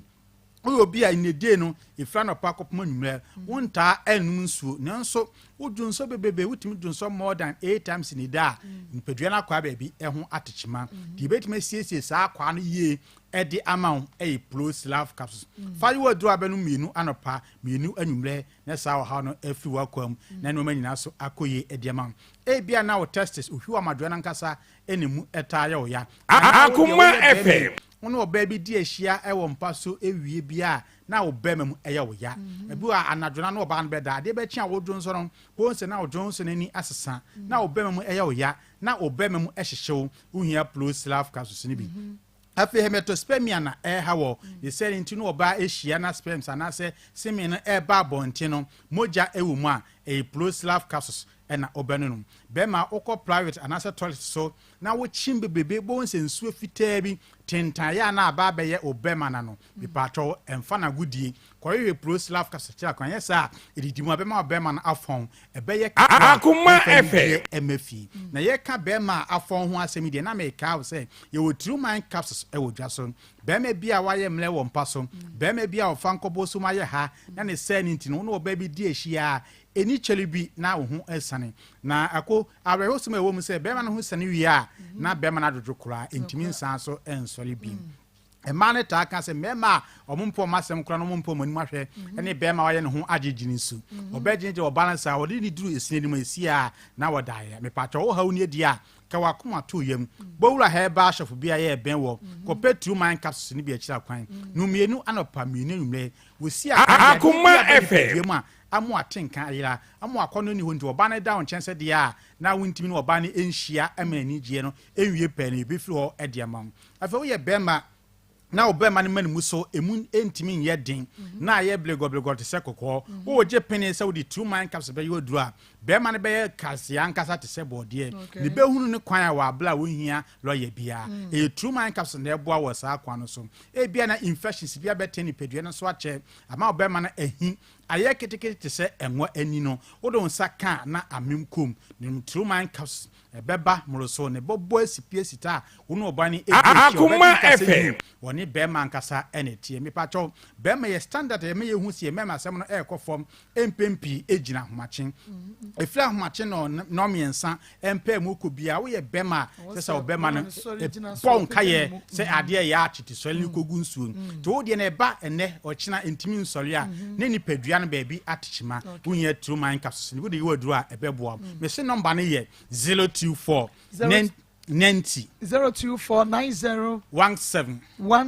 Speaker 2: Woyɛ obi a nnedie no, ɛfiri anɔpa kɔpem anwummerɛ, wontaa nnom nsuo, nanso wo dwonsɔ bebrebe, wotumi dwonsɔ more than eight times in a day a, nipadua no akwaa baabi ho atekyema. Deɛ ɛbɛtumi asiesie saa akwaa no yie de ama wo yɛ Prosilaf Capsules. Fa yɛ w'aduro a bɛnom mmienu anɔpa, mmienu anwummerɛ, na saa ɔhaw no afiri w'akwaa mu na nneɛma nyinaa so akɔ yie de ama wo. Ebia na wo testes, ohwiw amadwoa no ankasa na emu taa yɛ wo ya. Anaa wo deɛ
Speaker 12: Akoma
Speaker 2: woyɛ barima yi,
Speaker 12: FM.
Speaker 2: wo ne ɔbaa bi di ahyia wɔ mpa so wie bi a, na wo barima mu yɛ wo ya. Ebi wɔ hɔ a, anadwo no na ɔbaa no bɛda, adeɛ bɛkye a wodwonsɔ no, wohu sɛ na wo dwonsɔ no ani asesa, na wo barima mu yɛ wo ya, na wo barima mu hyehye wo. Wohia Plosilaf capsules no bi. Afei hematospermia na ɛreha wɔ ne sɛ nti no ɔbaa ahyia na sperms anaasɛ semen no ɛreba abɔnten no mogya ɛwɔ mu a ɛyɛ Plosilaf capsules ɛna wobɛnonom. Bɛrima wokɔ private anaasɛ toilet so na wokyim bebrebe bohu sɛ nsuo fitaa bi tentan yɛ a na aba abɛyɛ wo bɛrima no ano. Mepaatwɔw ɛmfa no agodie Kɔhwehwɛ Plosilaf capsules kyerɛ kwan anyɛ saa a ɛdidi mu a ɛbɛma wo bɛrima no afɔn ɛbɛyɛ ketewa a
Speaker 12: Akoma
Speaker 2: womfa
Speaker 12: FM.
Speaker 2: anigyeɛ mma fie. Na yɛreka bɛrima a afɔn ho asɛm yi deɛ, na merekaa wo sɛ yɛwɔ Truman capsules wɔ dwa so. Barima bi a wayɛ mmerɛ wɔ mpa so, barima bi a ɔfa nkɔbɔ so mu ayɛ ha na ne saa no nti no, wo ne ɔbaa bi di ahyia a, ɛnni kyɛre bi na wo ho asiane. Na ako, awerɛhosɛm a ɛwɔ mu sɛ barima no ho siane wie a, na barima no adwodwo koraa, ɛntumi nsan so nsɔre bio. Mmaa no taa ka sɛ mmarima a wɔmpɛ wɔn asɛm koraa na wɔmpɛ wɔn anim ahwɛ ne barima a wayɛ ne ho agyegyene nsu. Ɔbɛgyinagyina ɔbaa no saa, ɔde ne duru esini anim esie a na wɔdaeɛ. Mepatwɔ wo haw ni adi a, ka w'akoma to yam. Bɔ wura herbal shop bi a ɛyɛ ɛbɛn wɔ, kɔpɛ True Mind capsules no bi akyiri akwan. Nom mmienu anɔpa, mmienu anwummerɛ. Wɔsi akwan de adeɛ bi
Speaker 12: Akoma
Speaker 2: aba
Speaker 12: FM.
Speaker 2: nipadua mu a ama w'atenka ayera, ama w'akɔnnɔ nni hɔ nti ɔbaa no da wo nkyɛn sɛ deɛ a na wontumi ne ɔbaa no nhyia ma anigyeɛ no nwie pɛɛ no, yɛbɛfiri hɔ de ama wo. Afei woyɛ bɛrima na wo bɛrima no ma ne mu so emu ntumi nyɛ den na ayɛ blegɔblegɔ te sɛ kɔkɔɔ. Wogye pene sɛ wode two mind capsules bɛyɛ aduro a, bɛrima no bɛyɛ kaseɛ ankasa te sɛ bɔɔdeɛ. Ne bɛhunu ne kwan a wɔ abere a wonhia lɔya biara. Ɛyɛ two mind capsules na ɛboa wɔ saa kwan no so. Ebia na infections bi abɛtɛn nipadua no so akyɛ ama wo bɛrima no ahi ayɛ ketekete te sɛ ɛnwa ani no. Wode wo nsa ka a na amem kom. Nom two mind capsules Ɛbɛba mmoroso, ne bɔbɔ asi pi asi ta a wo ne ɔbaa no di ahyia,
Speaker 12: Akoma
Speaker 2: ɔbɛte nka sɛ
Speaker 12: FM.
Speaker 2: yiw, wɔne bɛrima ankasa na ɛteɛ. Mepakyɛw, bɛrima yɛ standard a ɛma yehu sɛ yɛn mmarima asɛm no rekɔ fam mpɛn pii gyina ahomakye. Ɛfiri ahomakye nnɔnmiɛnsa mpaa mu kɔ biara, woyɛ bɛrima a,
Speaker 1: Ɛwɔ
Speaker 2: sɛ
Speaker 1: sɛ
Speaker 2: sɛ ɔbɛrima
Speaker 1: bɛrima
Speaker 2: no
Speaker 1: no sɔre gyina so,
Speaker 2: bɔ
Speaker 1: ɔpagya ne
Speaker 2: nkaeɛ
Speaker 1: mu.
Speaker 2: sɛ adeɛ yɛ akye te sɔre no kɔgu nsuo no. Nti wo deɛ no ɛba ɛnnɛ, ɔkyena ɛntumi nsɔre a, ne nipadua no baabi ate kyima. Wohia Truman capsules no, wode yɛ w'aduro a ɛbɛboa wo. Mese nɔmba no yɛ 024 90.
Speaker 1: 024 90.
Speaker 2: 17.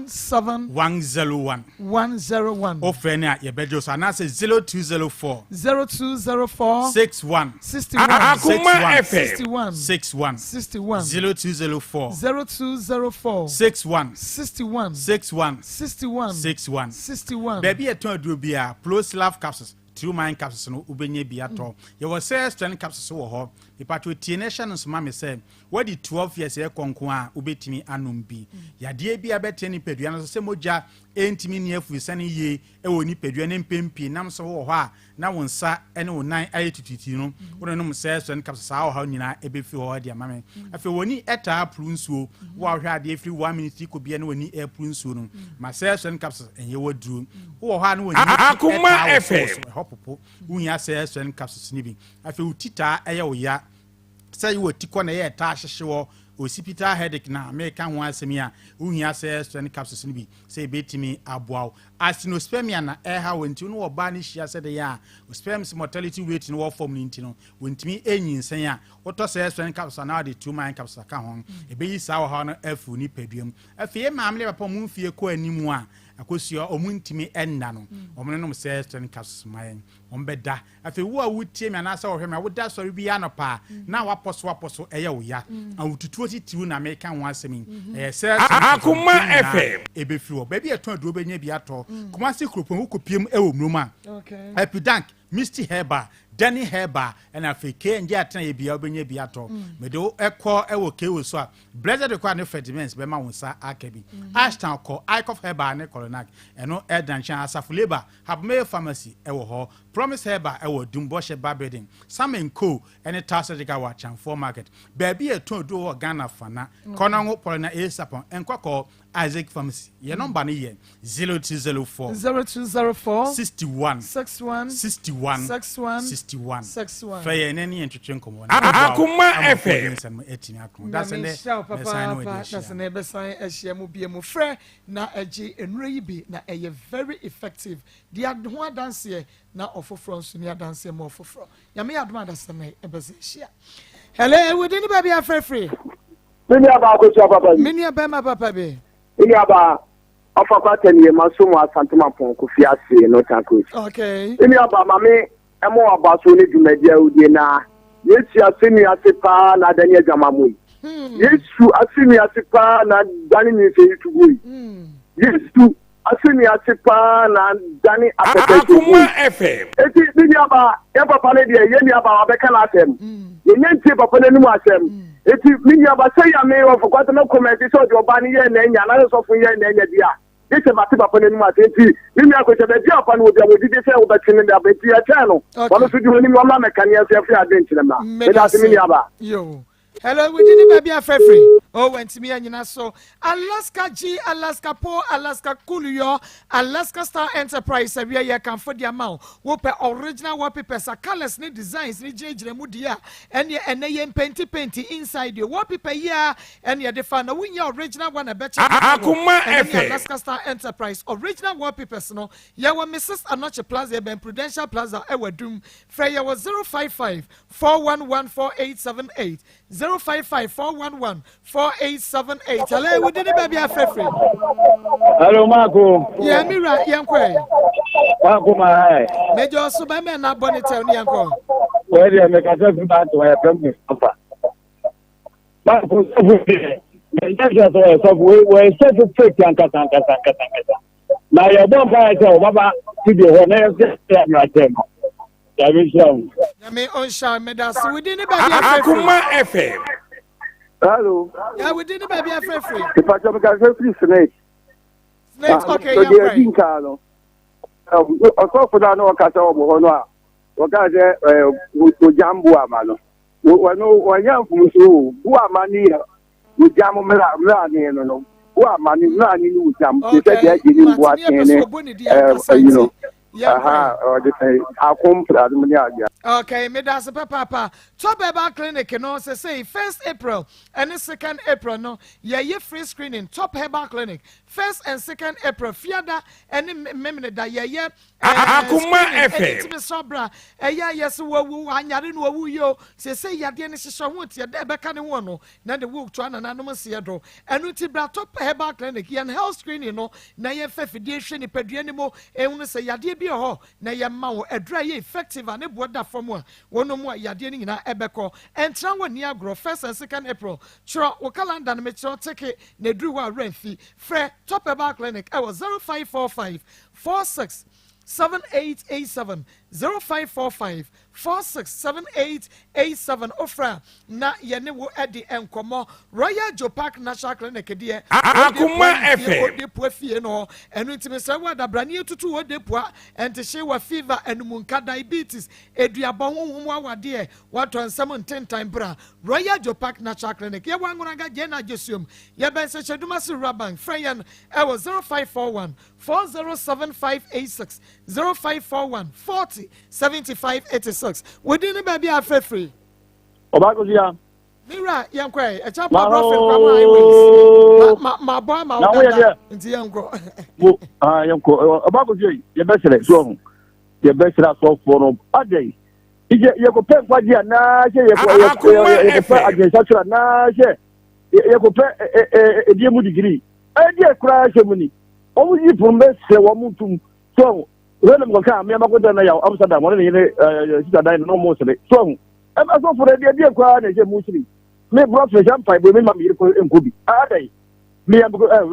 Speaker 1: 17.
Speaker 2: 101.
Speaker 1: 101.
Speaker 2: Wofrɛ no a yɛbɛgye wo so anaasɛ 0204.
Speaker 1: 0204.
Speaker 2: 61.
Speaker 1: 61.
Speaker 12: Akoma
Speaker 2: 61.
Speaker 12: FM.
Speaker 1: 61.
Speaker 2: 61.
Speaker 1: 61.
Speaker 2: 0204.
Speaker 1: 0204.
Speaker 2: 61.
Speaker 1: 61.
Speaker 2: 61.
Speaker 1: 61.
Speaker 2: 61.
Speaker 1: 61.
Speaker 2: Baabi a yɛtɔn aduro biara, Plosilaf capsules, True Mind capsules no wobɛnya bi atɔ. Yɛwɔ Cell Strength capsules wɔ hɔ. Mepatwo tie na hyɛ no nso ma me sɛ woadi 12 years ɛkɔ nko a wobɛtumi anom bi. Yadeɛ bi a ɛbɛtena nipadua no so sɛ mogya ɛntumi nni afurisane yie wɔ nipadua no mpɛn pii nam so wɔ hɔ a na wo nsa ne wo nan ayɛ titiritii no, wononom Cell Strength capsules saa ɔhaw nyinaa ɛbɛfiri hɔ de ama me. Afei w'ani taa puru nsuo, wo a wohwɛ adeɛ firi 1 minute kɔ bia na w'ani repuru nsuo no, ma Cell Strength capsules ɛnyɛ w'aduro. Wowɔ hɔ a na w'ani
Speaker 12: Akoma
Speaker 2: taa wo so
Speaker 12: FM.
Speaker 2: so ɛhɔ popo, wohia Cell Strength capsules no bi. Afei wo ti taa ɛyɛ wo ya, sɛ yɛ wɔ ti kɔ na ɛyɛ taa hyehye wɔ, Occipital headache na meka ho asɛm yi a, wohia sɛ strength capsules no bi sɛ ebetumi aboa wo. Astenospermia na ɛha wo nti wo ne ɔbaa no hyia sɛdeɛ a sperms mortality rate no wɔ fam no nti no, wɔntumi nyinsɛn a, wotɔ sɛ strength capsules anaa wɔde two mine capsules aka ho. Ebeyi saa ɔhaw no afiri wo nipadua mu. Afei yɛn maame ne papa wɔn mfie kɔ anim a, akosua wɔn ntumi nna no, wɔn nonom sɛ strength capsules ma yɛn. Wɔn bɛda. Afei wo a wotie me anaasɛ wɔhwɛ me a woda sɔre biara anɔpa a na wapɔ so apɔ so ɛyɛ wo ya. Ahotutuo titiriw na meka ho asɛm yi. Ɛyɛ sɛ
Speaker 10: Akoma FM.
Speaker 2: Ɛbɛfiri hɔ. Baabi a ɛtɔn aduro bɛnya bi atɔ. Kumasi kuropɔn wokɔpiem wɔ Murom a, Epidank, Misty Herbal, Danny Herbal ɛna afei KNJ atenaeɛ biara wobɛnya bi atɔ. Mede wo kɔ wɔ KO so a, Blessed Require ne Fredimens bɛma wo nsa aka bi. Ashtown kɔ Icof Herbal ne Colonac ɛno ɛda nkyɛn. Asafo Labour Habmel Pharmacy wɔ hɔ, Promise Herbal wɔ Dum Bɔhyɛ Bar Building, Sam and Co ne Tao Surgical wɔ Akyamfoɔ Market. Baabi a yɛtɔn aduro wɔ Ghana Fana, Kɔnɔngo, Paulina A. Sapon, Nkɔkɔɔ, Isaac Pharmacy. Yɛn nɔmba no yɛ 0204
Speaker 1: 0204
Speaker 2: 61
Speaker 1: 61
Speaker 2: 61
Speaker 1: 61
Speaker 2: 61.
Speaker 1: 61.
Speaker 2: Frɛ yɛn na ne yɛn twetwe nkɔmmɔ na ɛbɛboa wo
Speaker 10: Akoma
Speaker 2: ama
Speaker 10: FM.
Speaker 2: w'apɔmuden nsɛm no atumi ako. Da
Speaker 1: Nyame
Speaker 2: sɛ nnɛ
Speaker 1: nhyira wo
Speaker 2: mɛsan ne wo adi
Speaker 1: papaapa na
Speaker 2: ahyia.
Speaker 1: sɛ na yɛbɛsan ahyia mu bio mu. Frɛ na ɛgye nnuro yi bi na ɛyɛ very effective. Di ho adanseɛ na ɔfoforɔ nso ni adanseɛ ma ɔfoforɔ. Nyame yɛ adom adasa na ɛbɛsan ahyia. Hello, wo din ne baabi afrɛfiri?
Speaker 12: Me nua baa Akosua papa bi.
Speaker 1: Me nua bɛrima papa bi.
Speaker 12: Me nua baa ɔfa kwata nie ma so mu Asantema Pɔn Kofi ase no Tankos.
Speaker 1: Okay.
Speaker 12: Me nua baa ma me ɛmo aba so ne dwumadi a wodie na Yesu asennua ase paa na adane adwamammɔ yi. Yesu asennua ase paa na adane nyinsɛn yi tuguo yi. Yesu asennua ase paa na adane apɛtɛkyeguo
Speaker 10: Akoma
Speaker 12: yi.
Speaker 10: FM.
Speaker 12: Eti me nuabaa, yɛn papa no deɛ, yɛn nuabaa wabɛka n'asɛm. Yɛnyɛ ntie papa n'anim asɛm. Eti me nuabaa, sɛ ya me ɔfo kwata mɛ kɔmɛnti sɛ ɔde ɔbaa no yɛɛ n'anya anaasɛ sɔfo yɛɛ n'anya bi a, gye sɛ mate papa n'anim asɛm. Enti me nua Kwesi, baabi a papa no wɔ bi a wɔdidi sɛ wobɛte no de aba. Enti yɛkyɛn no, ɔno nso di w'anim na ɔmmra mmɛka ne yɛn nso yɛmfa yɛn adwene nkyerɛ mmra. Meda ase me nuabaa.
Speaker 1: Yo. Hello, we did baby afrɛfrɛ. Oh, wantumi anyina so. Alaska G, Alaska Po, Alaska Coolio, Alaska Star Enterprise awia yɛ kamfo de ama wo. Wopɛ original wallpapers a colors ne designs ne gyinagyina mu deɛ a, ɛneɛ ɛnɛ yɛ mpenti penti inside o. Wallpaper yi a ɛne ɛde fa na wonya original one ɛbɛkyɛ.
Speaker 10: Akoma
Speaker 1: Ɛno ne
Speaker 10: FM.
Speaker 1: Alaska Star Enterprise original wallpapers no. Yɛwɔ Mrs. Anokye Plaza, yɛbɛn Prudential Plaza ɛwɔ Adum. Frɛ yɛwɔ 055 411 4878 055 411 4878. Hello, wo din ne baabi afrɛfrɛ.
Speaker 13: Hello, Marco.
Speaker 1: Yɛ mi wura yɛn kɔ ɛ.
Speaker 13: Marco ma ɛ.
Speaker 1: Mejɔ so bɛmɛ na bɔ ne tɛw ne yɛn kɔ.
Speaker 13: Wọ́n deɛ mekasa fi ba to ɔyɛ fɛm mi afa. Marco sɔfo deɛ mɛnyɛ sɛ sɛ ɔyɛ sɔfo wɔyɛ sɔfo fake ankasa ankasa ankasa ankasa. Na yɛ bɔ mpa yɛ sɛ ɔbaba studio hɔ na yɛ sɛ yɛ mmerɛ no. Nyame nhyira wo.
Speaker 1: Nyame ɔnhyira meda ase wo din ne baabi afrɛfrɛ.
Speaker 10: Akoma FM.
Speaker 12: Hello.
Speaker 1: Ya wo din ne baabi afrɛfrɛ.
Speaker 12: Ìpàjọ́ mi kàṣẹ́ firi Snake.
Speaker 1: Snake okay
Speaker 12: yẹn
Speaker 1: kọ́
Speaker 12: ẹ. Nkaa no, ɔsɔfo náà na ɔkasa wɔ hɔ no a, wɔka sɛ ogyam bu ama no. Wɔno wɔnyɛ mfomso o, bu ama no yɛ ogyam mmra mmra ne no. Bu ama no mmra ne no ogyam. Te sɛ deɛ agye ne mboa ten ne ɛyi no. Aha, ɔde sɛ akom adom ne adeɛ.
Speaker 1: Okay, medase papaapa. Top Herbal Clinic no sɛ sɛ first April ɛne second April no yɛyɛ free screening. Top Herbal Clinic first and second April fiada ɛne memeneda yɛyɛ
Speaker 10: Akoma
Speaker 1: screening.
Speaker 10: FM.
Speaker 1: Ɛne timi sɔbra ɛyɛ ayɛ sɛ wɔwu anyare no wɔwu yi o sɛ sɛ yadeɛ no hyehyɛ ho teɛ dɛ ɛbɛka ne ho no na de wo toa nananom seɛ do. Ɛno nti bra Top Herbal Clinic yɛn health screening no na yɛmfa fidie hwɛ nipadua no mu ehunu sɛ yadeɛ bi wɔ hɔ na yɛma wo aduru a ɛyɛ effective a ne boɔ da fam a wɔn mu a yadeɛ no nyinaa ɛbɛkɔ. Ɛntena wɔ ni agorɔ. First and second April, kyerɛ wo calendar no, mekyerɛ teke na eduru hɔ a werɛ mfi. Frɛ Top Herbal Clinic ɛwɔ 0545 46 7887, 0545 467887. Ofra na yɛne wo ɛde nkɔmmɔ. Royal Joe Park National Clinic deɛ
Speaker 10: Akoma FM.
Speaker 1: ode pua fie no ɛno nti mesrɛ wo adabrane tutu ode pua ɛntehye wɔ fever, anumunka, diabetes, eduabɔ honhom awadeɛ watɔ nsɛm ntentan bra Royal Joe Park Natural Clinic. Yɛwɔ Anwonaga Gyena Gyesuom, yɛbɛn Sɛkyɛdumase Rural Bank. Frɛ yɛn ɛwɔ 0541 407586, 0541 40 75 86. Wodi ne baabi a afrɛfiri.
Speaker 13: Ɔbaa Kosia.
Speaker 1: Me wura yɛn kɔ ɛ ɛkyɛn pa brɔfin kwa mu highways ma ma ma bɔ ama wo dada nti yɛn kɔ.
Speaker 12: Wo ah yɛn kɔ ɔba kɔ fie yɛ bɛ srɛ so ɔho yɛ bɛ srɛ asɔfoɔ no adɛn yɛ yɛ kɔ pɛ nkwagye anaa sɛ yɛ kɔ yɛ kɔ yɛ kɔ pɛ adwensakyera anaa sɛ yɛ kɔ pɛ ɛ ɛ ɛdie mu digiri ɛdeɛ koraa hyɛ mu ni wɔn yi pon bɛ srɛ wɔn ntum so ɔho wɛn na mekɔ kaa mmea mako dan na yaw Amsterdam wɔne ne yere ɛɛ sisa dan na wɔn sere so ɔho. Ɛma sɔfo no ɛdeɛ deɛ koraa na ɛhyɛ mu siri. Me brɔ fɛ sɛ mpaebɔ mi ma me yere kɔ nkɔ bi. Adɛn? Me yɛ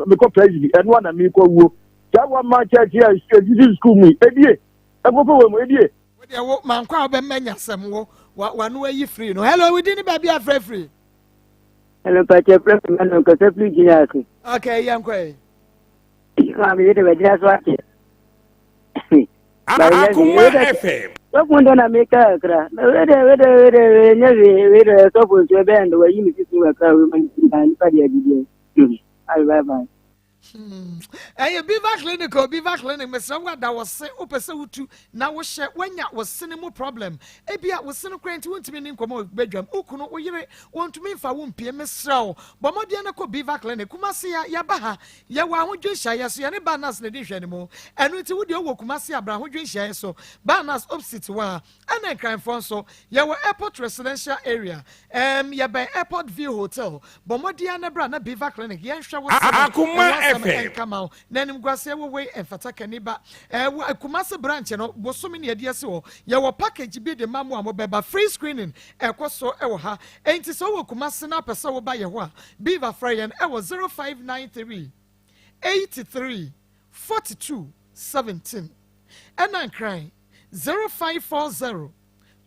Speaker 12: mekɔ praise bi ɛno ana me kɔ wuo. Saa one man church a ɛsisi school mu yi ɛdie nkurɔfoɔ wɔ mu ɛdie.
Speaker 1: Wo deɛ wo mankɔ a wobɛma nya asɛm wo wano ayi firi no. Hello, wo din ne baabi a frɛ firi?
Speaker 14: Hello, mpakyɛ frɛ me ma no nkasa firi gyina ase.
Speaker 1: Okay, yɛnkɔ yi.
Speaker 14: Maame yi de bɛgyina so akyɛ.
Speaker 15: Akoma FM.
Speaker 14: Sɔfo ndɛ na meka kakra. Na wei dɛ wei dɛ wei dɛ wei nyɛ hwee wei dɛ sɔfo nso ɛbɛyɛ ndɛ wayi me sisi kakra wei ma ne ti na nipa deɛ agyidiɛ. Ayi bye bye.
Speaker 1: Ɛyɛ Beaver Clinic o Beaver Clinic mesrɛ wo ada wo se wopɛ sɛ wotu na wohyɛ woanya wo sene mu problem ebia wo sene koraa nti wontumi ne nkɔmmɔ badwam wo kunu wo yere wɔntumi mfa wo mpie mesrɛ wo bɔ mmɔden na kɔ Beaver Clinic Kumasi a yɛaba ha Yɛwɔ ahodwo nhyiaeɛ so, yɛne Barnas na ɛdi nhwɛanimu. Ɛno nti wo deɛ wowɔ Kumasi a bra ahodwo nhyiaeɛ so, Barnas opposite hɔ ara. Ɛna Nkranfoɔ nso, yɛwɔ Airport Residential Area, ɛɛm yɛbɛn Airport View Hotel. Bɔ mmɔden ara na bra na Beaver Clinic yɛnhwɛ wo sɛdeɛ
Speaker 15: Akoma
Speaker 1: ɛho asɛm
Speaker 15: FM.
Speaker 1: nka ma wo. Na animguaseɛ wɔ wei ɛmfata kani ba. Ɛɛ Kumasi branch no, bosome na yɛde asi hɔ. Yɛwɔ package bi de ma mo a mobɛba, free screening ɛkɔ so wɔ ha. Enti sɛ wowɔ Kumasi na wopɛ sɛ woba yɛn hɔ a, Beaver frɛ yɛn wɔ 0593 83 42 17 ɛna Nkran 0540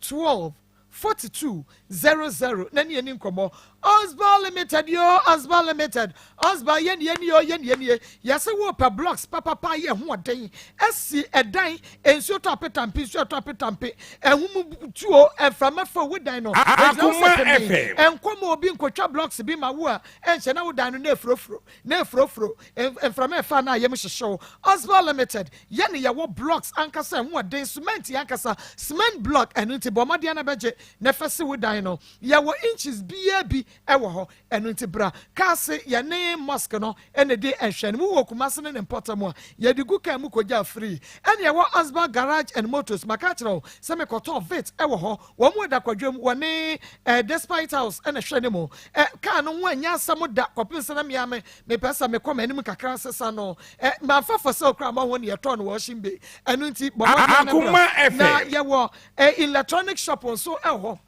Speaker 1: 12 42 00 na ne yɛni nkɔmmɔ. Osbal Limited yoo, Osbal Limited, Osbal yɛn nie nie o, yɛn nie nie. Yɛse wopɛ blocks papapa yɛ ho ɔden asi ɛdan, nsuo tɔ apetampe, nsuo tɔ apetampe, ahum tuo, mframa fa wo dan no, ɛgyina wo sɛ
Speaker 15: Akoma
Speaker 1: pemee,
Speaker 15: FM.
Speaker 1: ɛnkɔ ma obi nkotwa blocks bi ma wo a ɛnhyɛ na wo dan no na efurofuro, na efurofuro, mframa ɛfa na ayam hyehye wo. Osbal Limited, yɛ ne yɛwɔ blocks ankasa ɛho ɔden, cement ankasa, cement block, ɛno nti bɔ mmɔden na bɛgye na ɛfɛ si wo dan no. Yɛwɔ inches biara bi ɛwɔ hɔ. Ɛno nti bra kaa se yɛne mosque no na ɛdi nhwɛanim. Wowɔ Kumasi ne ne mpɔtam a, yɛde gu kaa mu kɔgya free. Ɛne ɛwɔ Asbel Garage and Motors. Maka akyerɛ wo sɛ mekɔtɔɔ Vitz wɔ hɔ. Wɔn wɔ Dakwadwam, wɔne eh, Despite House na ɛhwɛ ne mu. Eh, kaa no ho anyɛ asɛm da kɔpem sɛ na me ara me mepɛ sɛ mekɔ m'anim kakra sesa no. Eh, mamfa for sale koraa amma wɔn na yɛtɔɔ no wɔ Ocean Bay. Ɛno nti bɔ mmɔden na bra.
Speaker 15: Akoma
Speaker 1: Na
Speaker 15: FM.
Speaker 1: yɛwɔ eh, electronic shop nso wɔ hɔ.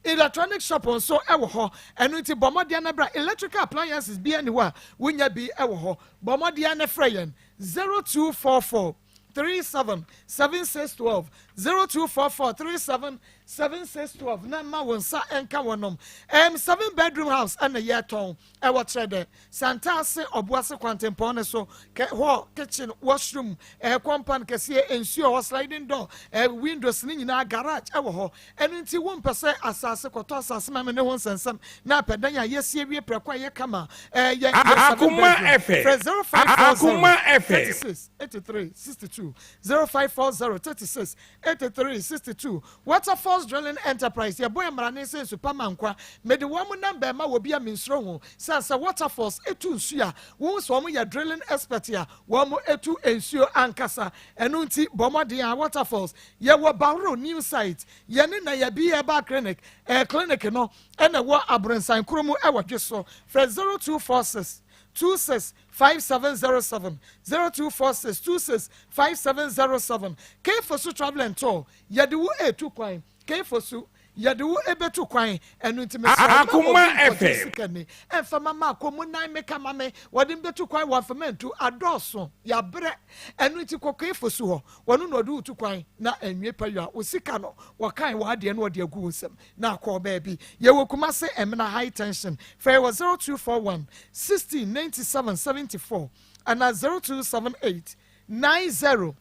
Speaker 1: Electronic shop nso wɔ hɔ, ɛno nti bɔ mmɔden na bra. Electrical appliances biara nni hɔ a wonnya bi wɔ hɔ. Bɔ mmɔden na frɛ yɛn 0244 37 7612, 0244 37 7612 na ma wo nsa nka wɔnom. Um, seven bedroom house ɛna yɛtɔn ɛwɔ kyerɛ dɛ Santase Ɔboase kwantempɔn no so, kɛ hall, kitchen, washroom, ɛɛ compound kɛseɛ, nsuo wɔ hɔ, sliding door, ɛɛ windows ne nyinaa, garage ɛwɔ hɔ. Ɛno nti wo mpɛ sɛ asase kɔtɔ asase ma me ne ho nsɛnsɛm na apɛ dan a yɛasi awie prɛko a ɛyɛ kama ɛɛ yɛ yɛ seven
Speaker 15: Akoma
Speaker 1: bedroom.
Speaker 15: FM.
Speaker 1: Frɛ 0540
Speaker 15: Akoma FM.
Speaker 1: 36 83 62, 0540 36 83 62. Waterfalls Drilling Enterprise, Yɛbɔ yɛn mmrane sɛ nsu pa ma nkwa. Mede wɔn number ma wɔ bi a mensuro ho. Sane sɛ Waterfalls tu nsu a, wohu sɛ wɔn yɛ drilling expert a wɔn tu nsuo ankasa. Ɛno nti bɔ mmɔden a Waterfalls. Yɛwɔ Baworo new site. Yɛne Nayabi Herbal Clinic, eh, clinic no na ɛwɔ Abronsan kuro mu wɔ Dweso. Frɛ 0246 26 5707, 0246 26 5707. K-Fosu Travel and Tour, Yɛde wo retu kwan, K-Fosu, yɛde wo rebetu kwan, ɛno nti mesrɛ wo mma obi
Speaker 15: Akoma
Speaker 1: nkɔgye
Speaker 15: FM.
Speaker 1: sika ni ɛmfa ma maakɔ mu nan meka ma me, wɔde me betu kwan wɔamfa mantu, adɔɔso, yɛabrɛ, ɛno nti kɔ K-Fosu hɔ, wɔno na ɔde wo tu kwan na anwie pɛyɔ a, wo sika no wɔkan w'adeɛ na wɔde agu wo nsam na akɔ baabi. Yɛwɔ Kumase Ɛmena High Tension, frɛ yɛ wɔ 0241 16 97 74 anaa 0278 90.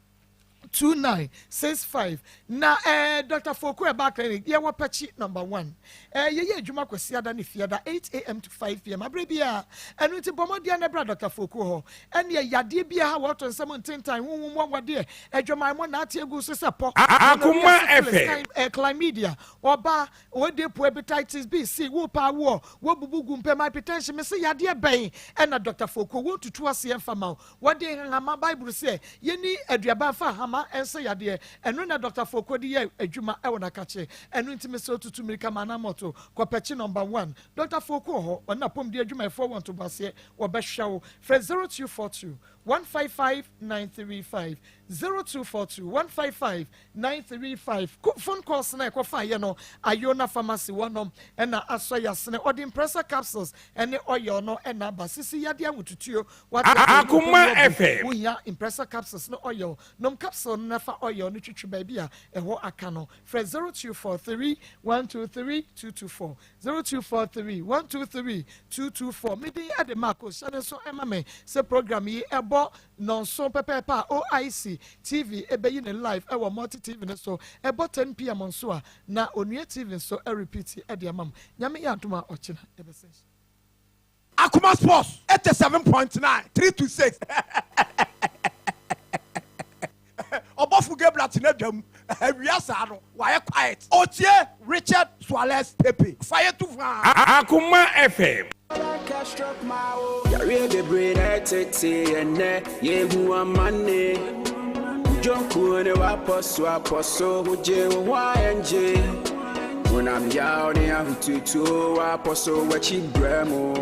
Speaker 1: 2965 Na eh, Doctor Foku Herbal Clinic, yɛwɔ Pɛkyi number one. Eh, yɛyɛ adwuma Kwasiada ne Fiada, 8am to 5pm, aberɛ biara. Ɛno nti bɔ mmɔden na bra Doctor Foku hɔ. Ɛneɛ yadeɛ biara ha wɔto nsɛm ntentan, honhom mu anwadeɛ, adwamammɔ, naate agu so sɛ pɔ, gonorrhea,
Speaker 10: Akoma
Speaker 1: syphilis,
Speaker 10: FM.
Speaker 1: eh, chlamydia, ɔbaa, odepo, hepatitis B, C, wo paa woɔ, woabubu gu mpam, hypertension, mese yadeɛ bɛn ɛna Doctor Foku wɔntutu aseɛ mfa ma wo. Wɔde nhama, Bible sɛ yɛnni aduaba mfa nhama nsa yadeɛ. Ɛno na Dɔkta Fokuo de yɛ adwuma wɔ n'akakye. Ɛno nti mesrɛ wo tutu mmirika ma anammɔto kɔ Pɛkyi Nɔmba One. Dɔkta Fokuo wɔ hɔ, ɔne n'apɔmuden adwumayɛfoɔ wɔ ntoboaseɛ, wɔbɛhwɛ wo. Frɛ 0242 155 935, 0242 155 935. Ko phone calls no a ɛkɔfaeɛ no, Ayona Pharmacy wɔnom na asɔ yɛn asene. Ɔde Impressa capsules ne oil no na aba. Sisi yadeɛ ahotutuo Wate aseɛ?
Speaker 10: Akoma
Speaker 1: Nnipa mu abu.
Speaker 10: FM.
Speaker 1: Wohia Impressa capsules ne oil. Nom capsule no na fa oil no twitwi baabi a ɛhɔ aka no. Frɛ 0243 123 224. 0243 123 224. Me din de Marco. Hyɛ no nso ma me sɛ program yi ɛbɔ nnɔnson pɛpɛɛpɛ a OIC TV ɛbɛyi no live ɛwɔ Multi TV no so. Ɛbɔ 10 pm nso a na Onua TV nso ɛrepeat de ama mo. Nyame yɛ adom a ɔkyena yɛbɛsan ahyia.
Speaker 10: Akoma Sports 87.9 3 to 6 Ɔbɔfo Gabriel te n'adwa mu awia saa no wayɛ quiet otie Richard Suarez Pepe fa yɛ tu faa.
Speaker 15: Akoma FM.
Speaker 16: Yareɛ bebree na ɛtete ɛnɛ yɛhu amane dwonkuo ne wapɔ so apɔ so wogye wo ho a ɛngye wonam yaw ne ahotutuo wapɔ so w'akyi brɛ mu.